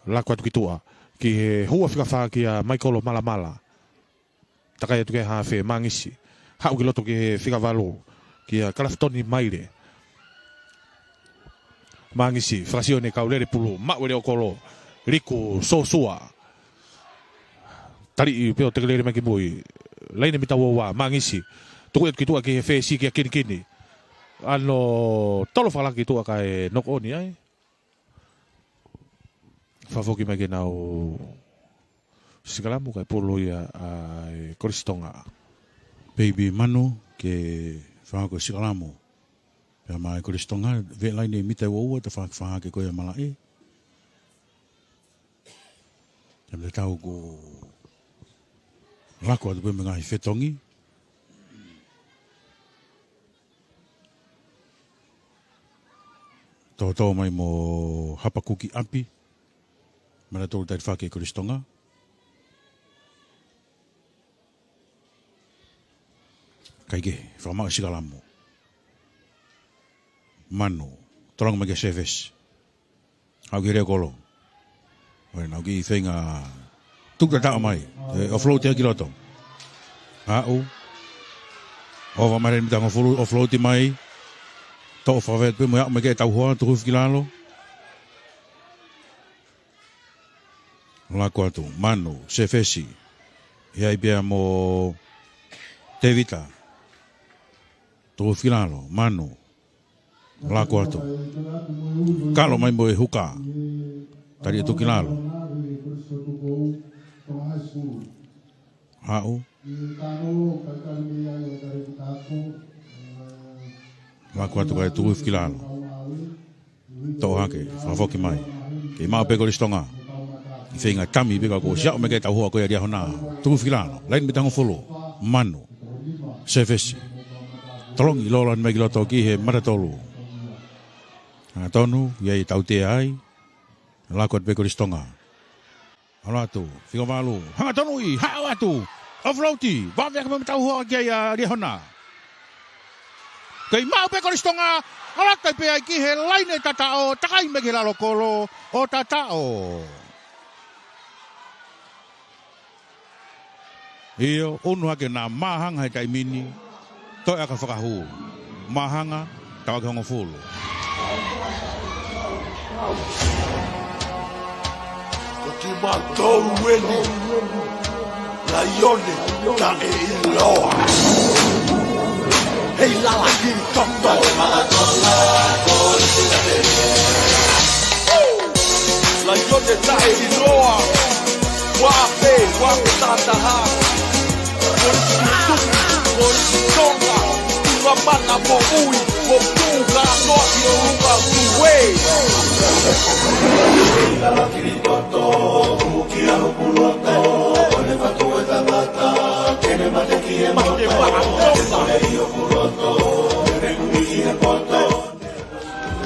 Laku atu ki tuʻa. Ki he hua fika fā kia Maikolo Malamala. Takai atu ki he hafe, Mangisi. Haʻu ki loto ki he fika valu. Kia Kalafitoni Maile. Mangisi, fakasio ʻene kau lele pulu. Maʻu e leʻo kolo. Liku, Sosua. Taliʻi pē ʻo tekelele mai ki mui. Laine mita ua ua, Mangisi. Tuku atu ki tuʻa ki he fesi kia Kinikini. ʻAno tolo fakalaka ki tuʻa kae nokoni ai. Fakafoki mai ke nau sikalamu kae pulu ia ʻa e Kolisi Tonga. Pehē pē Manu ke fakahoko e sikalamu. Pea maʻu e Kolisi Tonga, veʻe laine mita ua ua, tafaʻaki fakahake ko ia malaʻe. Te mea tau ko lako atu pē mo e ngaahi fetongi. Tōtō mai mo Hapakuki ʻApi. Mata tolu tali fake Kolisi Tonga. Kae kehe, fakamaʻu sikalamu. Manu, tolongi mai kia Sefesi. Haʻu ki he leʻo kolo. ʻOi, nau kiʻi feinga tuku tataʻo mai. ʻE, offload ia ki loto. Haʻu. ʻOva mai laine mita hongofulu, offload mai. Toʻo fakavave pē mo e aʻu mai ki he tauhoa, tuku hifo ki lalo. Laku atu, Manu, Sefesi. ʻI ai pea mo Tevita. Tuku hifo ki lalo, Manu. Laku atu. Kalo mai mo e huka. Tali atu ki lalo. Haʻu. Laku atu kae tuku hifo ki lalo. Toʻo hake, fakafoki mai. Kei maʻu pē Kolisi Tonga. Feinga tami pē ka kuo ʻosi aʻu mai ki he tauhoa ko ia Liahona. Tuku hifo ki lalo. Laine mita hongofulu. Manu. Sefesi. Tolongi lolo mai ki loto ki he mata tolu. Hangatonu, ʻi ai e tautea ai. Laku atu pē Kolisi Tonga. ʻAlu atu, fika valu. Hanga tonuʻi, haʻu atu. Offload, vave hake mai mo e tauhoa ki ai ʻa Liahona. Kei maʻu pē Kolisi Tonga, ʻalu atu pē ai ki he laine tataʻo, takai mai ki he lalo kolo, ʻo tataʻo. ʻIo, ʻunu hake naʻa māhanga he taimi ni, toe ʻaka fakahū. Māhanga, tau ʻaki hongofulu. Ko kimautolu eni, Laione taʻeʻiloa. Hei lala kili toto. Laione taʻeʻiloa. Ua pē, ua pē tātaha. Ko e tuʻi, ko e Tonga. Tuʻa mana moʻui, ko tuʻu ka noa ki ʻolunga tuē. Mate maʻa Tonga.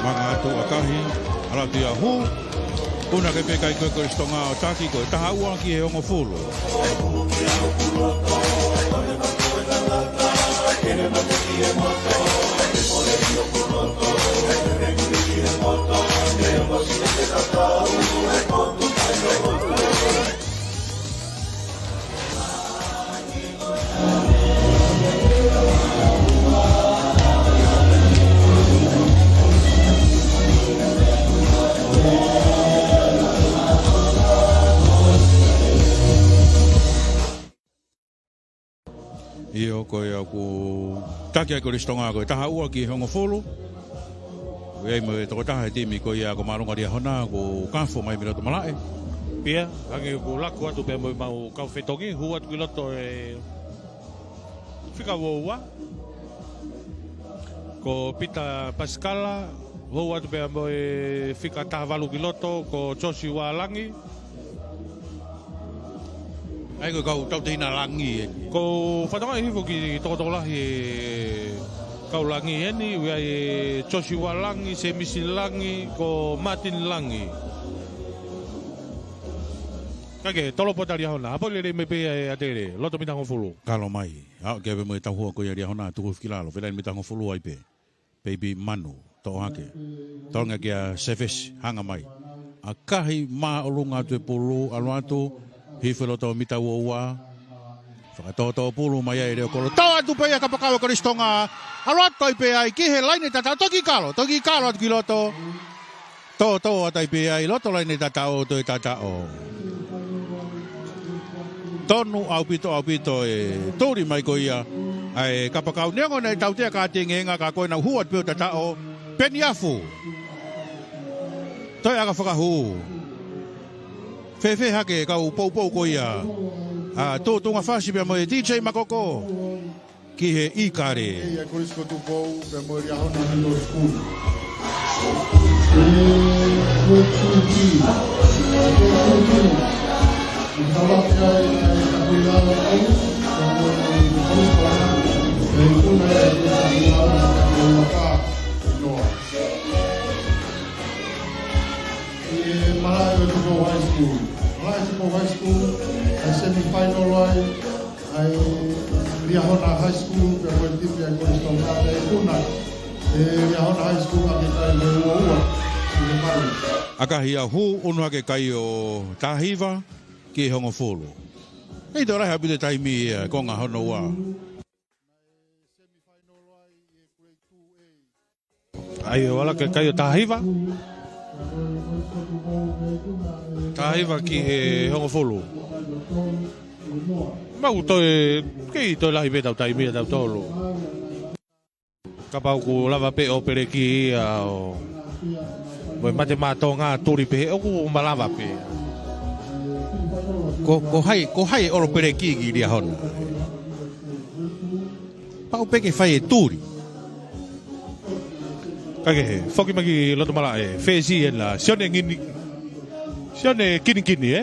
Manga atu ʻakahi, ʻalu atu ia hū. ʻUnu hake pē kakai ko ē Kolisi Tonga ʻo taki ko e taha ua ki he hongofulu. ʻIo, ko ia kuo taki ai Kolisi Tonga ko e taha ua ki he hongofulu. ʻOku ʻi ai mo e tokotaha he timi ko ia ko Māʻolunga Liahona, ko Kafo mai mei loto malaʻe. Pea, hangē ʻoku laku atu pea mo ʻemau kau fetongi, hū atu ki loto e fika ua ua. Ko Pita Pasikala, hū atu pea mo e fika taha valu ki loto, ko Joshua Langi. ʻA ia ko e kau tautehina Langi eni. Ko e fakatokangaʻi hifo ki he tokolahi e kau Langi eni, ʻoku ʻi ai e Joshua Langi, Semisi Langi, ko Martin Langi. Kae kehe, tolopo atu Liahona, hapo lelei mai pē ʻa e ʻatele, loto mita hongofulu. Kalo mai, aʻu ki ai pē mo e tauhua ko ia Liahona, tuku hifo ki lalo, felaini mita hongofulu ai pē. Baby Manu, toʻo hake. Tolonga kia Sefesi, hanga mai. ʻAkahi māʻolunga atu e pulu, ʻalu atu, hifo loto mita ua ua. Fakatōtō pulu mai ai Leokolo. Tō atu pē ia kapakau ʻa Kolisi Tonga. ʻAlu atu ai pē ai ki he laine tataʻo, toki kalo, toki kalo atu ki loto. Tōtō atu ai pē ai loto laine tataʻo, toe tataʻo. Tonu ʻaupito, ʻaupito e tuli mai ko ia ʻa e kapakau, neongo naʻe tautea ka tengenga ka ko e nau hū atu pē ʻo tataʻo. Peni Afu. Toe ʻaka fakahū. Fēfē hake kau poupou ko ia ʻa Tuʻutuʻunga Fasi pea mo e D J Makoko. Ki he ʻIkale. ʻA ia Kolisi ko Tupou, pea mo e Liahona Middle School. ʻE, ko e tuʻi. ʻI he tala pea ʻi he kapuilala au, pea mo e Kolisi ko Liahona, ʻe kuna ʻe Kolisi ko Liahona, ʻe Maka, ʻe Noa. ʻI he malaʻe ʻo Tupou High School. Malaʻe Tupou High School, ʻa e semifinal ai, ʻa e Liahona High School, pea ko e tipi ʻa e Kolisi Tonga, pea ʻe kuna ʻe Liahona High School ʻa e kai mo e ua ua, ʻi he malu. ʻAkahi ia hū, ʻunu hake kai ʻo taha hiva ki he hongofulu. ʻEi, toe lahi ʻaupito e taimi ia, konga hono ua. ʻAi ʻo ala ke kai ʻo taha hiva. Taha hiva ki he hongofulu. Mau toe, kei toe lahi pē ʻetau taimi ʻatautolu. Kapau ʻoku lava pē ʻo peleki ia ʻo, mo e Mate Maʻa Tonga tuli pē he ʻoku malava pē. Ko, ko hai, ko hai ʻolo peleki ki Liahona. Pau pē ke fai e tuli. Kae kehe, foki mai ki loto malaʻe, fesi ena, Sione Ngini, Sione Kinikini, ē?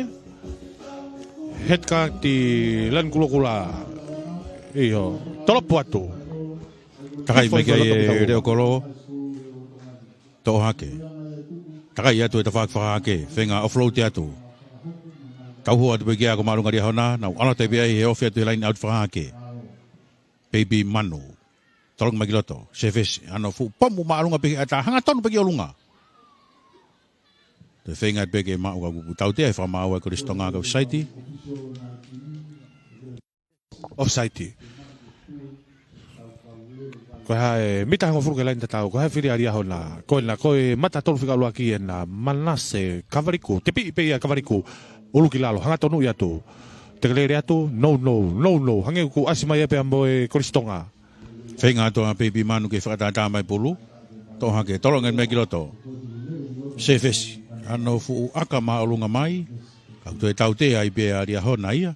Head guard ʻi Lani Kulokula. ʻIo, tolopo atu. Takai mai ki ai e Leokolo. Toʻo hake. Takai atu e tafaʻaki fakahake, feinga offload atu. Tauhu atu pē ki ai ko Māʻolunga Liahona, nau ʻalu atu pē ai he ofi atu he line out fakahake. Baby Manu. Tolongi mai ki loto, Sefesi, ʻa hono fuʻu pomu māʻolunga pē ki ʻata, hanga tonu pē ki ʻolunga. Toe feinga pē ke maʻu ka kupu tautea he fakamaau ʻa e Kolisi Tonga kau saiti. Offside. Ko e hā e mita hongofulu ki he laine tataʻo, ko e hā e fili ʻa Liahona. Ko ena, ko e mata tolu fika ʻuluaki ena, Manase Kavaliku, tepiʻi pē ia Kavaliku, ʻulu ki lalo, hanga tonuʻi atu. Tekelele atu, no, no, no, no, hangē ʻoku ʻasi mai ia pea mo e Kolisi Tonga. Feinga atu ʻa Peipi Manu ke fakatātā mai pulu, toʻo hake, tolongi mai ki loto. Sefesi, ʻa hono fuʻu ʻaka māʻolunga mai, ka ʻoku toe tautea ai pē ʻa Liahona ia.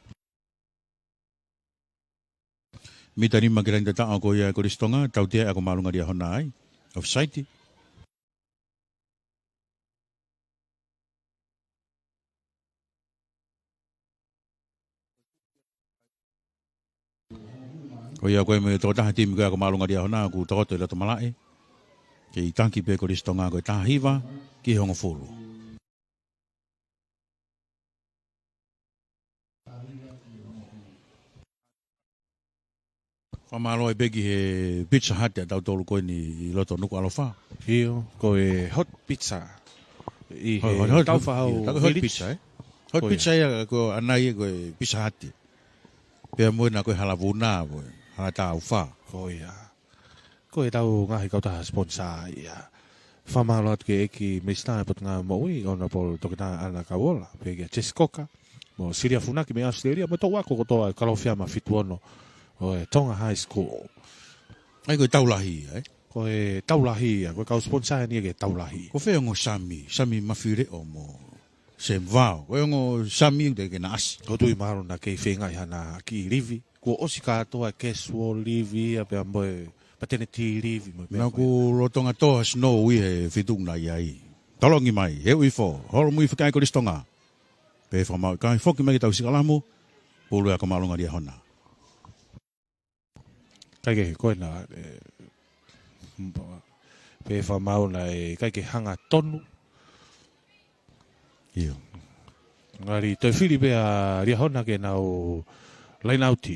Mita nima ki he laine tataʻo ko ia ʻa e Kolisi Tonga, tautea ʻa e ʻaka māʻolunga ʻa Liahona ai. Offside. Ko ia ko e meʻa tokotaha timi ko ia ʻaka māʻolunga ʻa Liahona, ʻoku tokoto ʻi loto malaʻe. Kei taki pē Kolisi Tonga ko e taha hiva ki he hongofulu. Fakamālō ai pē ki he Pizza Hut ʻa tautolu ko eni ʻi loto Nukuʻalofa. ʻIo, ko e hot pizza. ʻI he Hot, hot, hot, Taufahau ʻio, tā ko e hot Village. Pizza, ē? Hot Ko ia. pizza ia ko ʻanai ko e Pizza Hut. Pea mo ena ko e hala vuna, ko e hala taufa. Ko ia. Ko e tau ngaahi kautaha sponsor ia. Fakamālō atu ki he ʻEiki Minisitā ʻo e Potungāue Moʻui, Honourable Toketā ʻAna Kauola, pea kia Jess Cocker, mo Silia Funaki mei ʻAositelēlia, mo e toʻu ako kotoa ʻa e Kalofiama fitu ono ʻo e Tonga High School. ʻAi, ko e Taulahi ia, ē? Ko e Taulahi ia, ko e kau sponsor eni ia ki he Taulahi. Ko fē ongo sami, sami mafileʻo mo Semvao. Ko e ongo sami te ke naʻasi. ʻOku ou tui mahalo naʻa kei feingaʻi hana kiʻi livi. Kuo ʻosi kātoa e casual leave ia pea mo e paternity leave mo e meʻa Naʻa ko ia. Ku lolotonga toʻo ha snow ʻi he feituʻu naʻe ʻi ai. Tolongi mai, he uifo, holomui fakaʻi Kolisi Tonga. Pea fakamaau ʻikai, foki mai ki he tau sikalamu, pulu ʻa e ʻaka māʻolunga ʻa Liahona. ʻIkai ke, ko ena, ē, pea fakamaau naʻe ʻikai ke hanga tonu. ʻIo. Ngali toe fili pē ʻa Liahona ke nau line out.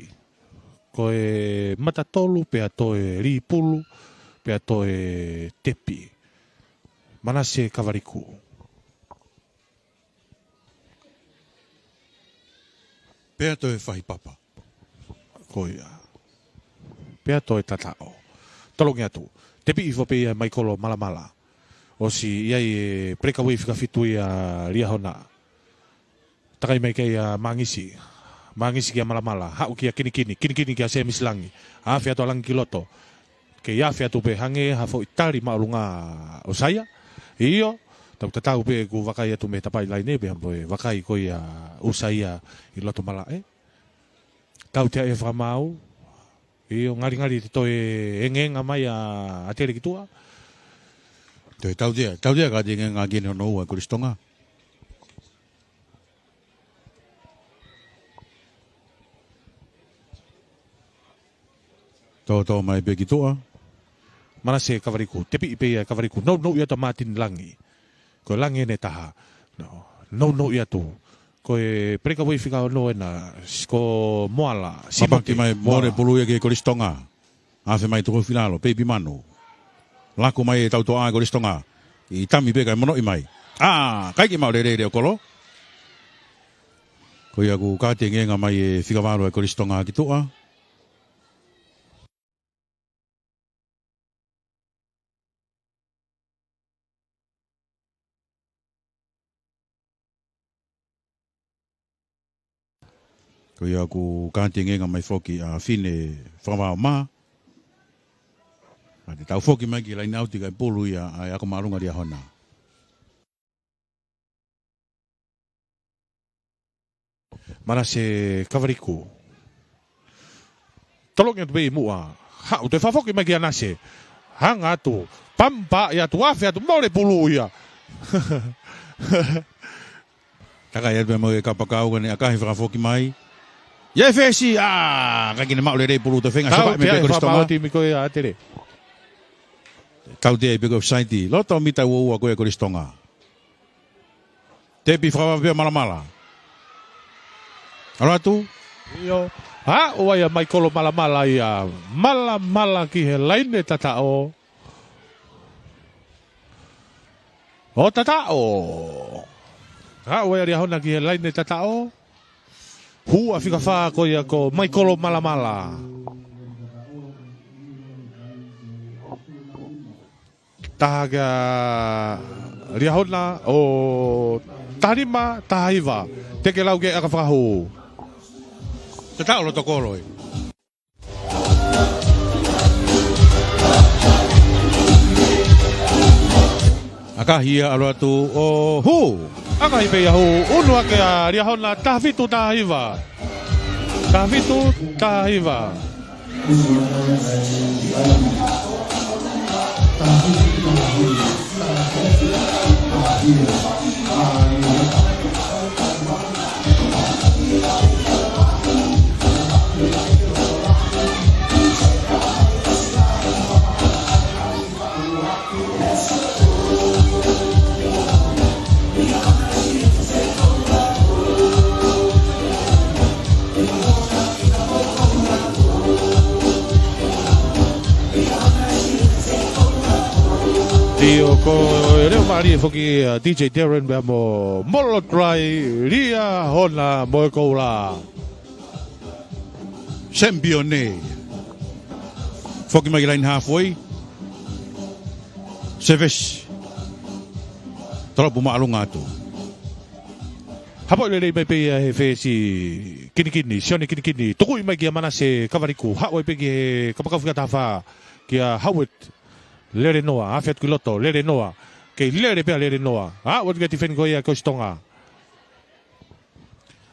Ko e mata tolu pea toe lī pulu, pea toe tepi. Manase Kavaliku. Pea toe fahi papa. Ko ia. Pea toe tataʻo. Tolongi atu. Tepiʻi hifo pē ia ʻe Maikolo Malamala. ʻOsi ʻi ai e breakaway fika fitu ia ʻa Liahona. Takai mai ki ai ʻa Mangisi. Mangisi kia Malamala. Haʻu kia Kinikini. Kinikini kia Semisi Langi. Afe atu ʻa Langi ki loto. Kei afe atu pē hangē ha foʻi tali māʻolunga ʻa ʻUsaia. ʻIo, tau tatau pē ʻoku vakai atu mei he tapaʻi laine pea mo e vakai ko ia ʻa ʻUsaia ʻi loto malaʻe. Tautea ʻe fakamaau. ʻIo, ngalingali te toe engeenga mai ʻa ʻAtele ki tuʻa. Toe tautea, tautea ka te engeenga ki hono ua ʻa Kolisi Tonga. Tōtō mai pē ki tuʻa. Manase Kavaliku, tepiʻi pē ia ʻe Kavaliku. Nounou ia ʻa Martin Langi. Ko Langi ʻene taha. Nounou ia atu. Ko e breakaway fika ono ena, ko Moala, Simote, Papaki mai, Moala. Mole pulu ia ki Kolisi Tonga. Afe mai tuku filalo, Peipi Manu. Laku mai e tau toʻa ʻa Kolisi Tonga. ʻI tami pē kae monoʻi mai. ʻA, ʻikai ke maʻu lelei ʻe Leokolo. Ko ia ʻoku kātaki engeenga mai e fika valu ʻa Kolisi Tonga ki tuʻa. Ko ia ʻoku kātaki engeenga mai foki ʻa Fine Fakavao Mā. Ka te tau foki mai ki he line out kae pulu ia ʻa e ʻaka māʻolunga ʻa Liahona. Manase Kavaliku. Tolongi atu pē ʻi muʻa. Haʻu toe fakafoki mai kia Nase. Hanga atu. Pampa ia atu afe atu mole pulu ia. Takai atu pē mo e kapakau ka ne ʻakahi fakafoki mai. ʻIa e fesi, ʻa, ʻikai ke ne maʻu lelei pulu toe feinga. Tau sapa mai pē Kolisi Tonga. Timi ko ia ʻAtele. Tautea pē ko e offside. Loto mita ua ua ko e Kolisi Tonga. Tepi fakavave pē ʻa Malamala. ʻAlu atu. ʻIo. Haʻu ai ʻa Maikolo Malamala ia. Malamala ki he laine tataʻo. ʻO tataʻo. Haʻu ai ʻa Liahona ki he laine tataʻo. Hū ʻa fika fā ko ia ko Maikolo Malamala. Taha kia Liahona ʻo taha nima, taha hiva. Teke lau ke ʻaka fakahū. Te taʻo loto kolo ē. ʻAkahi ia ʻalu atu ʻo hū. ʻAkahi pē ia hū. Unu ake ʻa Liahona, taha fitu, taha hiva. Taha fitu, taha hiva. ʻIo, ko e leʻo mālie foki ʻa D J Darren pea mo Molo Try, Liahona mo e Koula. Sempione. Foki mai ki laine halfway. Sevesi. Tolopu māʻolunga atu. Hapoʻi lelei mai pē ia he fesi Kinikini, Sione Kinikini. Tukuʻi mai kia Manase Kavaliku. Haʻu ai pē ki he kapakau fika taha fā, kia Howard Lelenoa, afe atu ki loto, Lelenoa. Kei lele pē Lelenoa. Aʻu atu ki he tifeni ko ia Kolisi Tonga.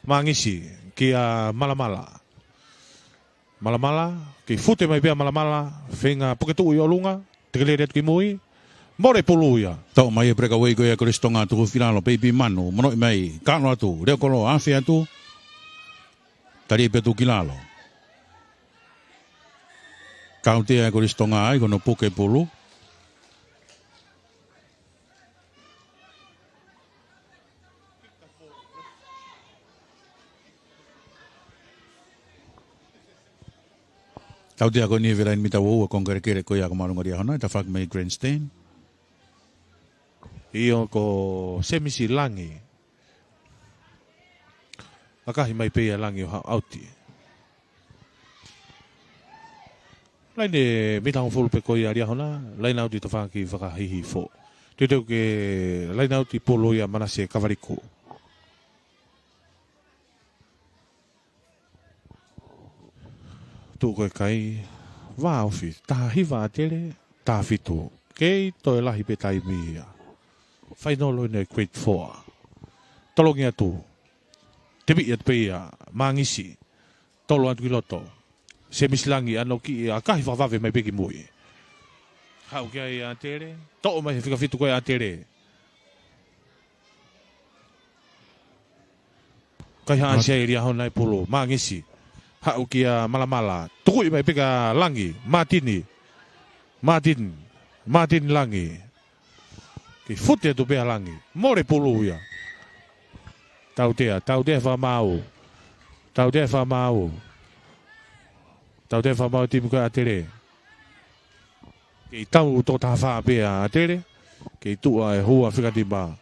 Mangisi, kia Malamala. Malamala, kei fute mai pē Malamala, feinga puke tuʻu ʻi ʻolunga, teke lele atu ki mui, mole pulu ia. Toʻo mai e breakaway ko ia Kolisi Tonga, tuku ki lalo, Peipi Manu, monoʻi mai, kalo atu, leo kolo, afe atu, tali pē atu ki lalo. Tautea Kolisi Tonga ai, ko hono puke pulu. Tautea ko eni he laine mita ua ua, konga kelekele ko ia ko māʻolunga Liahona, ʻe tafaʻaki mai grandstand. ʻIo ko Semisi Langi. ʻAkahi mai pē ia Langi ʻo haʻu ʻauti. Laine mita hongofulu pē ko ia Liahona, laine ʻauti tafaʻaki fakahihifo. Teuteu ke laine ʻauti pulu ia Manase Kavaliku. Tuʻu ko e kai, vāofi, taha hiva ʻa Tele, taha fitu. Kei toe lahi pē taimi ia. Fainolo ʻi he grade four. Tolongi atu. Teviʻi atu pē ia, Mangisi. Tolo atu ki loto. Semisi Langi, ʻano kiʻi ʻakahi fakavave mai pē ki mui. Haʻu ki ai ʻa Tele. Toʻo mai he fika fitu ko ia ʻa Tele. Kaihaʻasi ai Liahona e pulu. Mangisi. Haʻu kia Malamala. Tukuʻi mai pē kia Langi. Matini. Matini. Matini Langi. Kei fute atu pē ʻa Langi. Mole pulu ia. Tautea. Tautea fakamaau. Tautea fakamaau. Tautea fakamaau timi ko ia ʻa Tele. Kei tau toko taha fā pē ʻa Tele. Kei tuʻa e hua fika nima.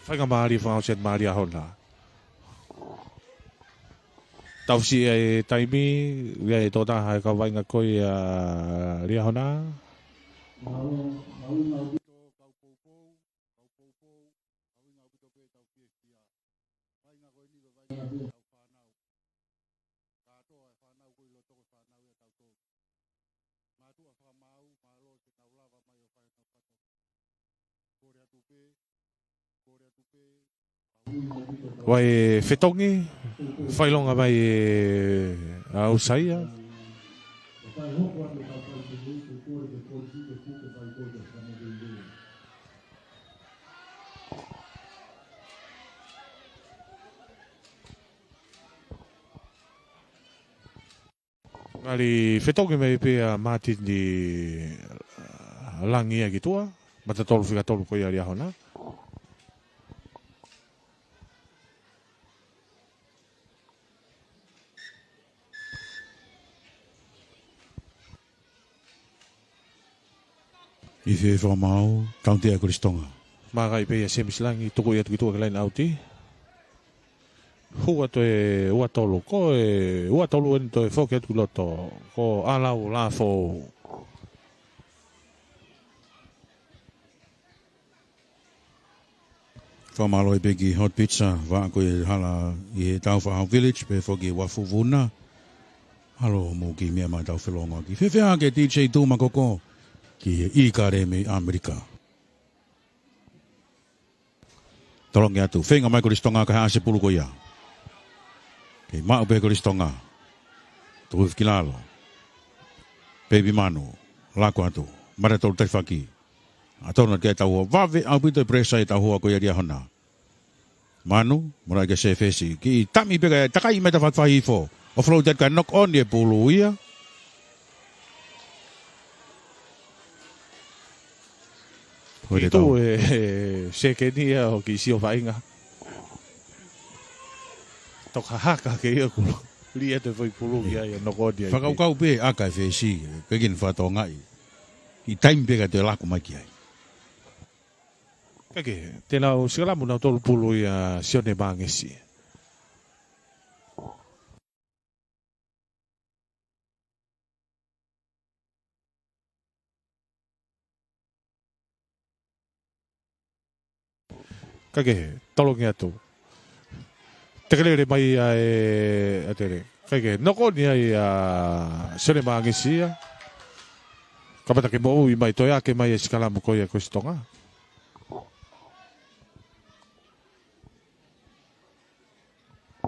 Feinga mālie fakaʻosi atu mai Liahona. Tau siʻi e taimi, ʻi ai e toko taha e kau vaʻinga ko ia Liahona. Kātoa e fānau ko ē ʻi loto ko e fānau ia tautolu. Mātuʻa fakamaau, mālō te nau lava mai ʻo fai ʻenau fatongia. Kole atu pē, kole atu pē. Vai fetongi, fakaʻilonga mai ʻe ʻAusaia. Ngali fetongi mai pē ʻa Matini Langi ia ki tuʻa, mata tolu fika tolu ko ia Liahona. ʻI he fakamaau, kaunti ʻa Kolisi Tonga. Makaʻi pē ia Semisi Langi, tuku ia tuʻu ki tuʻa ki he laine ʻauti. Hū atu e ua tolu, ko e ua tolu eni toe foki atu ki loto, ko ʻAlau Lafou. Fakamālō pē ki Hot Pizza, vaʻa ko e hala ʻi he Taufaʻahau Village, pehē foki Uafu Vuna. Mālō mo e kiʻi meʻa mai tau felongoaki. Fēfē hake T J Tuʻumakoko ki he ʻIkale mei ʻAmelika. Tolongi atu, feinga mai Kolisi Tonga kae haʻasi e pulu ko ia. Kei maʻu pē Kolisi Tonga. Tuku ki lalo. Peipi Manu, laku atu. Mara tolu talifaki. ʻA tonu atu ki ai e tauhua. Vave ʻaupito e pressure e tauhua ko ia Liahona. Manu, mora ki he sefesi. Kiʻi tami pē kae takai mai tafaʻaki faifo. Offload atu kae knock on e pulu ia. Ko e ʻItu tau. E, e, sekeni ia ʻo kiʻi sio vaʻinga. Toka haka ke ia kulo. Lī atu e foʻi pulu ki ai, knock on ia. Fakakaukau pē ʻaka e fesi, pē kini fatongaʻi. ʻI taimi pē kae toe laku mai ki ai. Kae kehe, te nau sikalamu nau tolu pulu ia Sione Mangesi. Kae kehe, tolongi atu. Tekelele mai ia ʻe ʻAtele. Kae kehe, knock on ia ʻa Sione Mangesi ia. Kamata ke moʻui mai, toe ake mai e sikalamu ko ia Kolisi Tonga.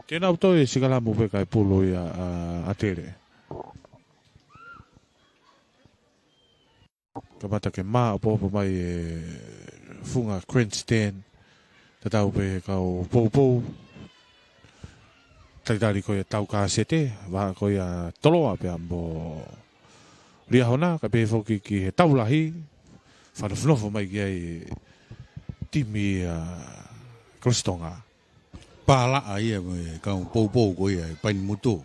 Te nau toe sikalamu pē kae pulu ia ʻa ʻAtele. Kamata ke māʻopoʻopo mai e funga grandstand. Tatau pē kau poupou. Talitali ko ia Taukāsete, vaʻa ko ia Toloa pea mo Liahona, kae pehē foki ki he tau lahi, fakanofonofo mai ki ai timi ʻa Kolisi Tonga. Pālaʻa ia mo e kau poupou ko ia ʻi Painimutu.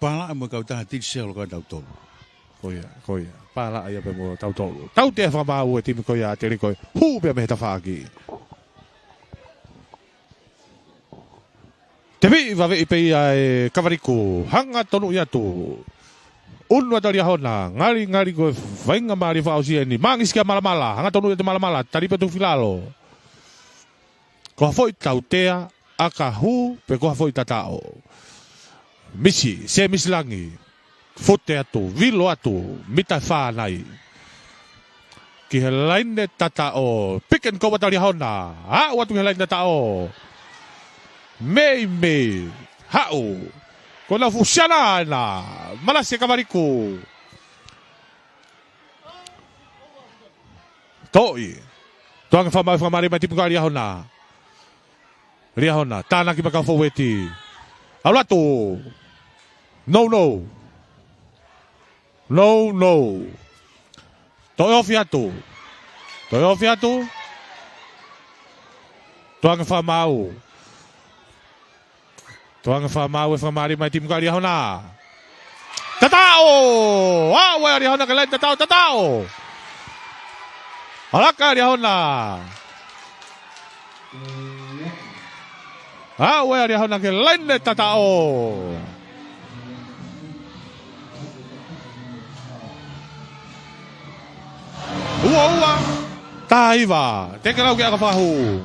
Pālaʻa mo e kautaha Digicel ko ia tautolu. Ko ia, ko ia. Pālaʻa ia pē mo tautolu. Tautea fakamaau e timi ko ia ʻAtele ko e hū pē mei he tafaʻaki. Teviʻi vaveʻi pē ia e Kavaliku. Hanga tonuʻi atu. ʻUnu atu ʻa Liahona. Ngali, ngali ko e vaʻinga mālie fakaʻosi eni. Mangesi kia Malamala. Hanga tonuʻi atu Malamala. Tali pē tuʻu ki lalo. Ko ha foʻi tautea, ʻaka hū, pe ko ha foʻi tataʻo. Misi, Semisi Langi. Fute atu, vilo atu, mita fā nai. Ki he laine tataʻo, pick and go atu ʻa Liahona. Aʻu atu ki he laine tataʻo. Meimei, haʻu. Ko ʻena fusiana ʻena, malasi e Kavaliku. Toʻi. Tuʻu ange fakamaau, fakamālie mai e timi ko ia Liahona. Liahona, tānaki mai kau foueti. ʻAlu atu. No, no. No, no. Toe ofi atu. Toe ofi atu. Tuʻu ange fakamaau. Tuʻu ange fakamaau e fakamālie mai e timi ko ia Liahona. Tataʻo! Aʻu ē ʻa Liahona ki he laine tataʻo, tataʻo! ʻAlu ē ʻa Liahona. Aʻu ē ʻa Liahona ki he laine tataʻo. Ua ua, taha iva, tekelau ke ʻaka fakahū.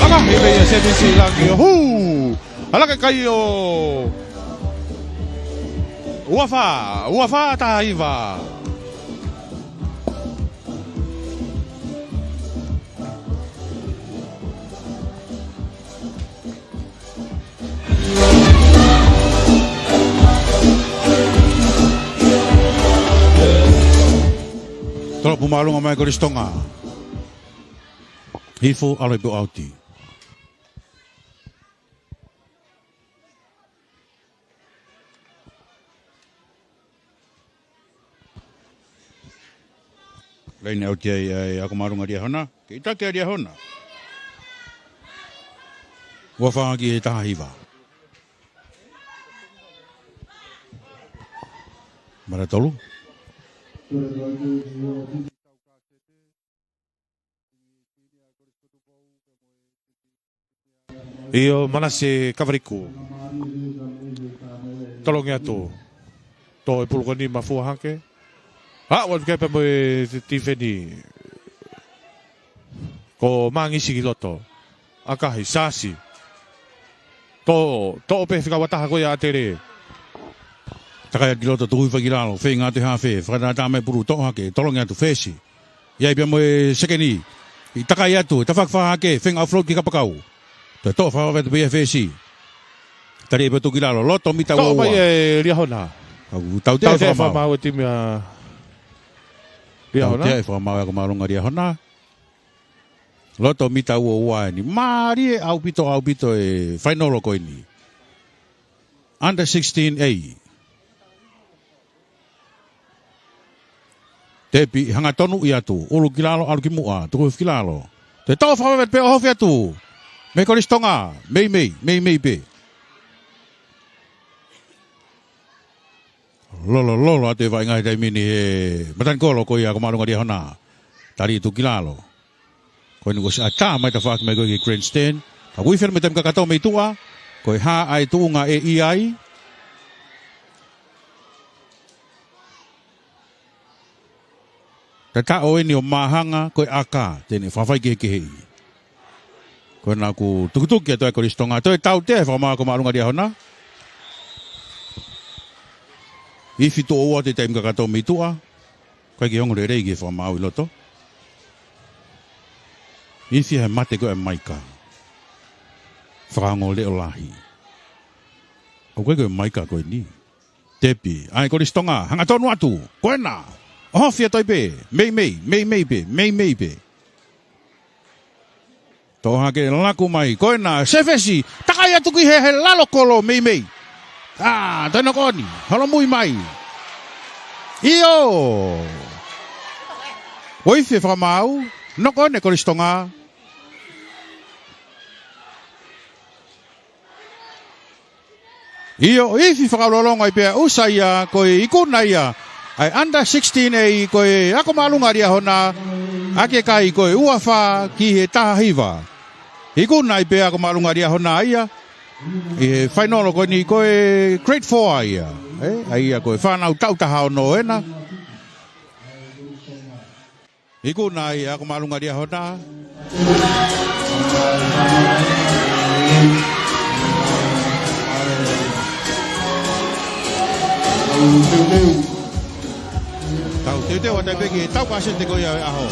Ala, ʻi he meʻa ia Semisi Langi ʻo hū. Ala ke kai ʻo ua fā, ua fā taha iva. Tolopu māʻolunga mai Kolisi Tonga. Hifo ʻalu ʻi he ʻauti. Laine ʻauti ai ʻa e Ako Māʻolunga Liahona. Kei taki ʻa Liahona. Ua fā ki he taha hiva. Mara tolu. ʻIo, Manase Kavaliku. Tolongi atu. Tō e pulu ko eni, mafua hake. ʻA, ua tuke pē mo e tifeni. Ko Mangisi ki loto. ʻAkahi, Sasi. Tō, tō pē fika ua taha ko ia ʻa Tele. Takai atu ki loto, tuku hifo ki lalo, feinga atu e hafe, fakatātā mai pulu, tō hake, tolongi atu, fesi. ʻI ai pea mo e sekeni. ʻI takai atu, tafaʻaki fā hake, feinga offload ki kapakau. Toe tō fakaʻofoʻofa atu pē ia fesi. Tali pē atu ki lalo, loto mita ua ua. Tō mai e Liahona. Au, tautea e fakamaau. Tautea e fakamaau e timi ʻa Liahona. Tautea e fakamaau ʻa Ako Māʻolunga Liahona. Loto mita ua ua eni. Mālie ʻaupito, ʻaupito e fainolo ko eni. Under sixteen A. Tepi, hangatonu ʻi atu. ʻUlu ki lalo, ʻalu ki muʻa. Tuku hifo ki lalo. Toe tō fakaʻofoʻofa pē ʻo ʻohofi atu. Mei Kolisi Tonga. Meimei, meimei pē. Lolo, lolo atu e vaʻinga he taimi ni he matanikolo ko ia Ako Māʻolunga Liahona. Tali atu ki lalo. Ko eni kuo ʻosi ʻatā mai tafaʻaki mai ko ē ki he grandstand. Ka ui fena mo e taimi kakato mei tuʻa. Ko e hā ʻa e tuʻunga ʻe ʻi ai. Tataʻo eni ʻo māhanga, ko e ʻaka te ne fafai kehekeheʻi. Ko ena kuo tukituki atu ai Kolisi Tonga, toe tautea e fakamaau ʻa Ako Māʻolunga Liahona. Ifi tuʻo ua atu e taimi kakato mei tuʻa. ʻIkai ke ongo lelei ki he fakamaau ʻi loto. Ifi he mate ko ē ʻa e maika. Fakaongo leʻo lahi. ʻOku ʻikai ko e maika ko eni. Tepi, ʻa e Kolisi Tonga, hangatonu atu, ko ena, ʻohofi atu ai pē, meimei, meimei pē, meimei pē. Tō hake, laku mai, ko ena, sefesi, takai atu ki he, he lalo kolo, meimei. ʻA, toe noko ʻoni, holomui mai. ʻIo. Ua ifi e fakamaau, noko ʻoni e Kolisi Tonga. ʻIo, ifi fakalolongo ai pea ʻusa ia, ko e ikuna ia ʻa e under sixteen A, ko e Ako Māʻolunga Liahona, ʻa e kai ko e ua fā ki he taha hiva. Ikuna ai pē Ako Māʻolunga Liahona ia ʻi he fainolo ko eni, ko e grade four ia. ʻE, ʻa ia ko e fānau taʻu taha ono ena. Ikuna ai ʻa Ako Māʻolunga Liahona. Tau teuteu atu pē ki he tau pasente ko ia ʻo e ʻaho.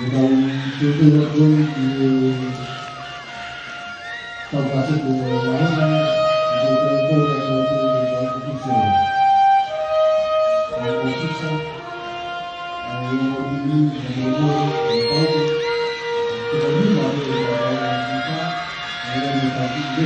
Itaú, tutu atu ki he tau kāsete ʻo e ʻaho ni, ʻi he tau tau atu ʻi he tau kukuso. Tau kukuso, ʻa e ʻaho ni, ʻi he tau tau, ʻi he tau lima, ʻi he tau tau, ʻi he tau tau,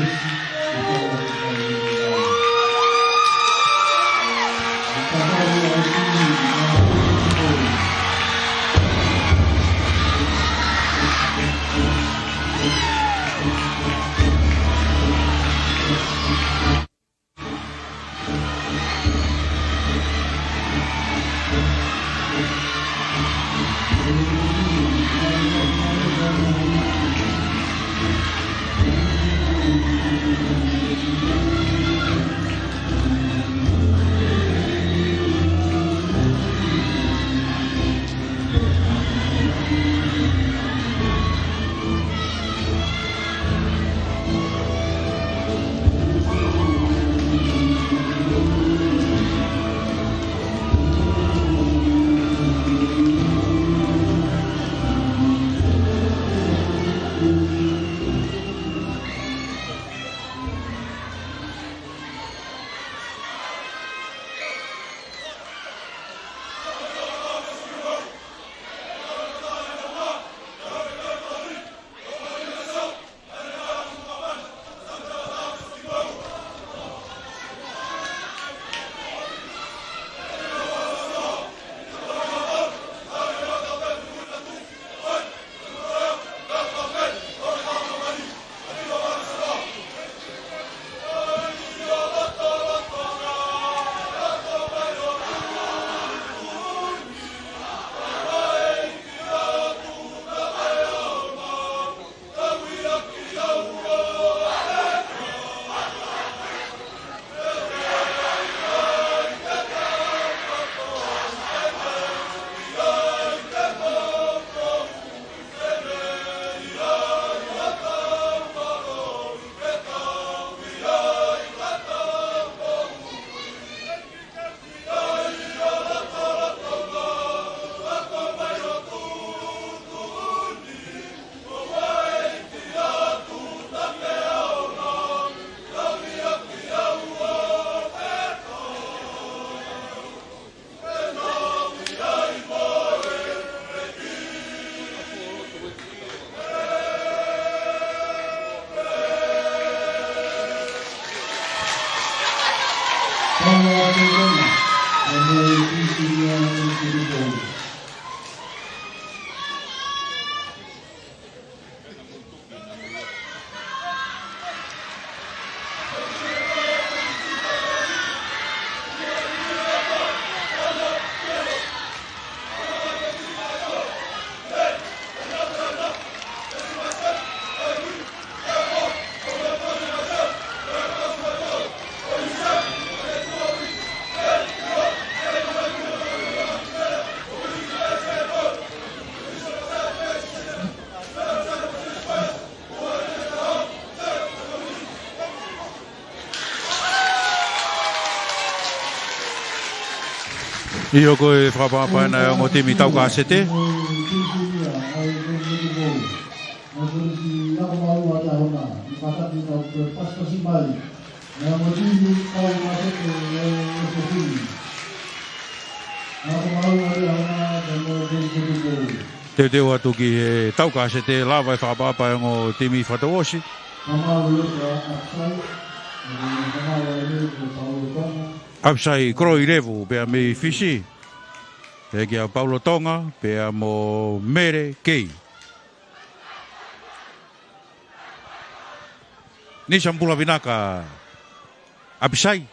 ʻIo, ko e fakaʻapaʻapa ena ʻa e ongo timi Taukāsete. Teuteu atu ki he Taukāsete, lava e fakaʻapaʻapa ʻa e ongo timi Fatauosi. ʻApisai Koloilevu pea mei Fisi, pea kia Paulo Tonga pea mo Mele Kei. Nisa Pula vinaka ʻapisai.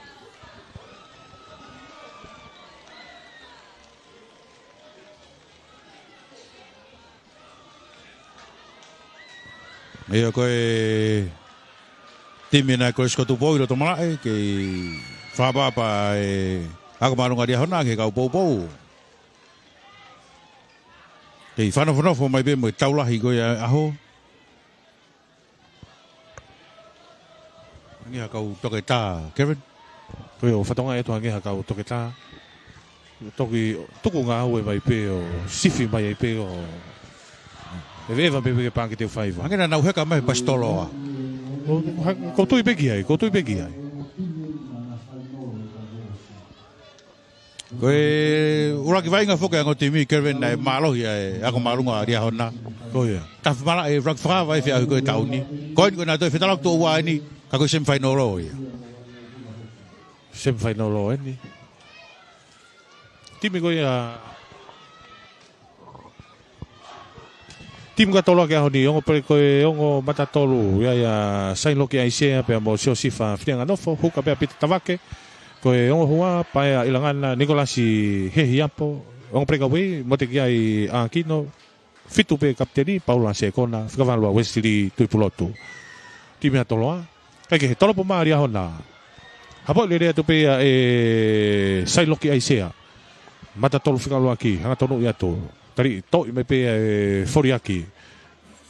ʻIo, ko e Timi ʻa Kolisi ko Tupou ʻi loto Malaʻe, kei fakaʻapaʻapa e ako māʻolunga Liahona ki he kau poupou. Kei fakanofonofo mai pē mo e tau lahi ko ia ʻaho. Hangē ha kau toketā, Kevin. Ko ia ʻoku fatongia ʻe tuku hangē ha kau toketā. Toki tuku ngāue mai pē ʻo sifi mai ai pē ʻo ʻeveʻeva pē pē ke pānke te faiva. Hangē naʻa nau heka mai he pasitoloa. ʻO, ha, ʻoku ou tui pē ki ai, ʻoku ou tui pē ki ai. Ko e ʻuluaki vaʻinga foki ʻa e ongo timi, Kevin, naʻe mālohi ʻa e ako māʻolunga Liahona. Ko ia. Tafi malaʻe ʻuluaki fakaava e feʻauhi ko e taʻu ni. Ko eni ko ʻena toe fetaulaki tuʻo ua eni, ka ko e semifinal ʻo ia. Semifinal ʻo eni. Timi ko ia. Timi ko e tolu ʻa e ʻaho ni, ongo pele ko e ongo matatolu, ʻa ia ʻa Sailoki ʻAisea, pea mo Siosifa Filianganofo, huka pē ʻa Pita Tavake, ko e ongo hua, Paea ʻIlangana, Nikolasi Hehiapo, ongo pele ka wei, Motekiai ʻAkino, fitu pē kapiteni, Paula Sekona, fika valu ʻa Uesili Tuipulotu. Timi ʻa Toloa, ʻikai ke he tolopo mai ʻa Liahona. Hapoʻi lelei atu pē ia ʻe Sailoki ʻAisea. Matatolu fika ʻuluaki, hanga tonuʻi atu. Tali toʻi mai pē ia ʻe Foliaki.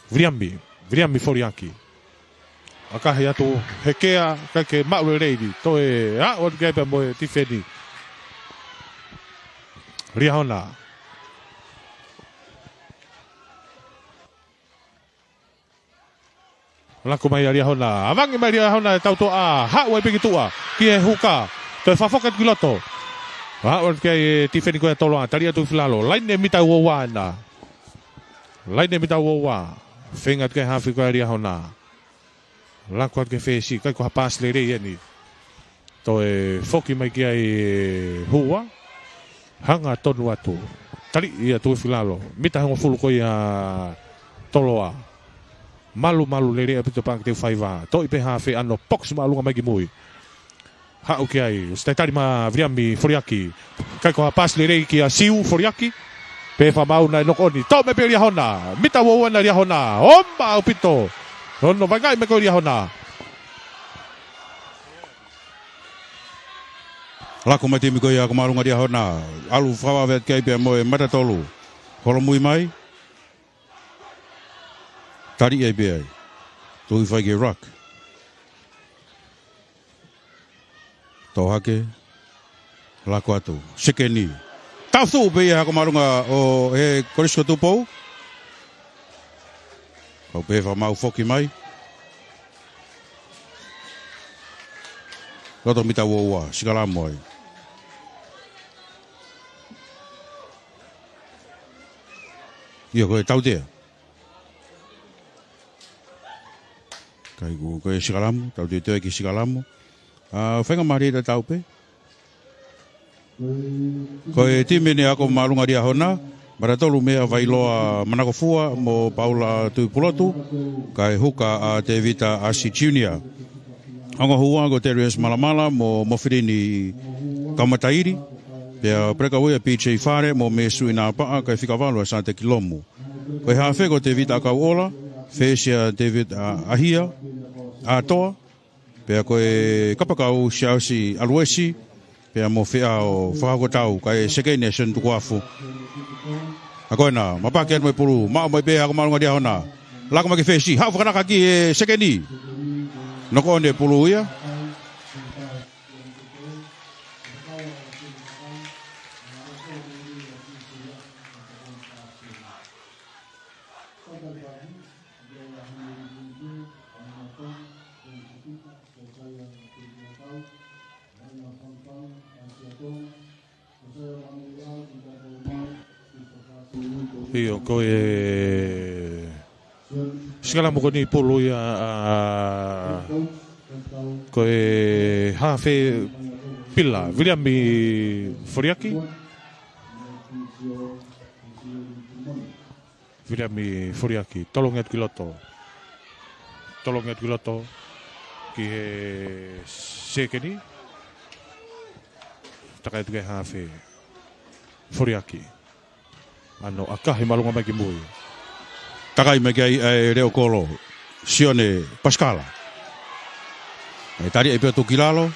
Viliami, Viliami Foliaki. ʻAkahi atu, hekea, ʻikai ke maʻu lelei ni. Toe aʻu atu ki ai pea mo e tifeni. Liahona. Laku mai ʻa Liahona. Avangi mai Liahona ʻe tautoʻa. Haʻu ai pē ki tuʻa. Ki he huka. Toe fakafoki atu ki loto. Haʻu atu ki ai e tifeni ko ia ʻa Toloa. Tali atu ki lalo. Laine mita ua ua ʻena. Laine mita ua ua. Feinga atu ki he hafe ko ia ʻa Liahona. Laku atu ki he fesi. ʻIkai ko ha paasi lelei eni. Toe foki mai ki ai e hua. Hanga tonu atu. Tali ia atu ki lalo. Mita hongofulu ko ia ʻa Toloa. Malu, malu lelei ʻaupito pānke te faiva. Toʻi pē hafe ʻa hono pokisi māʻolunga mai ki mui. Haʻu ki ai. ʻOsi talitali mai ʻa Viliami Foliaki. ʻIkai ko ha paasi lelei kia Siu Foliaki. Pea fakamaau naʻe noko ʻoni. Toʻo mai pē ʻe Liahona. Mita ua ua ʻena ʻa Liahona. Oma ʻaupito. Hono vaʻingaʻi mai ko ia ʻa Liahona. Laku mai timi ko ia ako māʻolunga Liahona. ʻAlu fakavave atu ki ai pea mo e matatolu. Holomui mai. Tali ai pē ai. Tui fai ki he ruck. Tō hake. Laku atu. Sekeni. Tau tuʻu pē ia ako māʻolunga ʻo e Kolisi ko Tupou. Kau pē fakamaau foki mai. Loto mita ua ua, Sikalamu ai. ʻIo ko e tautea. ʻIkai ko, ko e Sikalamu, tautea toe ki Sikalamu. ʻA, faingamālie tatau pē. Ko e timi ʻeni ako māʻolunga Liahona, matatolu meia Vailoa Manakofua mo Paula Tuipulotu, kae huka ʻa Tevita ʻAsi Junior. Ongo hua ko Darius Malamala mo Mofilini Kamataili, pea pele ka wei ʻa P J Fale mo Mesu Inapaʻa, kae fika valu ʻa Sate Kilomu. Ko e hafe ko Tevita ʻAkauʻola, fesi ʻa David ʻa, ʻAhia, ʻAtoa, pea ko e kapakau Siaosi ʻAluesi, pea mo Feʻao Fakahokotau, kae sekeni ʻa Sione Tukuafu. ʻA ko ena, mapaki atu mo e pulu, maʻu mai pē ako māʻolunga Liahona. Laku mai ki he fesi, haʻu fakalaka ki he sekeni. Noko ʻoni e pulu ia. ʻIo, ko e Sikalamu ko eni pulu ia ʻa, ko e hafe pila, Viliami Foliaki. Viliami Foliaki, tolongi atu ki loto. Tolongi atu ki loto. Ki he sekeni. Takai atu ki he hafe. Foliaki. ʻAno ʻakahi māʻolunga mai ki mui. Takai mai ki ai ʻa e leʻo kolo. Sione Pasikala. ʻE tali ai pē ʻo tuku ki lalo.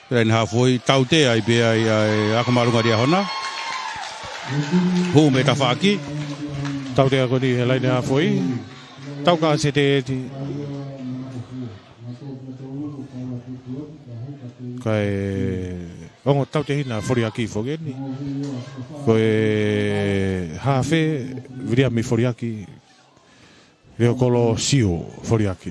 Pea ʻi he halfway, tautea ai pē ʻa e ako māʻolunga Liahona. Hū mei tafaʻaki. Tautea ko eni he laine halfway. Tau ka sete eti. Kae ongo tautehina Foliaki foki eni. Ko e hafe, Viliami Foliaki. Leokolo Siu Foliaki.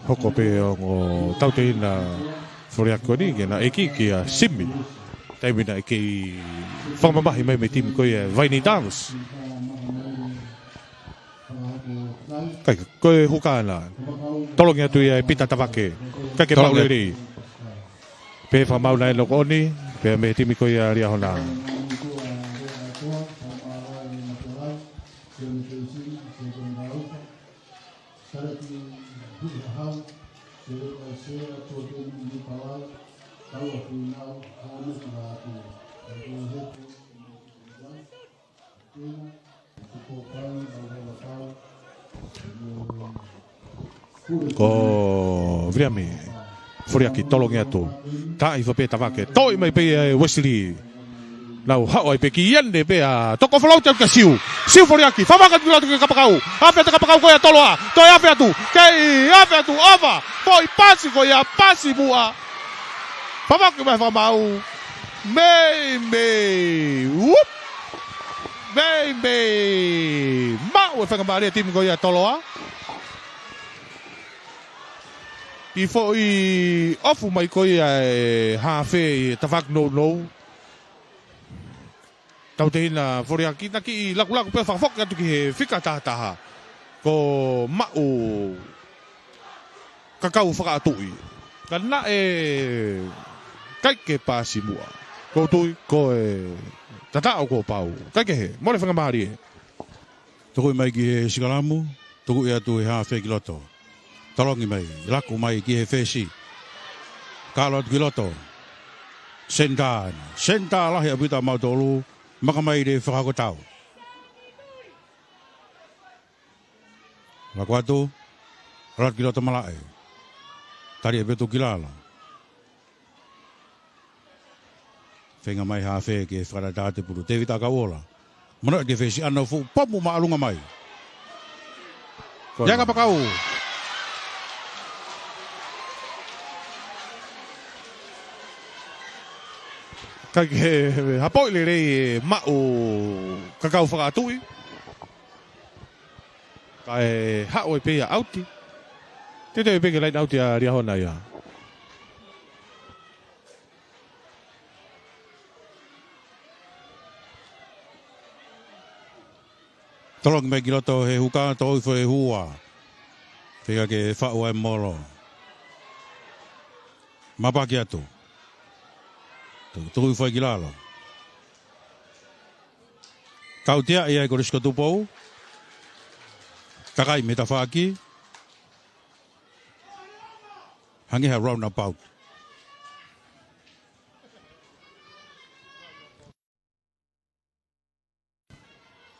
Hoko pē ongo tautehina Foliaki ko eni ke na ʻeke kia Simi. Taimi naʻe kei fakamamahi mai mei he timi ko ia Vaini Doves. Kai, ko e huka ʻana. Tolongi atu ia ʻe Pita Tavake. Kai ke pau lelei. Pea fakamaau ʻa e noko ʻoni, pea mei he timi ko ia Liahona. Ko Viliami Foliaki tolongi atu. Taʻi fo pē Tavake. Toʻi mai pē ʻe Wesley. Nau haʻu ai pē ki ʻene pea toko folau te kia Siu. Siu Foliaki. Fakamaka ki loto ki he kapakau. Afe atu kapakau ko ia Toloa. Toe afe atu. Kei afe atu ʻova. Foʻi pasi ko ia pasi muʻa. Fakamaka mai fakamaau. Mei mei. Whoop. Mei mei maʻu e faingamālie timi ko ia Toloa. ʻI he foʻi ʻofu mai ko ia e hafe ʻi he tafaʻaki nounou. Tautehina Foliaki naʻe kiʻi lakulaku pea fakafoki atu ki he fika tahataha. Ko Maʻu Kakau Fakaʻatuʻi. Ka naʻe ʻikai ke pasi muʻa. Ko u tui ko e tataʻo kuo pau. Kae kehe, mole faingamālie. Tukuʻi mai ki he sikalamu, tukuʻi atu he hafe ki loto. Tolongi mai, laku mai ki he fesi. Kalo atu ki loto. Senitā, senitā lahi ʻaupito ʻa mautolu, maka mai le fakahoko tau. Laku atu, laku ki loto malaʻe. Tali ʻe Petu ki lalo. Feinga mai hafe ke fakatātā atu e pulu. Tēvita Kauola. Mano ke fesi ʻana fuʻu pomu māʻolunga mai. Ko ia kapakau. Kai ke hapoʻi lelei e Maʻu Kakau Fakaʻatuʻi. Kae haʻu ai pē ia ʻauti. Teuteu pē ke laine ʻauti ʻa Liahona ia. Tolongi mai ki loto he huka, toʻo hifo e hua. Feinga ke faʻu ai molo. Mapaki atu. Tuku, tuku hifo ai ki lalo. Tautea ia ʻe Kolisi ko Tupou. Takai mei tafaʻaki. Hangē ha roundabout.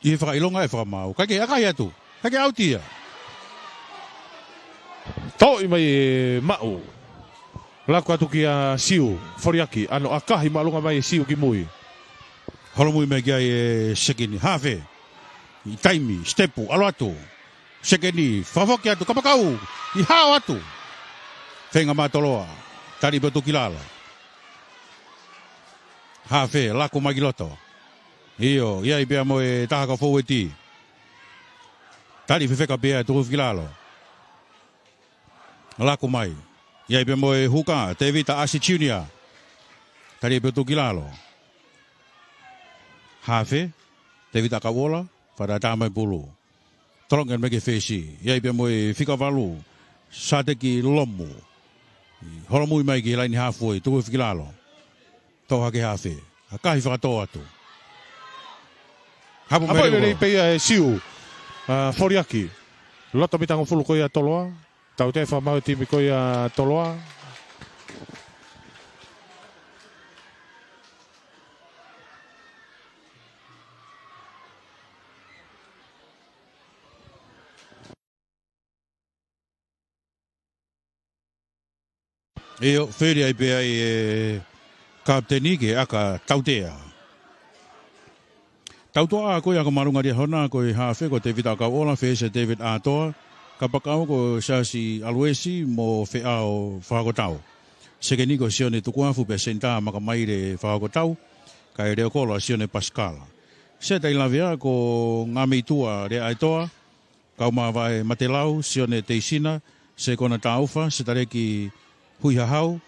ʻI he fakaʻilonga e fakamaau. Kae ke ʻakahi atu. Kae ke ʻauti ia. Toʻi mai e Maʻu. Laku atu kia Siu. Foliaki. ʻAno ʻakahi māʻolunga mai e Siu ki mui. Holomui mai ki ai e sekini. Hafe. ʻI taimi. Sitepu. ʻAlu atu. Sekini, fakafoki atu, kapakau, ʻi hao atu. Feinga mai Toloa, tali Petu ki lalo. Hafe, laku mai ki loto. ʻIo, ʻi ai pea mo e taha ka foueti. Tali fefeka pea tuku ki lalo. Laku mai. ʻI ai pea mo e huka, Tevita ʻAsi Junior. Tali Petu ki lalo. Hafe, Tevita Kauola, fakatātā mai pulu. Tolongi mai ki he fesi. ʻI ai pea mo e fika valu. Sateki Lomu. Holomui mai ki he laini hafu ʻo tuku hifo ki lalo. Toʻo hake hafe. ʻAkahi fakatō atu. Hapo mai lelei pē ia e Siu. ʻA, Foliaki. Loto mita hongofulu ko ia Toloa. Tautea fakamaau e timi ko ia Toloa. ʻIo, fili ai pē ai e kapiteni ke ʻaka tautea. Tautea ko ia ako māʻolunga Liahona, ko e hafe ko Tevita Akauʻola, fesi David Atoa, kapakau ko Siasi ʻAluesi mo Feʻao Fakakotau. Sekeni ko Sione Tukuafu pea senitā Makamaile Fakakotau, kae leʻo kolo ʻa Sione Pasikala. Seta ʻi lavea ko Ngameitua Leaʻaetoa, Kaumavae Matelau, Sione Teisina, Sekona Taufa, Setaleki Huihahau,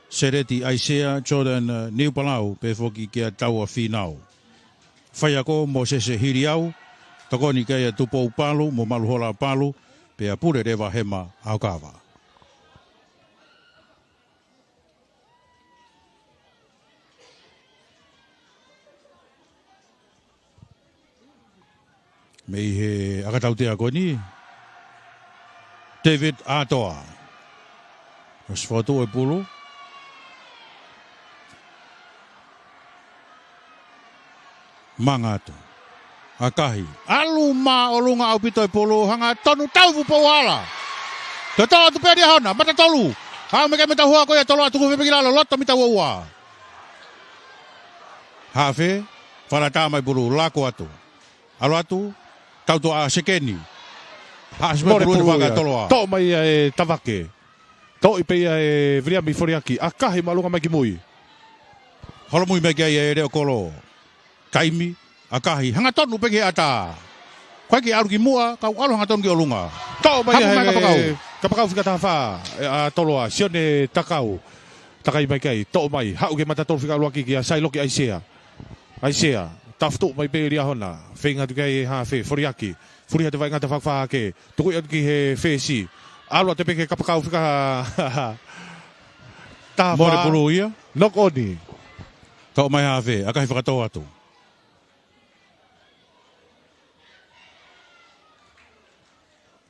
Seleti ʻAisea, Jordan, eh, Niupalau, pea foki kia Taua Finau. Faiako Mosese Hiliau, tokoni kia Tupou Palu, mo Maluhola Palu, pea pule leva Hema ʻAokava. Mei he ʻakatautea ko eni, David Atoa. Mas fotu e pulu. Manga atu. ʻAkahi. ʻAlu māʻolunga ʻaupito e pulu, hangatonu taufu pou hala. Toto atu pē Liahona, mata tolu. Haʻu mai ke mata hua ko ia Toloa Tukuʻuhifekilalo, loto mita ua ua. Hafe, fakalata mai pulu, lako atu. ʻAlu atu, tautea sekeni. Haʻasi mai pulu atu faka ia. Toloa. Toʻo mai ia e Tavake. Toʻo pē ia e Viliami Foliaki. ʻAkahi māʻolunga mai ki mui. Holomui mai ki ai e leʻo kolo. Taimi, ʻakahi, hangatonu pē ki he ʻatā. Ko e ke ʻalu ki muʻa, kau ʻalu hangatonu ki ʻolunga. Toʻo mai ia he kapakau. Kapakau fika taha fā, e, ʻa Toloa, Sione Takau. Takai mai ki ai, toʻo mai, haʻu ki he mata tolu fika ʻuluaki kia Sailoki ʻAisea. ʻAisea, tafutuʻu mai pē Liahona, feinga atu ki ai e hafe, Foliaki. Fuliha te vaʻinga ta fakafā ke, tuku atu ki he fesi. ʻAlu atu pē ki he kapakau fika taha fā. Mole pulu ia. Knock on. Toʻo mai hafe, ʻakahi fakatō atu.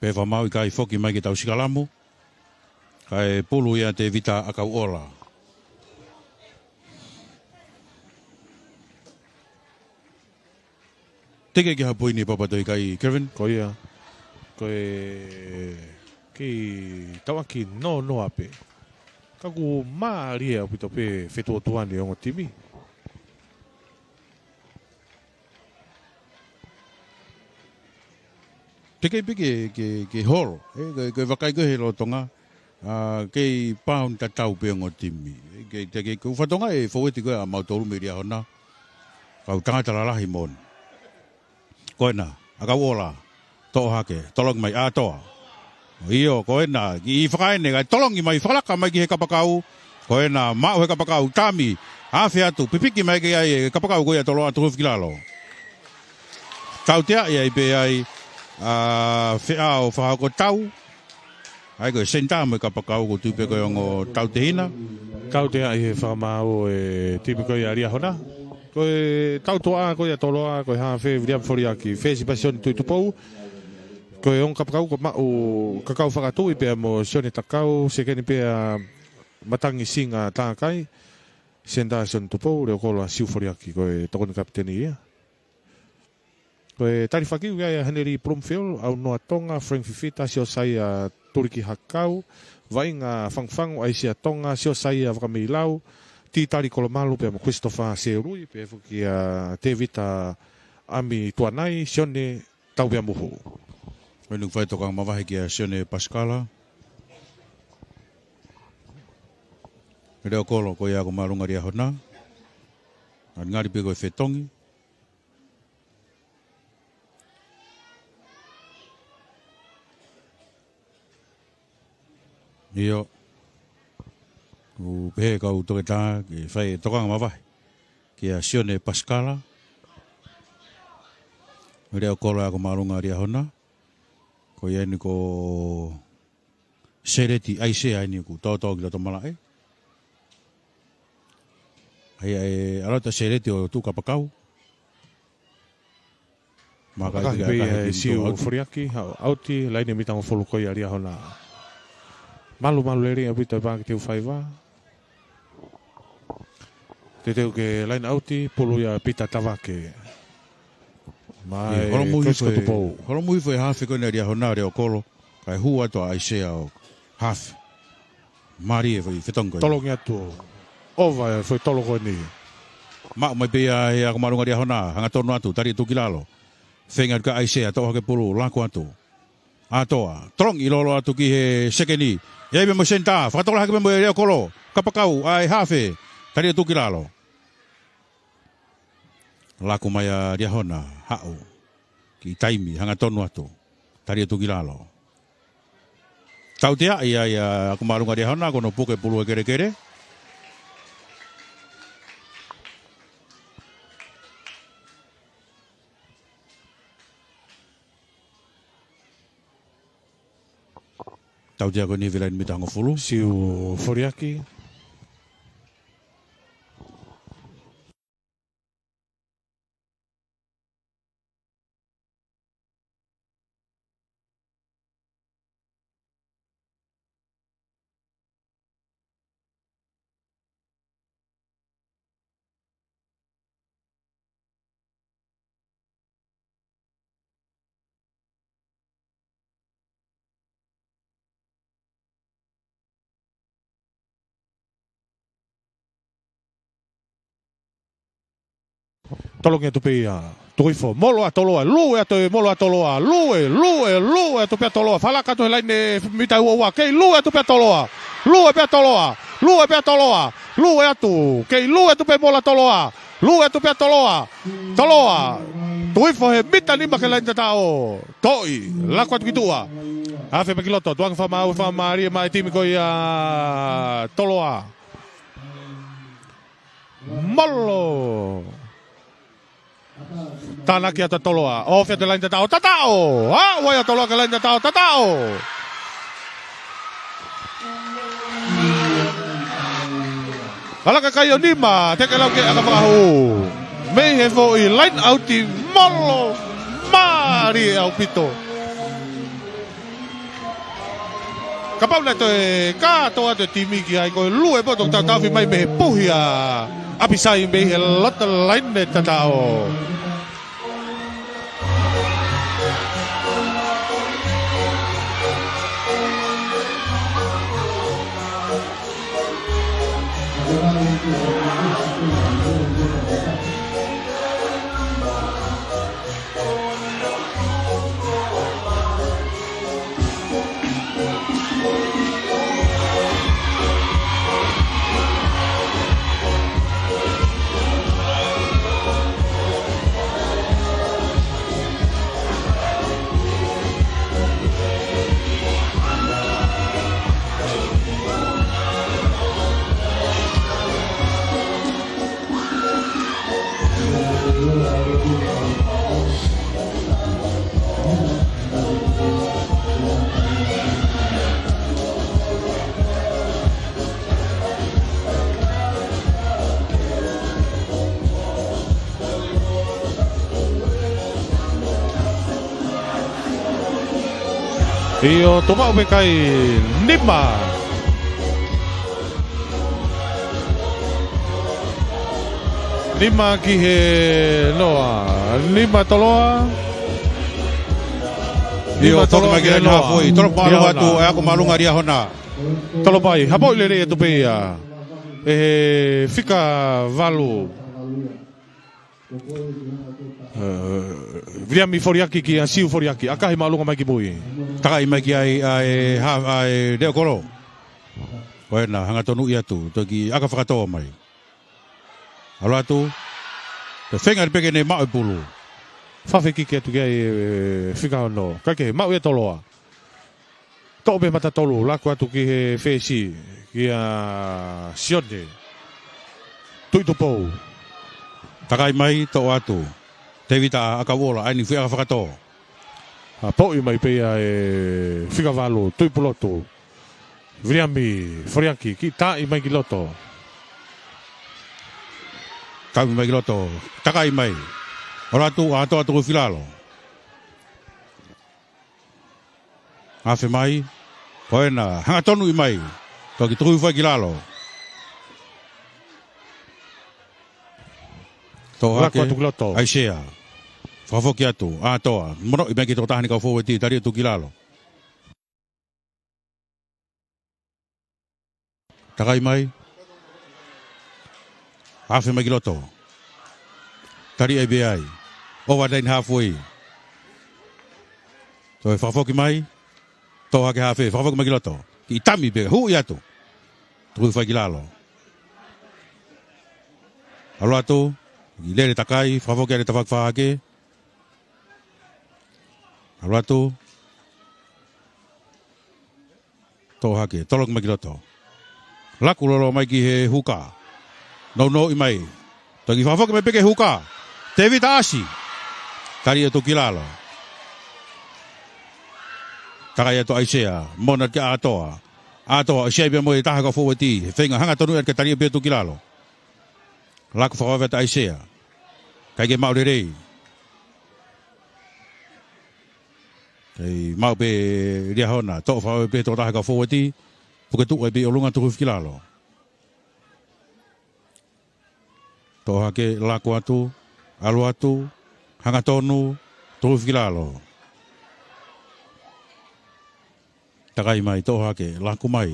Pea fakamau ʻikai foki mai ke tau sikalamu. Kae pulu ia Tevita Akauʻola. Teke ki ha poini Papatoʻi kai, Kevin? Ko ia. Ko e kei tauʻaki nonoa pē. Ka ʻoku mālie ʻaupito pē fetuʻotuʻani ʻo e ongo timi. Teke pē ke, ke, ke holo, ē, ke, ke vakai ko ē he lolotonga, ʻa, kei pauni tatau pē ongo timi. Ē, ke, teke, ko e fatongia e fōueti ko ē ʻa mautolu mei Liahona. Kau tangata lalahi moʻoni. Ko ena, Akauʻola, toʻo hake, tolongi mai, ʻAtoa. ʻIo, ko ena, ʻi fakaene, kae tolongi mai, fakalaka mai ki he kapakau, ko ena, maʻu he kapakau, tami, hafe atu, pipiki mai ki ai e kapakau ko ia Toloa Tukuʻuhifekilalo. Tauteaʻi ai pē ai, ʻa, Feʻao Fakakotau, ʻa ia ko e senitā mo e kapakau ʻoku tui pē ko e ongo tautehina. Tauteaʻi he fakamaau e timi ko ia Liahona. Ko e tautea ko ia Toloa, ko e hafe Viliami Foliaki, fesi pē Sione Tuʻitupou. Ko e ongo kapakau ko Maʻu Kakau Fakatuʻi pea mo Sione Takau, sekeni pē ʻa Matangi Singa Takai, senitā Sione Tupou, leʻo kolo ʻa Siu Foliaki, ko e tokoni kapiteni ia. Ko e talifaki ʻoku ʻi ai ʻa Heneli Bloomfield, ʻAunoa Tonga, Frank Fifita, Siosaia Tuliki Hakau, vaʻinga Fangufangu, ʻAisea Tonga, Siosaia Vakameilau, Titali Kolomalu, pea mo Christopher Seului, pea foki ʻa Tevita ʻAmi Tuanai, Sione Tauveamuhu. Ko eni ʻoku fai tokanga mavahe kia Sione Pasikala. Leʻo kolo ko ia ako māʻolunga Liahona. Ngalingali pē ko e fetongi. ʻIo. ʻOku pehē kau toketā ke fai tokanga mavahe kia Sione Pasikala. Leʻo kolo ako māʻolunga Liahona. Ko ia eni ko Seleti ʻAisea eni ʻoku tōtō ki loto malaʻe. ʻAi, ʻai, ʻalu atu ʻa Seleti ʻo tuʻu kapakau. Maka ʻakahi pē ia ʻe Siu Foliaki, ʻauti, laine mita hongofulu ko ia Liahona. Malumalu lelei ʻaupito e paaki teu faiva. Teuteu ke laine ʻauti, pulu ia Pita Tavake. Mai, ʻio, holomui hifo e, Tupou. Holomui hifo e hafe ko ena Liahona leʻo kolo, kae hū atu ʻa ʻAisea ʻo hafe. Mālie e foʻi fetongi ko ē. Tolongi atu. ʻOva e foʻi tolo ko eni. Maʻu mai pē ia ʻe he ako māʻolunga Liahona, hangatonu atu, tali atu ki lalo. Feinga atu kia ʻAisea, toʻo hake pulu, laku atu. ʻAtoa, tolongi lolo atu ki he sekeni. ʻI ai pē mo e senitā, fakatokolahi hake pē mo e leʻo kolo. Kapakau ʻa e hafe, tali atu ki lalo. Laku mai ʻa Liahona, haʻu. Kiʻi taimi, hangatonu atu. Tali atu ki lalo. Tauteaʻi ai ʻa e ako māʻolunga Liahona, ko hono puke pulu he kelekele. Tautea ko eni he laine mita hongofulu. Siu Foliaki. Tolongi atu pē ia. Tuku hifo. Molo ʻa Toloa. Lue atu e molo ʻa Toloa. Lue, lue, lue atu pē ʻa Toloa. Fakalaka atu he laine mita ua ua. Kei lue atu pē ʻa Toloa. Lue pē ʻa Toloa. Lue pē ʻa Toloa. Lue atu. Kei lue atu pē molo ʻa Toloa. Lue atu pē ʻa Toloa. Toloa. Tuku hifo he mita nima ki he laine tataʻo. Toʻi. Laku atu ki tuʻa. Afe mai ki loto. Tuʻunga fakamāu, fakamālie mai e timi ko ia Toloa. Molo. Tānaki atu ʻa Toloa. Ofi atu e laine tataʻo. Tataʻo. Haʻu ai ʻa Toloa ki he laine tataʻo. Tataʻo. Kalaka kai ʻo nima. Teke lau ke ʻaka fakahū. Mei he foʻi laine ʻauti molo. Mālie ʻaupito. Kapau naʻe toe kātoa atu e timi ki ai ko e lue poto tautaofi mai mei he puhi ʻa ʻApisai mei he loto laine tataʻo. ʻIo, toʻo maʻu pē kai nima. Nima ki he noa. Nima Toloa. ʻIo, nima Toloa ki he noa. Tolo māʻolunga atu, e ako māʻolunga Liahona. Tolo mai, hapoʻi lelei atu pē ia. ʻE he fika valu. Viliami Foliaki kia Siu Foliaki, ʻakahi māʻolunga mai ki mui. Takaʻi mai ki ai ʻa e ha, ʻa e leʻo kolo. Ko ena, hanga tonuʻi atu, toki ʻaka fakatō mai. ʻAlu atu, toe feinga pē ke ne maʻu e pulu. Fafekiki atu ki ai e fika ono. Kae kehe, maʻu ia Toloa. Toʻo pē mata tolu, laku atu ki he fesi, kia Sione. Tuʻitupou. Takaʻi mai, toʻo atu. Tēvita ʻAkauʻola, ʻai ni fui ʻaka fakatō. Hapoʻi mai pē ia e fika valu, Tuʻipulotu. Viliami Foliaki, kiʻi taaʻi mai ki loto. Taaʻi mai ki loto, takaʻi mai. ʻAlu atu, ʻAtoa tuku filalo. Afe mai, ko ena, hanga tonuʻi mai, toki tuku fai ki lalo. Toʻo hake, ʻAisea. Fakafoki atu, ʻAtoa, monoʻi mai ki he tokotaha ni kau fōueti, tali atu ki lalo. Takai mai. Afe mai ki loto. Tali ai pē ai. Over the line halfway. Toe fakafoki mai. Toʻo hake hafe. Fakafoki mai ki loto. Kiʻi tami pē. Huʻi atu. Tuku fai ki lalo. ʻAlu atu. Kiʻi lele takai. Fakafoki ʻa e tafaʻaki fā hake. ʻAlu atu. Toʻo hake, tolongi mai ki loto. Laku loloa mai ki he huka. Nounou mai. Toki fakafoki mai pē ki he huka. Tēvita ʻAsi. Tali atu ki lalo. Takai atu ʻAisea. Mona ki ʻAtoa. ʻAtoa, ʻosi ʻai pē mo e taha ka fōueti. He feinga hanga tonu ʻe ke tali pē atu ki lalo. Laku fakavave atu ʻAisea. ʻIkai ke maʻu lelei. Kei maʻu pē Liahona, toʻo fakavave pē tokotaha ka fōueti, puke tuʻu ai pē ʻi ʻolunga tuku hifo ki lalo. Toʻo hake laku atu, ʻalu atu, hangatonu, tuku hifo ki lalo. Takai mai, toʻo hake, laku mai.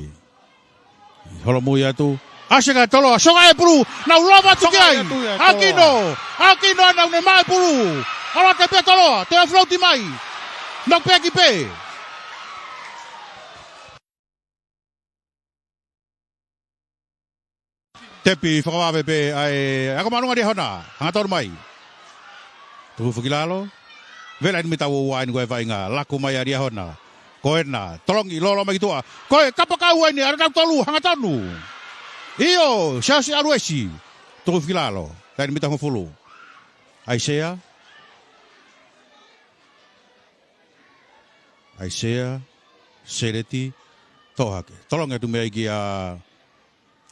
Holomui atu. ʻAsi ka Toloa, soka e pulu, nau lava atu ki ai. Soka atu ia, Toloa. Akino, Akino nau ne maʻu e pulu. ʻAlu atu pē Toloa, toe float mai. Nau pē ki pē. Tepi fakavave pē ʻa e ako māʻolunga Liahona. Hangatonu mai. Tuku hifo ki lalo. Vela ʻi he mita ua ua eni ko e vaʻinga. Laku mai ʻa Liahona. Ko ena. Tolongi loloa mai ki tuʻa. Ko e kapakau eni ʻa e tautolu. Hangatonu. ʻIo. Siasi ʻAluesi. Tuku hifo ki lalo. Taimi mita hongofulu. ʻAisea. ʻAisea. Seleti. Toʻo hake. Tolongi atu mei ai kia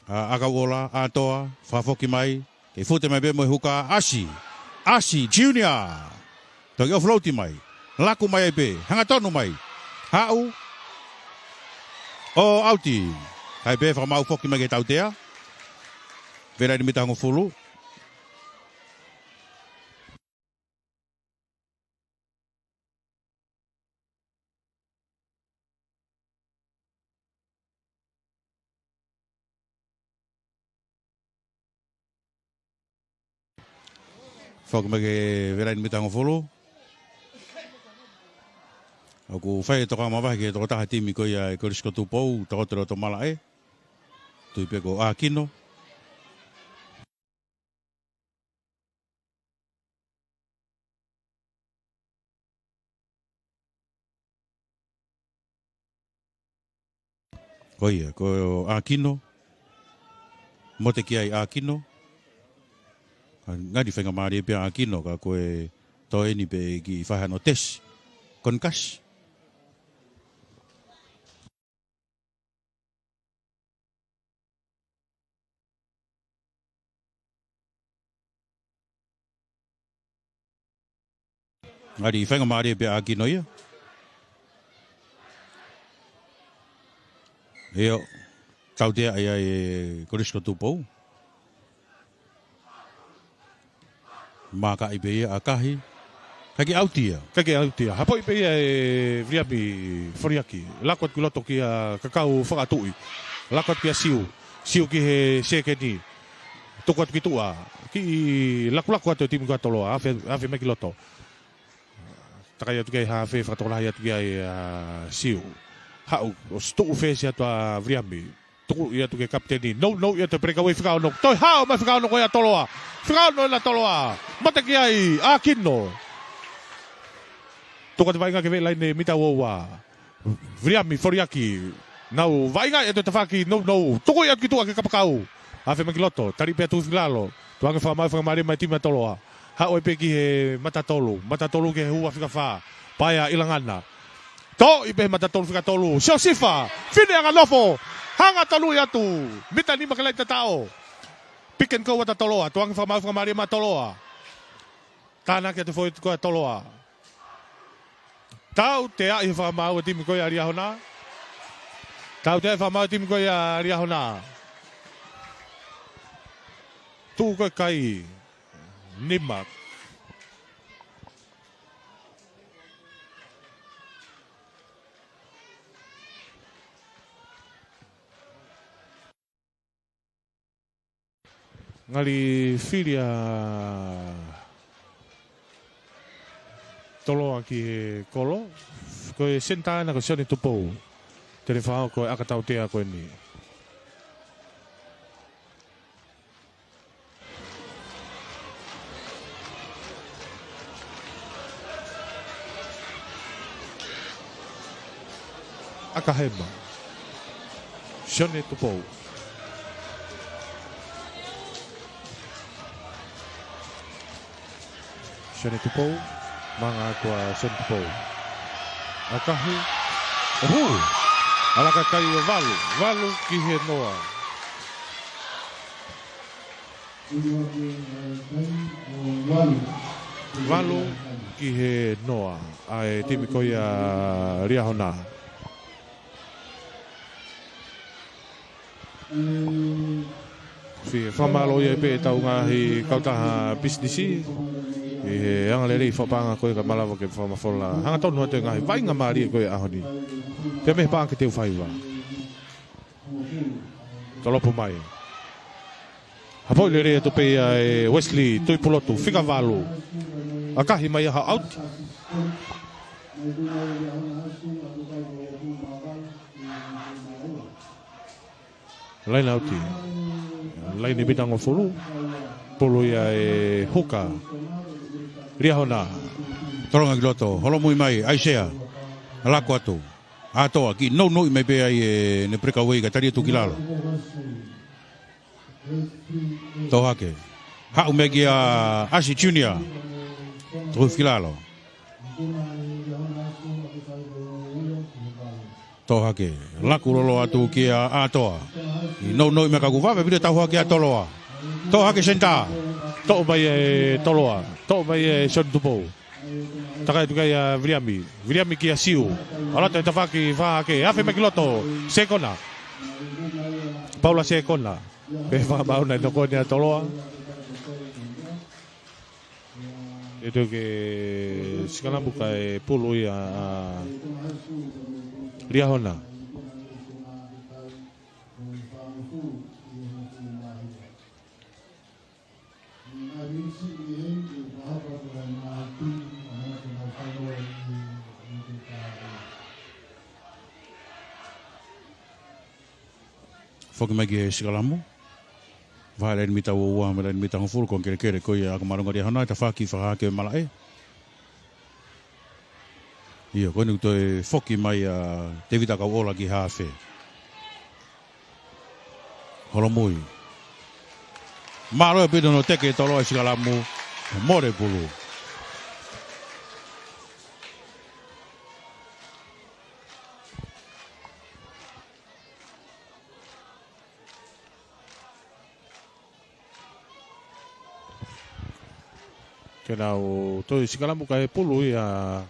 ʻa, ʻAkauʻola, ʻAtoa, fakafoki mai, kei fute mai pē mo e huka, ʻAsi, ʻAsi, Junior. Toki offload mai, laku mai ai pē, hangatonu mai, haʻu, ʻo ʻauti. Kai pē fakamaau foki mai ki he tautea. Vela ʻi he mita hongofulu. Foki mai ki he vela ʻi he mita hongofulu. ʻOku fai e tokanga mavahe ki he tokotaha timi ko ia ʻa e Kolisi ko Tupou, tokoto loto malaʻe. Tui pē ko Akino. Ko ia, ko Akino. Mote ki ai Akino. Ngali faingamālie pē ʻa Akino, ka ko e toe eni pē ki fahano tesi. Konikasi. Ngali faingamālie pē ʻa Akino ia. ʻIo, tautea ai ʻa e Kolisi ko Tupou. Mākaʻi pē ia ʻa Kahi. Kae ke ʻauti ia. Kae ke ʻauti ia. Hapoʻi pē ia ʻe Viliami Foriaki. Laku atu ki loto kia Kakau Fakatuʻi. Laku atu kia Siu. Siu ki he sekeni. Tuku atu ki tuʻa. Kiʻi lakulaku atu e timi ko ē ʻa Toloa. Afe, afe mai ki loto. Takai atu ki ai hafe, fakatokolahi atu ki ai ʻa Siu. Haʻu, ʻosi tuʻu fesi atu ʻa Viliami. Tuku ia atu ki he kapiteni. Nounou ia atu e peleka ue fika ono. Toe haʻu mai fika ono ko ia ʻa Toloa. Fika ono ʻa Toloa. Mote ki ai, Akino. Tuku atu vaʻinga ki he vela ʻi he mita ua ua. Viliami Foriaki. Nau vaʻinga atu e tafaʻaki nounou. Tuku ia atu ki tuʻa ki he kapakau. Afe mai ki loto. Tali pē atu ki lalo. Tuku ange fakamaau, fakamālie mai e timi ʻa Toloa. Haʻu ai pē ki he mata tolu. Mata tolu ki he ua fika fā. Paea ʻIlangana. Toʻo pē he mata tolu fika tolu. Siosifa. Fineanganofo. Hangatonu ia atu. Mita nima ke laʻi tataʻo. Pick and go ʻa Toloa. Tuku ange fakamaau, fakamālie mai ʻa Toloa. Tānaki atu e foʻi ko ia ʻa Toloa. Tauteaʻi e fakamaau e timi ko ia ʻa Liahona. Tauteaʻi e fakamaau e timi ko ia ʻa Liahona. Tuʻu ko ē kai nima. Ngali fili ʻa Toloa ki he kolo. Ko e senitā ena ko Sione Tupou. Te ne fakahoko e ʻaka tautea ko eni. ʻAkahema. Sione Tupou. Sione Tupou. Manga atu ʻa Sione Tupou. ʻAkahi. ʻOhū. ʻAlaka kai ʻo valu. Valu ki he noa. Valu ki he noa ʻa e timi ko ia Liahona. Fie fakamālō ia pē ʻetau ngaahi kautaha pisinisi ʻi he angalelei fakapaʻanga ko ia kae malava ke fakamafola hangatonu atu e ngaahi vaʻinga mālie ko ia ʻaho ni. Pea mei he paʻanga ki he teufaiva. Tolopu mai. Hapoʻi lelei atu pē ia ʻe Wesley Tuipulotu, fika valu. ʻAkahi mai ia ha ʻauti. Laine ʻauti. Laine mitangofulu. Pulu ia ʻe Huka. Liahona. Tolonga ki loto. Holomui mai, ʻAisea. Lako atu. ʻAtoa, kiʻi nounou mai pē ai ʻene breakaway kae tali atu ki lalo. Tō hake. Haʻu mai kia ʻAsi Junior. Tō hifo ki lalo. Tō hake. Laku lolo atu kia ʻAtoa. Kiʻi nounou mai ka kuo vave pē ʻene tau hake ʻa Toloa. Tō hake senitā. Toʻo mai ʻe Toloa. Toʻo mai ʻe Sione Tupou. Takai atu ki ai ʻa Viliami. Viliami kia Siu. ʻAlu atu e tafaʻaki fakahake. Afe mai ki loto. Sekona. Paula Sekona. Pea fakamaau ʻa e noko ni ʻa Toloa. ʻE toki sikalamu kae pulu ia ʻa Liahona. Foki mai ki he sikalamu. Vahe laine mita ua ua mo e laine mitangofulu, ko e kelekele ko ia ʻa e ʻaka māʻolunga Liahona, tafaʻaki fakahake malaʻe. ʻIo, ko eni toe foki mai ʻa Tevita Kauʻola ki he hafe. Holomui. Mālō e pito no teke Toloa e sikalamu. Mole pulu. Ke nau toe sikalamu kae pulu ia.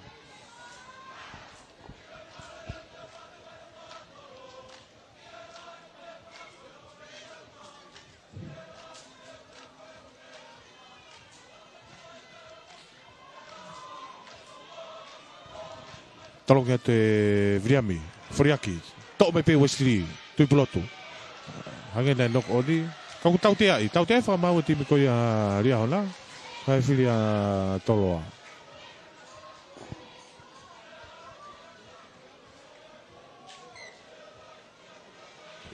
Tolonga ki he Viliami. Foliaki. Toʻo mai pē Wesley Tuipulotu. Hangē naʻe knock on. Ka kuo tauteaʻi. Tauteaʻi fakamaau e timi ko ia Liahona. Kae fili ʻa Toloa.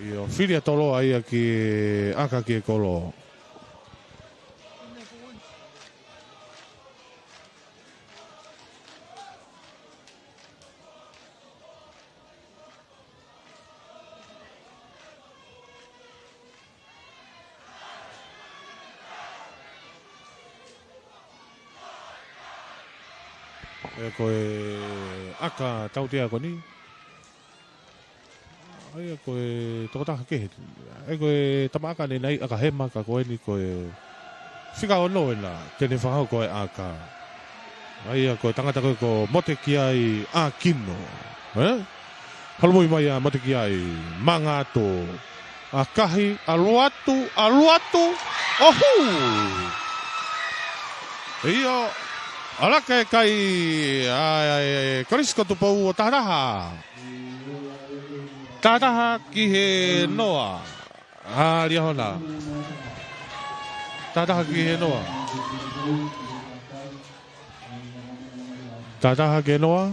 ʻIo, fili ʻa Toloa ia ke ʻaka ki he kolo. ʻE ko e ʻaka tautea ko eni. ʻA ia ko e tokotaha kehe. ʻE ko e tama ʻaka ʻanenai ʻAkahema ka ko eni ko e fika ono ena, te ne fakahoko e ʻaka. ʻA ia ko e tangata ko ē ko Motekiai ʻAkino. ʻE? Holomui mai ʻa Motekiai, manga atu. ʻAkahi, ʻalu atu, ʻalu atu. ʻOhū! ʻIo, ʻalaka e kai, ʻa, ʻa, ʻa, Kolisi ko Tupou ʻo taha taha. Taha taha ki he noa. ʻA Liahona. Tātaha ki he noa. Tātaha ki he noa.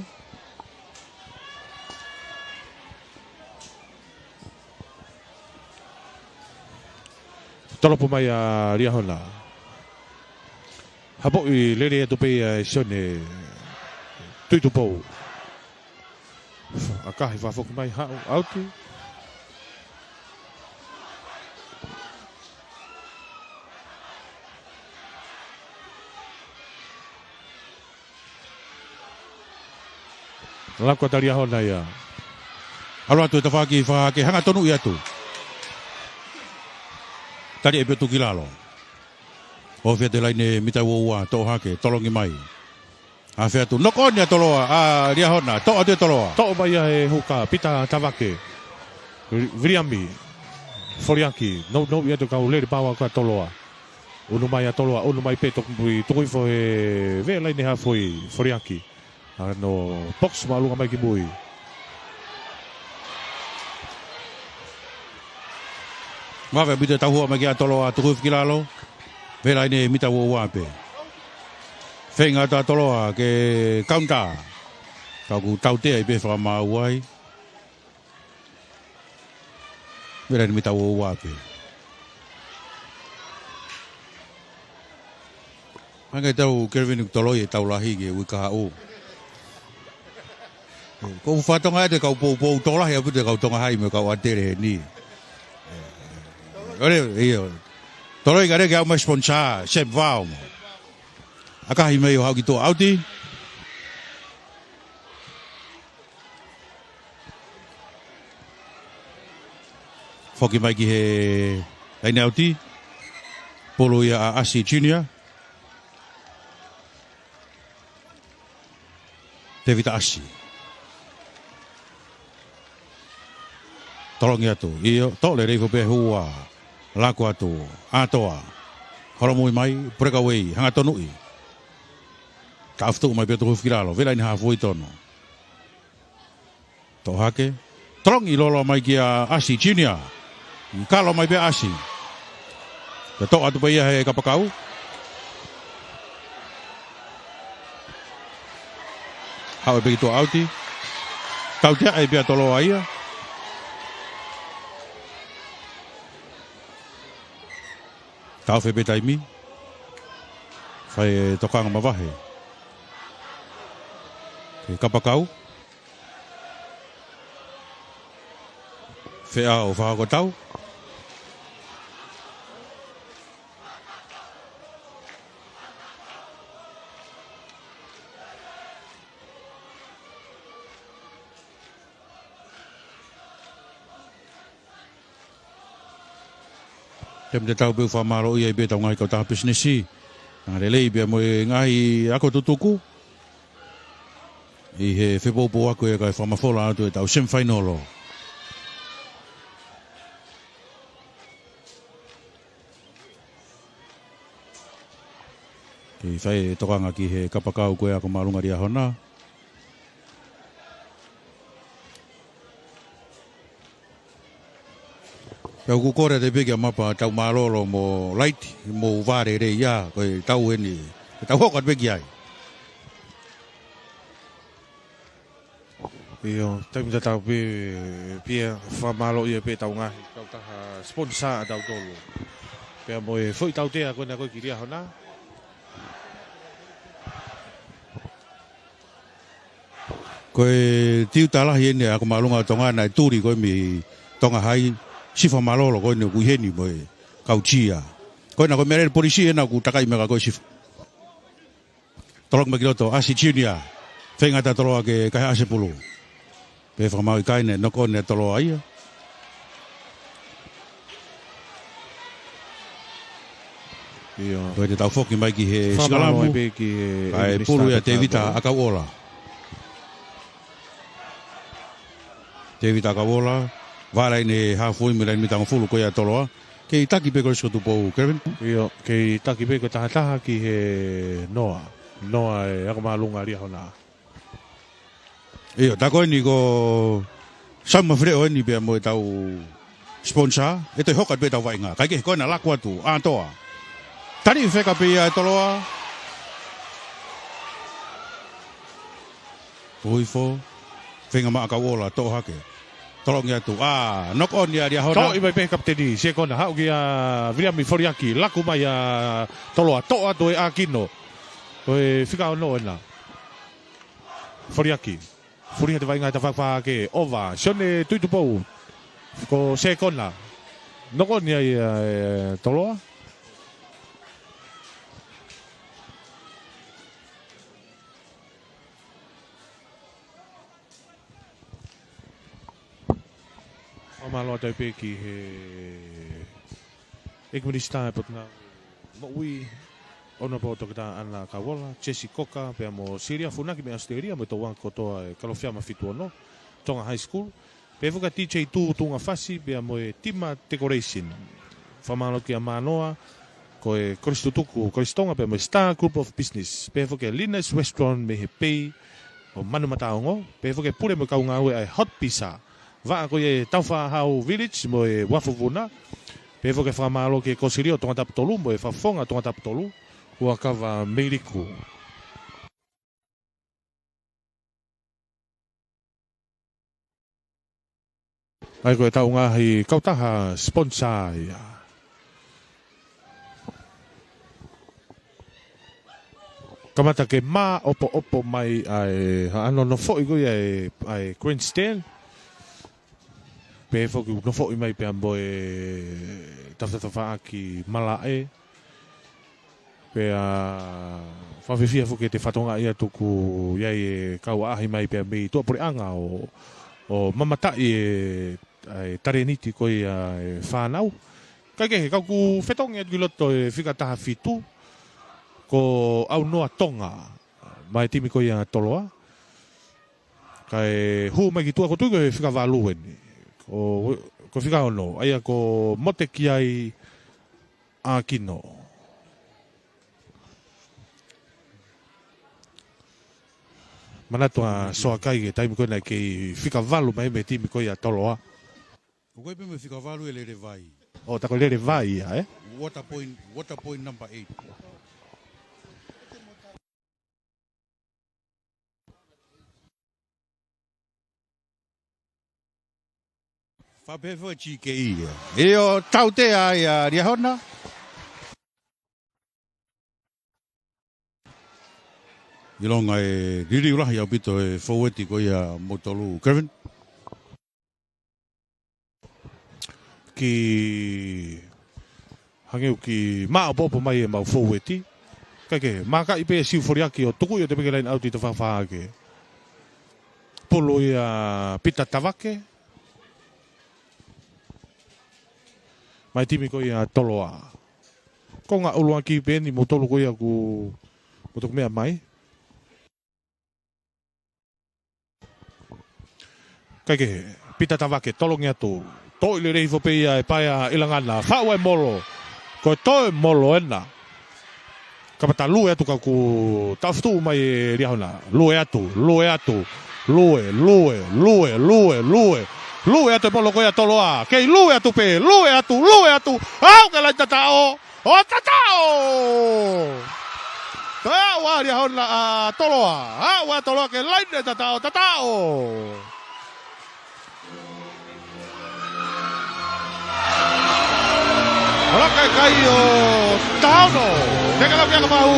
Tolopu mai ʻa Liahona. Hapoʻi lele atu pē ia ʻe Sione Tuʻitupou. ʻAkahi, fakafoki mai, haʻu, ʻauti. Laku atu ʻa Liahona ia. ʻAlu atu e tafaʻaki fakahake, hanga tonuʻi atu. Tali ʻe Petu ki lalo. ʻOfi atu he laine mita ua ua, toʻo hake, tolongi mai. Afe atu, knock on ʻa Toloa, ʻa Liahona, toʻo atu ʻe Toloa. Toʻo mai ia he huka, Pita Tavake. Viliami Foliaki, nounou ia ʻa e kau lele paoa ʻa Toloa. ʻUnu mai ʻa Toloa, ʻunu mai pē tokopui, tuku hifo he veʻe laine hafoi, Foliaki. ʻA hono box māʻolunga mai ki mui. Vave ʻaupito e tauhua mai kia Toloa, tuku hifo ki lalo. Veʻe laine mita ua ua pē. Feinga atu ʻa Toloa ke counter. Ka ʻoku tautea ai pē fakamaau ai. Veʻe laine mita ua ua pē. Hangē ʻetau Kelvin ʻoku toloi e tau lahi ki he uike kahaʻu. Ko u fatonga ʻete kau poupou tokolahi ʻaupito e kau Tonga Hai mo e kau ʻAtele heni. ʻOle, ʻio. Toloi ka leke au mai sponsor, Sep Vao mo. ʻAkahi mai ʻo haʻu ki tuʻa, ʻauti. Foki mai ki he laine ʻauti. Pulu ia ʻa ʻAsi Junior. Tevita ʻAsi. Tolongi atu. ʻIo, toʻo lelei foki pē hua. Laku atu. ʻAtoa. Holomui mai, breakaway, hanga tonuʻi. Ka ʻofi tuʻu mai pē tuku hifo ki lalo. Veʻe laine hafoi tono. Toʻo hake. Tolongi loloa mai kia ʻAsi Junior. Kalo mai pē ʻAsi. Ke toʻo atu pē ia he kapakau. Haʻu pē ki tuʻa, ʻauti. Tautea ai pē ʻa Toloa ia. Taʻofi pē taimi. Fai e tokanga mavahe. Ke kapakau. Feʻao fakakotau. Taimi tatau pē ʻoku fakamālōʻia ai pē ʻetau ngaahi kautaha pisinisi. Ngaahi lelei pea mo e ngaahi ako tutuku. ʻI he fepoupou ako ia kae fakamafola atu ʻetau semifinal. Kei fai e tokanga ki he kapakau ko e ako māʻolunga Liahona. Pea ʻoku kole atu pē kia Mapa tau mālōlō mo laiti mo vale lelei ia, ko e tau eni. Ke tau hoko atu pē ki ai. ʻIo, taimi tatau pē, pea fakamālōʻia pē ʻetau ngaahi kautaha sponsor ʻa tautolu. Pea mo e foʻi tautea ko ena ko ē ki Liahona. Ko e tiuta lahi eni ʻa e ako māʻolunga ʻo Tonga naʻe tuli ko ē mei Tonga Hai, sifa mālōlō ko eni ʻoku ʻi heni mo e kau cheer. Ko ena ko e meʻalele polisi ena ʻoku takai mai ka ko e sifa. Tolongi mai ki loto, ʻAsi Junior. Feinga atu ʻa Toloa ke kaihaʻasi e pulu. Pea fakamaau ʻikai, ne knock on ʻa Toloa ia. ʻIo. Ko ʻete tau foki mai ki he fakamālō sikalamu. Ai pē ki he kae pulu ia Tevita Akauola. Tevita Akauola. Vale laine hafoi mei laine mita hongofulu ko ia ʻa Toloa. Kei taki pē ko e siko Tupou, Kevin? ʻIo, kei taki pē ko e taha taha ki he noa. Noa e ako māʻolunga Liahona. ʻIo, tā ko eni ko Sam Mafileo eni pea mo ʻetau sponsor, ʻe toe hoko atu pē ʻetau vaʻinga. Kae kehe ko ena laku atu, ʻAtoa. Tali feka pē ia ʻe Toloa. Puifo, feinga maʻa Kauola, toʻo hake. Tolongi atu, ʻa, knock on ia Liahona. Toʻo mai pē kapiteni, sekona, haʻu kia Viliami Foliaki, laku mai ʻa Toloa, toʻo atu ʻe ʻAkino. Ko e fika ono ena. Foliaki. Fuliha te vainga ʻe Tafafake, ova, Sione Tuitupou. Ko sekona. Knock on ia ʻe Toloa. ʻOmai atu pē ki he ʻEiki Minisitā ʻo e Potungāue Moʻui, Honourable Toketā ʻAna Kauola, Jesse Cocker, pea mo Silia Funaki mei ʻAositelēlia, mo e tauanga kotoa ʻa e Kalofiama fitu ono, Tonga High School. Pehē foki kia D J Tū Tuʻungafasi, pea mo e Tima Decoration. Fakamālō kia Mānoa, ko e Kolisi Tutuku, Kolisi Tonga, pea mo e Star Group of Business. Pehē foki kia Lina's Restaurant mei he pei ʻo Manumataongo. Pehē foki kia Pule mo e kau ngāue ʻa e Hot Pizza. Vaʻa ko ia ʻi Taufahau Village mo e uafu vuna. Pehē foki e fakamālō ki he Kosilio Tongatapu tolu mo e Fakafofonga Tongatapu tolu, Huakava Meiliku. ʻA ia ko e tau ngaahi kautaha sponsor ia. Kamata ke māʻopoʻopo mai ʻa e, ʻa hono nofoʻi ko ia ʻa e, ʻa e grandstand. Pehē foki nofoʻi mai pea mo e tafatafaʻaki malaʻe. Pea fakafiefia foki ʻete fatongia ʻi he tuku ia ʻa e kau ʻaʻahi mai pea mei tuʻapuleʻanga ʻo, ʻo mamataʻi e, ʻa e talēniti ko ia ʻa e fānau. Kae kehe, kau ku fetongi atu ki loto e fika taha fitu, ko ʻAunoa Tonga, mei he timi ko ia Toloa. Kae hū mai ki tuʻa ko e tui ko e fika valu eni. Ko, ko e fika ono, ʻa ia ko Motekiai ʻAkino. Manatu ʻa Soakai ki he taimi ko ē naʻe kei fika valu mai mei he timi ko ia Toloa. Ko koe pē mo e fika valu ʻe Lelevai. ʻO, tā ko Lelevai ia, ē? Water point, water point number eight. Fapehe foʻi G K E ia. ʻIo, tautea ia Liahona. ʻIlonga ʻe liliu lahi ʻaupito e fōueti ko ia moutolu, Kevin. Ki hangē ʻoku māʻopoʻopo mai ʻemau fōueti. Kae kehe, mākaʻi pē Siu Foliaki ʻo tukuʻi ʻo te peke laine ʻauti Tafafake. Pulu ia Pita Tavake. Mei he timi ko ia Toloa. Konga ʻuluaki pē eni moutolu ko ia ʻoku, ʻoku toki meʻa mai. Kae kehe, Pita Tavake, tolongi atu. Toʻi lelei hifo pē ia ʻe Paea ʻIlangana. Faʻu e molo. Ko e toe molo ena. Kamata lue atu ka ʻoku taʻofi tuʻu mai ʻe Liahona. Lue atu, lue atu. Lue, lue, lue, lue, lue. Lue atu e molo ko ia Toloa. Kei lue atu pē, lue atu, lue atu. Aʻu ki he laine tataʻo. ʻO tataʻo! Toe aʻu ʻa Liahona ʻa Toloa. Aʻu ʻa Toloa ki he laine tataʻo, tataʻo! Hola kai kai ʻo taha ono. Teka lau ki aka mahu.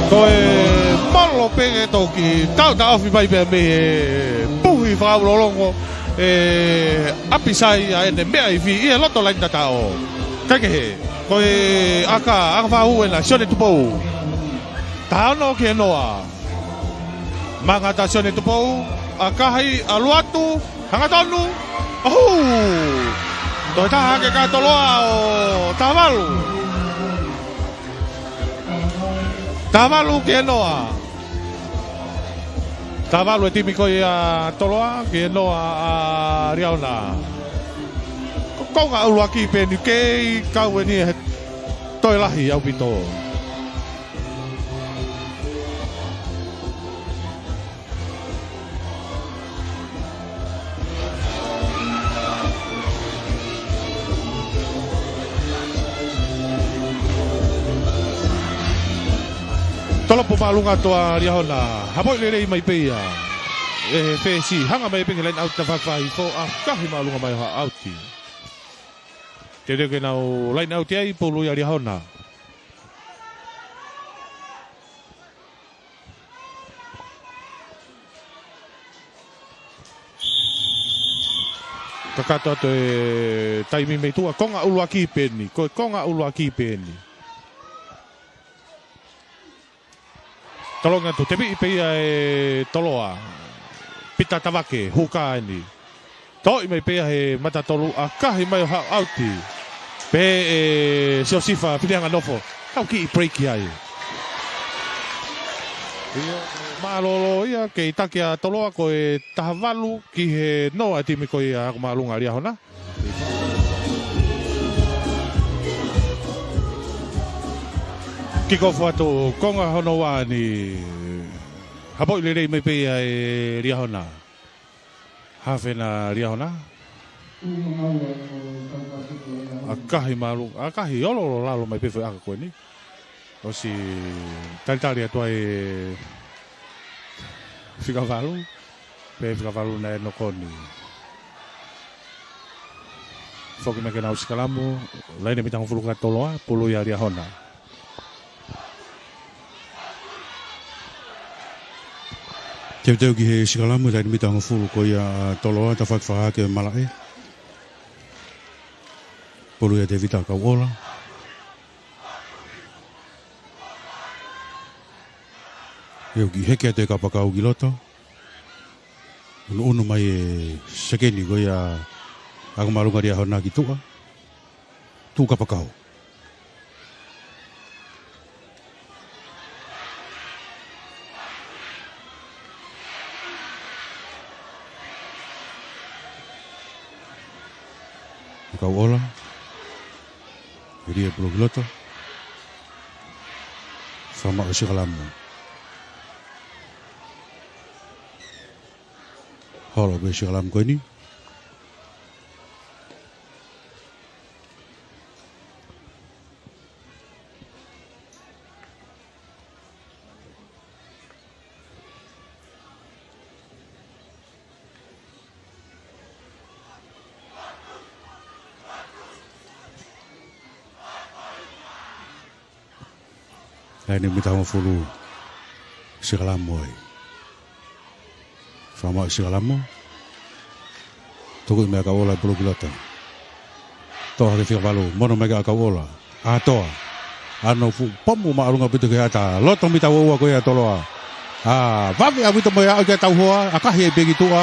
Ko e molo pē ke toki tautaʻofi mai pē mei he puhi fakaulolongo ʻe ʻApisai ʻa ʻene meʻa ifi ʻi he loto laine tataʻo. Kae kehe, ko e aka, aka fahu ena, Sione Tupou. Taha ono ki he noa. Mangata Sione Tupou, ʻakahi, ʻalu atu, hangatonu, ʻohu! Toe taha hake ka Toloa ʻo taha valu. Taha valu ki he noa. Taha valu e timi ko ia ʻa Toloa ki he noa ʻa Liahona. Ko e konga ʻuluaki pē eni, kei kau eni he toe lahi ʻaupito. Tolopo māʻolunga atu ʻa Liahona. Hapoʻi lelei mai pē ia ʻe he fesi. Hanga mai pē ki he laine ʻauti tafaʻaki fā hifo, ʻakahi māʻolunga mai ʻo haʻu ʻauti. Teuteu ke nau laine ʻauti ai, pulu ia ʻa Liahona. Kakato atu e taimi mei tuʻa, konga ʻuluaki pē eni, ko e konga ʻuluaki pē eni. Tolongi atu, tepiʻi pē ia ʻe Toloa. Pita Tavake, huka eni. Toʻi mai pē ia he mata tolu, ʻakahi mai ʻo haʻu ʻauti. Pehē ʻe Siosifa Filianga Nofo, tau kiʻi break ai. Ia, mālōlō ia, kei taki ʻa Toloa ko e taha valu ki he noa e timi ko ia ako māʻolunga ʻa Liahona. Kick off atu, konga hono ua eni. Hapoʻi lelei mai pē ia ʻe Liahona. Hafe ʻa Liahona. ʻAkahi māʻolunga, ʻakahi ʻololo lalo mai pē foʻi ʻaka ko eni. ʻOsi talitali atu ai e fika valu. Pē fika valu naʻe nokoni. Foki mai ke nau sikalamu, laine mita hongofulu kia Toloa, pulu ia ʻa Liahona. Teuteu ki he sikalamu, laine mita hongofulu ko ia ʻa Toloa, tafaʻaki fā hake malaʻe. Pulu ia ʻa Tevita Kauʻola. ʻIo, kiʻi heke atu e kapakau ki loto. ʻUnuʻunu mai e sekeni ko ia ako māʻolunga ʻa Liahona ki tuʻa. Tuʻu kapakau. Kauʻola. Hili e pulu ki loto. Fakamaʻu e sikalamu. Holo pē sikalamu ko eni. Laine mita hongofulu. Sikalamu ai. Fakamaʻu e sikalamu. Tuku mai ʻa Kauʻola e pulu ki loto. Toʻo hake fika valu. Mono mai kia Kauʻola. ʻAtoa. Ano fu pomu māʻolunga ʻaupito ki he ata. Loto mita ua ua ko ia ʻa Toloa. ʻA, vave ʻaupito mo ia ʻo kia Tauhoa. ʻAkahi ai pē ki tuʻa.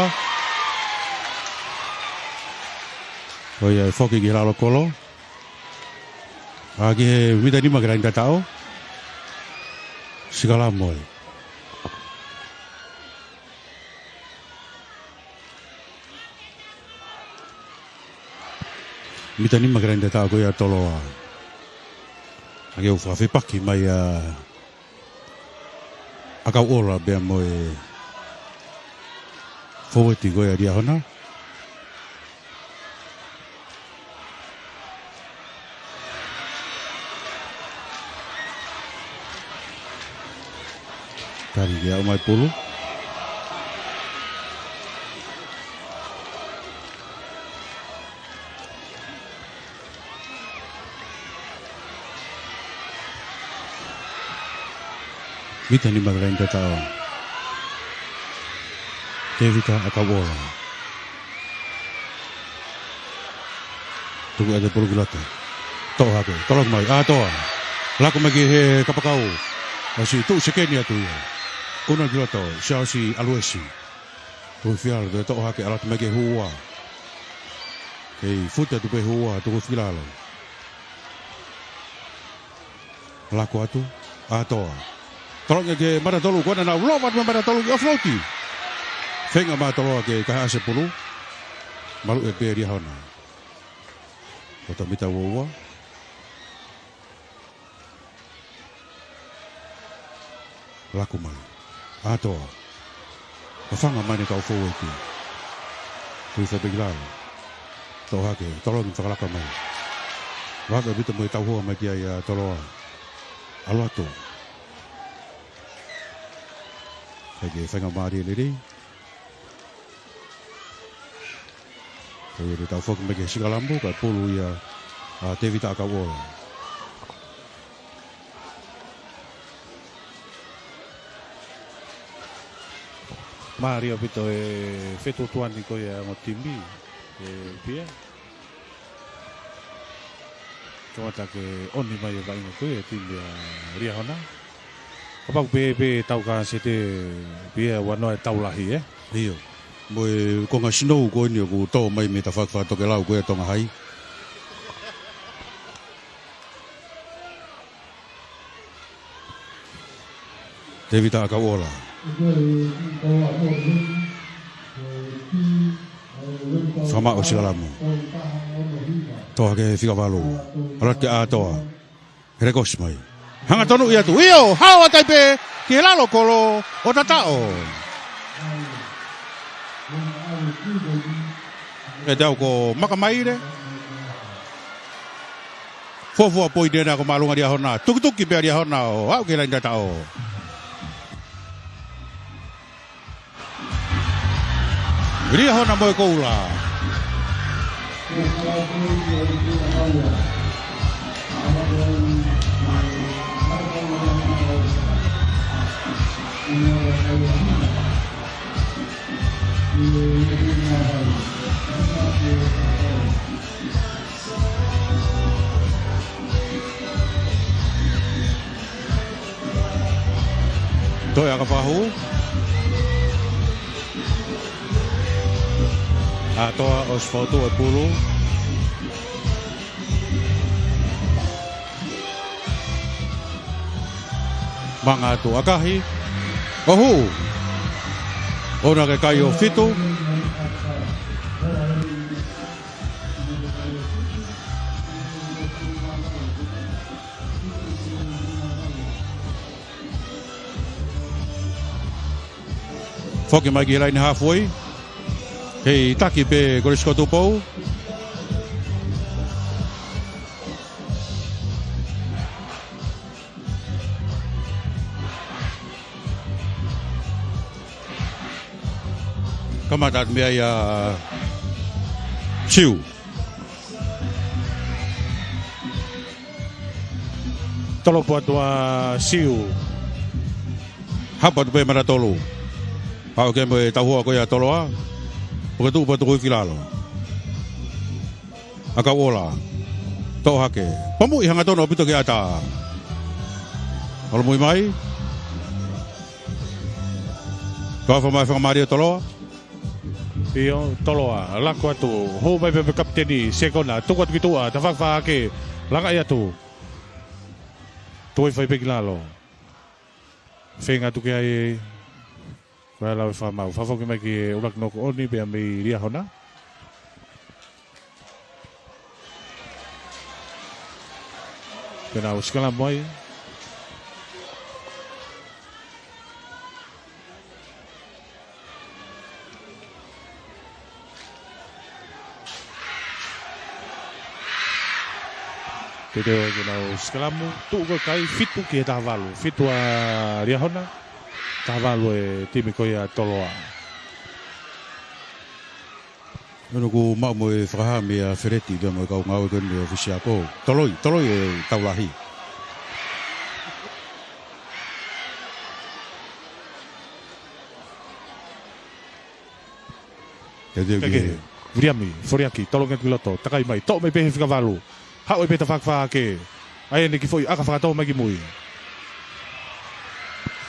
Ko ia ʻe foki ki he lalo kolo. ʻA, ki he mita nima ki he laine tataʻo. Sikalamu ai. Mita nima ki he laine tataʻo ko ia ʻa Toloa. ʻA, ke u fakafepaki mai ʻa ʻa Kauʻola pea mo e fōueti ko ia ʻa Liahona. Tali ke aʻu mai pulu. Mita nima ki he laine tataʻo. Tevita ʻa Kauʻola. Tuku atu e pulu ki loto. Toʻo hake. Tolongi mai. ʻAtoa. Laku mai ki he kapakau. ʻOsi tuʻu sekeni atu ia. Kuno ki loto. Siaosi ʻAluesi. Tuku fika lalo, toe toʻo hake, ʻalu atu mai ki he hū ua. Kei futi atu pē hū ua, tuku fika lalo. Laku atu, ʻAtoa. Tolongi ki he mata tolu, ko ena nau lova atu mei he mata tolu ki offload. Feinga mai ʻa Toloa ke kahaʻasi e pulu. Maluʻi pē ʻe Liahona. Loto mita ua ua. Laku mai. ʻAtoa. Fafanga mai ʻene kau foueki. Tui fai pē ki lalo. Toʻo hake. Toloa ki fakalaka mai. Vaka vita mo e tauhoa mai ki ai ʻa Toloa. ʻAlu atu. Kae ke feinga mālie lelei. Ko ia te tau foki mai ki he sikalamu, kae pulu ia ʻa Tevita ʻAkauʻola. Mālie ʻaupito e fetuʻutuʻuni ko ia ʻa e ongo timi, ʻe Pia. Kamata ke ʻoni mai e vaʻinga ko ia e timi ʻa Liahona. Kapau pē pē tau ka sete pē ua noa e tau lahi, ē? ʻIo. Mo e konga snow ko eni ʻoku tō mai mei he tafaʻaki fakatokelau ko ia Tonga Hai. Tevita ʻAkauʻola. Fakamaʻu e sikalamu. Toʻo hake fika valu. ʻAlu atu ki ʻAtoa. Helekosi mai. Hangatonu ia atu. ʻIo, hao atu ai pē ki he lalo kolo ʻo tataʻo. ʻE te au ko Makamaile. Fuofua poini ena ko māʻolunga Liahona. Tukituki pē ʻa Liahona ʻo aʻu ki he laine tataʻo. Liahona mo e koula. Toe ʻaka fahu. ʻAtoa ʻosi fotu e pulu. Manga atu ʻakahi. ʻOhu. ʻOna ke kai ʻo fitu. Foki mai ki he laine halfway. Kei taki pē Kolisi ko Tupou. Kamata atu mei ai ʻa Siu. Tolopo atu ʻa Siu. Hapo atu pē mata tolu. Haʻu ke mo e tauhoa ko ia Toloa. Puke tuʻu patu kui ki lalo. ʻAkauʻola. Toʻo hake. Pamuʻi hangatonu ʻaupito ki ʻata. Holomui mai. Toʻa fa mai fakamālie Toloa. ʻIo, Toloa, laku atu, hū mai pē pē kapiteni, sekona, tuku atu ki tuʻa, tafaʻaki fakahake, langaʻi atu. Tuʻi fai pē ki lalo. Feinga atu ki ai, ko e lau e fakamaau, fakafoki mai ki he ʻuluaki noko ʻoni, pea mei Liahona. Pea nau sikalamu ai. Teuteu ai ke nau sikalamu, tuʻu ko e kai fitu ki he taha valu, fitu ʻa Liahona, taha valu e timi ko ia Toloa. Manu ku maʻu mo e fakahā mei a Feleti pea mo e kau ngāue ko eni ʻo e ʻofisi ako. Toloi, toloi e tau lahi. Teuteu ki Keke. Viliami, Foriaki, tolongi atu ki loto, takai mai, toʻo mai pē he fika valu. Haʻu ai pē tafaʻaki fakahake. ʻAi eni ki foʻi ʻaka fakatō mai ki mui.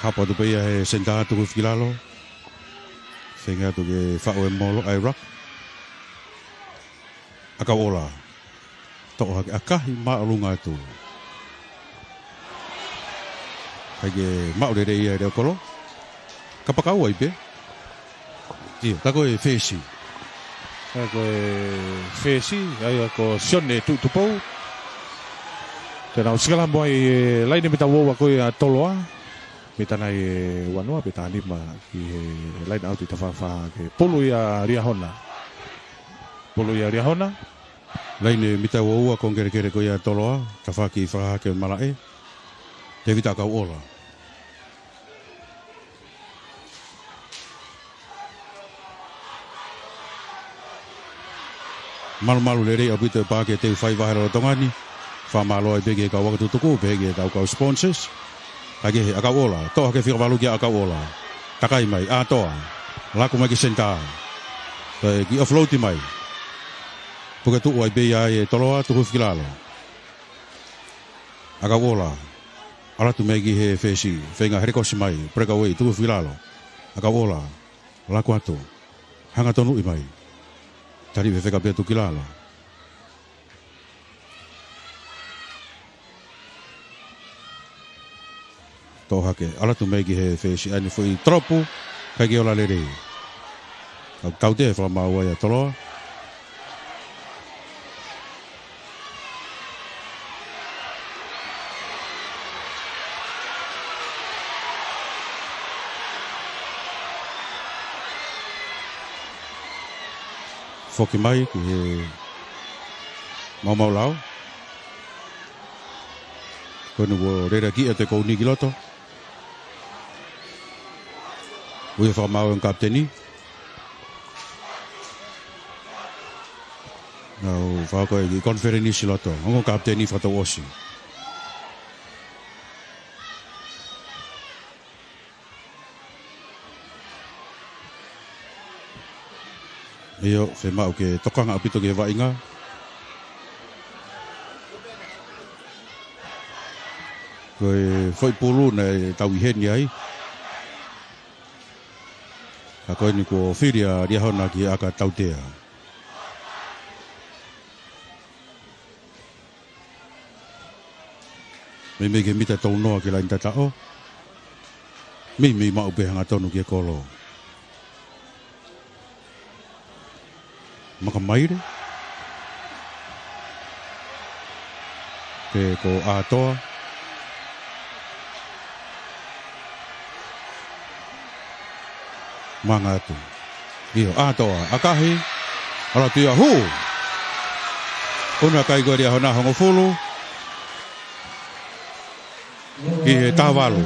Hapo atu pē ia he senitā atu ki lalo. Feinga atu ke faʻu e molo, ʻai ruck. ʻAkauʻola. Toʻo hake ʻakahi māʻolunga atu. Kae ke maʻu lelei ia e leʻo kolo. Kapakau ai pē. ʻIo, ka ko e fesi. Ka ko e fesi, ʻa ia ko Sione Tuʻitupou. Te nau sikalamu ai e laine mita uaua ko ia ʻa Toloa. Mita nai ʻe uanoa, pea tā nima ki he laine ʻauti tafaʻaki fā hake. Pulu ia Liahona. Pulu ia Liahona. Laine mita uaua ko e kelekele ko ia ʻa Toloa, tafaʻaki fā hake malaʻe. Tēvita ʻAkauʻola. Malumalu lelei ʻaupito e paaki ʻa e teu faiva he lolotonga ni. Fakamālō ai pē ki he kau akatutuku, pehē ki he kau kau sponsors. Kae kehe, ʻAkauʻola, toʻo hake fika valu kia ʻAkauʻola. Takai mai, ʻAtoa. Laku mai ki senitā. Pea kiʻi offload mai. Puke tuʻu ai pē ia ʻe Toloa, tuku hifo ki lalo. ʻAkauʻola. ʻAlu atu mai ki he fesi, feinga helekosi mai, breakaway, tuku hifo ki lalo. ʻAkauʻola. Laku atu. Hanga tonuʻi mai. Tali fefeka pea tuku ki lalo. Toʻo hake, ʻalu atu mai ki he fesi ʻa eni foʻi tolopu, ʻikai ke ola lelei. Ka tautea e fakamaau ʻa Toloa. Foki mai ki he maumau lao. Ko eni kuo lele ki ʻete kouni ki loto. ʻOku ʻi he fakamaau ʻa e kapiteni. Nau fakahoko e konifelenisi loto. Ongo kapiteni fakatouʻosi. ʻIo, fiemaʻu ke tokanga ʻaupito ki he vaʻinga. Ko e foʻi pulu naʻe tau ʻi heni ai. Ka ko eni kuo fili ʻa Liahona ki he ʻaka tautea. Meimei ki he mita tolu noa ki he laine tataʻo. Meimei maʻu pē hangatonu ki he kolo. Makamaile. Pe ko ʻAtoa. Manga atu. ʻIo, ʻAtoa, ʻakahi. ʻAlu atu ia hū. ʻUna kai ko e Liahona hongofulu. Ki he taha valu.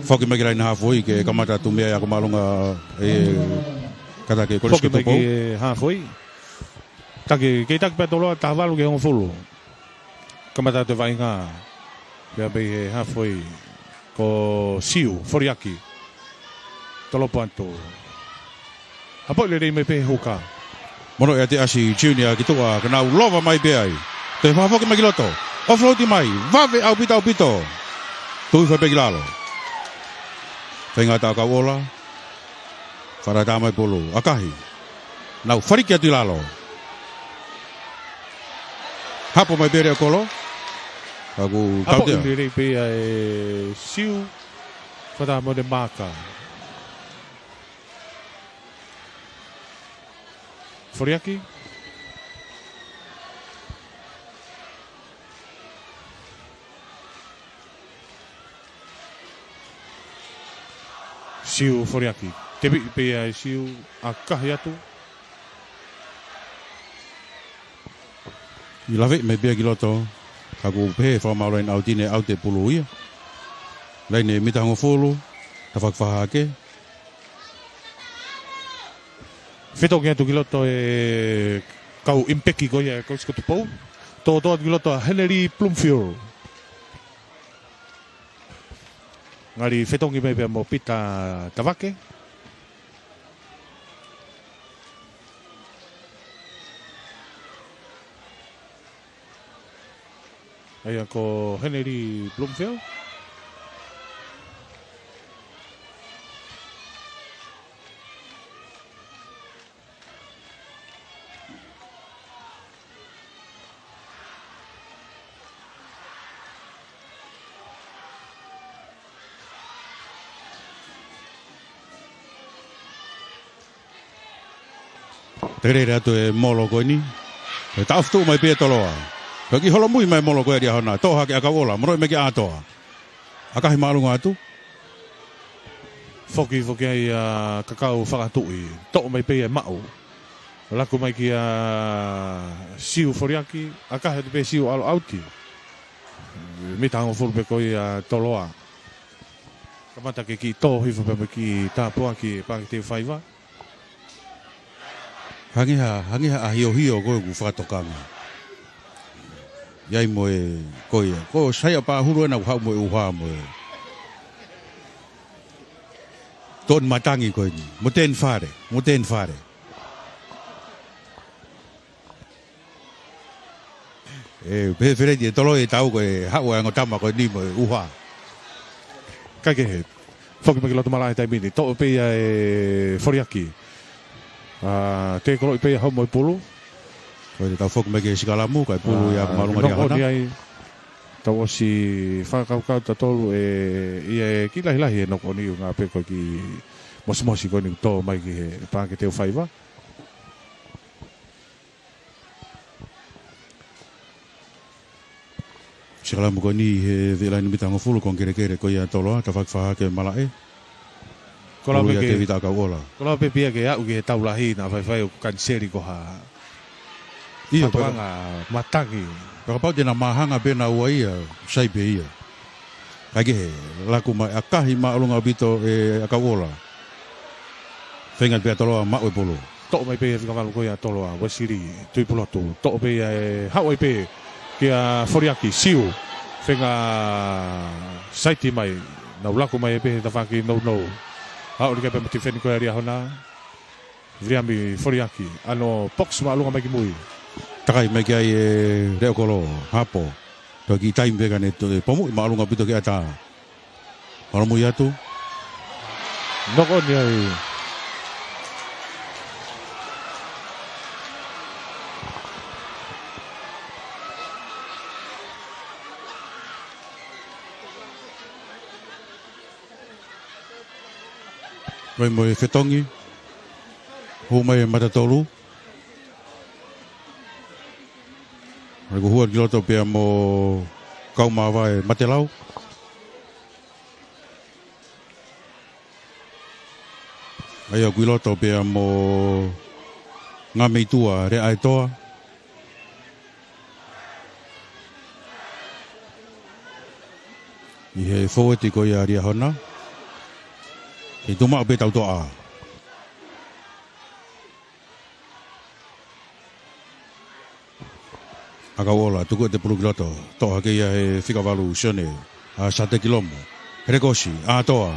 Foki mai ki he laine hafoi ke kamata atu mei ai ako māʻolunga e kata ke Kolisi Foki mai Kotupou. Ki he hafoi. Taki, kei taki pē Toloa, taha valu ki he hongofulu. Kamata atu e vaʻinga. Pea mei he hafoi ko Siu Foliaki. Tolopo atu. Hapoʻi lelei mai pē he huka. Mono ʻe ʻAteʻasi Junior ki tuʻa, ka nau lova mai pē ai. Toe fakafoki mai ki loto. Offload mai, vave ʻaupito ʻaupito. Tuʻu hifo pē ki lalo. Feinga ʻa ʻAkauʻola. Fakalata mai pulu, ʻakahi. Nau faliki atu ʻi lalo. Hapo mai pē lea kolo. Ka kuo tautea. Hapoʻi lelei pē ia ʻe Siu. Fata mo ne maka. Foliaki. Siu Foliaki. Teviʻi pē ia ʻe Siu, ʻakahi atu. ʻI laveʻi mai pē ia ki loto. Ka kuo pehē fakamaau laine ʻauti ne ʻauti e pulu ia. Laine mita hongofulu, tafaʻaki fā hake. Fetongi atu ki loto e kau impeki ko ia e Kolisi Kotupou. Tōtō atu ki loto ʻa Henelī Bloomfield. Ngali fetongi mai pea mo Pita Tavake. ʻA ia ko Henelī Bloomfield. Telele atu e molo ko eni. ʻE taʻofi tuʻu mai pē ʻe Toloa. Pea kiʻi holomui mai e molo ko ē ʻa Liahona. Toʻo hake ʻa Kauʻola. Monūʻia mai kia ʻAtoa. ʻAkahi māʻolunga atu. Foki, foki ai ʻa Kakau Fakatuʻi. Toʻo mai pē ia ʻe Maʻu. Laku mai kia Siu Foliaki. ʻAkahi atu pē Siu ʻalu ʻauti. Mita hongofulu pē ko ia ʻa Toloa. Kamata ke kiʻi tō hifo pē mo e kiʻi tāpuaki ʻa e Paʻake Teufaiva. Hangē ha, hangē ha ʻahiohio ko ē ʻoku fakatokanga. ʻI ai mo e, ko ia. Ko Saia Pahulu ena ʻoku haʻu mo e ʻuha mo e tō ʻeni matangi ko eni. Mo tēni fale, mo tēni fale. ʻE, pehē Feleti ʻe Toloi ʻe tau ko e haʻu ʻa e ongo tama ko eni mo e ʻuha. Kaikehe. Foki mai ki loto malaʻe he taimi ni. Toʻo pē ia ʻe Foliaki. ʻA, tēkoloʻi pē ia homo e pulu. Ko e tau foki mai ki he sikalamu, kae pulu ia ʻa, māʻolunga Liahona. Ai. Tau ʻosi fakakaukau tautolu ʻe, ʻi he kiʻi lahilahi e knock on ʻi he ʻuhinga pē ko e kiʻi mosimosi ko eni tō mai ki he Paʻake Teufaiva. Sikalamu ko eni he veʻe laine mita hongofulu, konga kelekele ko ia ʻa Toloa, tafaʻaki fā hake malaʻe. Ko e lau pē ia ke Tēvita ʻa Kauʻola. Ko e lau pē pea ke aʻu ki he tau lahi naʻa faifai ʻoku kaniseli ko ha. ʻIo, fakatokanga matangi. Pea kapau te na māhanga pē naua ia, sai pē ia. Kaikehe, laku mai ʻakahi māʻolunga ʻaupito ʻe ʻa Kauʻola. Feinga pē ʻa Toloa maʻu e pulu. Toʻo mai pē ʻe he fika valu ko ia ʻa Toloa, Uesili Tuʻipulotu. Toʻo pē ia ʻe haʻu ai pē kia Foliaki, Siu. Feinga saiti mai, nau laku mai pē he tafaʻaki nounou. Haʻu likai pē mo e tifeni ko ia ʻa Liahona. Viliami Foliaki, ʻa hono pokisi māʻolunga mai ki mui. Takai mai ki ai ʻe Leʻokolo, Hapo. Toki taimi pē ka ne toe pomuʻi māʻolunga ʻaupito ki ʻatā. Holomui atu. Knock on ia ʻi. Vai mo e fetongi. Hū mai e matatolu. Ai ko hua ki loto pea mo Kaumavae Matelau. ʻA ia ʻoku ʻi loto pea mo Ngameitua Leaʻaetoa. ʻI he fōueti ko ia ʻa Liahona. He tuʻu maʻu pē tautoʻa. ʻA Kauʻola, tuku ʻete pulu ki loto, toʻo hake ia ʻe he fika valu Sione, ʻa Sate Kilomo, Helekosi, ʻAtoa.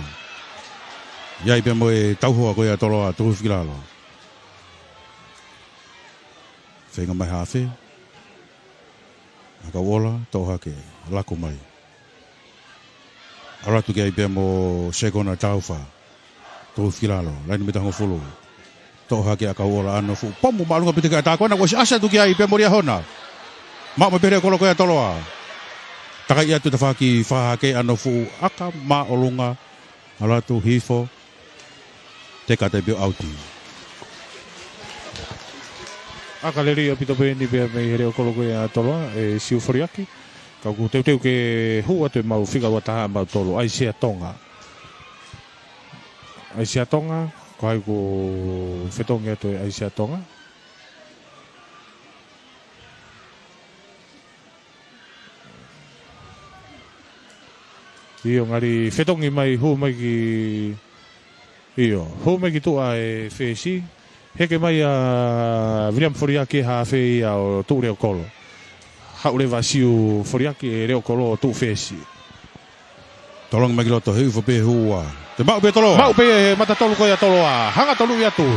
ʻI ai pē mo e tauhoa ko ia ʻa Toloa, tuku hifo ki lalo. Feinga mai hafe. ʻA Kauʻola, toʻo hake, laku mai. ʻAlu atu ki ai pea mo Sekona Taufa. Tuku hifo ki lalo, laine mita hongofulu. Toʻo hake ʻa Kauʻola ʻa hono fuʻu pomu māʻolunga ʻaupito ki ʻatā ko ena kuo ʻosi ʻasi atu ki ai pea mo Liahona. Maʻu mai pē ʻe Leʻokolo ko ia ʻa Toloa. Takai atu tafaʻaki fā hake ʻa hono fuʻu ʻaka māʻolunga. ʻAlu atu hifo. Teka taipio ʻauti. ʻAka lelei ʻaupito pē eni pea mei he Leʻokolo ko ia ʻa Toloa, ʻe Siu Foliaki. Ka ʻoku teuteu ke hū atu ʻemau fika ua taha ʻamautolu, ʻAisea Tonga. ʻAisea Tonga, ko hai ʻoku fetongi atu ʻe ʻAisea Tonga. ʻIo, ngali fetongi mai, hū mai ki, ʻio, hū mai ki tuʻa e fesi. Heke mai ʻa Viliami Foliaki he hafe ia ʻo Tuʻu Leʻokolo. Haʻu leva Siu Foliaki ʻe Leʻokolo ʻo Tuʻu fesi. Tolongi mai ki loto, he ʻufa pē hua. Te maʻu pē Toloa. Maʻu pē ʻe he matatolu ko ia ʻa Toloa. Hanga ʻo toluʻi atu.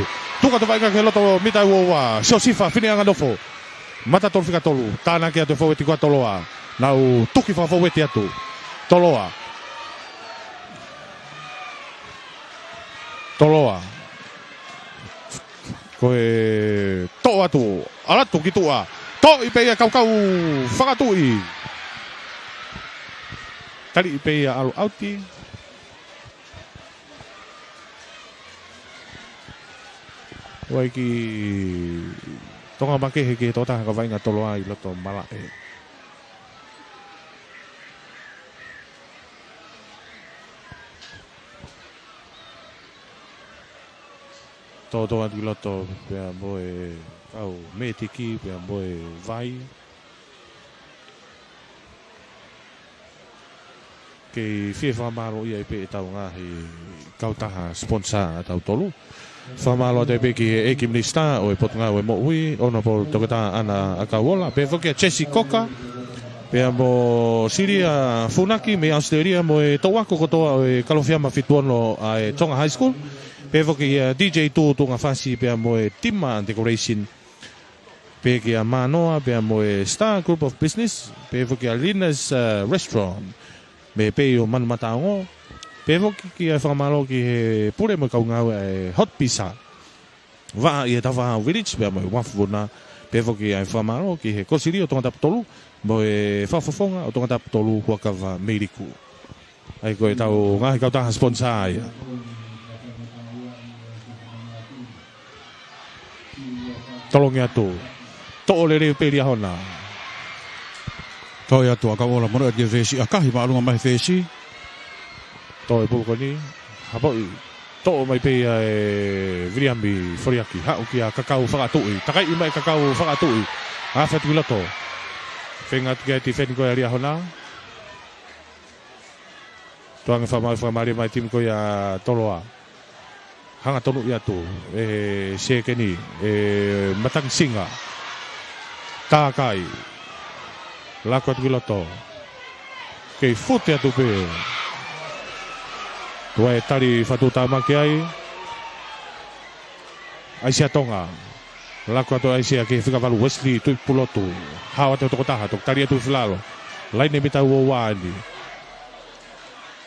Tuku atu vaʻinga ki he loto mita ua ua. Siosifa Fineʻanganofo. Matatolu fika tolu. Tānaki atu e fōueti ko ia ʻa Toloa. Nau tuki fakafōueti atu. Toloa. Toloa. Ko e toʻo atu, ʻalu atu ki tuʻa. Toʻo pē ia ʻe Kaukau Fakatuʻi. Tali pē ia ʻalu ʻauti. ʻOku ʻi ai e kiʻi tonga makehe ki he tokotaha ko Vaʻinga Toloa ʻi loto malaʻe. Tōtō atu ki loto pea mo e kau mētiki pea mo e vai. Kei fie fakamālōʻia ai pē ʻetau ngaahi kautaha sponsor ʻatautolu. Fakamālō atu ai pē ki he ʻEiki Minisitā ʻo e Potungāue Moʻui, Honourable Toketā ʻAna ʻAkauʻola, pea foki kia Jesse Cocker, pea mo Silia Funaki mei ʻAositelēlia mo e toʻu ako kotoa ʻo e Kalofiama fitu ono ʻa e Tonga High School, pea foki kia D J Tū Tuʻungafasi pea mo e Tima Decoration, pea kia Mānoa, pea mo e Star Group of Business, pea foki kia Lina's, uh, Restaurant, mei Peio Manumataongo, pea foki kiʻi fakamālō ki he pule mo e kau ngāue ʻa e Hot Pizza, Vaʻa ʻi he Tafahau Village, pea mo e Uafu Vuna, pea foki kiʻi fakamālō ki he Kosilio Tongatapu tolu, mo e Fakafofonga ʻo Tongatapu tolu, Huakava Meiliku. ʻA ia ko ʻetau ngaahi kautaha sponsor ia. Tolongi atu. Toʻo lelei pē Liahona. Toe atu ʻAkauʻola, mano atu ki he fesi, ʻakahi māʻolunga mai he fesi. Toe pulu ko eni. Hapoʻi. Toʻo mai pē ia ʻe Viliami Foliaki. Haʻu kia Kakau Fakatuʻi. Takaiʻi mai Kakau Fakatuʻi. Afe atu ki loto. Feinga atu ki ai e tifeni ko ia ʻa Liahona. Tuʻunga fakamālō, fakamālō mai e timi ko ia ʻa Toloa. Hanga tonuʻi atu ʻe he sekeni, ʻe Matangisinga. Tākai. Laku atu ki loto. Kei fute atu pē. Tuai e tali fakatuʻutāmaki ai. ʻAisea Tonga. Laku atu ʻAisea ki he fika valu Wesley Tuʻipulotu. Hao atu tokotaha, toki tali atu Filalo. Laine mita ua ua eni.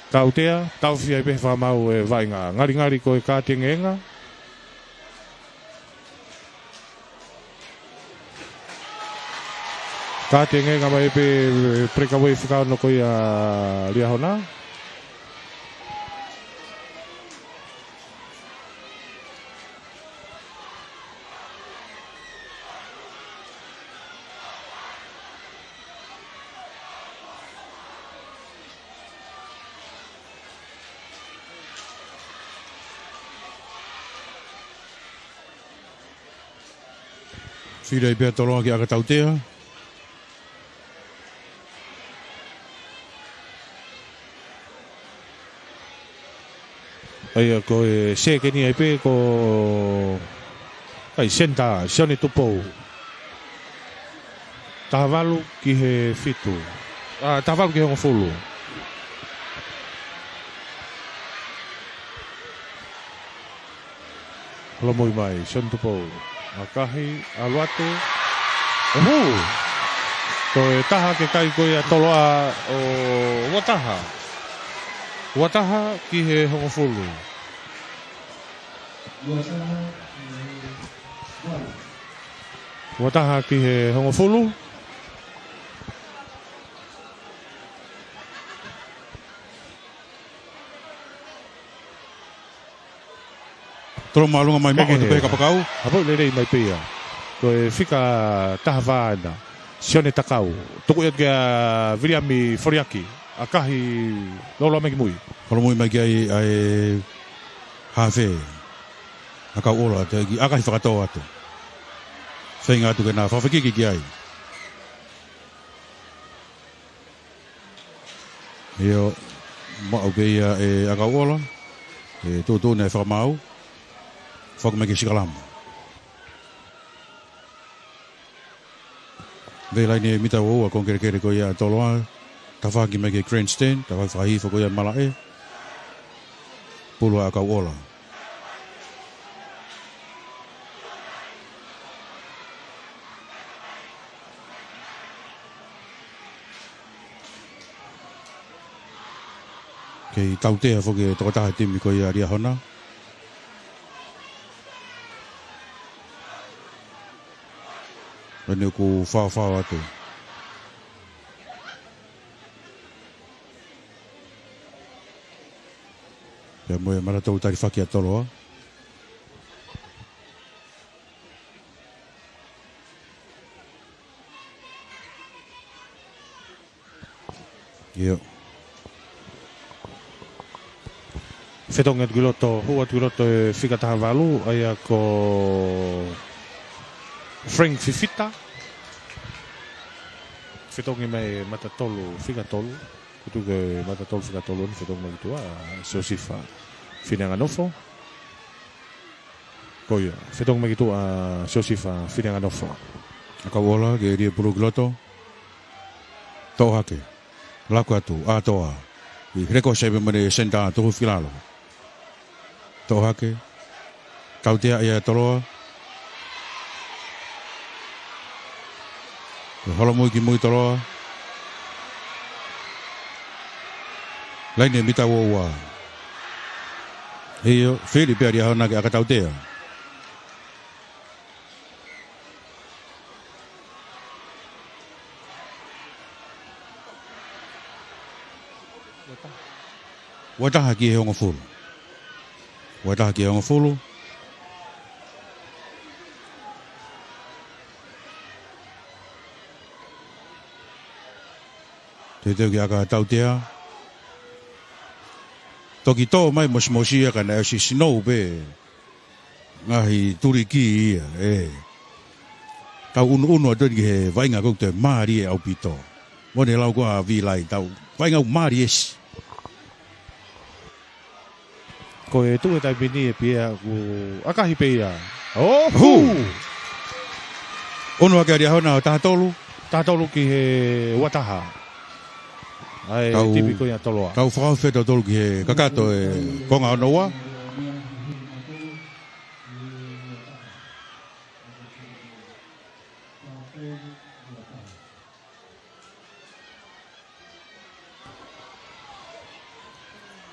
Tautea, taufia ai pē he fakamaau ʻe Vaʻinga. Ngalingali ko e kātengenga. Kātengenga mai pē breakaway fika ono ko ia ʻa Liahona. Fili ai pē ʻa Toloa ke ʻaka tautea. ʻA ia ko e sekeni ai pē ko e senitā, Sione Tupou. Taha valu ki he fitu. ʻA, taha valu ki he hongofulu. Holomui mai, Sione Tupou. ʻAkahi, ʻalu atu. ʻOhū! Toe taha ke kai ko ia ʻa Toloa ʻo ua taha. Ua taha ki he hongofulu. Ua taha ki he hongofulu. Tolo māʻolunga mai moko atu pē he kapakau. Hapoʻi lelei mai pē ia. Ko e fika taha fā ena. Sione Takau. Tuku ia kia Viliami Foliaki. ʻAkahi lolo mai ki mui. Holomui mai ki ai ʻa e hafe. ʻAkauʻola, te ki ʻakahi fakatō atu. Feinga atu ke na fakafekiki ki ai. ʻIo, maʻu pē ia ʻe ʻAkauʻola, ʻe tuʻutuʻuni e fakamaau, foki mai ki sikalama. Vei laine mita ua ua kongkelekele ko ia ʻa Toloa, tafaʻaki mai ki grandstand, tafaʻaki fakahifo ko ia malaʻe, pulu ʻa ʻAkauʻola. Kei tautea foki e tokotaha timi ko ia Liahona. Pea ne ʻoku faofao atu. Pea mo e manatou talifaki ʻa Toloa. ʻIo. Fetongi atu ki loto, hū atu ki loto e fika taha valu, ʻa ia ko Frank Fifita. Fetongi mai mata tolu, fika tolu. Kutu ke mata tolu, fika tolu, ni fetongi mai ki tuʻa, ʻa Siosifa Fineanganofo. Ko ia, fetongi mai ki tuʻa, ʻa Siosifa Fineanganofo. ʻAkauʻola, ke lie pulu ki loto. Toʻo hake. Laku atu, ʻAtoa. ʻI Herekosi ai pē mene senitā Tukuifoʻofikilalo. Toʻo hake. Tautea ia ʻa Toloa. Ko e holomui ki mui Toloa. Laine mita ua ua. ʻIo, fili pē ʻa Liahona ke ʻaka tautea. Ua taha ki he hongofulu. Ua taha ki he hongofulu. Teuteu ke ʻaka tautea. Toki tō mai mosimosi ia ka naʻe ʻosi sinou pē. Ngaahi tuliki ia, ē. Tau ʻunuʻunu atu eni ki he vaʻinga ko ē ʻoku toe mālie ʻaupito. Mo ne lau ko ā Vilai, tau vaʻinga ʻoku mālie ʻesi. Ko e tuʻu he taimi ni ʻe Pia ʻoku ʻakahi pē ia. ʻO hū! Hū! ʻUnu hake ʻa Liahona ʻo taha tolu. Taha tolu ki he ua taha. ʻA e timi ko ia Toloa. Tau fakaofi ʻa tautolu ki he kakato e konga hono ua.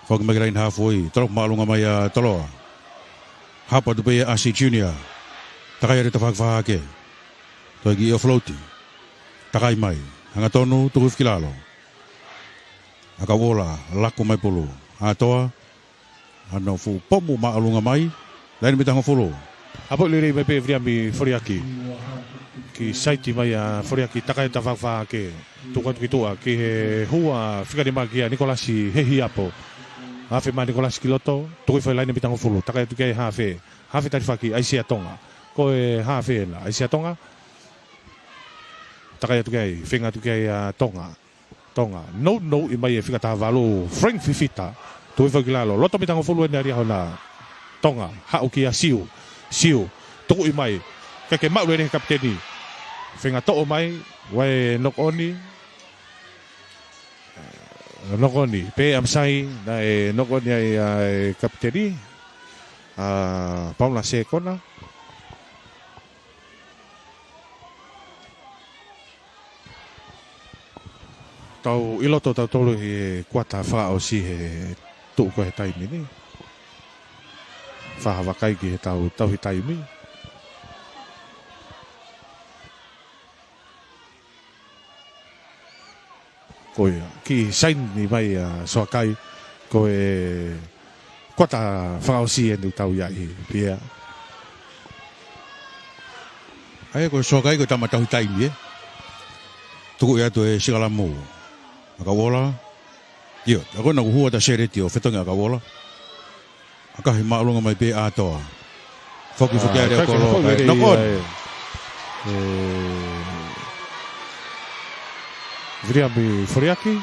Foki mai ki he laine haafe, tolo māʻolunga mai ʻa Toloa. Hapo atu pē ia ʻa ʻAsi Junior. Takai atu tafaʻaki fakahahake. Toe kiʻi offload. Takai mai. Hangatonu, Tukuifoʻofikilalo. ʻAkauʻola, laku mai pulu. ʻAtoa. Hano fuʻu pomu māʻolunga mai. Laine mita hongofulu. Hapo lelei mai pē Viliami Foliaki. Kiʻi saiti mai ʻa Foliaki, takai tafaʻaki fakahahake. Tuku atu ki tuʻa, ki he hua fika nima kia Nikolasi Hehiapo. Haafe mai Nikolasi ki loto, tuku hifo e laine mita hongofulu. Takai atu ki ai haafe. Haafe talifaki, ʻAisea Tonga. Ko e haafe ena, ʻAisea Tonga. Takai atu ki ai, feinga atu ki ai ʻa Tonga. Tonga, nounou ʻi mai e fika taha valu, Frank Fifita, tuku hifo ki lalo, loto mita hongofulu eni ʻa Liahona. Tonga, haʻu kia Siu, Siu, tuku ʻi mai, ke ke maʻu lele he kapiteni. Feinga toʻo mai, ʻoku ʻi ai e knock on, knock on, pē ʻa Masai, naʻe knock on ai ʻa e kapiteni, ʻa Paula Sekona. Tau ʻi loto tautolu he kuata fakaʻosi he tuʻu ko ē he taimi ni. Fakavakai ki he tau tauhi taimi. Ko ia, kiʻi saini mai ʻa Soakai, ko e kuata fakaʻosi eni ʻoku tau ʻi ai, Pia. ʻA ia ko Soakai ko e tama tauhi taimi, ē. Tuku ia atu e sikalamu. ʻAkauʻola. ʻIo, ʻa ko ena kuo hū atu ʻa Seleti ʻo fetongi ʻAkauʻola. ʻAkahi māʻolunga mai pē ʻa ʻAtoa. Foki, foki ʻa e leo kolo, knock on. Viliami Foliaki.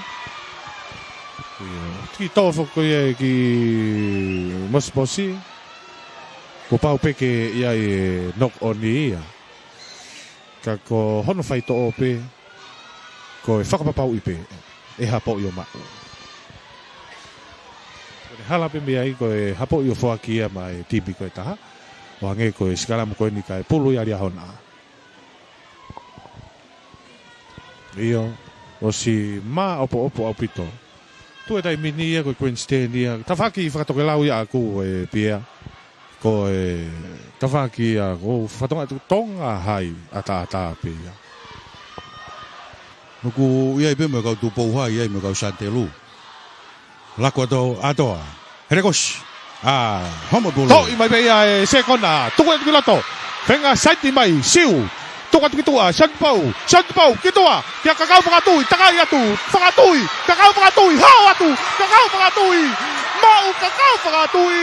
Kiʻi tō foki ko ia ki Mosiposi. Kuo pau pē ke ʻi ai e knock on ia. Ka ko hono faitoʻo pē, ko e fakapapauʻi pē, ʻe hapoʻi ʻo maʻu. Ko e hala pē mei ai, ko e hapoʻi ʻo foaki ia maʻa e timi ko ē ʻe taha. ʻO hangē ko e sikalamu ko eni kae pulu ia ʻa Liahona. ʻIo, ʻosi māʻopoʻopo ʻaupito. Tuʻu he taimi ni ia ko e Queenston ia. Tafaʻaki fakatokelau ia ʻaku ē Pia. Ko e tafaʻaki ia ko e fatongia ʻa Tonga hai ʻataʻatā pē ia. ʻOku ʻi ai pē mo e kau Tupou Hai ai mo e kau Santelu. Laku atu ʻa ʻAtoa. Helekosi. ʻA, homo pulu. Toʻo mai pē ia e sekona. Tuku atu ki loto. Feinga saiti mai. Siu. Tuku atu ki tuʻa, Sione Tupou, Sione Tupou, ki tuʻa, kia Kakau Fakatui, takai atu, Fakatui, Kakau Fakatui, hao atu, Kakau Fakatui, maʻu Kakau Fakatui.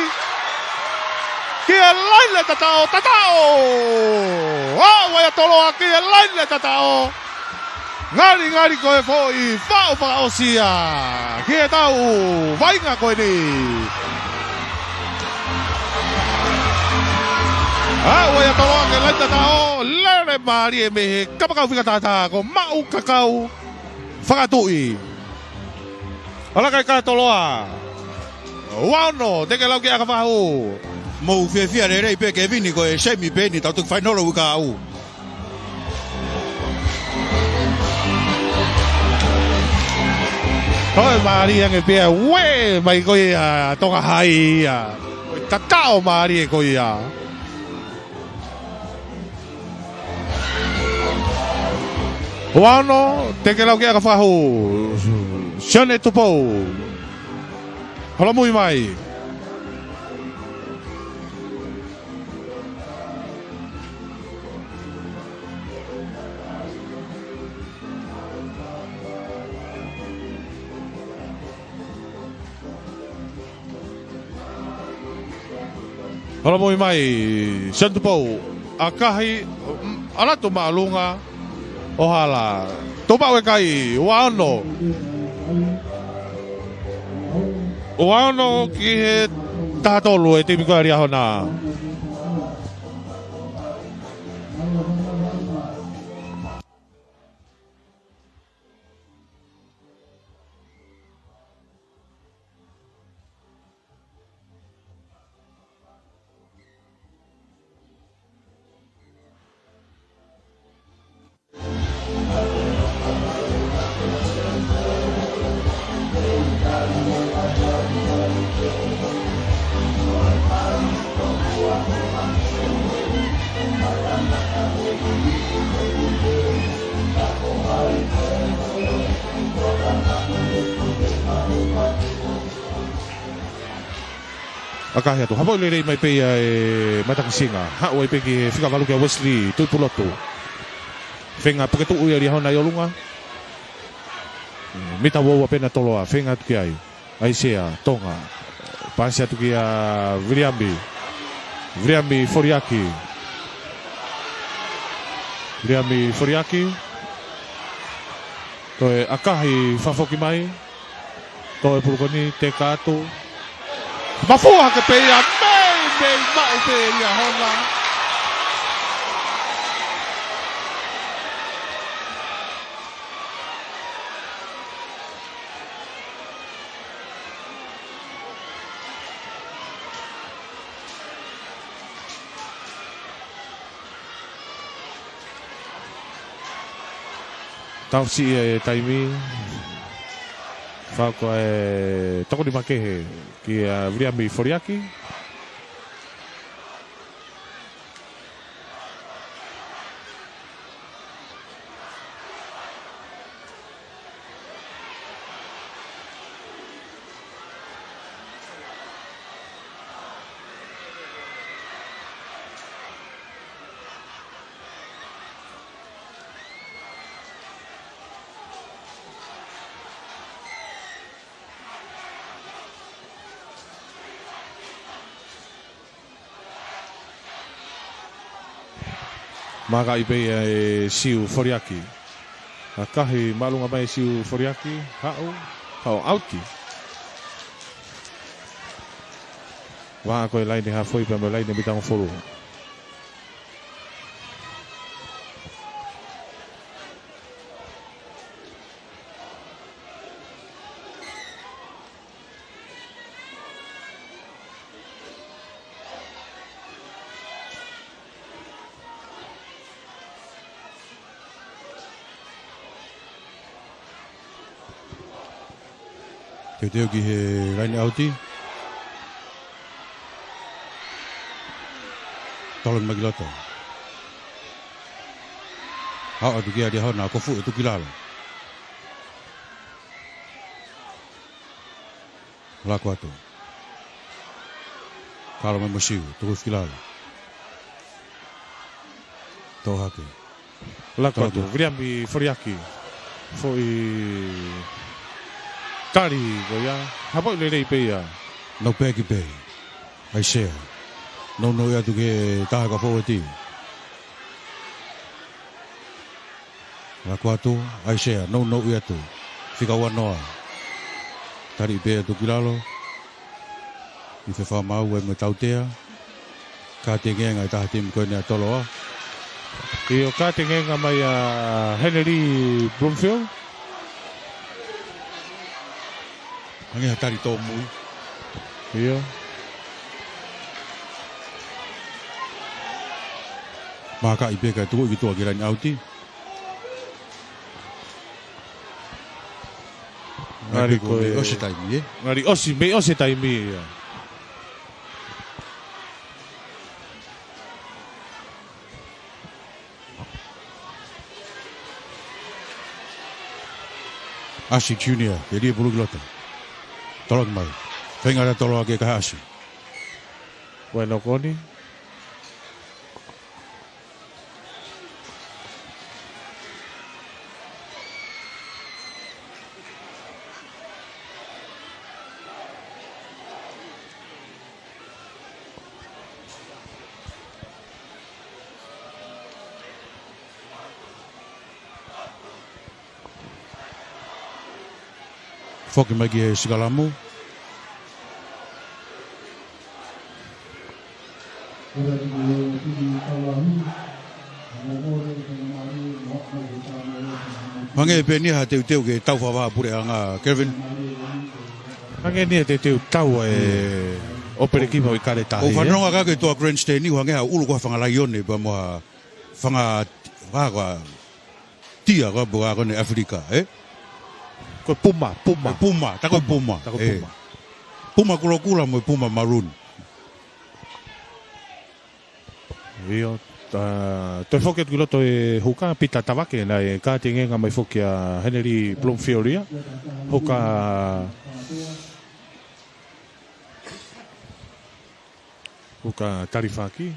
Ki he laine tataʻo, tataʻo. ʻAʻu ai ʻa Toloa ki he laine tataʻo. Ngalingali ko e foʻi faʻo fakaʻosi ia ki heʻetau vaʻinga ko eni. ʻAʻu ai ʻa Toloa ki he laine tataʻo, lele mālie mei he kapakau fika taha taha ko Maʻu Kakau Fakatui. ʻAlu ʻa e kai ka Toloa. Ua ono, Tekelau ki he ʻaka fakahū. Mou fiefia lelei pē Kevini ko e semi pē eni, tau toki fainolo uike ʻaʻu. Toe mālie ange pē ʻa e uē mai ko ia Tonga Hai ia. Tataʻo mālie ko ia. Ua ono, Tekelau ki he ʻaka fakahū. Sione Tupou. Holomui mai. Holomui mai, Sione Tupou, ʻakahi, mm, ʻalu atu māʻolunga ʻo hala. Tuʻu maʻu e kai, ua ono. Ua ono ki he taha tolu e timi ko ia Liahona. ʻAkahi atu. Hapo lelei mai pē ia e Matakisiga. Haʻu ai pē ki he fika valu kia Wesley Tuʻipulotu. Feinga puke tuʻu ia Liahona ʻi ʻolunga. Mita ua ua pē ʻa Toloa. Feinga atu ki ai. ʻAisea, Tonga. Pasi atu kia Viliami. Viliami Foliaki. Viliami Foliaki. Toe ʻakahi fakafoki mai. Toe pulu ko eni teka atu. Mafua hake pē ia, mei, mei maʻu pē Liahona. Tau siʻi e taimi. Fau ko e toko nima kehe kia Viliami Foliaki. Makaʻi pē ia e Siu Foliaki. ʻAkahi māʻolunga mai e Siu Foliaki. Haʻu, haʻu ʻauti. Vaha ko e laine hafoi pea mo e laine mita hongofulu. Teuteu ki he laine ʻauti. Tolo mai ki loto. Haʻu atu kia Liahona, ko fuʻu e tuki lalo. Lako atu. Kalo mai mo Siu, tuku ki lalo. Tō hake. Laka atu, Viliami Foliaki. Foʻi tali ko ia. Hapoʻi lelei pē ia. Nau peki pē. ʻAisea. Nounou atu ki he taha ka fōueti. Laka atu, ʻAisea. Nounou atu. Fika ua noa. Tali pē atu ki lalo. ʻI he fakamaau ʻe mo Tautea. Kātengenga ʻe taha timi ko eni ʻa Toloa. ʻIo, kātengenga mai ʻa Henry Bloomfield. Hangē ha tali tōmui. ʻIo. Mākaʻi pē kae tuʻu ki tuʻa ki he laine ʻauti. Ngali ko e ʻosi taimi, ē? Ngali ʻosi, mei ʻosi taimi ia. ʻAsi Junior, ʻe lie pulu ki loto. Toloki mai. Feinga ʻa Toloa ke kaha ʻasi. Wai nokoni. Foki mai ki he sikalamu. Hangē pē eni ha teuteu ke tau fakavaha puleʻanga, Kelvin. Hangē eni ha teuteu tau e ʻo pele ki mau i kale tahi, ʻoku fanonga ka ke toa grandstand ni, hangē ha ʻulu ko ha fanga laione pea mo ha fanga, ha, ha, tia ko ē ʻa ko eni ʻAfilika, ē? Ko e puma, puma. Ko e puma, tā ko e puma. Tā ko e puma. Puma kulokula mo e puma maroon. ʻIo, ā, toe foki atu ki loto e huka, Pita Tavake, naʻe kātengenga mai foki ʻa Henry Bloomfield ia. Huka, huka talifaki.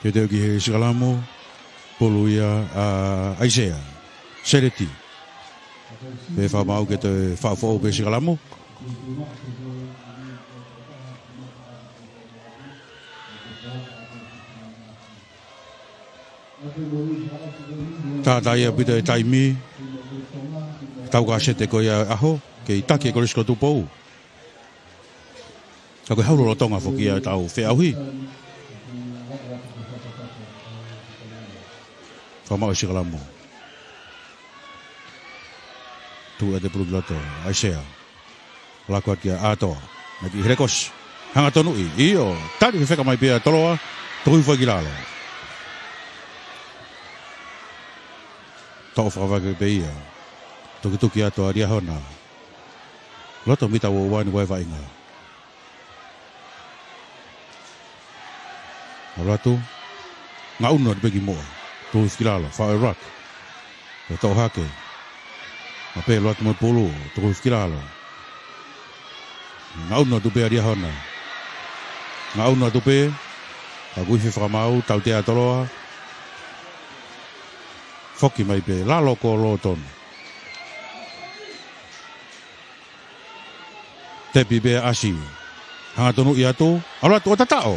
Teuteu ki he sikalamu, pulu ia ʻa ʻAisea Seleti. Pea fakamaau ke toe faʻu foʻou pē sikalamu. Tātā ia ʻaupito e taimi. Tau ka sete ko ia ʻaho, kei taki e Kolisi ko Tupou. Ka ko e hau lolotonga foki ia ʻetau feʻauhi. Fakamaau e sikalamu. Tuʻu ʻa e pulu ki loto, ʻAisea. Laka atu kia ʻAtoa. Naʻe ki he lekosi. Hanga tonuʻi. ʻIo. Tali fefeka mai pē ʻa Toloa. Toki fai ki lalo. Toʻo fakavake pē ia. Tukituki atu ʻa Liahona. Loto mita ua ua ni vaevainga. ʻAlu atu. Ngaʻunu atu pē ki muʻa. Tuku hifo ki lalo. Faʻo e ruck. ʻE toʻo hake. Maʻu pē ʻalu atu mo e pulu. Tuku hifo ki lalo. Ngaʻunu atu pē ʻa Liahona. Ngaʻunu atu pē. Ka kuo ʻi he fakamaau, tautea ʻa Toloa. Foki mai pē, lalo ko Lotonu. Tepi pē ʻa ʻAsi. Hanga tonuʻi atu. ʻAlu atu ʻo tataʻo.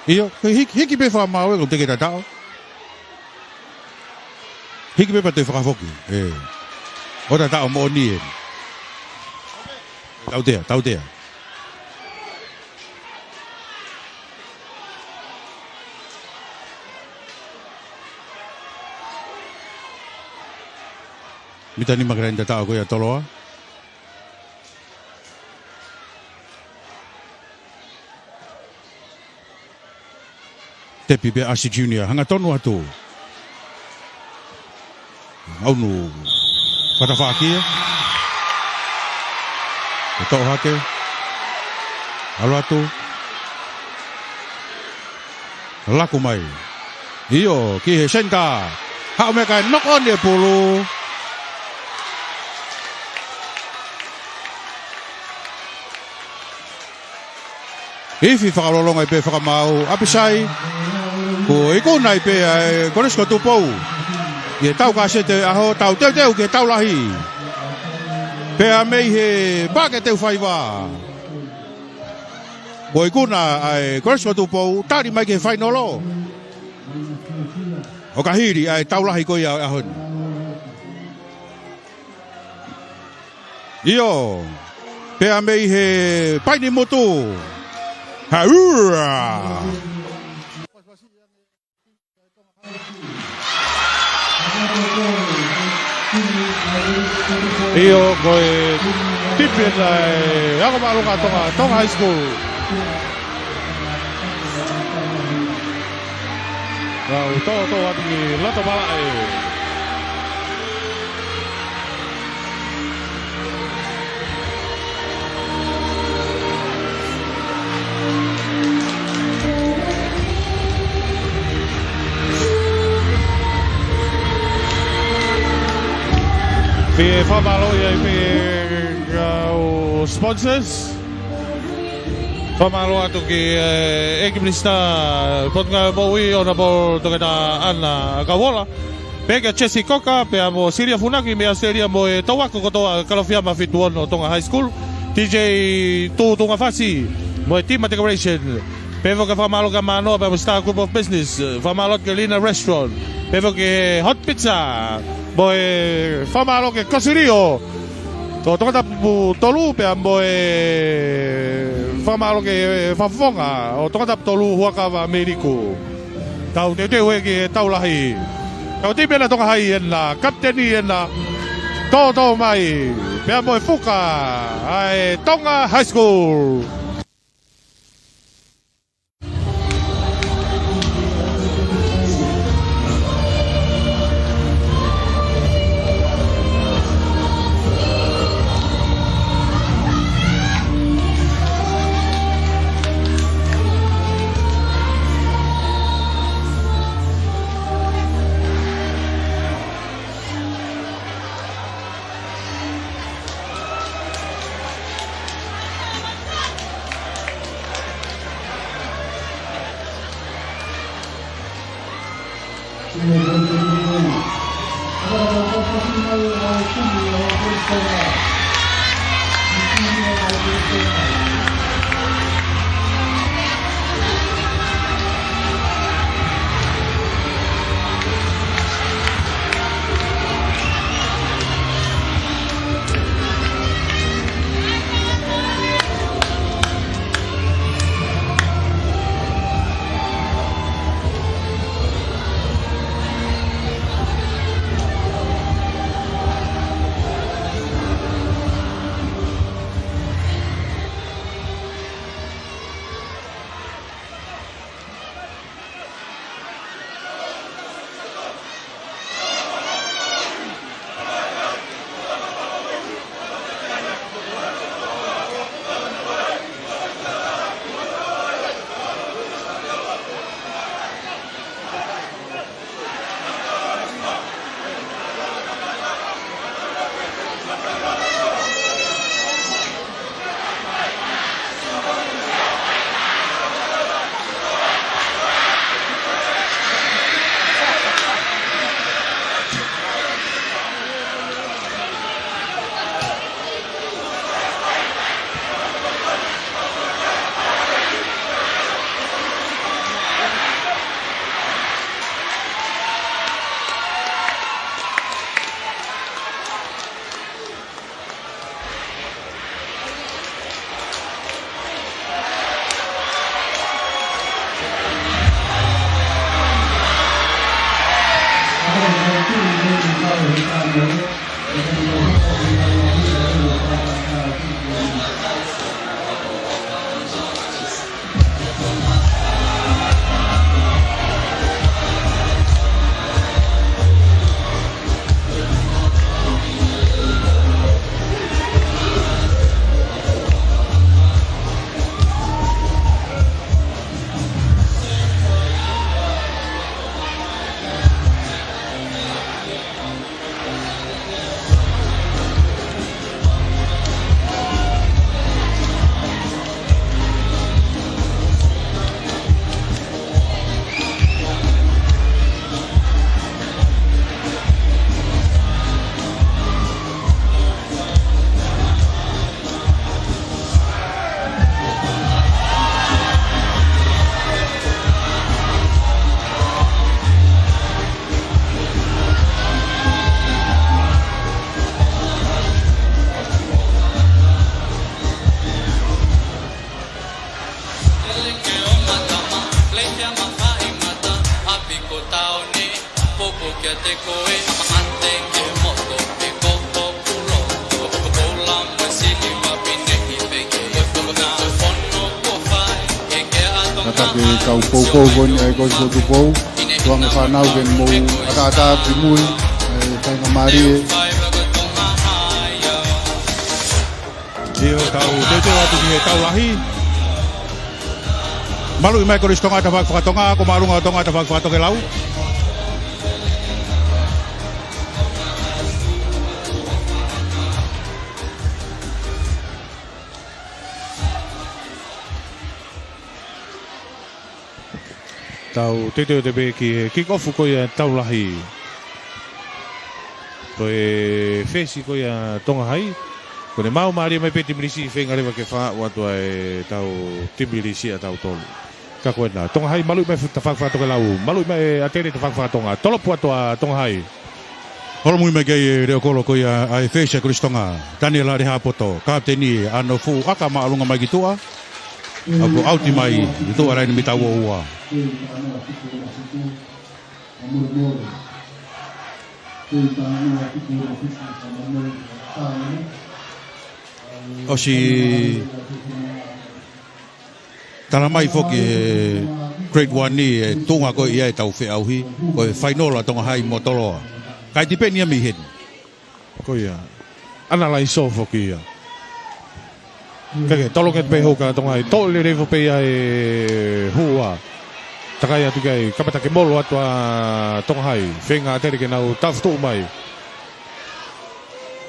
ʻIo, hiki, hiki pē fakamaau ē, ko e teʻeki tataʻo. Hiki pē pea toe fakafoki. ʻE. ʻO tataʻo moʻoni ē. Tautea, tautea. Mita nima ki he laine tataʻo ko ia ʻa Toloa. Tepi pē ʻa ʻAsi Junior, hanga tonu atu. Maunu. Fatafakia. Ke toʻo hake. ʻAlu atu. Laku mai. ʻIo, ki he senitā. Haʻu mai kae knock on e pulu. Ifi fakalolonga ai pē fakamaau, ʻapisai, kuo ikuna ai pē ʻa e Kolisi ko Tupou. ʻI he tau kasete ʻaho, tau teuteu ki he tau lahi. Pea mei he paʻake teufaiva. Kuo ikuna ʻa e Kolisi ko Tupou, tali mai ki he fainolo. ʻO ka hili ʻa e tau lahi ko ia ʻo e ʻaho ni. ʻIo, pea mei he Paini Motu. Haua! ʻIo, ko e tipi ena ʻa e ako māʻolunga Tonga, Tonga High School. Nau toʻotoʻo atu ki loto malaʻe. Pea fakamālō ai pē ki he sponsors. Fakamālō atu ki he, eh, ʻEiki Minisitā Potungāue Moʻui, Honourable Toketā ʻAna Kauola. Pea kia Jesse Cocker, pea mo Silia Funaki mei ʻAositelēlia mo e tau ako kotoa Kalofiama fitu ono Tonga High School. T J Tuʻutungafasi mo e Tima Decoration. Pea foki fakamālō kia Manoa, pea mo Star Group of Business. Fakamālō ki he Lina Restaurant. Pea foki Hot Pizza. Mo e fakamālō ki he Kosilio ʻo Tongatapu tolu pea mo e fakamālō ki he fakafofonga ʻo Tongatapu tolu, Huakava Meliku. Tau teuteu ē ki he tau lahi. Tau tipi ena Tonga High ena, kapiteni ena, toʻotoʻo mai, pea mo e fuka ʻa e Tonga High School. Kau poupou ko eni ʻa e Kolisi ko Tupou. Tuʻunga fānau ke mou ʻataʻatā atu ki mui, ʻe faingamālie. ʻIo, tau teuteu atu ki he tau lahi. Maluʻi mai Kolisi Tonga tafaʻaki fakatonga, ko māʻolunga ʻo Tonga tafaʻaki fakatokelau. Tau teuteu atu pē ki he kick off ko ia tau lahi. Ko e fesi ko ia Tonga Hai. Ko ʻene maumālie mai pē timi Lisi feinga leva ke fakaʻau atu ʻa e tau timi Lisi ʻa tautolu. Ka ko ena, Tonga Hai maluʻi mai fu-, tafaʻaki fakatokelau. Maluʻi mai ʻa ʻAtele tafaʻaki fakatonga. Tolopu atu ʻa Tonga Hai. Holomui mai ki ai e leʻo kolo ko ia ʻa e fesi ʻa Kolisi Tonga. Taniela Lehapoto. Kapiteni ʻa Nofu ʻaka māʻolunga mai ki tuʻa. ʻOku ʻauti mai ki tuʻa laini mita ua ua. ʻOsi tala mai foki he grade one ʻi he tuʻunga ko ia ʻetau feʻauhi, ko e fainolo ʻa Tonga Hai mo Toloa. Kae tipeni ia mei heni. Ko ia. Analaiso foki ia. Keke, tolonge pē hou ka Tonga Hai. Toʻo lelei foki pē ia e hua. Takai atu ki ai, kamata ke molo atu ʻa Tonga Hai. Feinga ʻAtele ke nau tafutuʻu mai.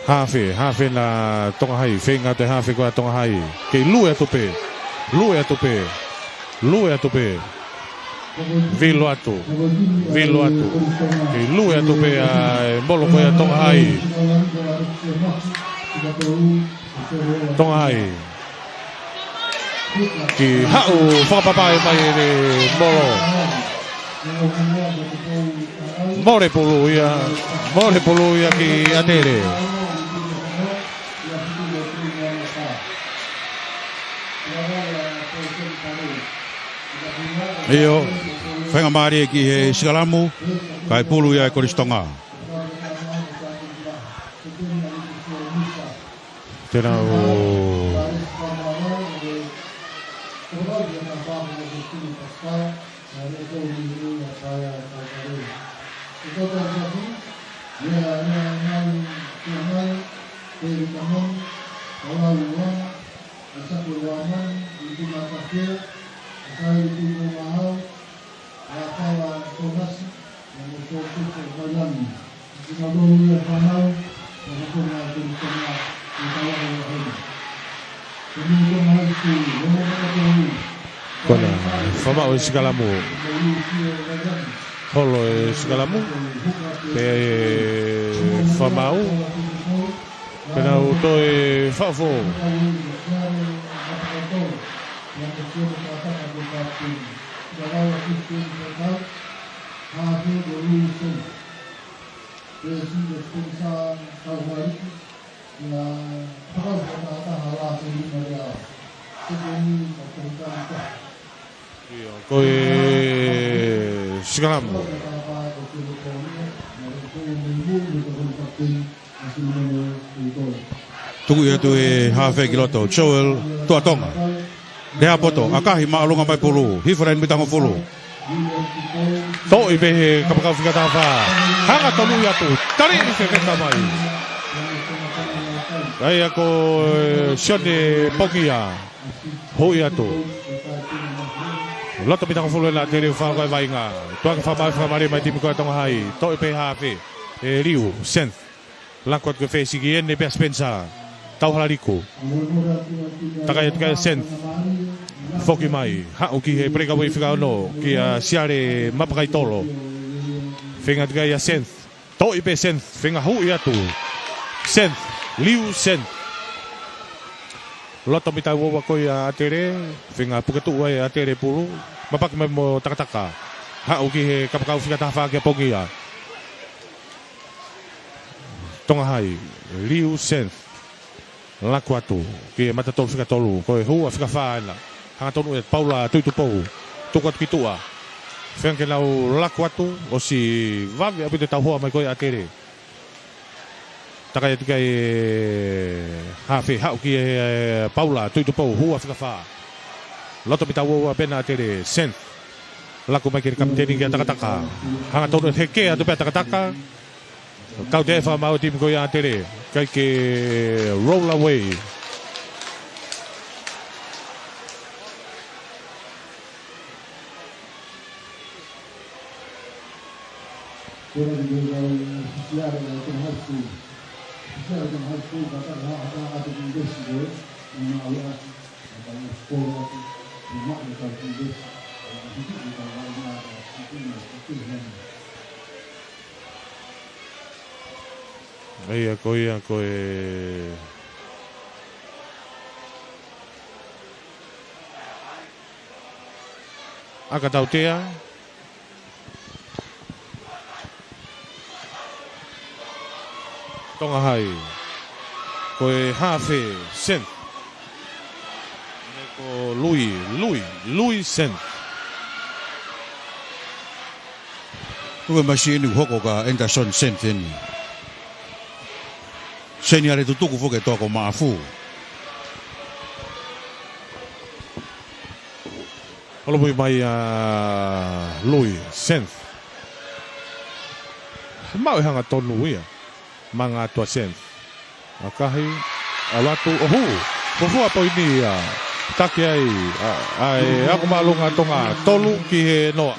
Hafe, hafe ʻa Tonga Hai, feinga atu e hafe ko ia ʻa Tonga Hai. Kei lue atu pē, lue atu pē, lue atu pē. Vilo atu, vilo atu. Kei lue atu pē ʻa e molo ko ia ʻa Tonga Hai. Tonga Hai. Kei haʻu fakapapaʻi mai e molo. Mole pulu ia, mole pulu ia ki ʻAtele. ʻIo, faingamālie ki he sikalamu, kae pulu ia ʻe Kolisi Tonga. Te nau Kona, fakamaʻu e sikalamu. Holo e sikalamu. Pea ʻe fakamaʻu. Pea nau toe fafo. ʻIo, ko e sikalamu. Tuku atu e hafe ki loto, Joel Tuʻatonga. Lehapoto, ʻakahi māʻolunga mai pulu, hifo laini mita hongofulu. Toʻi pē he kapakau fika taha fā. Hangatonu atu, tali ni fefeka mai. ʻA ia ko, eh, Sione Pongia. Huʻi atu. Loto mita hongofulu ʻe ʻAtele ʻo fai ko e vaʻinga. Tuʻa ke fakamaʻu, fakamālō mai timi ko ia Tonga Hai. Toʻi pē hafe. ʻE Liu, Senth. Laku atu ki he fesi ki ʻEne pea Spencer. Tauhala liku. Takai atu ki ai Senth. Foki mai. Haʻu ki he breakaway fika ono. Kia Siale Mapakaitolo. Feinga atu ki ai Senth. Toʻi pē Senth. Feinga huʻi atu. Senth. Liu Senth. Loto mita ua ua ko ia ʻAtele. Feinga puke tuʻu ai ʻAtele pulu. Mapaki mai mo takataka. Haʻu ki he kapakau fika taha fā kia Pongia. Tonga Hai, Liu Senth. Laku atu, ki he mata tolu fika tolu, ko e hua fika fā ena. Hangatonu ʻe Paula Tuitupou. Tuku atu ki tuʻa. Feinga ke nau laku atu, ʻosi vave ʻaupito e tauhoa mai ko ia ʻAtele. Takai atu ki ai e hafe haʻu ki he, eh, Paula Tuitupou, hua fika fā. Loto mita ua ua pē ʻa ʻAtele, Senth. Laku mai ki he kapiteni kia Takataka. Hangatonu, heke atu pē ʻa Takataka. Tautea e fakamaau ʻa e timi ko ia ʻa ʻAtele. ʻIkai ke roll away. Ia ko ia ko e ʻaka tautea. Tonga High. Ko e hafe, Senth. Ko Lui, Lui, Lui Senth. Tuku e masiʻi eni ʻoku hoko kia Anderson Senth eni. Seni ale tutuku foki e toa ko Maʻafu. Holopui mai ʻa Lui, Senth. Maʻu e hangatonu ia. Manga atu ʻa Senth. ʻAkahi, ʻalu atu, ʻo hū. Fuofua poini ia. Taki ai, ʻa, ʻa e ako māʻolunga Tonga, tolu ki he noa.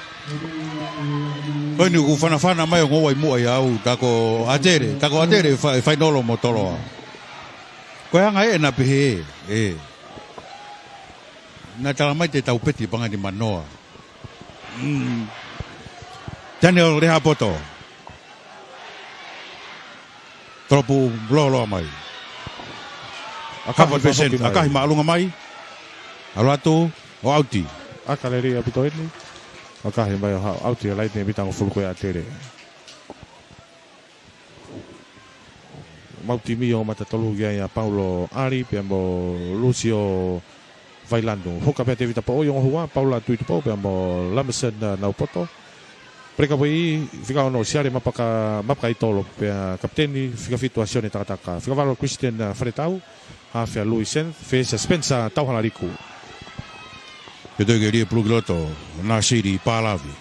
Ko eni ʻoku fanafana mai ʻo ngoua ʻi muʻa ʻia au, tā ko ʻAtele, tā ko ʻAtele fa-, fainolo mo Toloa. Ko e anga ē naʻa pehē, ē. Naʻe tala mai te tau peti pangani manoa. Mm. Daniel Lehapoto. Tolopu lōloa mai. ʻAkahi, Covered by Senth, ʻakahi māʻolunga mai. ʻAlu atu, ʻo ʻauti. ʻAka lelei ʻaupito eni. ʻAkahi mai ʻo haʻu, ʻauti e laine mita hongofulu ko ia ʻa ʻAtele. Mau timi ʻo mata tolu ki ai ʻa Paulo ʻAli, pea mo Lucio Vailanu. Hoka pea Tevita Poʻoi, ongo hua, Paula Tuitupou, pea mo Lamison, uh, Naupoto. Breakaway, fika ono, Siale Mapaka, Mapaka ʻi Tolo, pea kapiteni, fika fitu ʻa Sione Takataka. Fika valu, Christian, uh, Faletau, hafe ʻa Lui Senth, fesa Spencer Tauhalaliku. Ke toe ke lie pulu ki loto, Nasiri Palavi.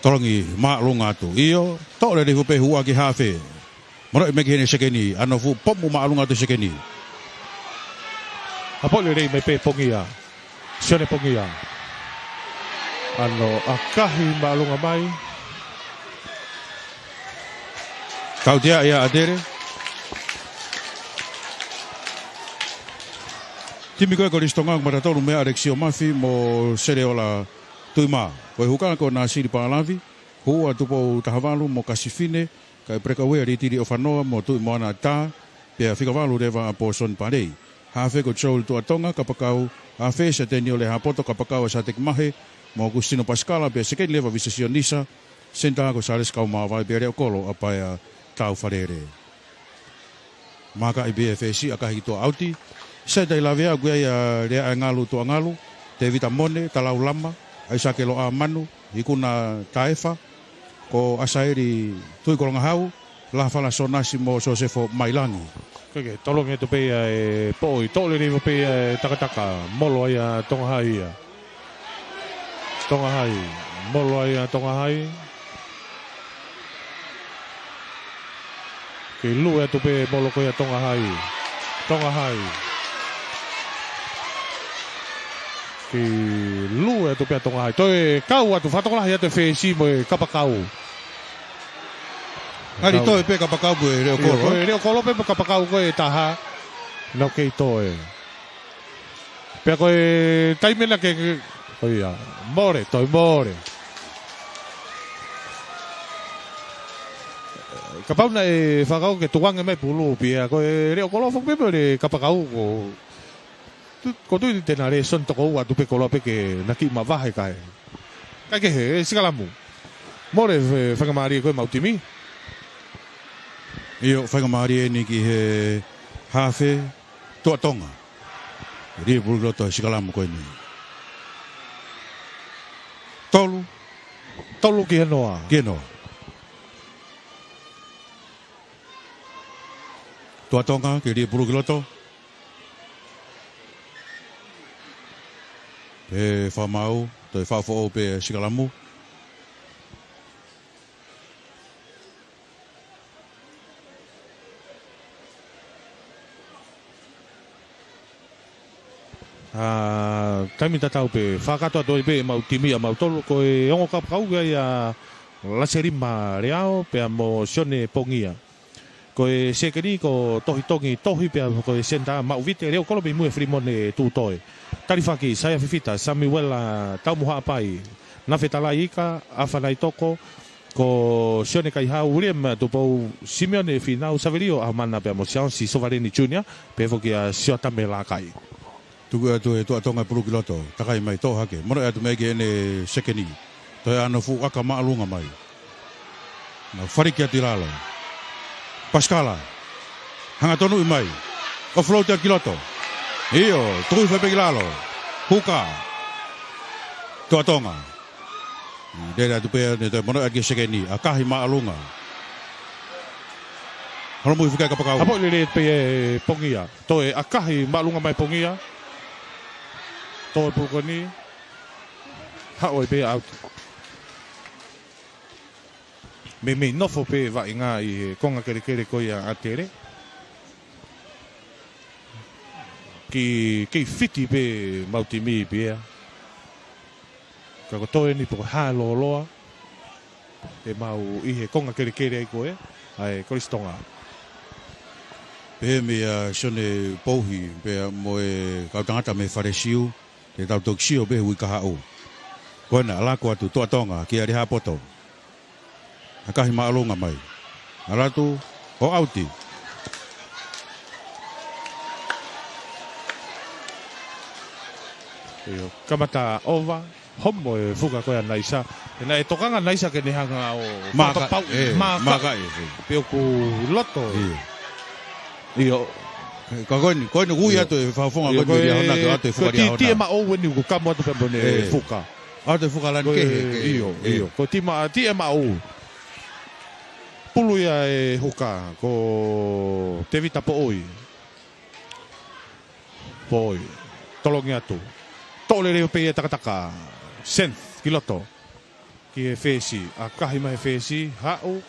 Tolongi māʻolunga atu. ʻIo, toʻo lelei fuʻu pē hua ki hafe. Moroʻi mai ki heʻene sekeni, ʻa hono fuʻu pomu māʻolunga atu sekeni. Hapo lelei mai pē Pongia. Sione Pongia. ʻAno ʻakahi māʻolunga mai. Tautea ia ʻAtele. Timi ko ē ko Lisi Tonga ʻoku mata tolu meia Alexio Mafi mo Seleola Tuima. Ko e huka ko Nasiri Palavi. Hua Tupou Tahavalu mo Kasifine, kae breakaway ʻa Litili ʻOfanoa mo Tuʻimoana Tā, pea fika valu leva ʻa Pōsoni Palei. Hafe ko Joel Tuʻatonga, kapakau, hafe Sateni ʻo Lehapoto, kapakau ʻa Sateki Mahe, mo Kusitino Pasikala, pea sekeni leva Visa Sionisa, senitā ko Sālesi Kaumāvae, pea leʻo kolo ʻa Paea Taufalele. Maka ʻi B F S ʻakahi ki tuʻa ʻauti. Sai tai lavea ʻoku ʻi ai ʻa Leaʻaengalu Tuʻangalu, Tevita Mone, Talau Lama, ʻAisake Loʻamanu, Ikuna Taefa, ko ʻAsaeli Tuikolongahau, Lafala Sonasi mo Sosefo Mailangi. Keke, tolongi atu pē ia e Poʻoi, toʻo lelei pē ia e Takataka, molo ai ʻa Tonga Hai ia. Tonga Hai. Molo ai ʻa Tonga Hai. Kei lue atu pē molo ko ia Tonga Hai. Tonga Hai. Kei lue atu pē ʻa Tonga Hai. Toe kau atu, fakatokolahi atu e fesi mo e kapakau. Ngali toe pē kapakau mo e leʻo kolo. Ko e leʻo kolo pē mo e kapakau ko e taha. Nau kei toe. Pea ko e taimi ena ke, ke, ko ia, mole, toe mole. Kapau naʻe fakau ke tukuange mai pulu pea ko e leʻo kolo foki pē mo e kapakau ko, tu-, ko tui te na lēsoni toko ua atu pē kolo pē ke na kiʻi mavahe kae. Kae kehe, e Sikalamu. Mole e faingamālie ko e mau timi. ʻIo, faingamālie eni ki he hafe Tuʻatonga. Lie pulu ki loto he Sikalamu ko eni. Tolu. Tolu ki he noa. Ki he noa. Tuʻatonga, ke lie pulu ki loto. Pea fakamaau, toe fakafoʻou pē sikalamu. ʻA, taimi tatau pē, fakakātoa atu ai pē ʻemau timi ʻamautolu, ko e ongo kapakau ia ʻa Laselima Leao, pea mo Sione Pongia. Ko e sekeni ko Tohi Tongi Tohi pea ko e senitā Maʻuvite Leokolo mei Muʻa Filimone Tutoe. Talifaki, Saia Fifita, Samiuela Taumuhaʻapai, Nafe Talaiika, ʻAfanaitoko, ko Sione Kaihau, William Tupou, Simione Finau, Savelio ʻAhumana pea mo Siaosi Sovaleni Junior, pea foki ʻa Siotame Lakai. Tuku atu e Tuʻa Tonga e pulu ki loto, takai mai, toʻo hake, mono atu mei ki heʻene sekeni. Toe ʻa hono fuʻu ʻaka māʻolunga mai. Nau faliki atu ʻi lalo. Pasikala. Hanga tonuʻi mai. ʻOfoloua ki loto. ʻIo, tuku hifo pē ki lalo. Huka. Tuʻa Tonga. Lele atu pē ʻene toe mono ʻaki e sekeni. ʻAkahi māʻolunga. Holo mui fika kapakau. Hapo lele pē ʻe Pongia. Toe ʻakahi māʻolunga mai Pongia. Toe pulu ko eni. Haʻu ai pē ʻauti. Meimei nofo pē vaʻinga ʻi he konga kelekele ko ia ʻa ʻAtele. Kei, kei fiti pē mau timi pē ia. Ka ko e toe ni pē ko e hā lōloa ʻemau ʻi he konga kelekele ai ko ē ʻa e Kolisi Tonga. Pehē meia Sione Pouhi, pea mo e kau tangata mei Falesiu, te tau toki sio pē he uike kahaʻu. Ko ena, laku atu, Tuʻa Tonga, kia Lehaapoto. ʻAkahi māʻolunga mai. ʻAlu atu, ʻo ʻauti. ʻIo, kamata ova, homo e fuka ko ia ʻa Naisa. Naʻe tokanga ʻa Naisa ke ne hanga ʻo mākaʻi, fakapapauʻi, ē, mākaʻi. Mākaʻi, ē. Pea ʻoku loto. ʻIo. ʻIo. Ka ko eni, ko eni ui atu e fakafofonga ko eni, ʻio, ko e, ʻio, hona ke ʻoatu e fuka ko e lia ti-, hona. Tiʻe maʻu eni ʻoku kamo atu pē mo ʻene, ē, fuka. ʻOatu e fuka lani kehe, ē, ʻio, ē, ʻio. Ko e tima, tiʻe maʻu. Pulu ia e huka, ko Tevita Poʻoi. Poʻoi. Tolongi atu. Toʻo lelei pē ia takataka. Senth, ki loto. Ki he fesi. ʻAkahi mai he fesi. Haʻu.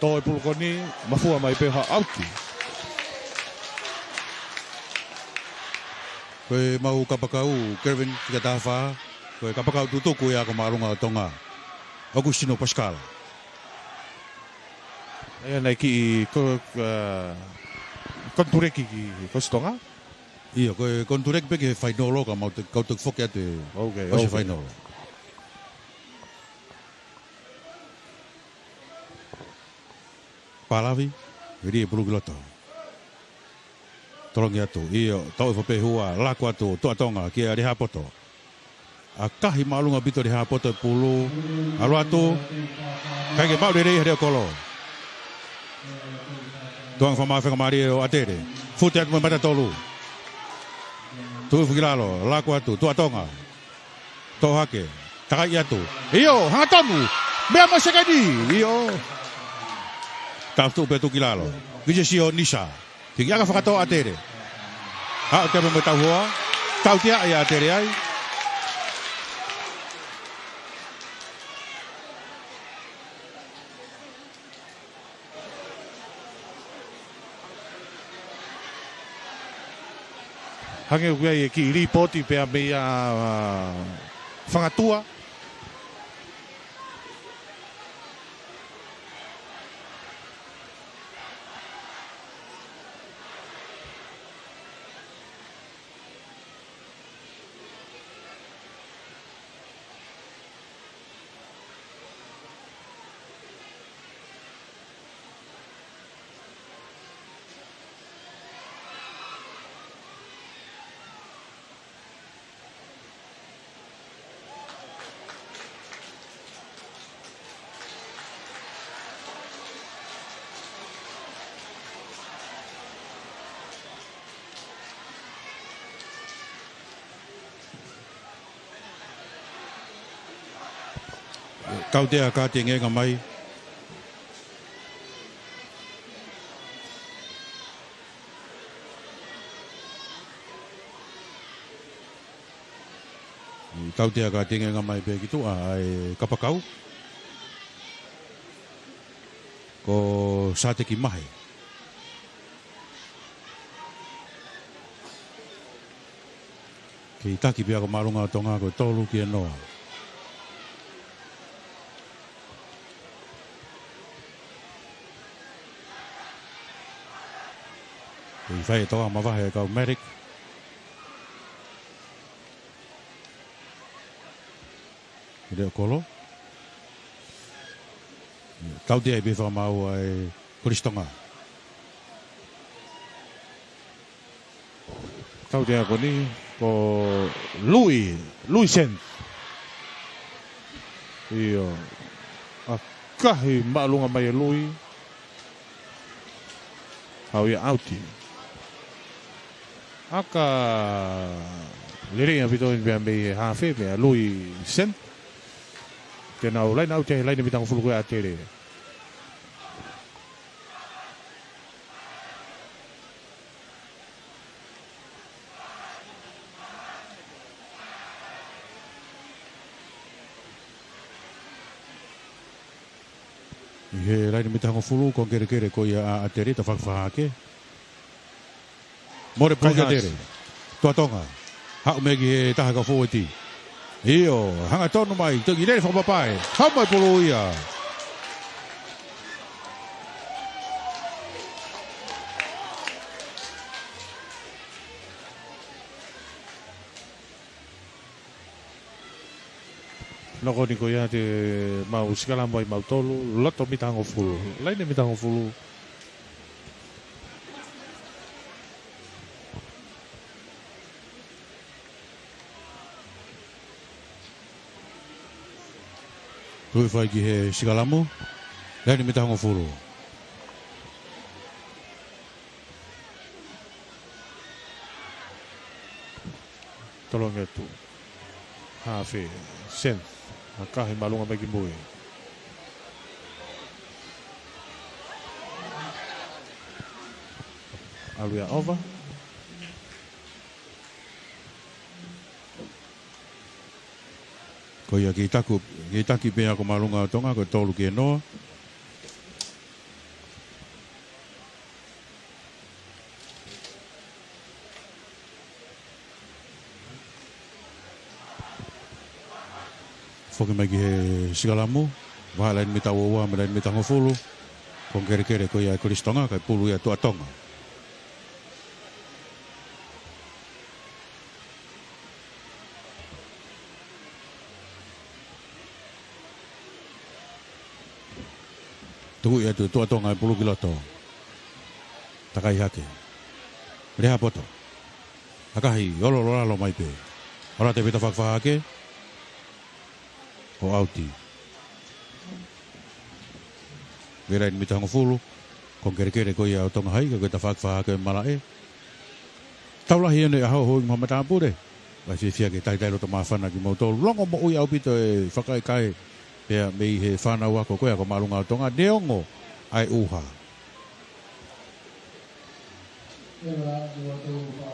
Toe pulu ko eni. Mafua mai pē ha ʻauti. Ko e mau kapakau, Kelvin, fika taha fā. Ko e kapakau tutuku ia ko Māʻolunga ʻo Tonga. ʻOku Sino Pasikala. ʻA ia naʻe kiʻi ko-, ā, konituleki ki Kolisi Tonga? ʻIo, ko e konituleki pē ki he fainolo ka mau te-, kau toki foki atu e, ok, ʻosi e, ok, fainolo. Palavi, ʻe lī e pulu ki loto. Tolongi atu, ʻio, tau e fapehua, laku atu, Tuʻa Tonga, kia Lehaapoto. ʻAkahi māʻolunga ʻaupito Lehaapoto e pulu, ʻalu atu, ʻikai ke maʻu lelei ʻe Leokolo. Tuʻunga fakamāfenga mālie ʻo ʻAtele, fute atu mo e mata tolu. Tuʻu hifo ki lalo, laku atu, Tuʻa Tonga. Toʻo hake, takai atu. ʻIo, hangatonu, meʻa mo e sekeni, ʻio. Tau tuʻu pē atu ki lalo, ki he sio Nisa. Hiki ʻaka fakatō ʻAtele. Haʻu atu pē mo e tauhoa. Tautea ʻa ʻAtele ai. Hangē ʻoku ʻi ai e kiʻi lipooti pea meia, ā, Fangatua. Tautea kātengē ka mai. Tautea ka tengenga mai pē ki tuʻa ʻa e kapakau. Ko Sateki Mahe. Kei taki pē ia ko Māʻolunga ʻo Tonga, ko e tolu ki he noa. Kei fai e toa mavahe ʻa e kau Medic. Leʻo kolo. Tautea ai pē fakamaau ʻa e Kolisi Tonga. Tautea ko eni, ko Lui, Lui Sen. ʻIo. ʻAkahi māʻolunga mai ʻa Lui. Haʻu ia ʻauti. ʻAka lelei ʻaupito eni pea mei he hafe pea Lui Sen. Te nau laine ʻauti he laine mitangofulu ko ia ʻa ʻAtele. ʻI he laine mitangofulu, ko e kelekele ko ia ʻa ʻAtele, tafaʻaki fakahā hake. Mole pulu ki ʻAtele. Tuʻa Tonga. Haʻu mai ki he taha ka fōueti. ʻIo, hangatonu mai, toki lele fakapapae. Haʻu mai pulu ia. Noko ni ko ia te mau sikalamu ai mautolu, loto mitangofulu. Laine mitangofulu. Tuʻi fai ki he sikalamu. Laine mitangofulu. Tolongi atu. Hafe, Sen, ʻakahi māʻolunga mai ki mui. ʻAlu ia ʻova. Ko ia kei taki, kei taki pē ia ko Māʻolunga ʻo Tonga, ko e tolu ki he noa. Foki mai ki he sikalamu, vahaʻa laine mita ua ua mo e laine mitangofulu, ko e kelekele ko ia ʻa e Kolisi Tonga, kae pulu ia Tuʻa Tonga. Tuku ia Tuʻa Tonga e pulu ki loto. Takai hake. Lehapoto. ʻAkahi, ʻololo lalo mai pē. ʻOlate pē tafaʻaki fakahā hake. ʻO ʻauti. Mei he laine mitangofulu. Ko e kelekele ko ia ʻo Tonga Hai, ka ko e tafaʻaki fakahā hake ʻo e malaʻe. Tau lahi ʻeni ʻa e ʻaho hoi mo e matāpule. Vai fiefia ke talitali loto māfana kimoutolu. Longomoʻui ʻaupito e fakakaikae. Pea mei he fānau ako ko ia ko Māʻolunga ʻo Tonga. Neongo ʻa e ʻuha.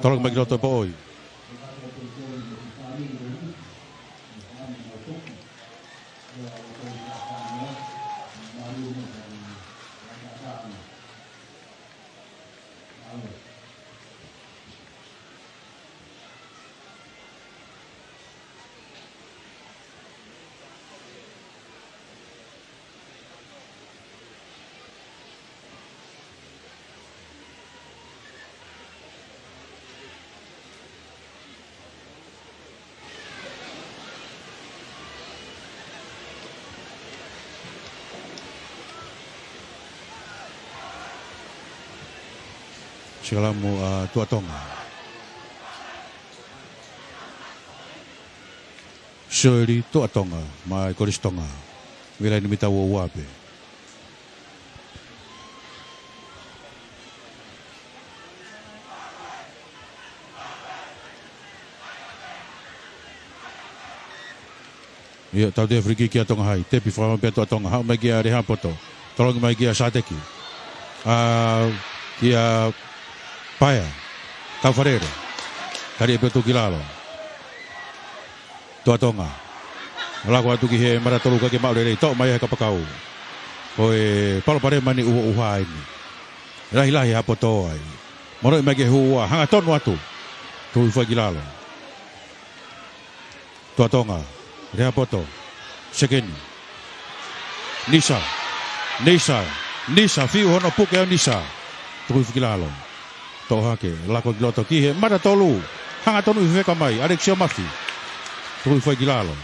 Tolongi mai ki loto e poʻoi. Sikalamu ʻa Tuʻa Tonga. Soeli Tuʻa Tonga, mei he Kolisi Tonga. Mei he laine mita ua ua pē. ʻIo, tautea free kick kia Tonga Hai. Tepi fakamaau pē ʻa Tuʻa Tonga. Haʻu mai kia Lehapoto. Tolongi mai kia Sateki. ʻA, kia Paea. Taufarele. Tali ʻe pē tuʻu ki lalo. Toa Tonga. Lako atu ki he mata tolu, ʻikai ke maʻu lelei, toʻo mai ʻe he kapakau. Ko e palopalema eni ʻuhoʻuha eni. Lahilahi ha poto ai. Monūʻia mai ke hū ua, hangatonu atu. Tuku hifo ai ki lalo. Toa Tonga, Lehapoto, sekeni. Nisa, Nisa, Nisa, fiu hono puke ʻo Nisa. Tuku hifo ki lalo. Toʻo hake, lako ki loto ki he mata tolu. Hangatonu ʻi fefeka mai, Alexio Mafi. Tuku hifo ai ki lalo.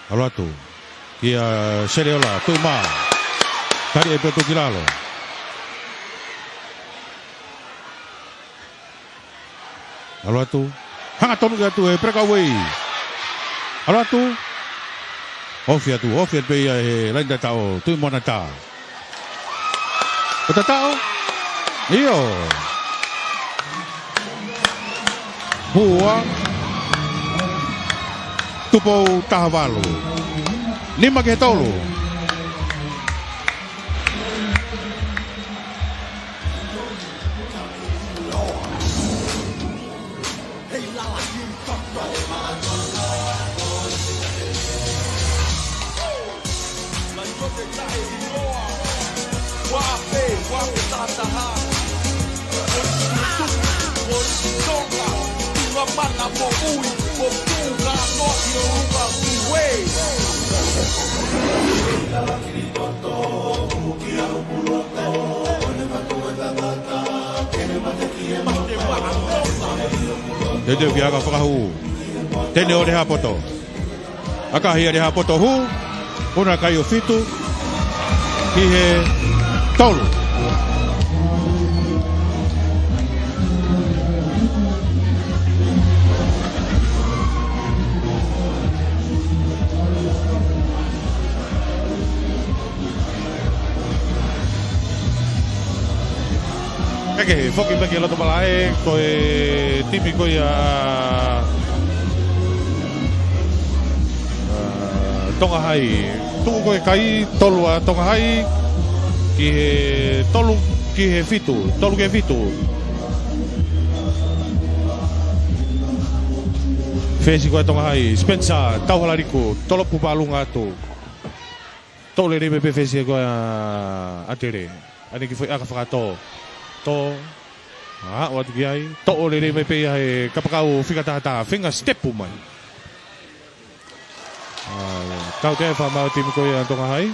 ʻAlu atu. Kia Seleola, tuʻi mā. Tali ʻe pea tuku ki lalo. ʻAlu atu. Hangatonu atu ʻe Breakaway. ʻAlu atu. Ofi atu, ofi atu pē ia he laini tataʻo, Tuʻi Moana Tā. ʻO tataʻo. ʻIo. Hua. Tupou taha valu. Nima ki he tolu. Teuteu ki he ʻaka fakahū. Tene ʻo Lehapoto. ʻAkahi ʻa Lehapoto, hū. Puna kai ʻo fitu. Ki he tolu. Kae kehe, foki mai ki loto malaʻe, ko e timi ko ia ʻa, ʻa, Tonga Hai. Tuku ko e kai, tolu ʻa Tonga Hai, ki he tolu, ki he fitu, tolu ki he fitu. Fesi ko ia Tonga Hai, Spencer Tauhalaliku, tolopu māʻolunga atu. Toʻo lelei mai pē fesi ko ia ʻa ʻAtele. ʻAi ki he foʻi ʻaka fakatō. Tō. Aʻu atu ki ai. Toʻo lelei mai pē ia he kapakau fika taha taha. Feinga sitepu mai. ʻA, tautea e fakamāu timi ko ia Tonga Hai.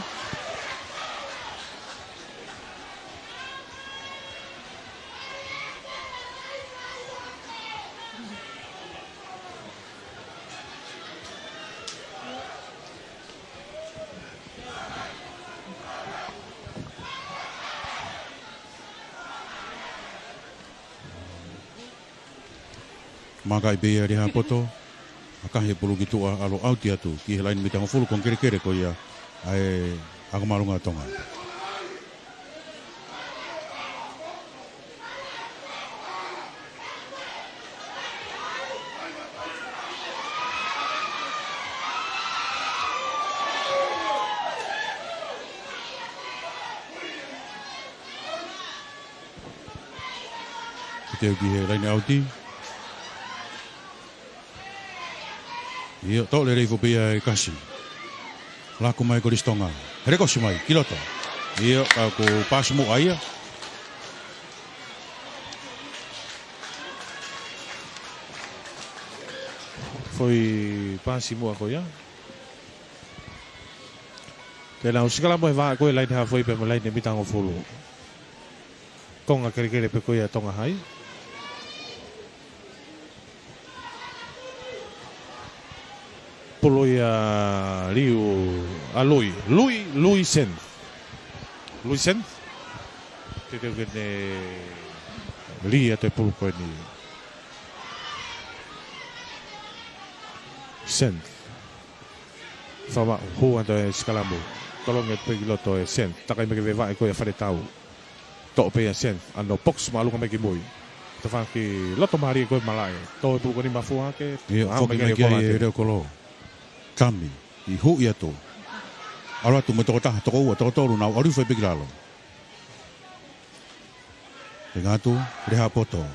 Makaʻi pē ia Lehapoto, ʻakahi e pulu ki tuʻa, ʻalu ʻauti atu ki he laini mitangofulu, konga kelekele ko ia ʻa e ʻaka māʻolunga Tonga. Teuteu ki he laini ʻauti. ʻIo, toʻo lelei foki ia ʻe Kasi. Laku mai ko Lisi Tonga. Helekosi mai, ki loto. ʻIo, ka ko e pasi muʻa ia. Foʻi pasi muʻa ko ia. Te nau sikalamu he vahaʻa ko ē laini haafe pea mo e laini mitangofulu. Konga kelekele pē ko ia Tonga Hai. Pulu ia Liu, ʻa Lui, Lui, Lui Sen. Lui Sen. Teuteu ke ne lī atu e pulu ko eni. Sen. Fakamaʻu, hū atu e sikalamu. Tolongi pē ki loto ʻe Sen. Takai mai ki he vahaʻa ko ia Faletau. Toʻo pē ia Sen. ʻAno pokisi māʻolunga mai ki mui. Tafaʻaki loto mālie ko ē malaʻe. Toʻo e pulu ko eni mafua ke. ʻIo, foki mai ki ai e Leokolo. Tami. ʻI huʻi atu. ʻAlu atu mo e toko taha, toko ua, toko tolu, nau ʻalu hifo pē ki lalo. Feinga atu, Lehapoto.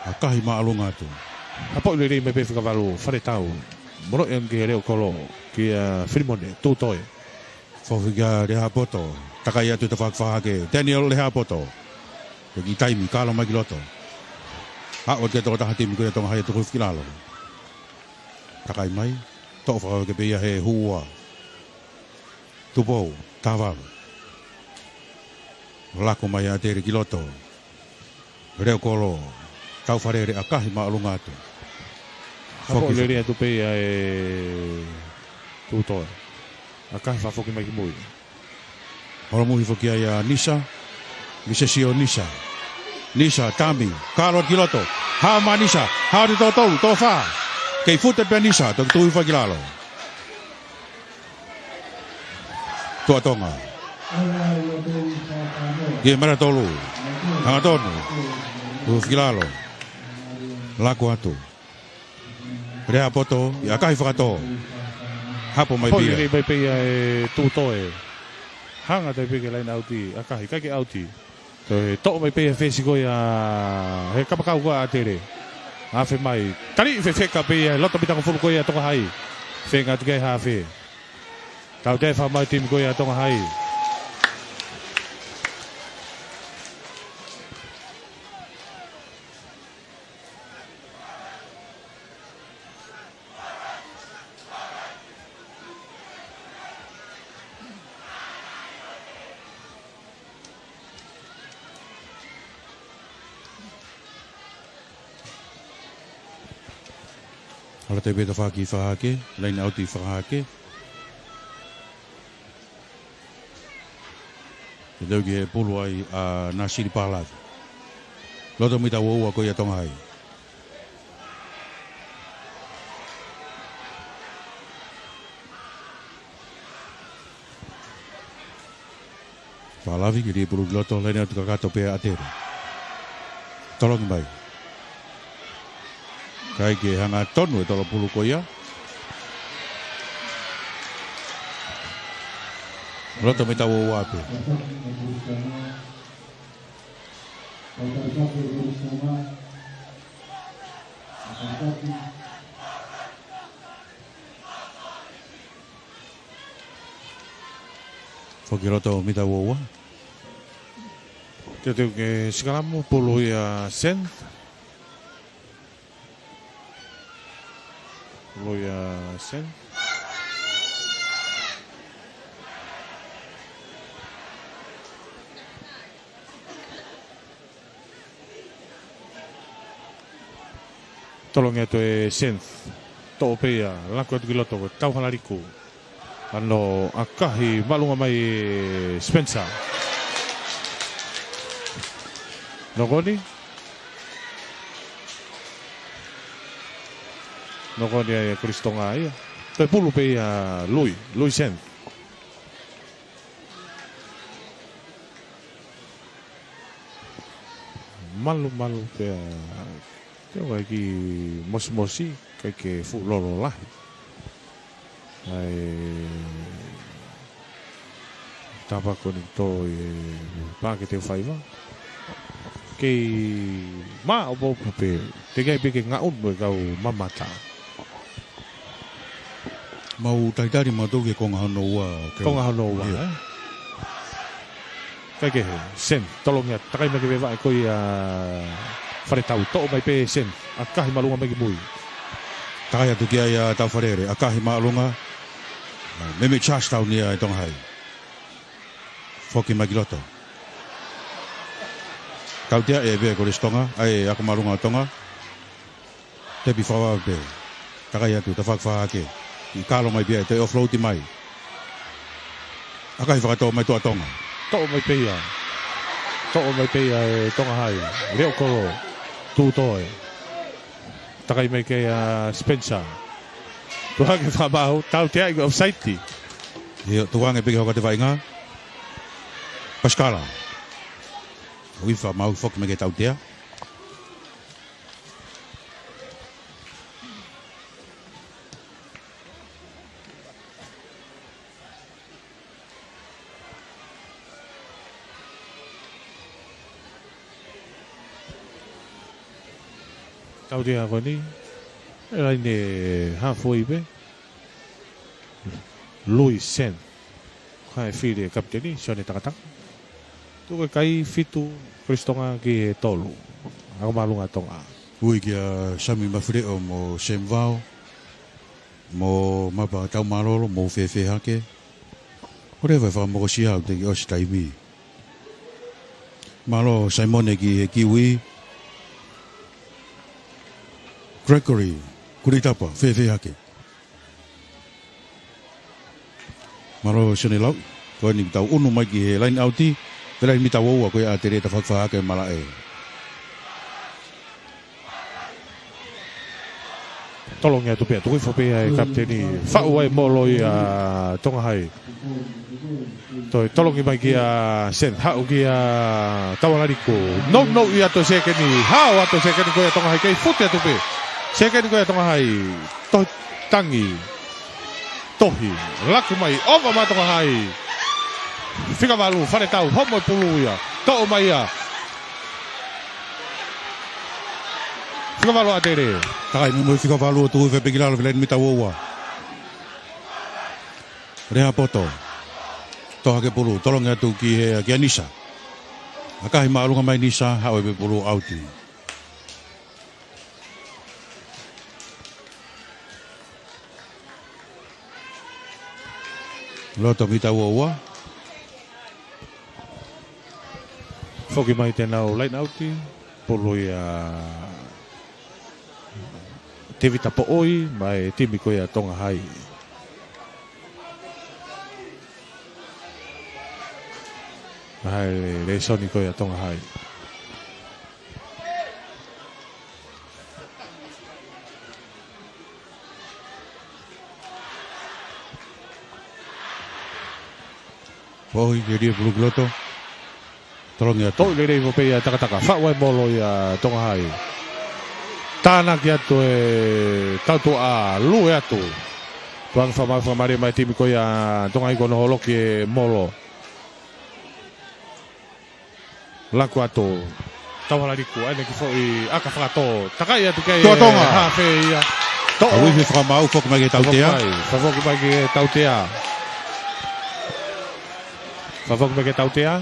ʻAkahi māʻolunga atu. Hapoʻi lelei mai pē fakavalu Faletau. Moloʻi ange ki he Leʻo Kolo, kia Filimone Tutoe. Foki kia Lehapoto, takai atu tafaʻaki fakahake. Taniel Lehapoto. Ko e kiʻi taimi, kalo mai ki loto. Aʻu atu ki he tokotaha timi ko ia Tonga Hai, tuku hifo ki lalo. Takai mai, toʻo fakahake pē ia he hua. Tupou, taha valu. Laku mai ʻa ʻAtele ki loto. Leʻo Kolo, Taufalele, ʻakahi māʻolunga atu. Hapoʻi lelei atu pē ia ʻe Tutoe. ʻAkahi fakafoki mai ki mui. Holo muhi foki ai ʻa Nisa. Misesi ʻo Nisa. Nisa, tami. Kalo ki loto. Hao mai Nisa. Hao atu tō tolu, tō fā. Kei fute pē Nisa, toki tuʻu hifo ki lalo. Tuʻa Tonga. Ki he mara tolu. Hangatonu. Tuʻu hifo ki lalo. Laku atu. Lehapoto, ʻi ʻakahi fakatō. Hapo mai pē ia. Hapoʻi lelei mai pē ia ʻe Tutoe. Hanga atu pē ki he laine ʻauti, ʻakahi, ʻikai ke ʻauti. Toe toʻo mai pē ia fesi ko ia, he kapakau ko ia ʻa ʻAtele. Afe mai. Tali fefeka pē ia, loto mita hongofulu ko ia Tonga Hai. Feinga atu ki ai hafe. Tautea fakamau timi ko ia Tonga Hai. Hala te pē tafaʻaki fakahake, laine ʻauti fakahake. Ke teu ki he pulu ai ʻa Nasili Palavi. Loto mita ua ua ko ia Tonga Hai. Palavi, ke lī pulu ki loto, laine ʻauti kakato pē ʻa ʻAtele. Tolongi mai. ʻIkai ke hangatonu e tolo pulu ko ia. Loto mita ua ua pē. Foki loto mita ua ua. Teuteu ki he sikalamu, pulu ia Sen. Pulu ia Sen. Tolongi atu ʻe Sen. Toʻo pē ia, laku atu ki loto, ko Tauhalaliku. Ano ʻakahi māʻolunga mai ʻe Spencer. Nokoni. Nokoni ai ʻa Kolisi Tonga ia. Toe pulu pē ia Lui, Lui Sen. Malumalu pē ʻa, te o ki mosimosi, ʻikai ke fuʻu lolo lahi. ʻAi, tapa ko eni tō e pāke te faiva. Kei maʻopoʻopo pē, teʻeki ai pē ke ngaʻunu e kau mamata. Mau talitali mautolu ki he konga hono ua, ke konga hono ua, ʻio. ʻIkai ke he, Sen, tolongi atu, takai mai ki he vaʻe ko ia Faletau, toʻo mai pē Sen, ʻakahi māʻolunga mai ki mui. Takai atu ki ai ʻa Taufalele, ʻakahi māʻolunga, mei mei Charlestown ia ʻe Tonga Hai. Foki mai ki loto. Tautea ʻe pē Kolisi Tonga, ʻai ako māʻolunga ʻo Tonga. Tepi fakavave pē. Takai atu, tafaʻaki fakahake. ʻI kalo mai pē ia, toe offload mai. ʻAkahi fakatō mai Tuʻa Tonga. Toʻo mai pē ia. Toʻo mai pē ia ʻe Tonga Hai. Leʻo Kolo. Tutoe. Takai mai ki ai ʻa Spencer. Tuʻu hake fakamaau, tautea ʻi ko e offside. ʻIo, tuku ange pē ki he hoko atu e vaʻinga. Pasikala. ʻUi fakamaau foki mai ki he tautea. Tautea ko eni. Laine hafoi pē. Louis Sen. Ko e fili e kapiteni, Sione Takataka. Tuku e kai fitu, Kolisi Tonga ki he tolu. Ako māʻolunga Tonga. Ui kia Sami Mafileʻo mo Sam Vao, mo Mapa Taumālōlō, mo fēfē hake. Ko e leva e fakamokosia ʻoku teʻeki ʻosi taimi. Mālō Saimone ki he kiwi. Gregory Kuritapa, fēfē hake. Mālō Sione Lau, ko eni tau ʻunu mai ki he laine ʻauti, pē laine mita ua ua ko ia ʻa ʻAtele, tafaʻaki fakahake malaʻe. Tolongi atu pē, tuku hifo pē ʻa e kapiteni, faʻu ai molo ia Tonga Hai. Toe tolongi mai kia Sen, haʻu kia Taualaliku. Nounou ia to sekeni, hao atu sekeni ko ia Tonga Hai, kei fute atu pē. Sekeni ko ia Tonga Hai, tohi tangi. Tohi, laku mai, ʻova mai Tonga Hai. Fika valu, Faletau, homo e pulu ia. Toʻo mai ia. Fika valu ʻAtele. Takai mo fika valu ʻo tuku fepeki lalo, fila mita ua ua. Lea poto. Toʻo hake pulu, tolongi atu ki he, kia Nisa. ʻAkahi māʻolunga mai Nisa, haʻu e pē pulu ʻauti. Loto mita ua ua. Foki mai te nau laine ʻauti, pulu ia Tevita Poʻoi, mai timi ko ia Tonga Hai. Hai le, lēsoni ko ia Tonga Hai. Foʻi, ke lie pulu ki loto. Tolongi atu. Toʻo lelei mo pē ia Takataka. Faʻu ai molo ia Tonga Hai. Tānaki atu e tautuʻa, lue atu. Tuʻanga fakamāfana mai e timi ko ia Tonga Hai, ko hono holoki e molo. Laku atu. Taualaliku, ʻa eni ki foʻi ʻaka fakatō. Takai atu ki ai Tuʻa Tonga. Hafe ia. Toʻo. Auifi fakamaau, foki mai ki he tautea. Foki mai, fakafoki mai ki he tautea. Fakafoki mai ki he tautea.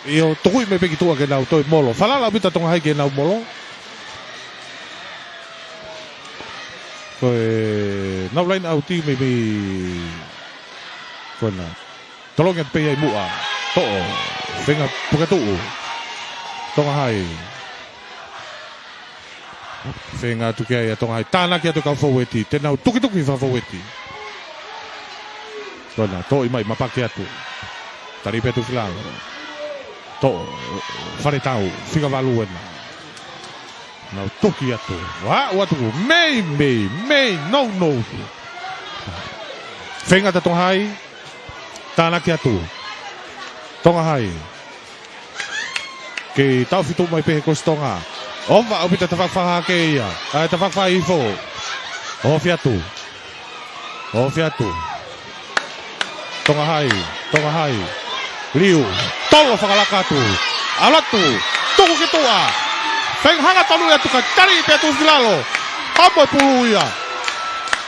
ʻIo, tukuʻi mai pē ki tuʻa ke nau toe molo. Falala ʻaupito Tonga Hai ke nau molo. Ko e nau laine ʻauti meimei ko ena. Tolongi atu pē ia ʻi muʻa. Toʻo. Feinga puke tuʻu. Tonga Hai. Feinga atu ki ai ʻa Tonga Hai. Tānaki atu kau foueti. Te nau tukituki fakafoueti. Ko ena, toʻo mai, mapaki atu. Tali pē atu ki lalo. Toʻo, Faletau, fika valu ena. Nau tuki atu. Ua, ua tuku. Meimei, mei, nounou. Feinga atu Tonga Hai. Tānaki atu. Tonga Hai. Kei taʻofi tuʻu mai pē he Kolisi Tonga. ʻOfa ʻaupito tafaʻaki fakahake ia. ʻAi tafaʻaki fakahifo. Ofi atu. Ofi atu. Tonga Hai. Tonga Hai. Liu. Tolo fakalaka atu. ʻAlu atu. Tuku ki tuʻa. Feinga hanga tolu atu ka tali pē atu ki lalo. Homo e pulu ia.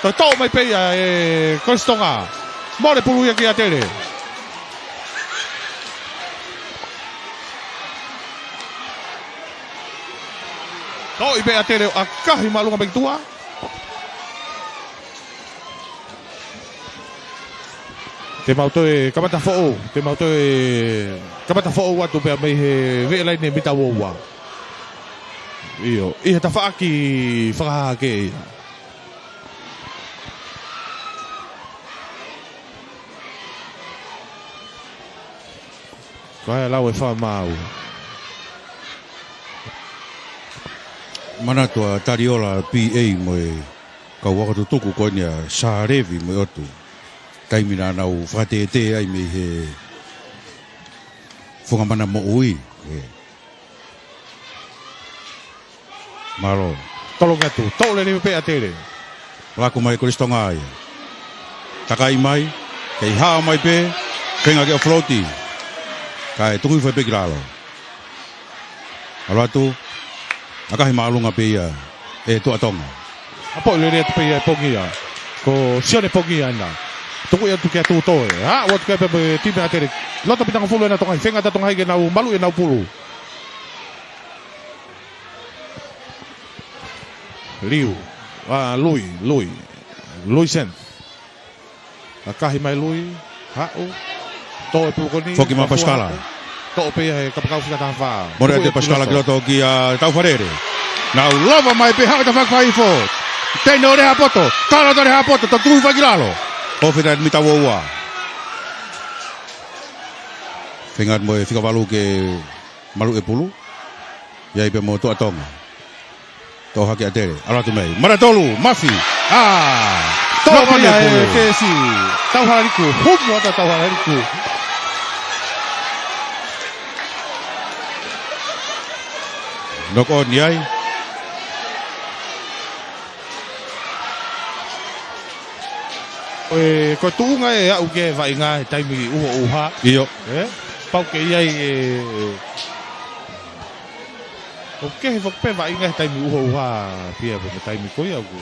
Toe toʻo mai pē ia e Kolisi Tonga. Mole pulu ia kia ʻAtele. Toʻo ʻi pē ʻAtele ʻo ʻakahi māʻolunga mai ki tuʻa. Te mau toe kamata foʻou, te mau toe kamata foʻou atu pea mei he veʻe laine mita ua ua. ʻIo, ʻi he tafaʻaki fakahake ia. Ko e lau e fakamaau. Manatu ʻa Taliola P A mo e Kau ako tutuku ko eni ʻa Sālevi mo e ʻOtu. Taimi naʻa nau fakatētē ai mei he funga mana moʻui. ʻE. Mālō. Tolongi atu. Toʻo lelei pē ʻa Tele. Laku mai Kolisi Tonga ia. Takai mai. Kei hao mai pē. Feinga ke offload. Kae tuku hifo pē ki lalo. ʻAlu atu. ʻAkahi māʻolunga pē ia ʻe Tuʻa Tonga. Hapoʻi lelei atu pē ia ʻe Pongia. Ko Sione Pongia ena. Tuku ia atu kia Tutoe. Aʻu atu ki ai pē mo e timi ʻa Tele. Loto pinangofulu ʻena Tonga Hai. Feinga ʻa Tonga Hai ke nau maluʻi ʻenau pulu. Liu. ʻA, Lui, Lui. Lui Sen. ʻAkahi mai Lui, haʻu. Toʻo e pulu ko eni. Foki mai Pasikala. Toʻo pē ia he kapakau fika taha fā. Mole atu Pasikala ki loto kia Taufaʻalele. Nau lava mai pē haʻu ʻa Tafaʻaki Faifo. Teine ʻo Lehaʻapoto. Kalo atu Lehaʻapoto. Toki tuku hifo ki lalo. ʻOfa atu mita ua ua. Feinga mo e fika valu ke maluʻi e pulu. ʻI ai pē mo Tuʻa Tonga. Toʻo hake ʻa Tele. ʻAlu atu mei. Mara tolu. Mafi. ʻĀ. Toʻo pē ia e pulu. Fesi. Tauhalaliku. Humu atu Tauhalaliku. Knock on ʻi ai. Ko e, ko e tuʻunga ʻe aʻu ki he vaʻinga he taimi ʻuhoʻuha. ʻIo. ʻE? Pau ke ʻi ai e, ʻoku kehe foki pē vaʻinga he taimi ʻuhoʻuha pea mo e taimi ko ia ʻoku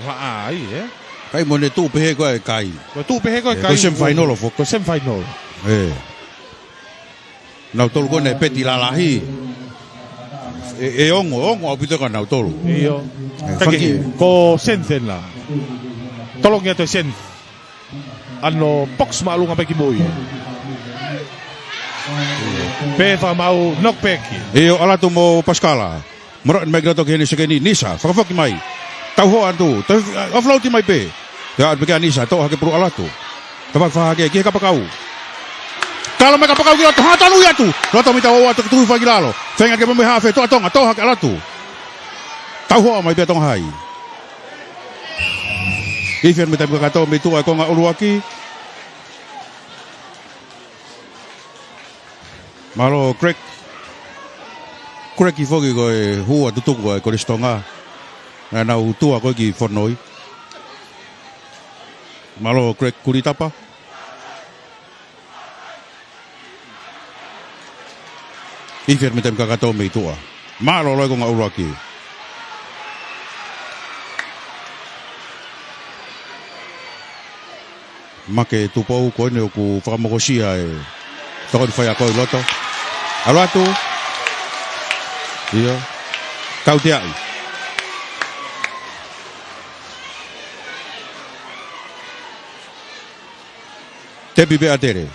vaʻa ai, ʻe? Kai mo ne tuʻu pehē ko e kai. Ko e tuʻu pehē ko e kai. Ko e semifinal foki. Ko e semifinal. ʻE. Nautolu ko ē naʻe peti lalahi. ʻE, ʻe ongo, ongo ʻaupito ka nautolu. ʻIo. ʻE, faki. Ko Sense ena. Tolongi atu e Sense. ʻAno box māʻolunga pē ki mui. Pē fakamaau knockback. ʻIo, ʻalu atu mo Pasikala. Moroʻi mai ki loto ki heni sekeni, Nisa, fakafoki mai. Tauhoa atu, tau, offload mai pē. Te aʻu pē kia Nisa, toʻo hake pulu ʻalu atu. Tapa faha ke, ki he kapakau. Kalo mai kapakau ki loto, hangatonu atu. Loto mita ua ua, toki tuku hifo ki lalo. Feinga ke mo e hafe, Tuʻa Tonga, toʻo hake ʻalu atu. Tauhoa mai pē Tonga Hai. Ifi atu mei taimi kakato, mei tuʻa e konga ʻuluaki. Mālō, Greg. Greg ʻi foki ko e hū atu tuku ʻa e Kolisi Tonga. Naʻa nau tua ko ē ki Fonoi. Mālō, Greg Kulitapa. Ifi atu mei taimi kakato mei tuʻa. Mālō loi konga ʻuluaki. Make Tupou ko eni ʻoku fakamokosia e tokoni faiako ʻi loto. ʻAlu atu. ʻIo. Tauteaʻi. Tepi pē ʻa Tele.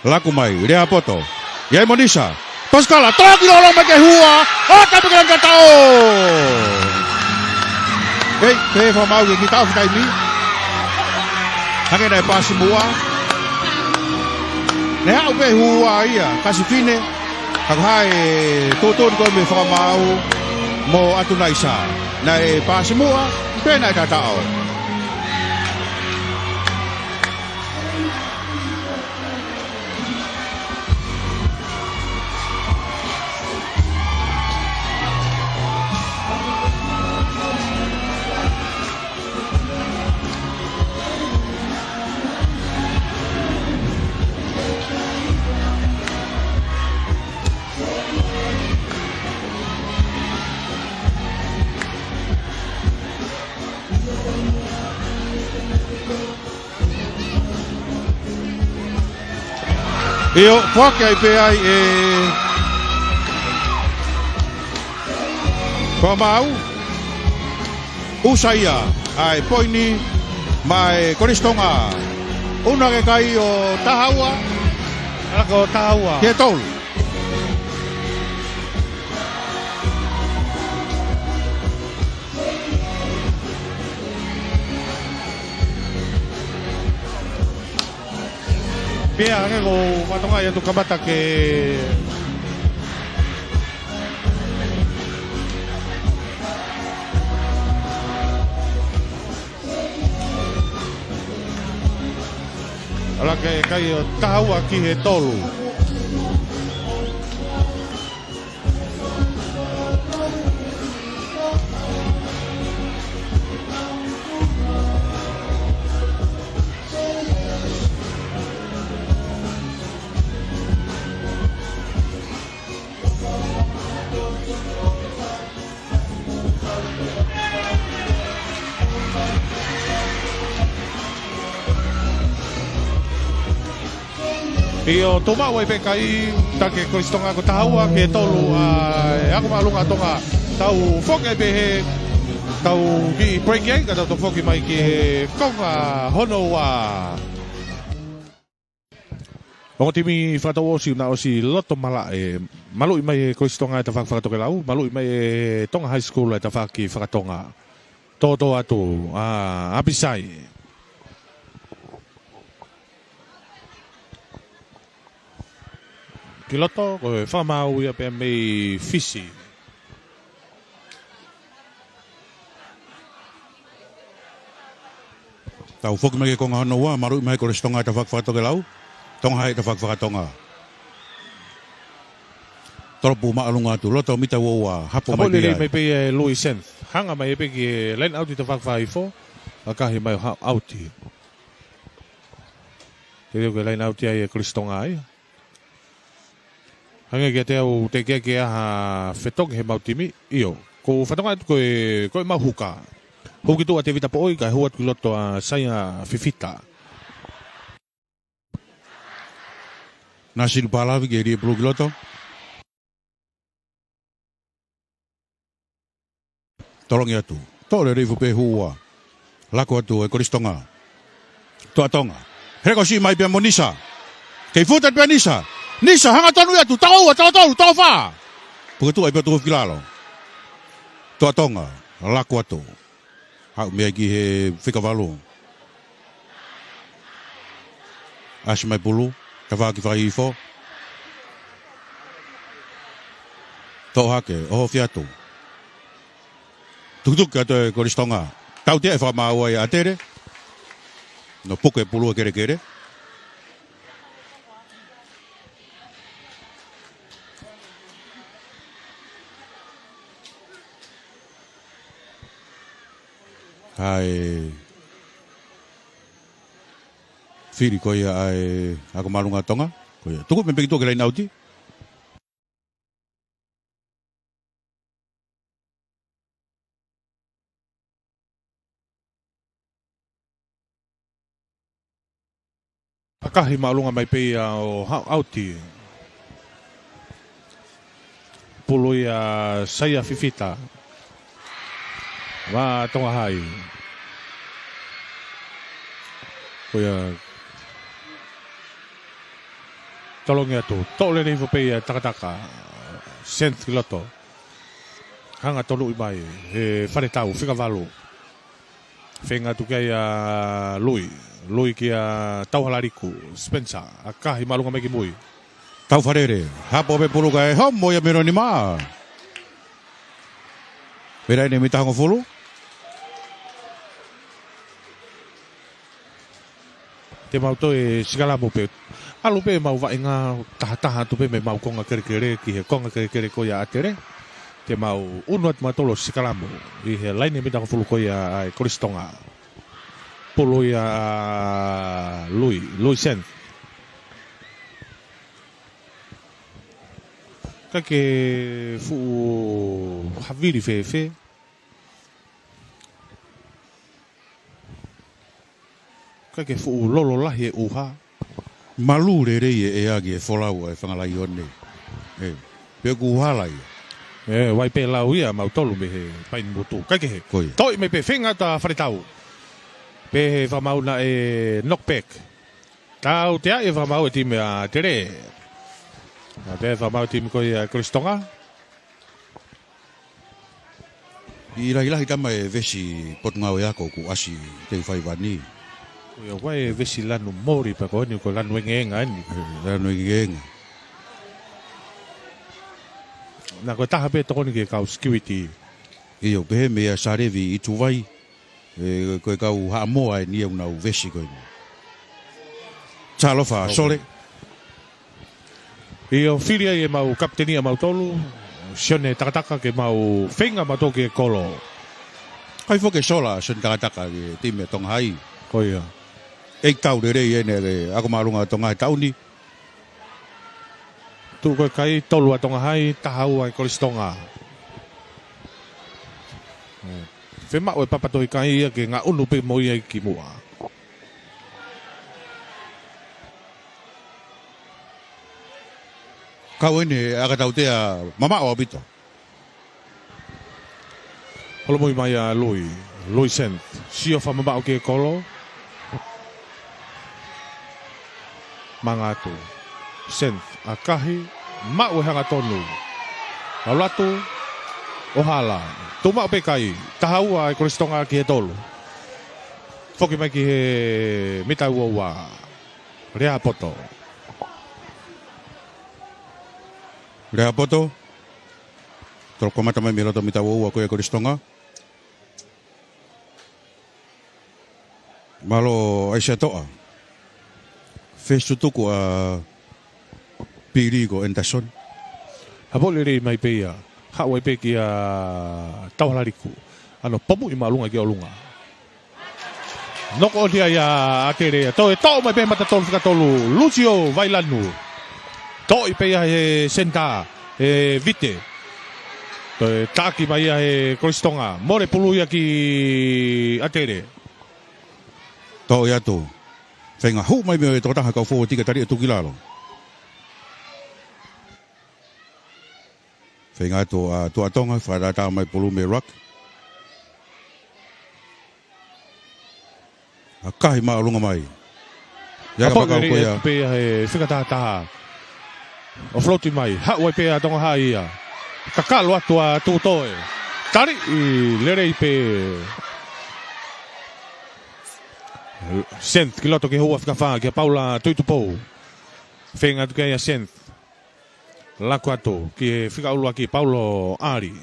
Laku mai, Lehaʻapoto. ʻI ai mo Nisa. Pasikala, toki lolo mai ke hua. ʻO tapu ke langa tao. Hei, pē fakamaau ke kita ofi taimi. Hangē naʻe pasi muʻa. Naʻe haʻu pē hua ia, kasi fine. Ka ko hai tūtūni ko e meʻa fakamaau mo ʻAtunaisa. Naʻe pasi muʻa, pē naʻe tatao. ʻIo, foaki ai pē ai ʻe Pamau. ʻUsa ia ʻa e poini maʻa e Kolisi Tonga. ʻUna ke kai ʻo taha ua. Ala ko taha ua. Ke tolu. Pea hangē ko Vatonga ia tu kamata ke Ke kai ʻo taha ua ki he tolu. ʻIo, tuʻu maʻu ai pē kai, taki Kolisi Tonga ko e taha ua ki he tolu ʻa e ako māʻolunga ʻa Tonga. Tau foki ai pē he, tau kiʻi break ai, ka tau toki foki mai ki he konga hono ua. Ongo timi fakatouʻosi naʻe ʻosi loto malaʻe, maluʻi mai ʻe Kolisi Tonga e tafaʻaki fakatokelau, maluʻi mai ʻe Tonga High School e tafaʻaki fakatonga. Tōtō atu ʻa ʻApisai. Ki loto, ko e fakamaau ia pea mei Fisi. Tau foki mai ki he konga hono ua, maluʻi mai ʻe Kolisi Tonga e tafaʻaki fakatokelau. Tonga High e tafaʻaki fakatonga. Tolopu māʻolunga atu, loto mita ua ua, hapo mai pē ai. Hapo lelei mai pē ia ʻe Louis Senth. Hanga mai pē ki he line out e tafaʻaki fakahihifo. ʻAkahi mai ʻo haʻu ʻauti. Te leo ke line out ia ʻe Kolisi Tonga ia. Hangē kiate au teʻeki ke ʻi ai ha fetongi heʻemau timi. ʻIo, ko e fakatonga atu ko e, ko ʻemau huka. Hū ki tuʻa ʻa Tevita Poʻoi, kae hū atu ki loto ʻa Saia Fifita. Nasili Palavi ke lie pulu ki loto. Tolongi atu. Toʻo lelei fuʻu pē hū ua. Laku atu ʻe Kolisi Tonga. Toʻa Tonga. Hele ko si mai pea mo Nisa. Kei futa pē Nisa. Nisa, hanga tonu atu. Toko ua, toko tolu, toko fā. Puke tuʻa ai pea tuku ki lalo. Toʻa Tonga. Laku atu. Haʻu mei ai ki he fika valu. ʻAsi mai pulu, tafaʻaki fakahihifo. Toʻo hake, ʻohofi atu. Tukituki atu ʻe Kolisi Tonga. Tautea e fakamaau ʻa ʻAtele. Nofo puke pulu ʻa Kelekele. ʻA e fili ko ia ʻa e ako māʻolunga ʻa Tonga. Ko ia. Tuku mei pē ki tuʻa ke line out. ʻAkahi māʻolunga mai pē ia ʻo haʻu ʻauti. Pulu ia Saia Fifita. Mā Tonga High. Ko ia. Tolongi atu. Toʻo lelei hifo pē ia takataka. Senth ki loto. Hanga tonuʻi mai. He fale tau. Fika valu. Feinga atu ki ai ʻa Lui. Lui kia Tauhalaliku. Spencer. ʻAkahi māʻolunga mai ki mui. Tauhalele. Hapo pē pulu kae homo ia mei he nima. Pea ʻi ai e mita hongofulu. Te mau toe sikalamu pē. ʻAlu pē mau vaʻinga tahataha atu pē mei he mau konga kelekele ki he konga kelekele ko ia ʻa ʻAtele. Te mau unu atu mautolu ʻo sikalamu ʻi he laine mita hongofulu ko ia ʻa e Kolisi Tonga. Pulu ia ʻa Lui, Lui Senth. Kae ke fuʻu havili fēfē. Kae ke fuʻu lolo lahi e ʻuha. Malū lelei e ʻea ki he folau ʻa e fanga laione. ʻE, pe ʻoku hala ia. ʻE, ʻoku ʻi ai pē lau ia mautolu mei he paini motu. Kae kehe. Ko ia. Toʻo mai pē feinga atu ʻa Faletau. Pehē ʻe he fakamaau naʻe knockback. Tautea e fakamaau e timi ʻa ʻAtele. Tautea e fakamaau e timi ko ia Kolisi Tonga. ʻI lahilahi tama e vesi Potungāue Ako kuo ʻasi te u fai vani. Ko ia ʻoku ʻi ai e vesi lanu moli pea ko eni ko e lanu engeenga eni. ʻE, lanu engeenga. Naʻa ko e taha pē tokoni ki he kau security. ʻIo, pehē meia Salevi ʻi Tuvai. ʻE, ko e kau Haʻamoa eni ʻoku nau vesi ko eni. Salofa Sole. ʻIo, fili ai ʻemau kapiteni ʻamautolu, Sione Takataka, ke mau feinga mautolu ki he kolo. Kai foki e sola Sione Takataka ki he timi ʻa Tonga Hai. Ko ia. ʻEiki tau lelei ʻene ke ako māʻolunga ʻa Tonga he taʻu ni. Tuʻu ko e kai, tolu ʻa Tonga Hai, taha ua ʻa e Kolisi Tonga. Fiemaʻu e papa tohi kai ia ke ngaʻunu pē mo ia ki muʻa. Kau eni ʻa e ʻakatautea mamaʻo ʻaupito. Holomui mai ʻa Lui, Lui Senth, sio fakamamaʻo ki he kolo. Manga atu. Senth, ʻakahi, maʻu e hangatonu. ʻAlu atu, ʻo hala. Tuʻu maʻu pē kai, taha ua ʻa e Kolisi Tonga ki he tolu. Foki mai ki he mita ua ua. Lea poto. Lea poto. Tolo kamata mai mei loto mita ua ua ko ia Kolisi Tonga. Mālō ʻAisea Toʻa. Fesitu tuku ʻa Pili ko Anderson. Hapo lelei mai pē ia. Haʻu ai pē kia Tauhalaliku. ʻAno pomuʻi māʻolunga ki ʻolunga. Noko ʻoni ai ʻa ʻAtele ia. Toe toʻo mai pē mata tolu fika tolu. Lucio Vailanu. Toʻo pē ia he senitā. He Vite. Toe taki mai ia he Kolisi Tonga. Mole pulu ia ki ʻAtele. Toʻo ia atu. Feinga hū mai mei he tokotaha kau fōueti ke tali e tuku ki lalo. Feinga atu ʻa Tuʻa Tonga, fakatātā mai pulu mei ruck. ʻAkahi māʻolunga mai. Ia ka Hapo pakau ko lelei ia. Atu pē ia he fika taha taha. ʻO float mai, haʻu ai pē ʻa Tonga Hai ia. Kakalo atu ʻa Tutoe. Tali ʻi lelei pē. Senth, ki loto ki he ua fika fā, kia Paula Tuitupou. Feinga atu ki ai ʻa Senth. Laku atu, ki he fika ʻuluaki Paulo ʻAli.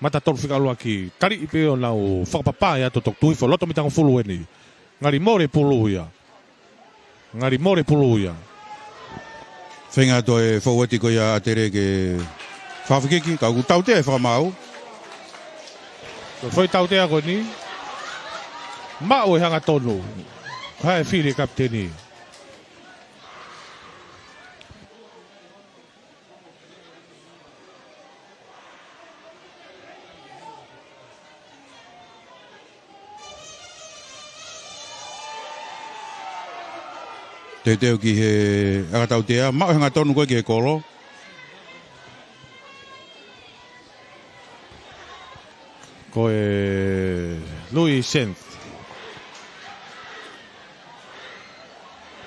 Mata tolu fika ʻuluaki, taliʻi pē ʻo nau fakapapā ʻa Toto Tuifo, loto mita hongofulu eni. Ngali mole pulu ia. Ngali mole pulu ia. Feinga atu e fōueti ko ia ʻAtele ke fakafikiki, ka ʻoku tautea e fakamaau. Ko e foʻi tautea ko eni. Maʻu e hangatonu. Ko e hā e fili e kapiteni. Teuteu ki he ʻakatautea, maʻu e hangatonu ko ē ki he kolo. Ko e Lui Senth.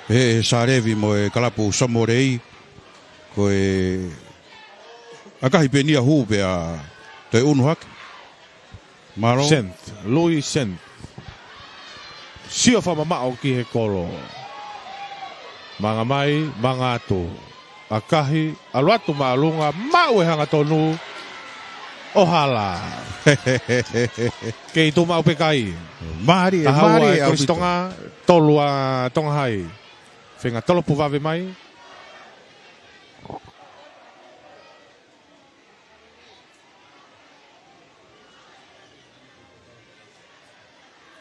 He, he Sālevi mo e kalapu Somorei. Ko e ʻakahi pē eni ia hū pea toe unu hake. Mālō. Senth, Lui Senth. Sio fakamamaʻo ki he kolo. Manga mai, manga atu. ʻAkahi, ʻalu atu māʻolunga, maʻu e hangatonu, ʻo hala. Kei tuʻu maʻu pē kai. Mālie, taha ua mālie e Kolisi ʻaupito. Tonga, tolu ʻa Tonga Hai. Feinga tolopu vave mai.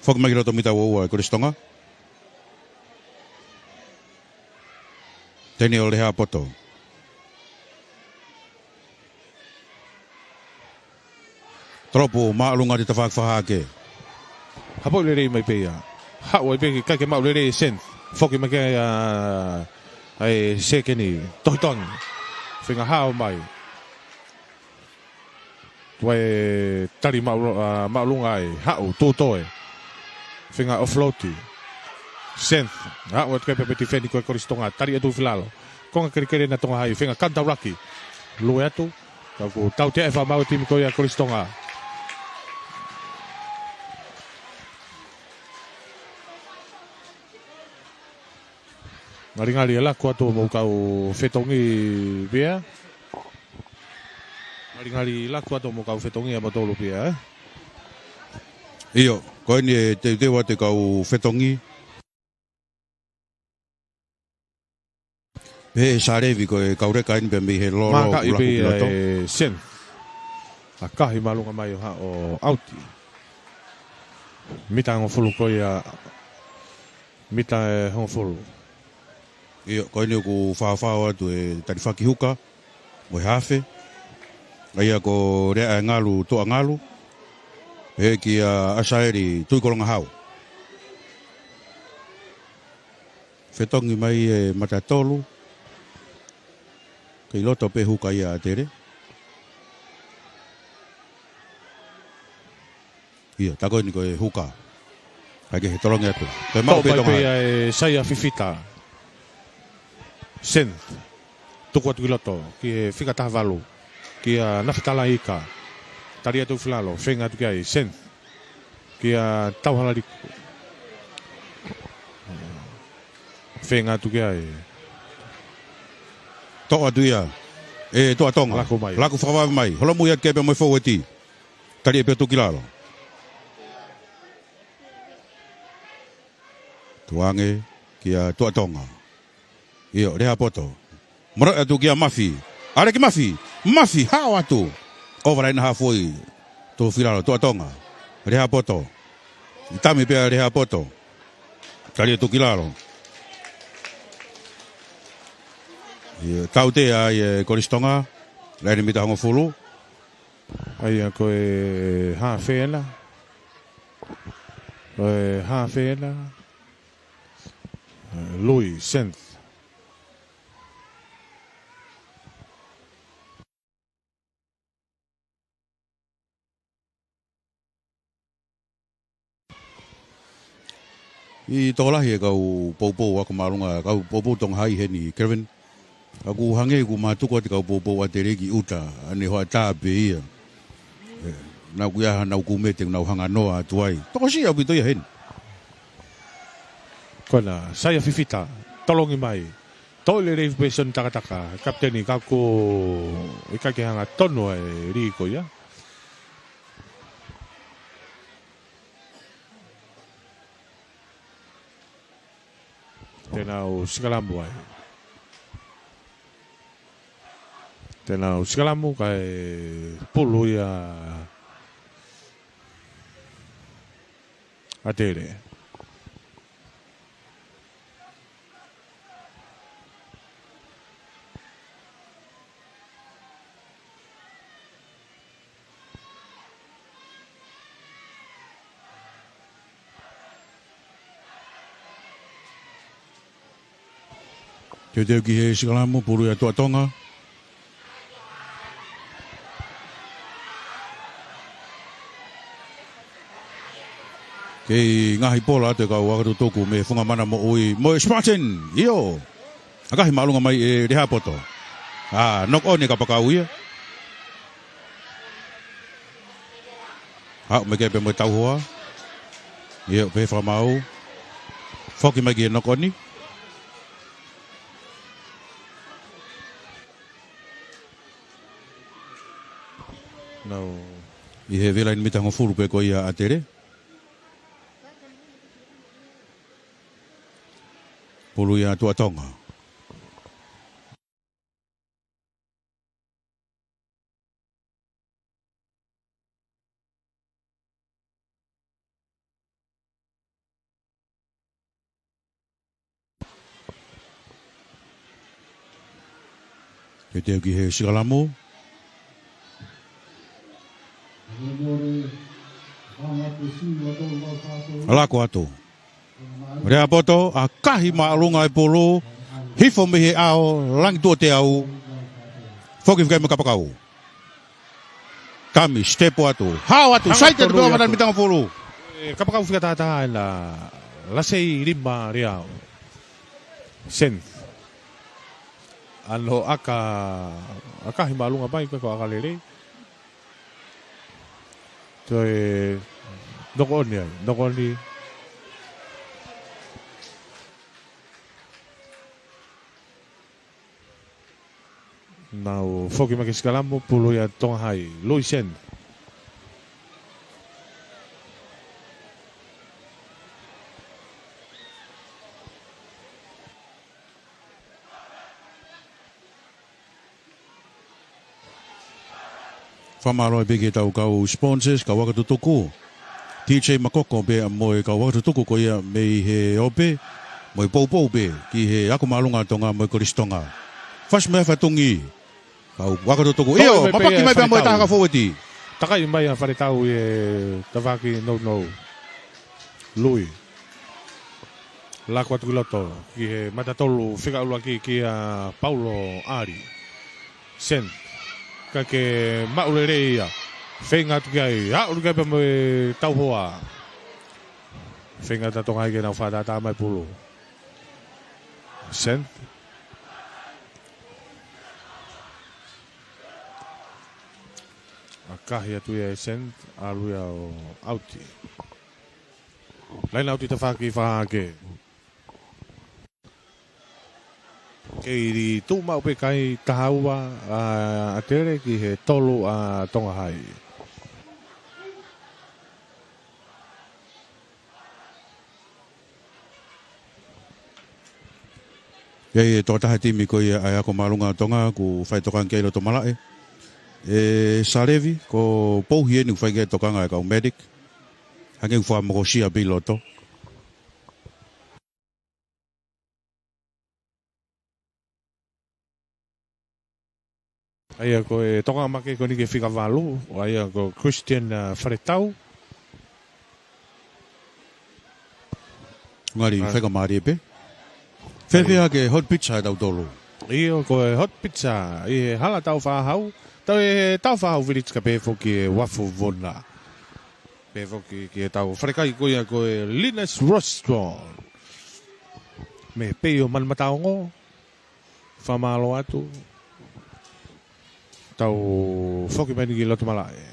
Foki mai ki loto mita ua ua e Kolisi Tonga. Teni ʻo Lehapoto. Tolopu māʻolunga ʻi tafaʻaki fakahake. Hapo lelei mai pē ia. Haʻu ai pē ke kai ke maʻu lelei e Senth. Foki mai ki ai ʻa, ʻa e sekeni. Tohi Tongi. Feinga hao mai. Tuai tali maʻu-, ʻa, māʻolunga ai, haʻu, Tutoe. Feinga offload. Senth, haʻu atu ki ai pē tifeni ko e Kolisi Tonga, tali atu filalo. Konga kelekele ʻa Tonga Hai, feinga counter ruck. Lue atu, ka ʻoku tautea e fakamaau e timi ko ia Kolisi Tonga. Ngalingali e laku atu mo kau fetongi pea. Ngalingali laku atu mo kau fetongi ʻamautolu pea, ē? ʻIo, ko eni e teuteu atu e kau fetongi. Pehē ʻe Salevi ko e kauleka eni pē mei he lolo. Maka ʻi pē ʻa e Sen. ʻAkahi māʻolunga mai ʻo haʻu ʻo ʻauti. Mita hongofulu ko ia. Mita ʻe hongofulu. ʻIo, ko eni ʻoku fāfā atu e talifaki huka mo e hafe. ʻA ia ko Leaʻaengalu Tuʻangalu. Pehē kia ʻAsaeli Tuʻikolongahau. Fetongi mai e mata tolu. Kei loto pē huka ia ʻa ʻAtele. ʻIo, tā ko eni ko e huka. Kae kehe, tolongi atu. Ko e maʻu pē Tonga. Toʻo mai pē ʻa e Saia Fifita. Sen. Tuku atu ki loto. Ki he fika taha valu. Kia Nafitala Ika. Tali atu Filalo. Feinga atu ki ai. Sen. Kia Tauhalaliku. Feinga atu ki ai. Toʻo atu ia ʻe Tuʻatonga. Laku mai. Laku fakavave mai. Holomui atu ki ai pea mo e foueti. Tali ʻe Petu ki lalo. Tuʻu ange kia Tuʻatonga. ʻIo, Lehapoto. Moroʻi atu kia Mafi. ʻAle ki Mafi. Mafi, hao atu. ʻOvalaina hafoi. Tuʻu Filalo, Tuʻatonga. Lehapoto. ʻItami pea Lehapoto. Tali atu ki lalo. ʻIo, tautea ai e Kolisi Tonga. Laine mita hongofulu. ʻA ia ko e hafe ena. Ko e hafe ena. Lui Sen. ʻI tokolahi e kau poupou ako māʻolunga, kau poupou Tonga Hai heni, Kelvin. ʻOku hangē ʻoku mātuku atu e kau poupou ʻa ʻAtele ki ʻuta, ʻa ʻene hoʻatā pē ia. ʻE, naʻa ʻoku ʻi ai haʻanau kumete, nau hanganoa atu ai. Tokosiʻi ʻaupito ia heni. Ko ena, Saia Fifita, tolongi mai. Toʻo lelei pē Soni Takataka, kapiteni ka ko e ʻikai ke hanga tonu e lī ko ia. Te nau sikalamu ai. Te nau sikalamu kae pulu ia ʻAtele. Teuteu ki he sikalamu, pulu ia Tuʻatonga. Kei ngaahi pola atu e kau ako tutuku mei he Funga Mana Moʻui mo e Spartan. ʻIo. ʻAkahi māʻolunga mai ʻe Lehapoto. ʻA, knock on e kapakau ia. Haʻu mai ki ai pea mo e tauhoa. ʻIo, pehē fakamaau. Foki mai ki he knock on. Nau. ʻI he vela ʻi he mita hongofulu pē ko ia ʻa ʻAtele. Pulu ia Tuʻatonga. Teuteu ki he sikalamu. Laku atu. Lehapoto, ʻakahi māʻolunga e pulu, hifo mei he ʻao, langi tuʻo teau, foki fika mo e kapakau. Kami, step atu, hao atu, hanga sai te tonu pea ia mata atu. Mita hongofulu. E, kapakau fika tahataha ena, lasei lima real. Sen. Ano ʻaka, ʻakahi māʻolunga mai, ko e ʻaka lelei. Toe knock on ai, knock on. Nau foki mai ki he sikalamu, pulu ia Tonga Hai, Luisen. Fakamālō pē ki he tau kau sponsors, kau aka tutuku. T J Makoko pea mo e kau aka tutuku ko ia mei he ope, mo e poupou pē ki he ako māʻolunga ʻa Tonga mo e Kolisi Tonga. Fasi mai ʻa Fatungi. Kau aka tutuku. Toʻo ʻIo, mai pē mapaki mai pea mo e Faletau. Taha ka fōueti. Takai mai ʻa Faletau ʻi he tafaʻaki nounou. Lui. Laku atu ki loto, ki he mata tolu fika ʻuluaki kia Paulo ʻAli. Sen. Ka ke maʻu lelei ia. Feinga atu ki ai. Aʻu ki ai pea mo e tauhoa. Feinga atu ʻa Tonga ʻi ke nau fakatātā mai pulu. Sen. ʻAkahi atu ia ʻe Sen, ʻalu ia ʻo ʻauti. Laine ʻauti tafaʻaki fakahake. Kei tuʻu maʻu pē kai taha ua ʻa ʻAtele ki he tolu ʻa Tonga Hai. ʻI ai e tokotaha timi ko ia ʻa e ako māʻolunga ʻa Tonga, kuo fai tokanga ki ai ʻi loto malaʻe. ʻE Salevi, ko Pouhi eni kuo fai ki ai tokanga ʻa e kau medic. Hangē kuo fakamokosia pē ʻi loto. ʻA ia ko e tokanga makehe ko eni ki he fika valu, ʻa ia ko Christian, ʻa, Faletau. Ngali ʻa, fai ka mālie pē. Fēfē hake hot pizza ʻa tautolu? ʻIo, ko e hot pizza, ʻi he hala Tāufaʻāhau. Tau ʻi he Tāufaʻāhau Village ka pehē foki ʻe Uafu Vona. Pehē foki ki he tau falekai ko ia ko e Linus Restaurant. Mei Peio Manumataongo. Fakamālō atu. Tau foki mai eni ki loto malaʻe.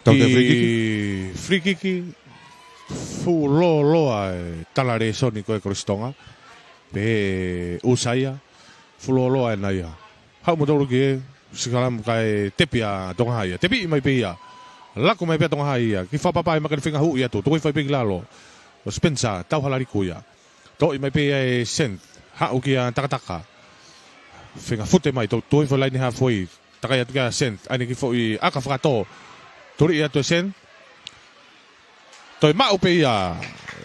Tau te free kick. Free kick. Fuʻu lōloa e tala lēsoni ko e Kolisi Tonga. Pehē ʻe ʻUsaia. Fuʻu lōloa ʻena ia. Haʻu mo tolu ki he sikalamu kae tepi ʻa Tonga Hai ia. Tepi mai pē ia. Laku mai pē ʻa Tonga Hai ia. Ki fakapapa ʻe maka ni feinga huʻi atu. Tokoi fai pē ki lalo. ʻO Spencer, tau halaliku ia. Toʻo mai pē ia ʻe Sen. Haʻu kia Takataka. Feinga fute mai. Tokoi fai laine hafoi. Takai atu kia Sen. ʻAi eni ki foʻi ʻaka fakatō. Tuli atu ʻe Sen. Toe maʻu pē ia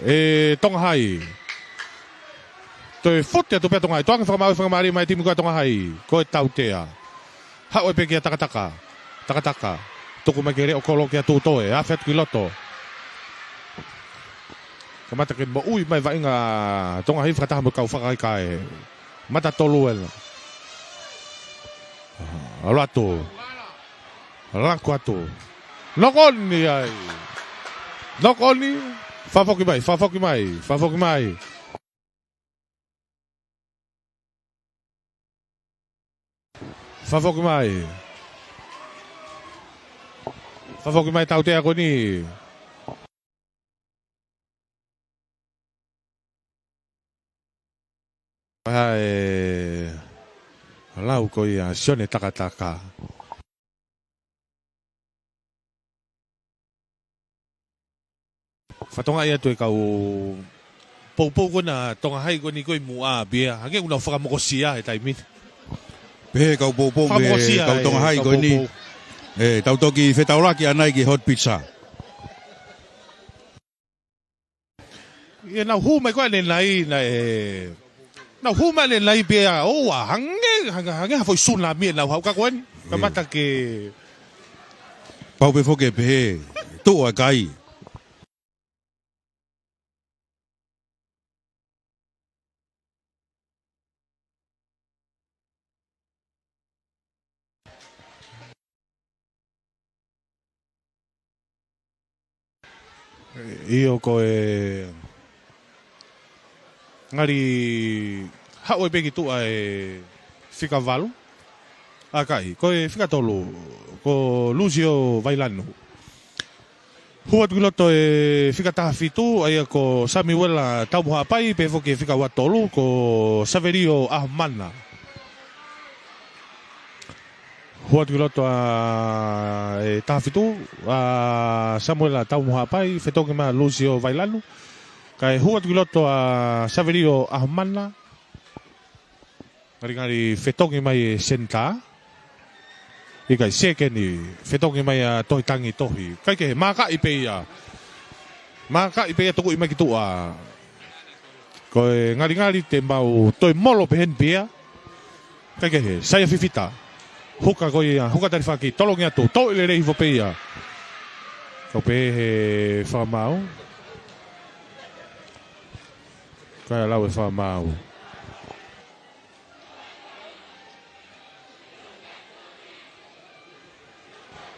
ʻe Tonga Hai. Toe fute atu pē ʻa Tonga Hai. Toe ange fakamaau, fakamālie mai timi ko ia ʻa Tonga Hai. Ko e tautea. Haʻu ai pē kia Takataka. Takataka. Tuku mai ki he leʻo kolo kia Tutoe. Afe atu ki loto. Kamata ke moʻui mai vaʻinga Tonga Hai fakataha mo e kau fakaʻikaikai. Mata tolu ena. ʻAlu atu. Laku atu. Knock on ʻi ai. Knock on ʻi. Fakafoki mai, fakafoki mai, fakafoki mai. Fakafoki mai. Fakafoki mai tautea ko eni. ʻA e lau ko ia Sione Takataka. Fakatokangaʻi atu e kau poupou ko ena Tonga Hai ko eni ko e muʻa pē ia. Hangē ʻoku nau fakamokosia he taimi ni. Pehē kau poupou mei he kau Tonga Hai ko eni. Ē, tau toki fetaulaki ʻanai ki hot pizza. ʻIa, nau hū mai ko ē ʻanenai, naʻe, nau hū mai ʻanenai pea ʻoua, hangē, hangē, hangē ha foʻi tsunami ʻenau haʻu ka ko eni. Kamata ke. Pau pē foki ʻe pehē, tuʻu ʻa e kai. ʻIo ko e ngali haʻu ai pē ki tuʻa e fika valu. ʻA, kaʻi, ko e fika tolu, ko Lusio Vailanu. Hū atu ki loto e fika taha fitu, ʻa ia ko Samiuela Taumuhaʻapai, pehē foki e fika ua tolu, ko Savelio ʻAhomana. Hū atu ki loto ʻa e taha fitu, ʻa Samuela Taumuhaʻapai, fetoki mai ʻa Lusio Vailanu. Kae hū atu ki loto ʻa Savelio ʻAhomana. Ngalingali fetongi mai e senitā. ʻIkai, sekeni, fetongi mai ʻa Tohi Tangi Tohi. Kae kehe, mākaʻi pē ia. Mākaʻi pē ia, tukuʻi mai ki tuʻa. Ko e Ngalingali te mau toe molo pē heni pē ia. Kae kehe, Saia Fifita. Huka ko ia, huka talifaki, tolongi atu, toʻo lelei hifo pē ia. Kau pehē he fakamaau. Kae lau e fakamaau.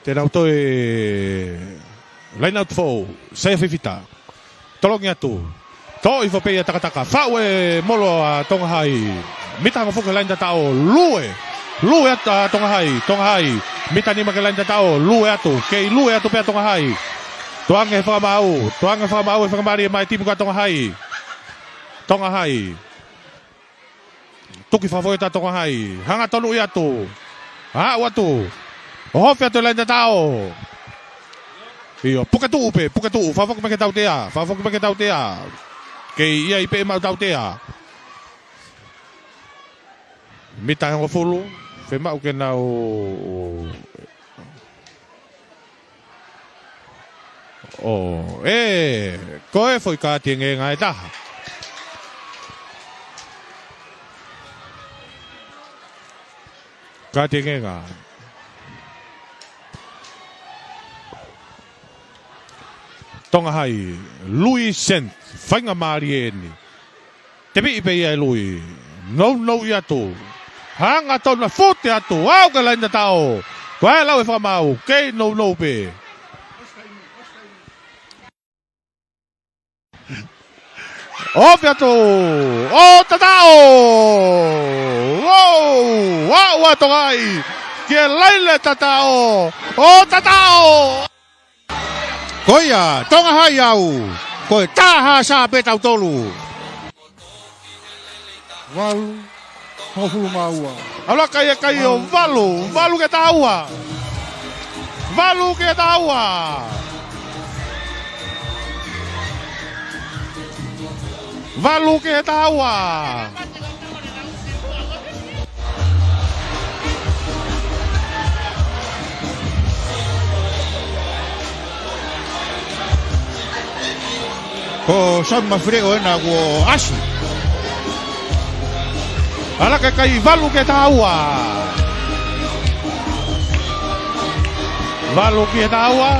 Te nau toe line out foʻou, Saia Fifita. Tolongi atu. Toʻo hifo pē ia takataka. Faʻu e molo ʻa Tonga Hai. Mita hongofulu ki he laine tataʻo. Lue. Lue atu ʻa Tonga Hai. Tonga Hai. Mita nima ki he laine tataʻo. Lue atu. Kei lue atu pē ʻa Tonga Hai. Tukuange he fakamaau. Tukuange he fakamaau e fakamālie mai timi ko Tonga Hai. Tonga Hai. Tuki fakafoʻou ʻa Tonga Hai. Hangatonu atu. Aʻu atu. ʻOhofi atu e laine tataʻo. ʻIo, puke tuʻu pē, puke tuʻu. Fakafoki mai ki he tautea. Fakafoki mai ki he tautea. Kei ʻi ai pē maʻu tautea. Mita hongofulu. Fiemaʻu ke nau ʻO, ē, ko e foʻi kāti engenga ʻe taha. Kāti engenga. Tonga Hai, Lui Sen, faingamālie eni. Te piʻi pē ia ʻe Lui. Nounou atu. Hangatonu, fute atu. Aʻu ki he laine tataʻo. Ko e lau e fakamaau. Kei nounou pē. ʻOhofi atu. ʻO tataʻo. ʻOu. Aʻu atu ai. Ki he laine tataʻo. ʻO tataʻo. Ko ia, Tonga Hai au. Ko e taha sā pē tautolu. Valu, hongofulu mā ua. ʻAlu ʻa e kai ʻe kai ʻo valu, valu ki he taha ua. Valu ki he taha ua. Valu ki he taha ua. Ko Sam Mafileʻo ena kuo ʻasi. ʻAlu ʻa e kai valu ki he taha ua. Valu ki he taha ua.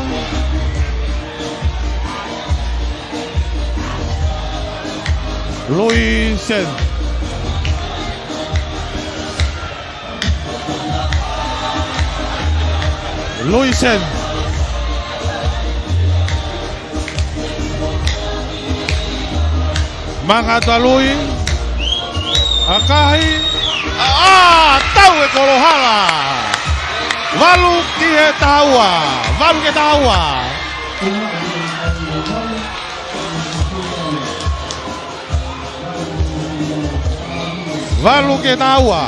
Lui Sen. Lui Sen. Manga atu ʻa Lui. ʻAkahi. ʻĀ, tau e kolohala. Valu ki he taha ua. Valu ki he taha ua. Valu ki he taha ua.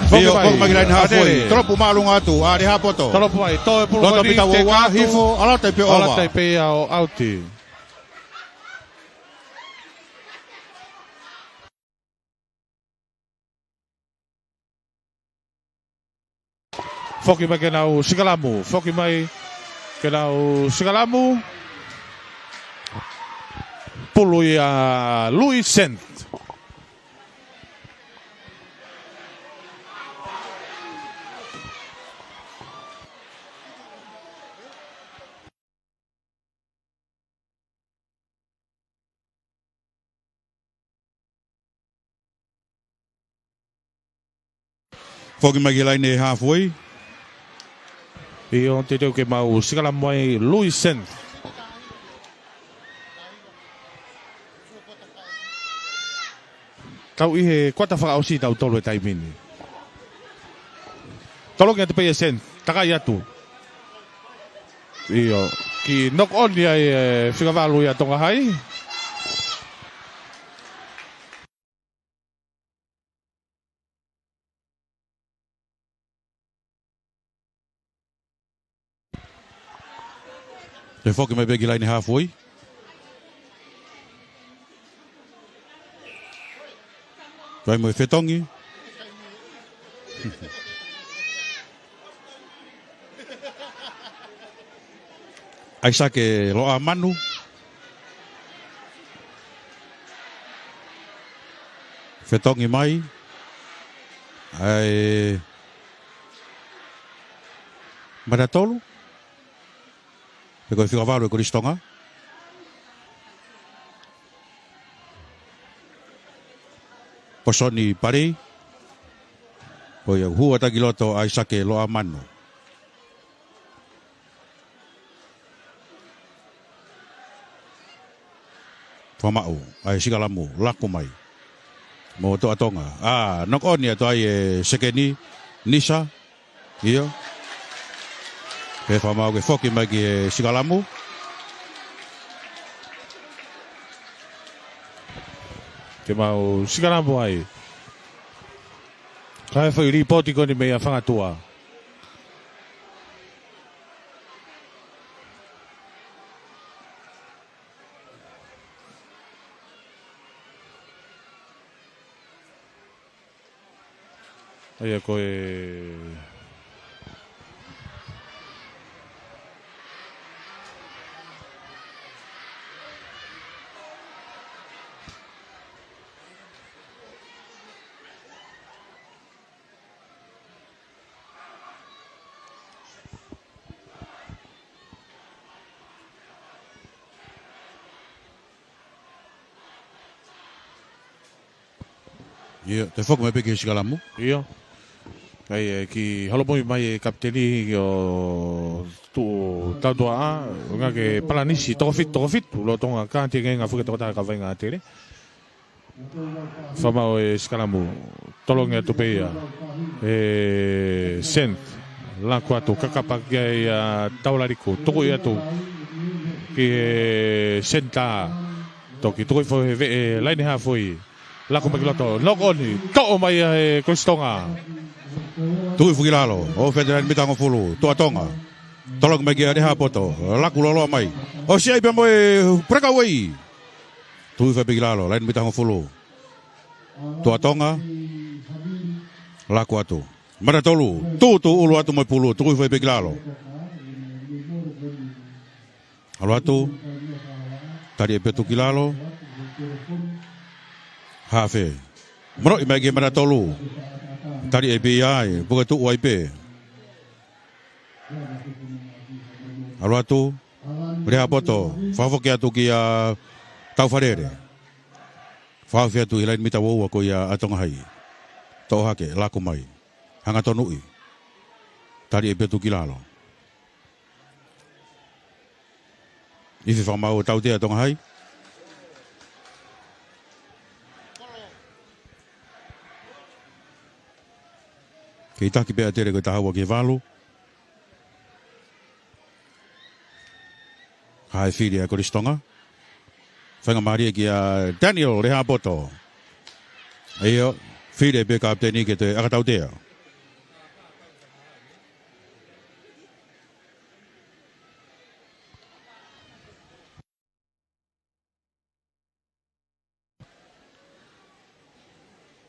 Foki mai. ʻIo, foki mai ki he laine haafuai. Tolopu māʻolunga atu, ʻa e haapoto. Tolopu mai, toe pulu. Loto mita ua ua, hifo, ʻalu atu ai pē ʻo ʻalu atu ai pē ia ʻo ʻauti. Foki mai ke nau sikalamu. Foki mai ke nau sikalamu. Pulu ia Lui Sen. Foki mai ki he laine haafuai. ʻIo, teuteu ke mau sikalamu ai Lui Sen. Tau ʻi he kuata fakaʻosi tautolu he taimi ni. Tolongi atu pē ia Sen, takai atu. ʻIo, kiʻi knock on ia ʻe, ē, fika valu ia Tonga Hai. Toe foki mai pē ki he laine haafe. Toe mo e fetongi. ʻAisake Loʻamanu. Fetongi mai. ʻAi. Matatolu. Pe ko e fika valu ʻa Kolisi Tonga. Posoni Palei. Ko ia ʻoku hū atu ki loto ʻa ʻAisake Loʻamanu. Fakamaʻu ʻa e sikalamu, laku mai. Mo Tuʻa Tonga. ʻA, knock on ia atu ai e sekeni, Nisa. ʻIo. Pea fakamaʻu ke foki mai ki he sikalamu. Ke mau sikalamu ai. Kae fai lipooti ko eni meia Fangatuʻa. ʻA ia ko e ʻIo, toe foki mai pē ki he sikalamu. ʻIo. ʻA ia, ʻe kiʻi holomui mai e kapiteni ʻo Tuʻu Tautuaʻa, ʻo ngā ke palanisi, toko fitu, toko fitu, lolotonga kātaki e ngaahi fuke toko taha ka vainga tele. Fakamaʻu e sikalamu, tolongi atu pē ia ʻe Saint, laku atu, kakapa ki ai ʻa Tauhalaliku, tukuʻi atu ki he senitā, toki tukuʻi foʻi he veʻe, laine haafe, laku mai ki loto, knock on, toʻo mai ia ʻe Kolisi Tonga. Tukuʻi foki ki lalo, ʻo fete laine mita hongofulu, Tuʻa Tonga. Tolongi mai ki ai Lehaapoto, laku loloa mai. ʻOsi ai pea mo e breakaway. Tukuʻi foki pē ki lalo, laine mita hongofulu. Tuʻa Tonga. Laku atu. Matatolu, tūtū ʻulu atu mo e pulu, tukuʻi foki pē ki lalo. ʻAlu atu. Tali ʻe Petu ki lalo. Haafe. Manoʻi mai ki he Matatolu. Tali ʻe Piai, puke tuʻu ai pē. ʻAlu atu, Lehaapoto, fakafoki atu kia Taufalele. Fakafoki atu ʻi he laine mita uaua ko ia ʻa Tonga Hai. Toʻo hake, laku mai. Hangatonuʻi. Tali ʻe Petu ki lalo. Ifi fakamaʻu ʻa Tautea Tonga Hai. Kei taki pē ʻa Tele ko e taha ua ki he valu. Hae fili ʻa Kolisi Tonga. Faingamālie kia Daniel Lehaapoto. ʻIo, fili pē kapiteni ke toe ʻaka Tautea.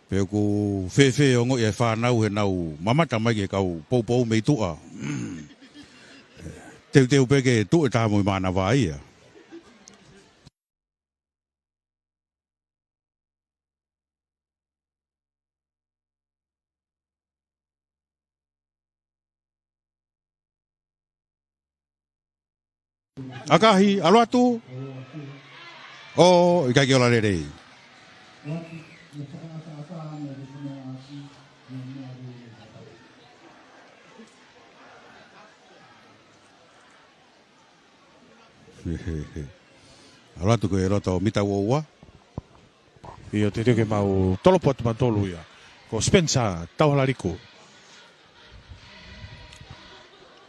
Pe ʻoku fēfē ongoʻi e fānau heʻenau mamata mai ki he kau poupou mei tuʻa. Teuteu pē ke tuʻu e taha mo e mānava ia. ʻAkahi, ʻalu atu. ʻO, ʻikai ke ola lelei. ʻAlu atu ko e loto mita uaua. ʻIo, teuteu ke mau tolopo atu mautolu ia. Ko Spencer Tauhalaliku.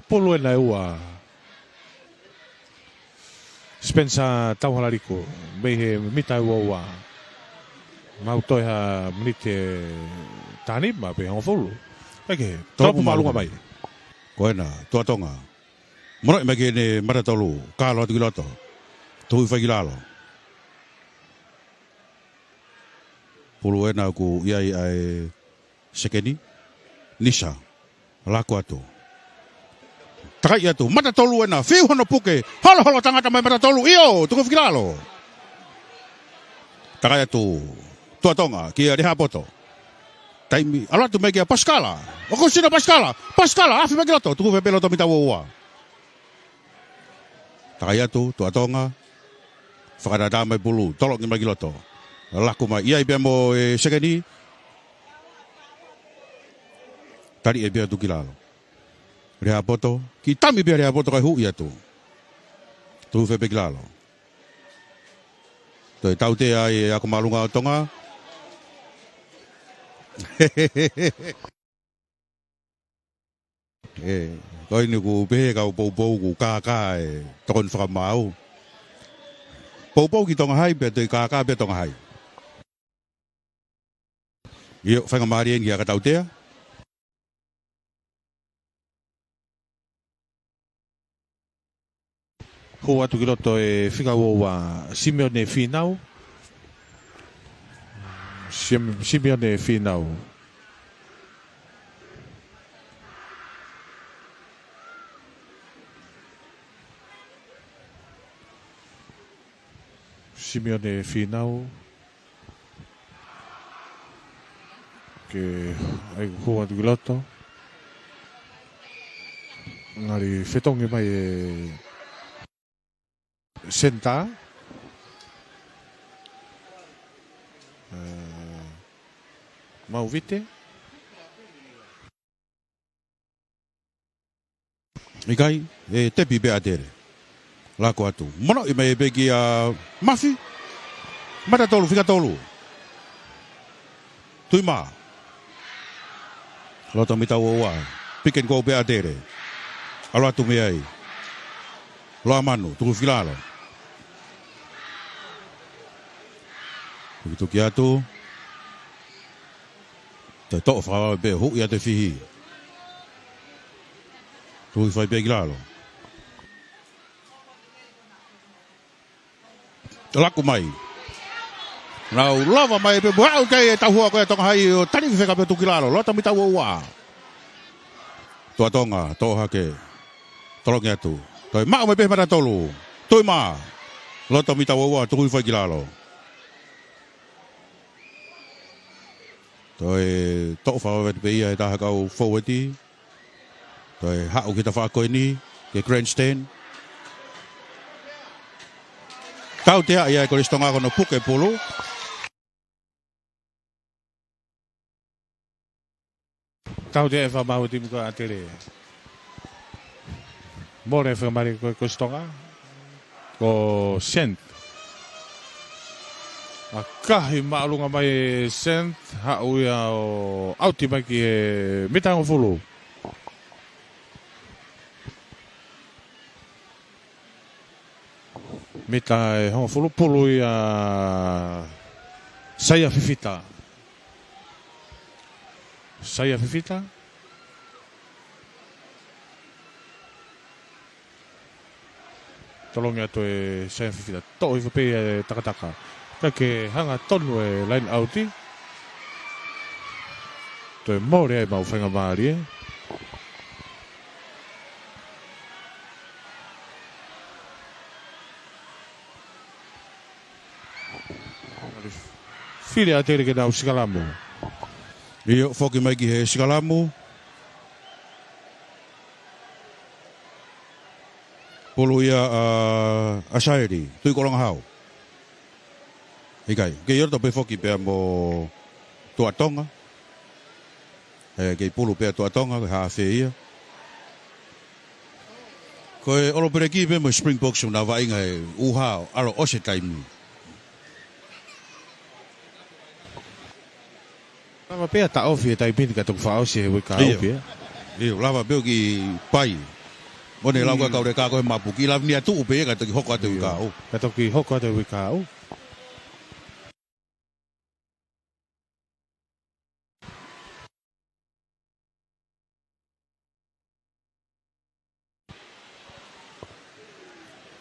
Pulu ʻe ua. Spencer Tauhalaliku. Mei he mita uaua. Mau toe ha miniti ʻe taha nima pe hongofulu. ʻEke, tolopo māʻolunga mai. Ko ena, Tuʻa Tonga. Monoʻi mai ki heʻene mata tolu, kalo atu ki loto. Tuku hifo ki lalo. Pulu ena ʻoku ʻi ai ʻa e sekeni. Nisa. Laku atu. Takai atu. Mata tolu ena. Fiu hono puke. Holoholo tangata mai mata tolu. ʻIo. Tuku hifo ki lalo. Takai atu. Tuʻa Tonga. Kia Lehapoto. Taimi. ʻAlu atu mai kia Pasikala. ʻOku sino Pasikala. Pasikala. Afi mai ki loto. Tuku hifo pē loto mita ua ua. Takai atu, Tuʻa Tonga. Fakatātā mai pulu, tolongi mai ki loto. Laku mai, ʻi ai pea mo e sekeni. Tali ʻe pea tuku ki lalo. Lehapoto, kiʻi tami pea Lehapoto kae huʻi atu. Tuku hifo pē ki lalo. Toe tautea ai e ako māʻolunga ʻo Tonga. ʻE, ko eni ʻoku pehē kau poupou ʻoku kākā e tokoni fakamaau. Poupou ki Tonga Hai, pea toe kākā pē Tonga Hai. ʻIo, faingamālie eni ki he aka tautea. Hū atu ki loto e fika ua ua, Simeone Fīnau. Sim-, Simeone Fīnau. Simeone Fīnau. Ke ai hū atu ki loto. Ngali fetongi mai e senitā. Ē, Mauvite. ʻIkai, ʻe tepi pē ʻa Tele. Laku atu. Monoʻi mai pē kia Mafi. Mata tolu, fika tolu. Tui mā. Loto mita ua ua. Pick and go pē ʻa Tele. ʻAlu atu mei ai. Loa manu, tuku hifo ki lalo. Tukituki atu. Toe toʻo fakavave pē, huʻi atu e fihi. Tuku hifo ai pē ki lalo. Laku mai. Nau lava mai pē, ʻoku ʻikai e tauhua ko ē ʻa Tonga Hai ʻo tali fefeka pē tuku ki lalo. Loto mita ua ua. Tuʻa Tonga, toʻo hake. Tolongi atu. Toe maʻu mai pē mata tolu. Tui mā. Loto mita ua ua, tuku hifo ai ki lalo. Toe toʻo fakavave pē ia ʻe he taha kau foueti. Toe haʻu ki he tafaʻaki ko eni, ki he grandstand. Tautea ia ʻe Kolisi Tonga ko hono puke pulu. Tautea e fakamaau e timi ko ē ʻa Tele. Mole e fakamālie ko ē Kolisi Tonga. Ko Saint. ʻAkahi māʻolunga mai Saint, haʻu ia ʻo ʻauti mai ki he mita hongofulu. Mita ʻe hongofulu, pulu ia Saia Fifita. Saia Fifita. Tolongi atu e Saia Fifita. Toʻo hifo pē ia e takataka. Kae ke hanga tonu e line out. Toe mole ai mau faingamālie. Fili ʻa Tele ke nau sikalamu. ʻIo, foki mai ki he sikalamu. Pulu ia ʻa, ʻa Saeli, Tuʻikolongahau. ʻIkai, kei ʻoto pē foki pea mo Tuʻa Tonga. ʻE, kei pulu pē ʻa Tuʻa Tonga, ko e haafe ia. Ko e ʻOlopeleki pē mo e Springboks ʻoku na vaʻinga he ʻuha ʻo ʻalu ʻosi e taimi. Lava pē ʻo taʻofi e taimi ni ka toki fakaʻosi he uike kahaʻu pē. ʻIo, lava pē ʻo kiʻi pai. Mo ne lau ka kauleka ko e mapu kiʻi lava ni atu pē ka toki hoko atu e uike kahaʻu. Ka toki hoko atu e uike kahaʻu.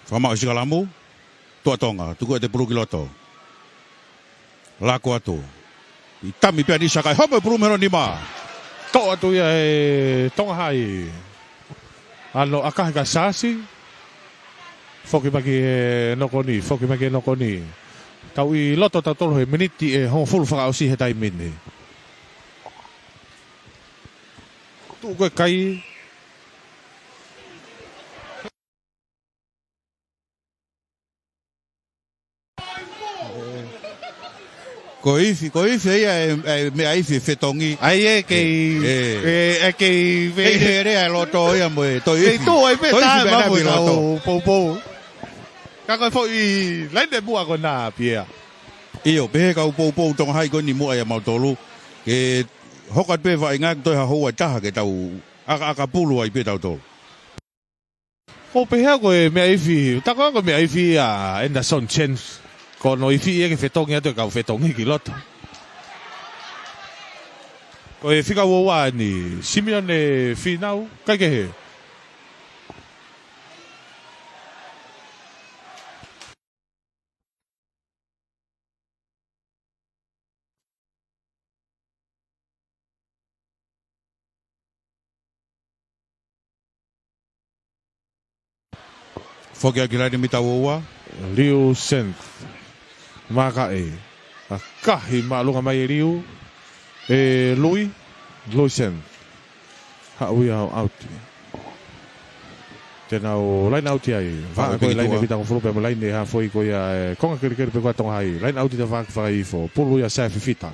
Fakamaʻu e sikalamu. Tuʻa Tonga, tuku ʻete pulu ki loto. Laku atu. ʻI tami pea ni Sakai, hopo e pulu mei hono nima. Toʻo atu ia ʻe Tonga Hai. ʻAno ʻakahi ka siasi. Foki mai ki he nokoni, foki mai ki he nokoni. Tau ʻi loto tautolu he miniti ʻe hongofulu fakaʻosi he taimi ni. Tuʻu ko e kai. Ko e ifi, ko e ifi ia ʻe, ʻe meʻa ifi e fetongi. ʻAi ē kei, ʻe, ʻe, ʻe kei ve-, kei herea e loto ia mo e toe ifi. Kei tuʻu ai pē toe ifi tā pē mapu ʻi loto. Poupou. Ka ko e foʻi laine muʻa ko ena pē ia. ʻIo, pehē kau poupou Tonga Hai ko eni muʻa ia mautolu. Ke hoko atu pē vaʻinga ke toe haʻu ʻe taha ke tau ʻakaʻaka pulu ai pē tautolu. Ko pehē ko e meʻa ifi, tā ko e meʻa ifi ʻa Anderson James. Ko hono ifi ia ke fetongi atu e kau fetongi ki loto. Ko e fika ua ua eni, Simione Finau, kai kehe. Foki ʻaki laine mita ua ua. Liu Senth. Makaʻi. ʻAkahi māʻolunga mai ʻe Liu. ʻE Lui. Lui Senth. Haʻu ia ʻo ʻauti. Te nau laine ʻauti ai. Vaʻe pē ki tuʻa. Laine mita hongofulu pea mo e laine hafoi ko ia ʻe konga kelikeli pē ko ia Tonga Hai. Laine ʻauti te fak fakaifo. Pulu ia Sae Fifita.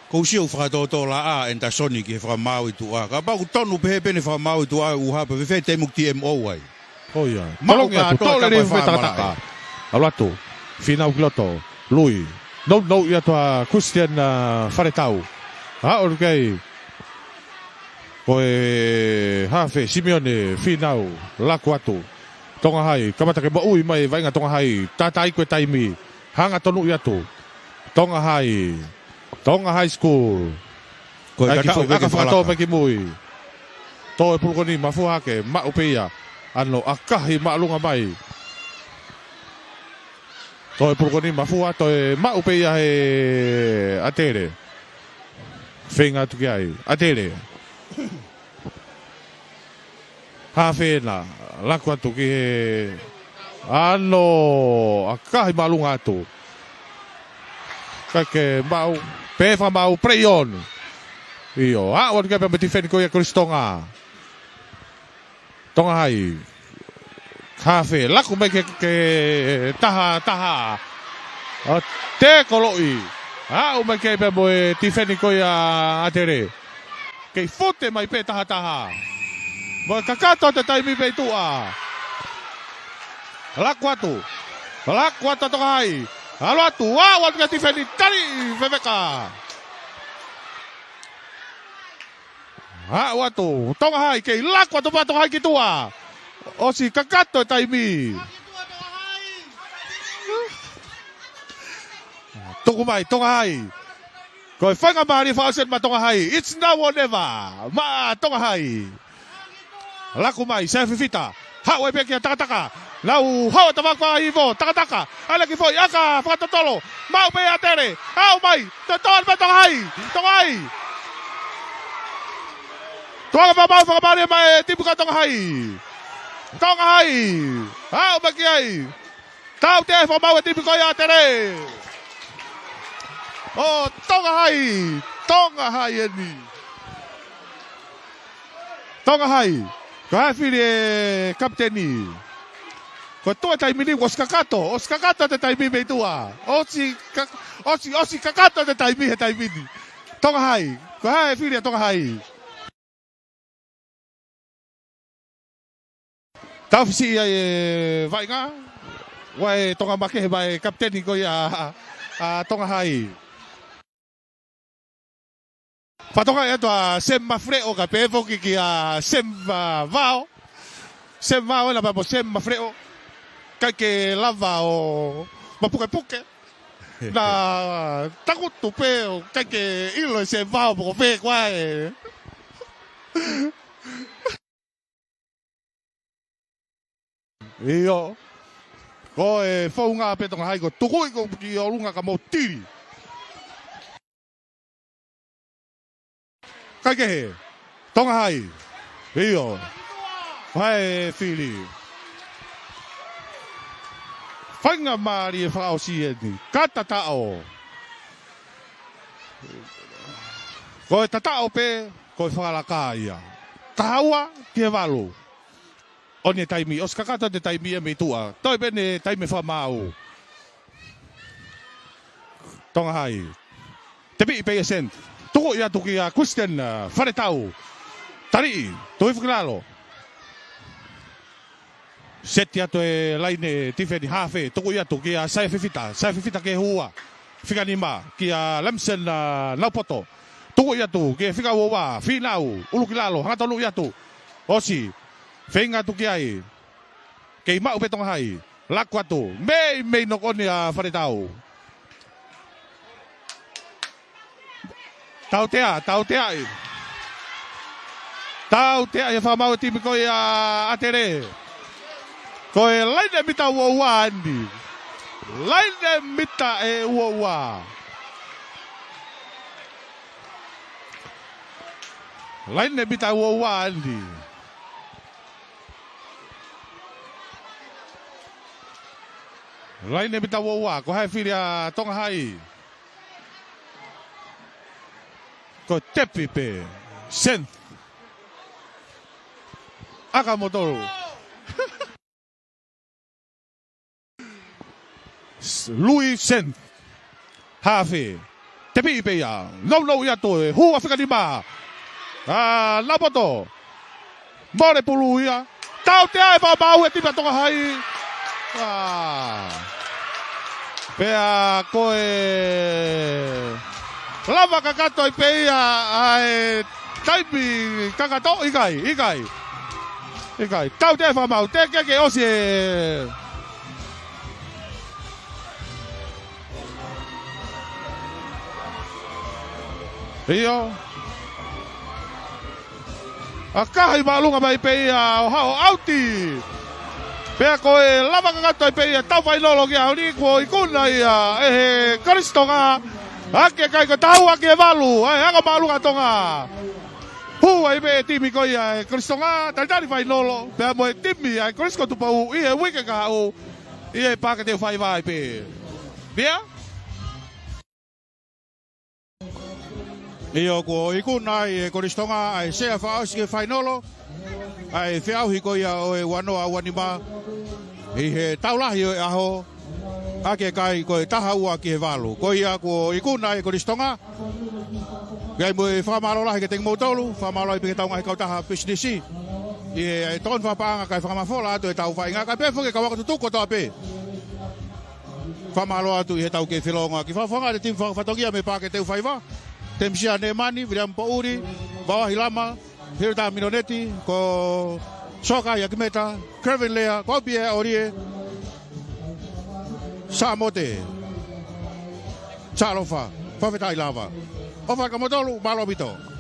Ko u sio ʻoku fakatōtōlaʻā ʻa Andersoni ki he fakamaau ʻi tuʻa. Kapau ʻoku tonu pehē pē ʻene fakamaau ʻi tuʻa ʻoku hapa fēfē te muku T M O ai. Ko ia. Maʻu tolongi atu, kātoa tole ka liu pai fai takataka. Malaʻe. ʻAlu atu. Finau ki loto. Lui. Nounou ia ʻa Christian, ā, Faletau. Haʻu ʻo kei. Ko e hafe, Simione Finau, laku atu. Tonga Hai, kamata ke moʻui mai e vaʻinga Tonga Hai, tātā ai ko e taimi, hanga tonuʻi atu. Tonga Hai, Tonga High School. Ko e ʻai ki kataʻu foʻi, ke ʻaka ke fakatō fakalaka mai ki mui. Tō e pulu ko eni, mafua hake, maʻu pē ia. ʻAno ʻakahi māʻolunga mai. Tō e pulu ko eni, mafua, toe maʻu pē ia ʻe ʻAtele. Feinga atu ki ai, ʻAtele. Hafe ena, laku atu ki he ʻano ʻakahi māʻolunga atu. Kae ke maʻu, pē fakamaau, play on. ʻIo, aʻu atu ki ai pea mo e tifeni ko ia Kolisi Tonga. Tonga Hai. Hafe, laku mai ke, ke taha, taha. ʻO te koloʻi. Aʻu mai ke pea mo e tifeni ko ia ʻAtele. Kei fute mai pē taha taha. Mo e kakato atu e taimi pē ʻi tuʻa. Laku atu. Laku atu Tonga Hai. ʻAlu atu. Aʻu atu ki he tifeni tali veveka. Aʻu atu, Tonga Hai, kei laku atu pē Tonga Hai ki tuʻa. ʻOsi kakato e taimi. Tuku mai, Tonga Hai. Ko e faingamālie fakaʻosi eni maʻa Tonga Hai. It's now or never. Maʻa Tonga Hai. Laku mai, Sae Fifita. Haʻu ai pē kia Takataka. Nau haʻu ʻa Tavako ʻa Ivo. Takataka. ʻAle ki foʻi ʻaka fakatotolo. Maʻu pē ʻAtele. Aʻu mai. Totonu pē Tonga Hai. Tonga Hai. Tuʻunga fakamaau, fakamālie mai e timi ko Tonga Hai. Tonga Hai. Aʻu mai ki ai. Tau te fakamaau e timi ko ia ʻAtele. ʻO Tonga Hai. Tonga Hai eni. Tonga Hai, ko e hā e fili e kapiteni? Ko e tuʻu e taimi ni, ʻosi kakato, ʻosi kakato e taimi mei tuʻa. ʻOsi ka-, ʻosi, ʻosi kakato e taimi he taimi ni. Tonga Hai, ko e hā e fili ʻa Tonga Hai? Tau fisi ai e vaʻinga. Ua e Tonga makehe mai e kapiteni ko ia ʻa, ʻa Tonga Hai. Fakatokangaʻi atu ʻa Sem Mafleʻo kae pehē foki kia Sem, ā, Vao. Sem Vao ena pea mo Sem Mafleʻo. ʻIkai ke lava ʻo mapukepuke. Naʻa takutu pē ʻoku ʻikai ke ʻilo ʻe Sevao pe ko fē koā ē. ʻIo. Ko e founga pē Tonga Hai ko e tukuʻi ko ē ki ʻolunga ka mou tili. Kaikehe. Tonga Hai. ʻIo. Fai e fili. Faingamālie fakaʻosi eni. Ka tataʻo. Ko e tataʻo pē, ko e fakalaka ia. Taha ua ki he valu. ʻOni e taimi, ʻosi kakato e taimi ia mei tuʻa. Toe pē ʻeni e taimi fakamaau. Tonga Hai. Tepiʻi pē ia Saint. Tukuʻi atu kia Christian, ā, Faletau. Taliʻi, tuʻi foki ki lalo. Seti atu e laine tifeni hafe, tukuʻi atu kia Saia Fifita, Saia Fifita ki he ua. Fika nima, kia Lemsen, ā, Naupoto. Tukuʻi atu, ki he fika ua ua, Finau, ʻulu ki lalo, hanga tonuʻi atu. ʻOsi, feinga atu ki ai. Kei maʻu pē Tonga Hai. Laku atu. Mei, mei nokoni ʻa Faletau. Tautea, tauteaʻi. Tauteaʻi e fakamaau e timi ko ia ʻa ʻAtele. Ko e laine mita ua ua eni. Laine mita ʻe ua ua. Laine mita ua ua eni. Laine mita ua ua, ko hai fili ʻa Tonga Hai. Ko e tepi pē, Saint. ʻAka mo tolu. Lui Saint. Hafe. Tepiʻi pē ia. Nounou ia toe. Hū ʻa fika nima. ʻA, Naupoto. Mole pulu ia. Tautea e fakamaau e timi ʻa Tonga Hai. ʻA. Pea ko e lava kakato ai pē ia ʻa e taimi kakato, ʻikai, ʻikai. ʻIkai, tautea e fakamaau, teʻeki ke ʻosi e. ʻIo. ʻA, kahi māʻolunga mai pē ia ʻo haʻu ʻo ʻauti. Pea ko e lava kakato ai pē ia tau fainolo ki he ʻaho ni kuo ikuna ia ʻe he Kolisi Tonga. ʻAki e kai ko e taha ua ki he valu, ʻa e anga māʻolunga Tonga. Hū ai pē timi ko ia ʻa e Kolisi Tonga, talitali fainolo, pea mo e timi ʻa e Kolisi ko Tupou ʻi he uike kahaʻu, ʻi he Paake Teufaiva ai pē. Pea? ʻIo, kuo ikuna ai ʻe he Kolisi Tonga ʻa e sea fakaʻosi ki he fainolo, ʻa e feʻauhi ko ia ʻo e ua noa ua nima, ʻi he tau lahi ʻo e ʻaho, ʻaki e kai ko e taha ua ki he valu. Ko ia kuo ikuna ai ʻe he Kolisi Tonga. Kae mo e fakamālō lahi kiate kimoutolu, fakamālō ai pē ki he tau ngaahi kautaha pisinisi. ʻI he ʻa e tokoni fakapaʻanga kae fakamafola atu e tau faʻahinga, kae pehē foki e kau ako tutuku kotoa pē. Fakamālō atu ʻi he tau kei felōngoaki. Fakafofonga ʻa e timi fakafatongia mei Paake Teufaiva. Temisia Nemani, Viliami Poʻuli, Vavahi Lama, Hilda Miloneti, ko Soka Iakimeta, Kevin Lea, ko Pie Olie, Samote, Salofa, fakafetaʻi lava. ʻOfa atu kia moutolu, mālō ʻaupito.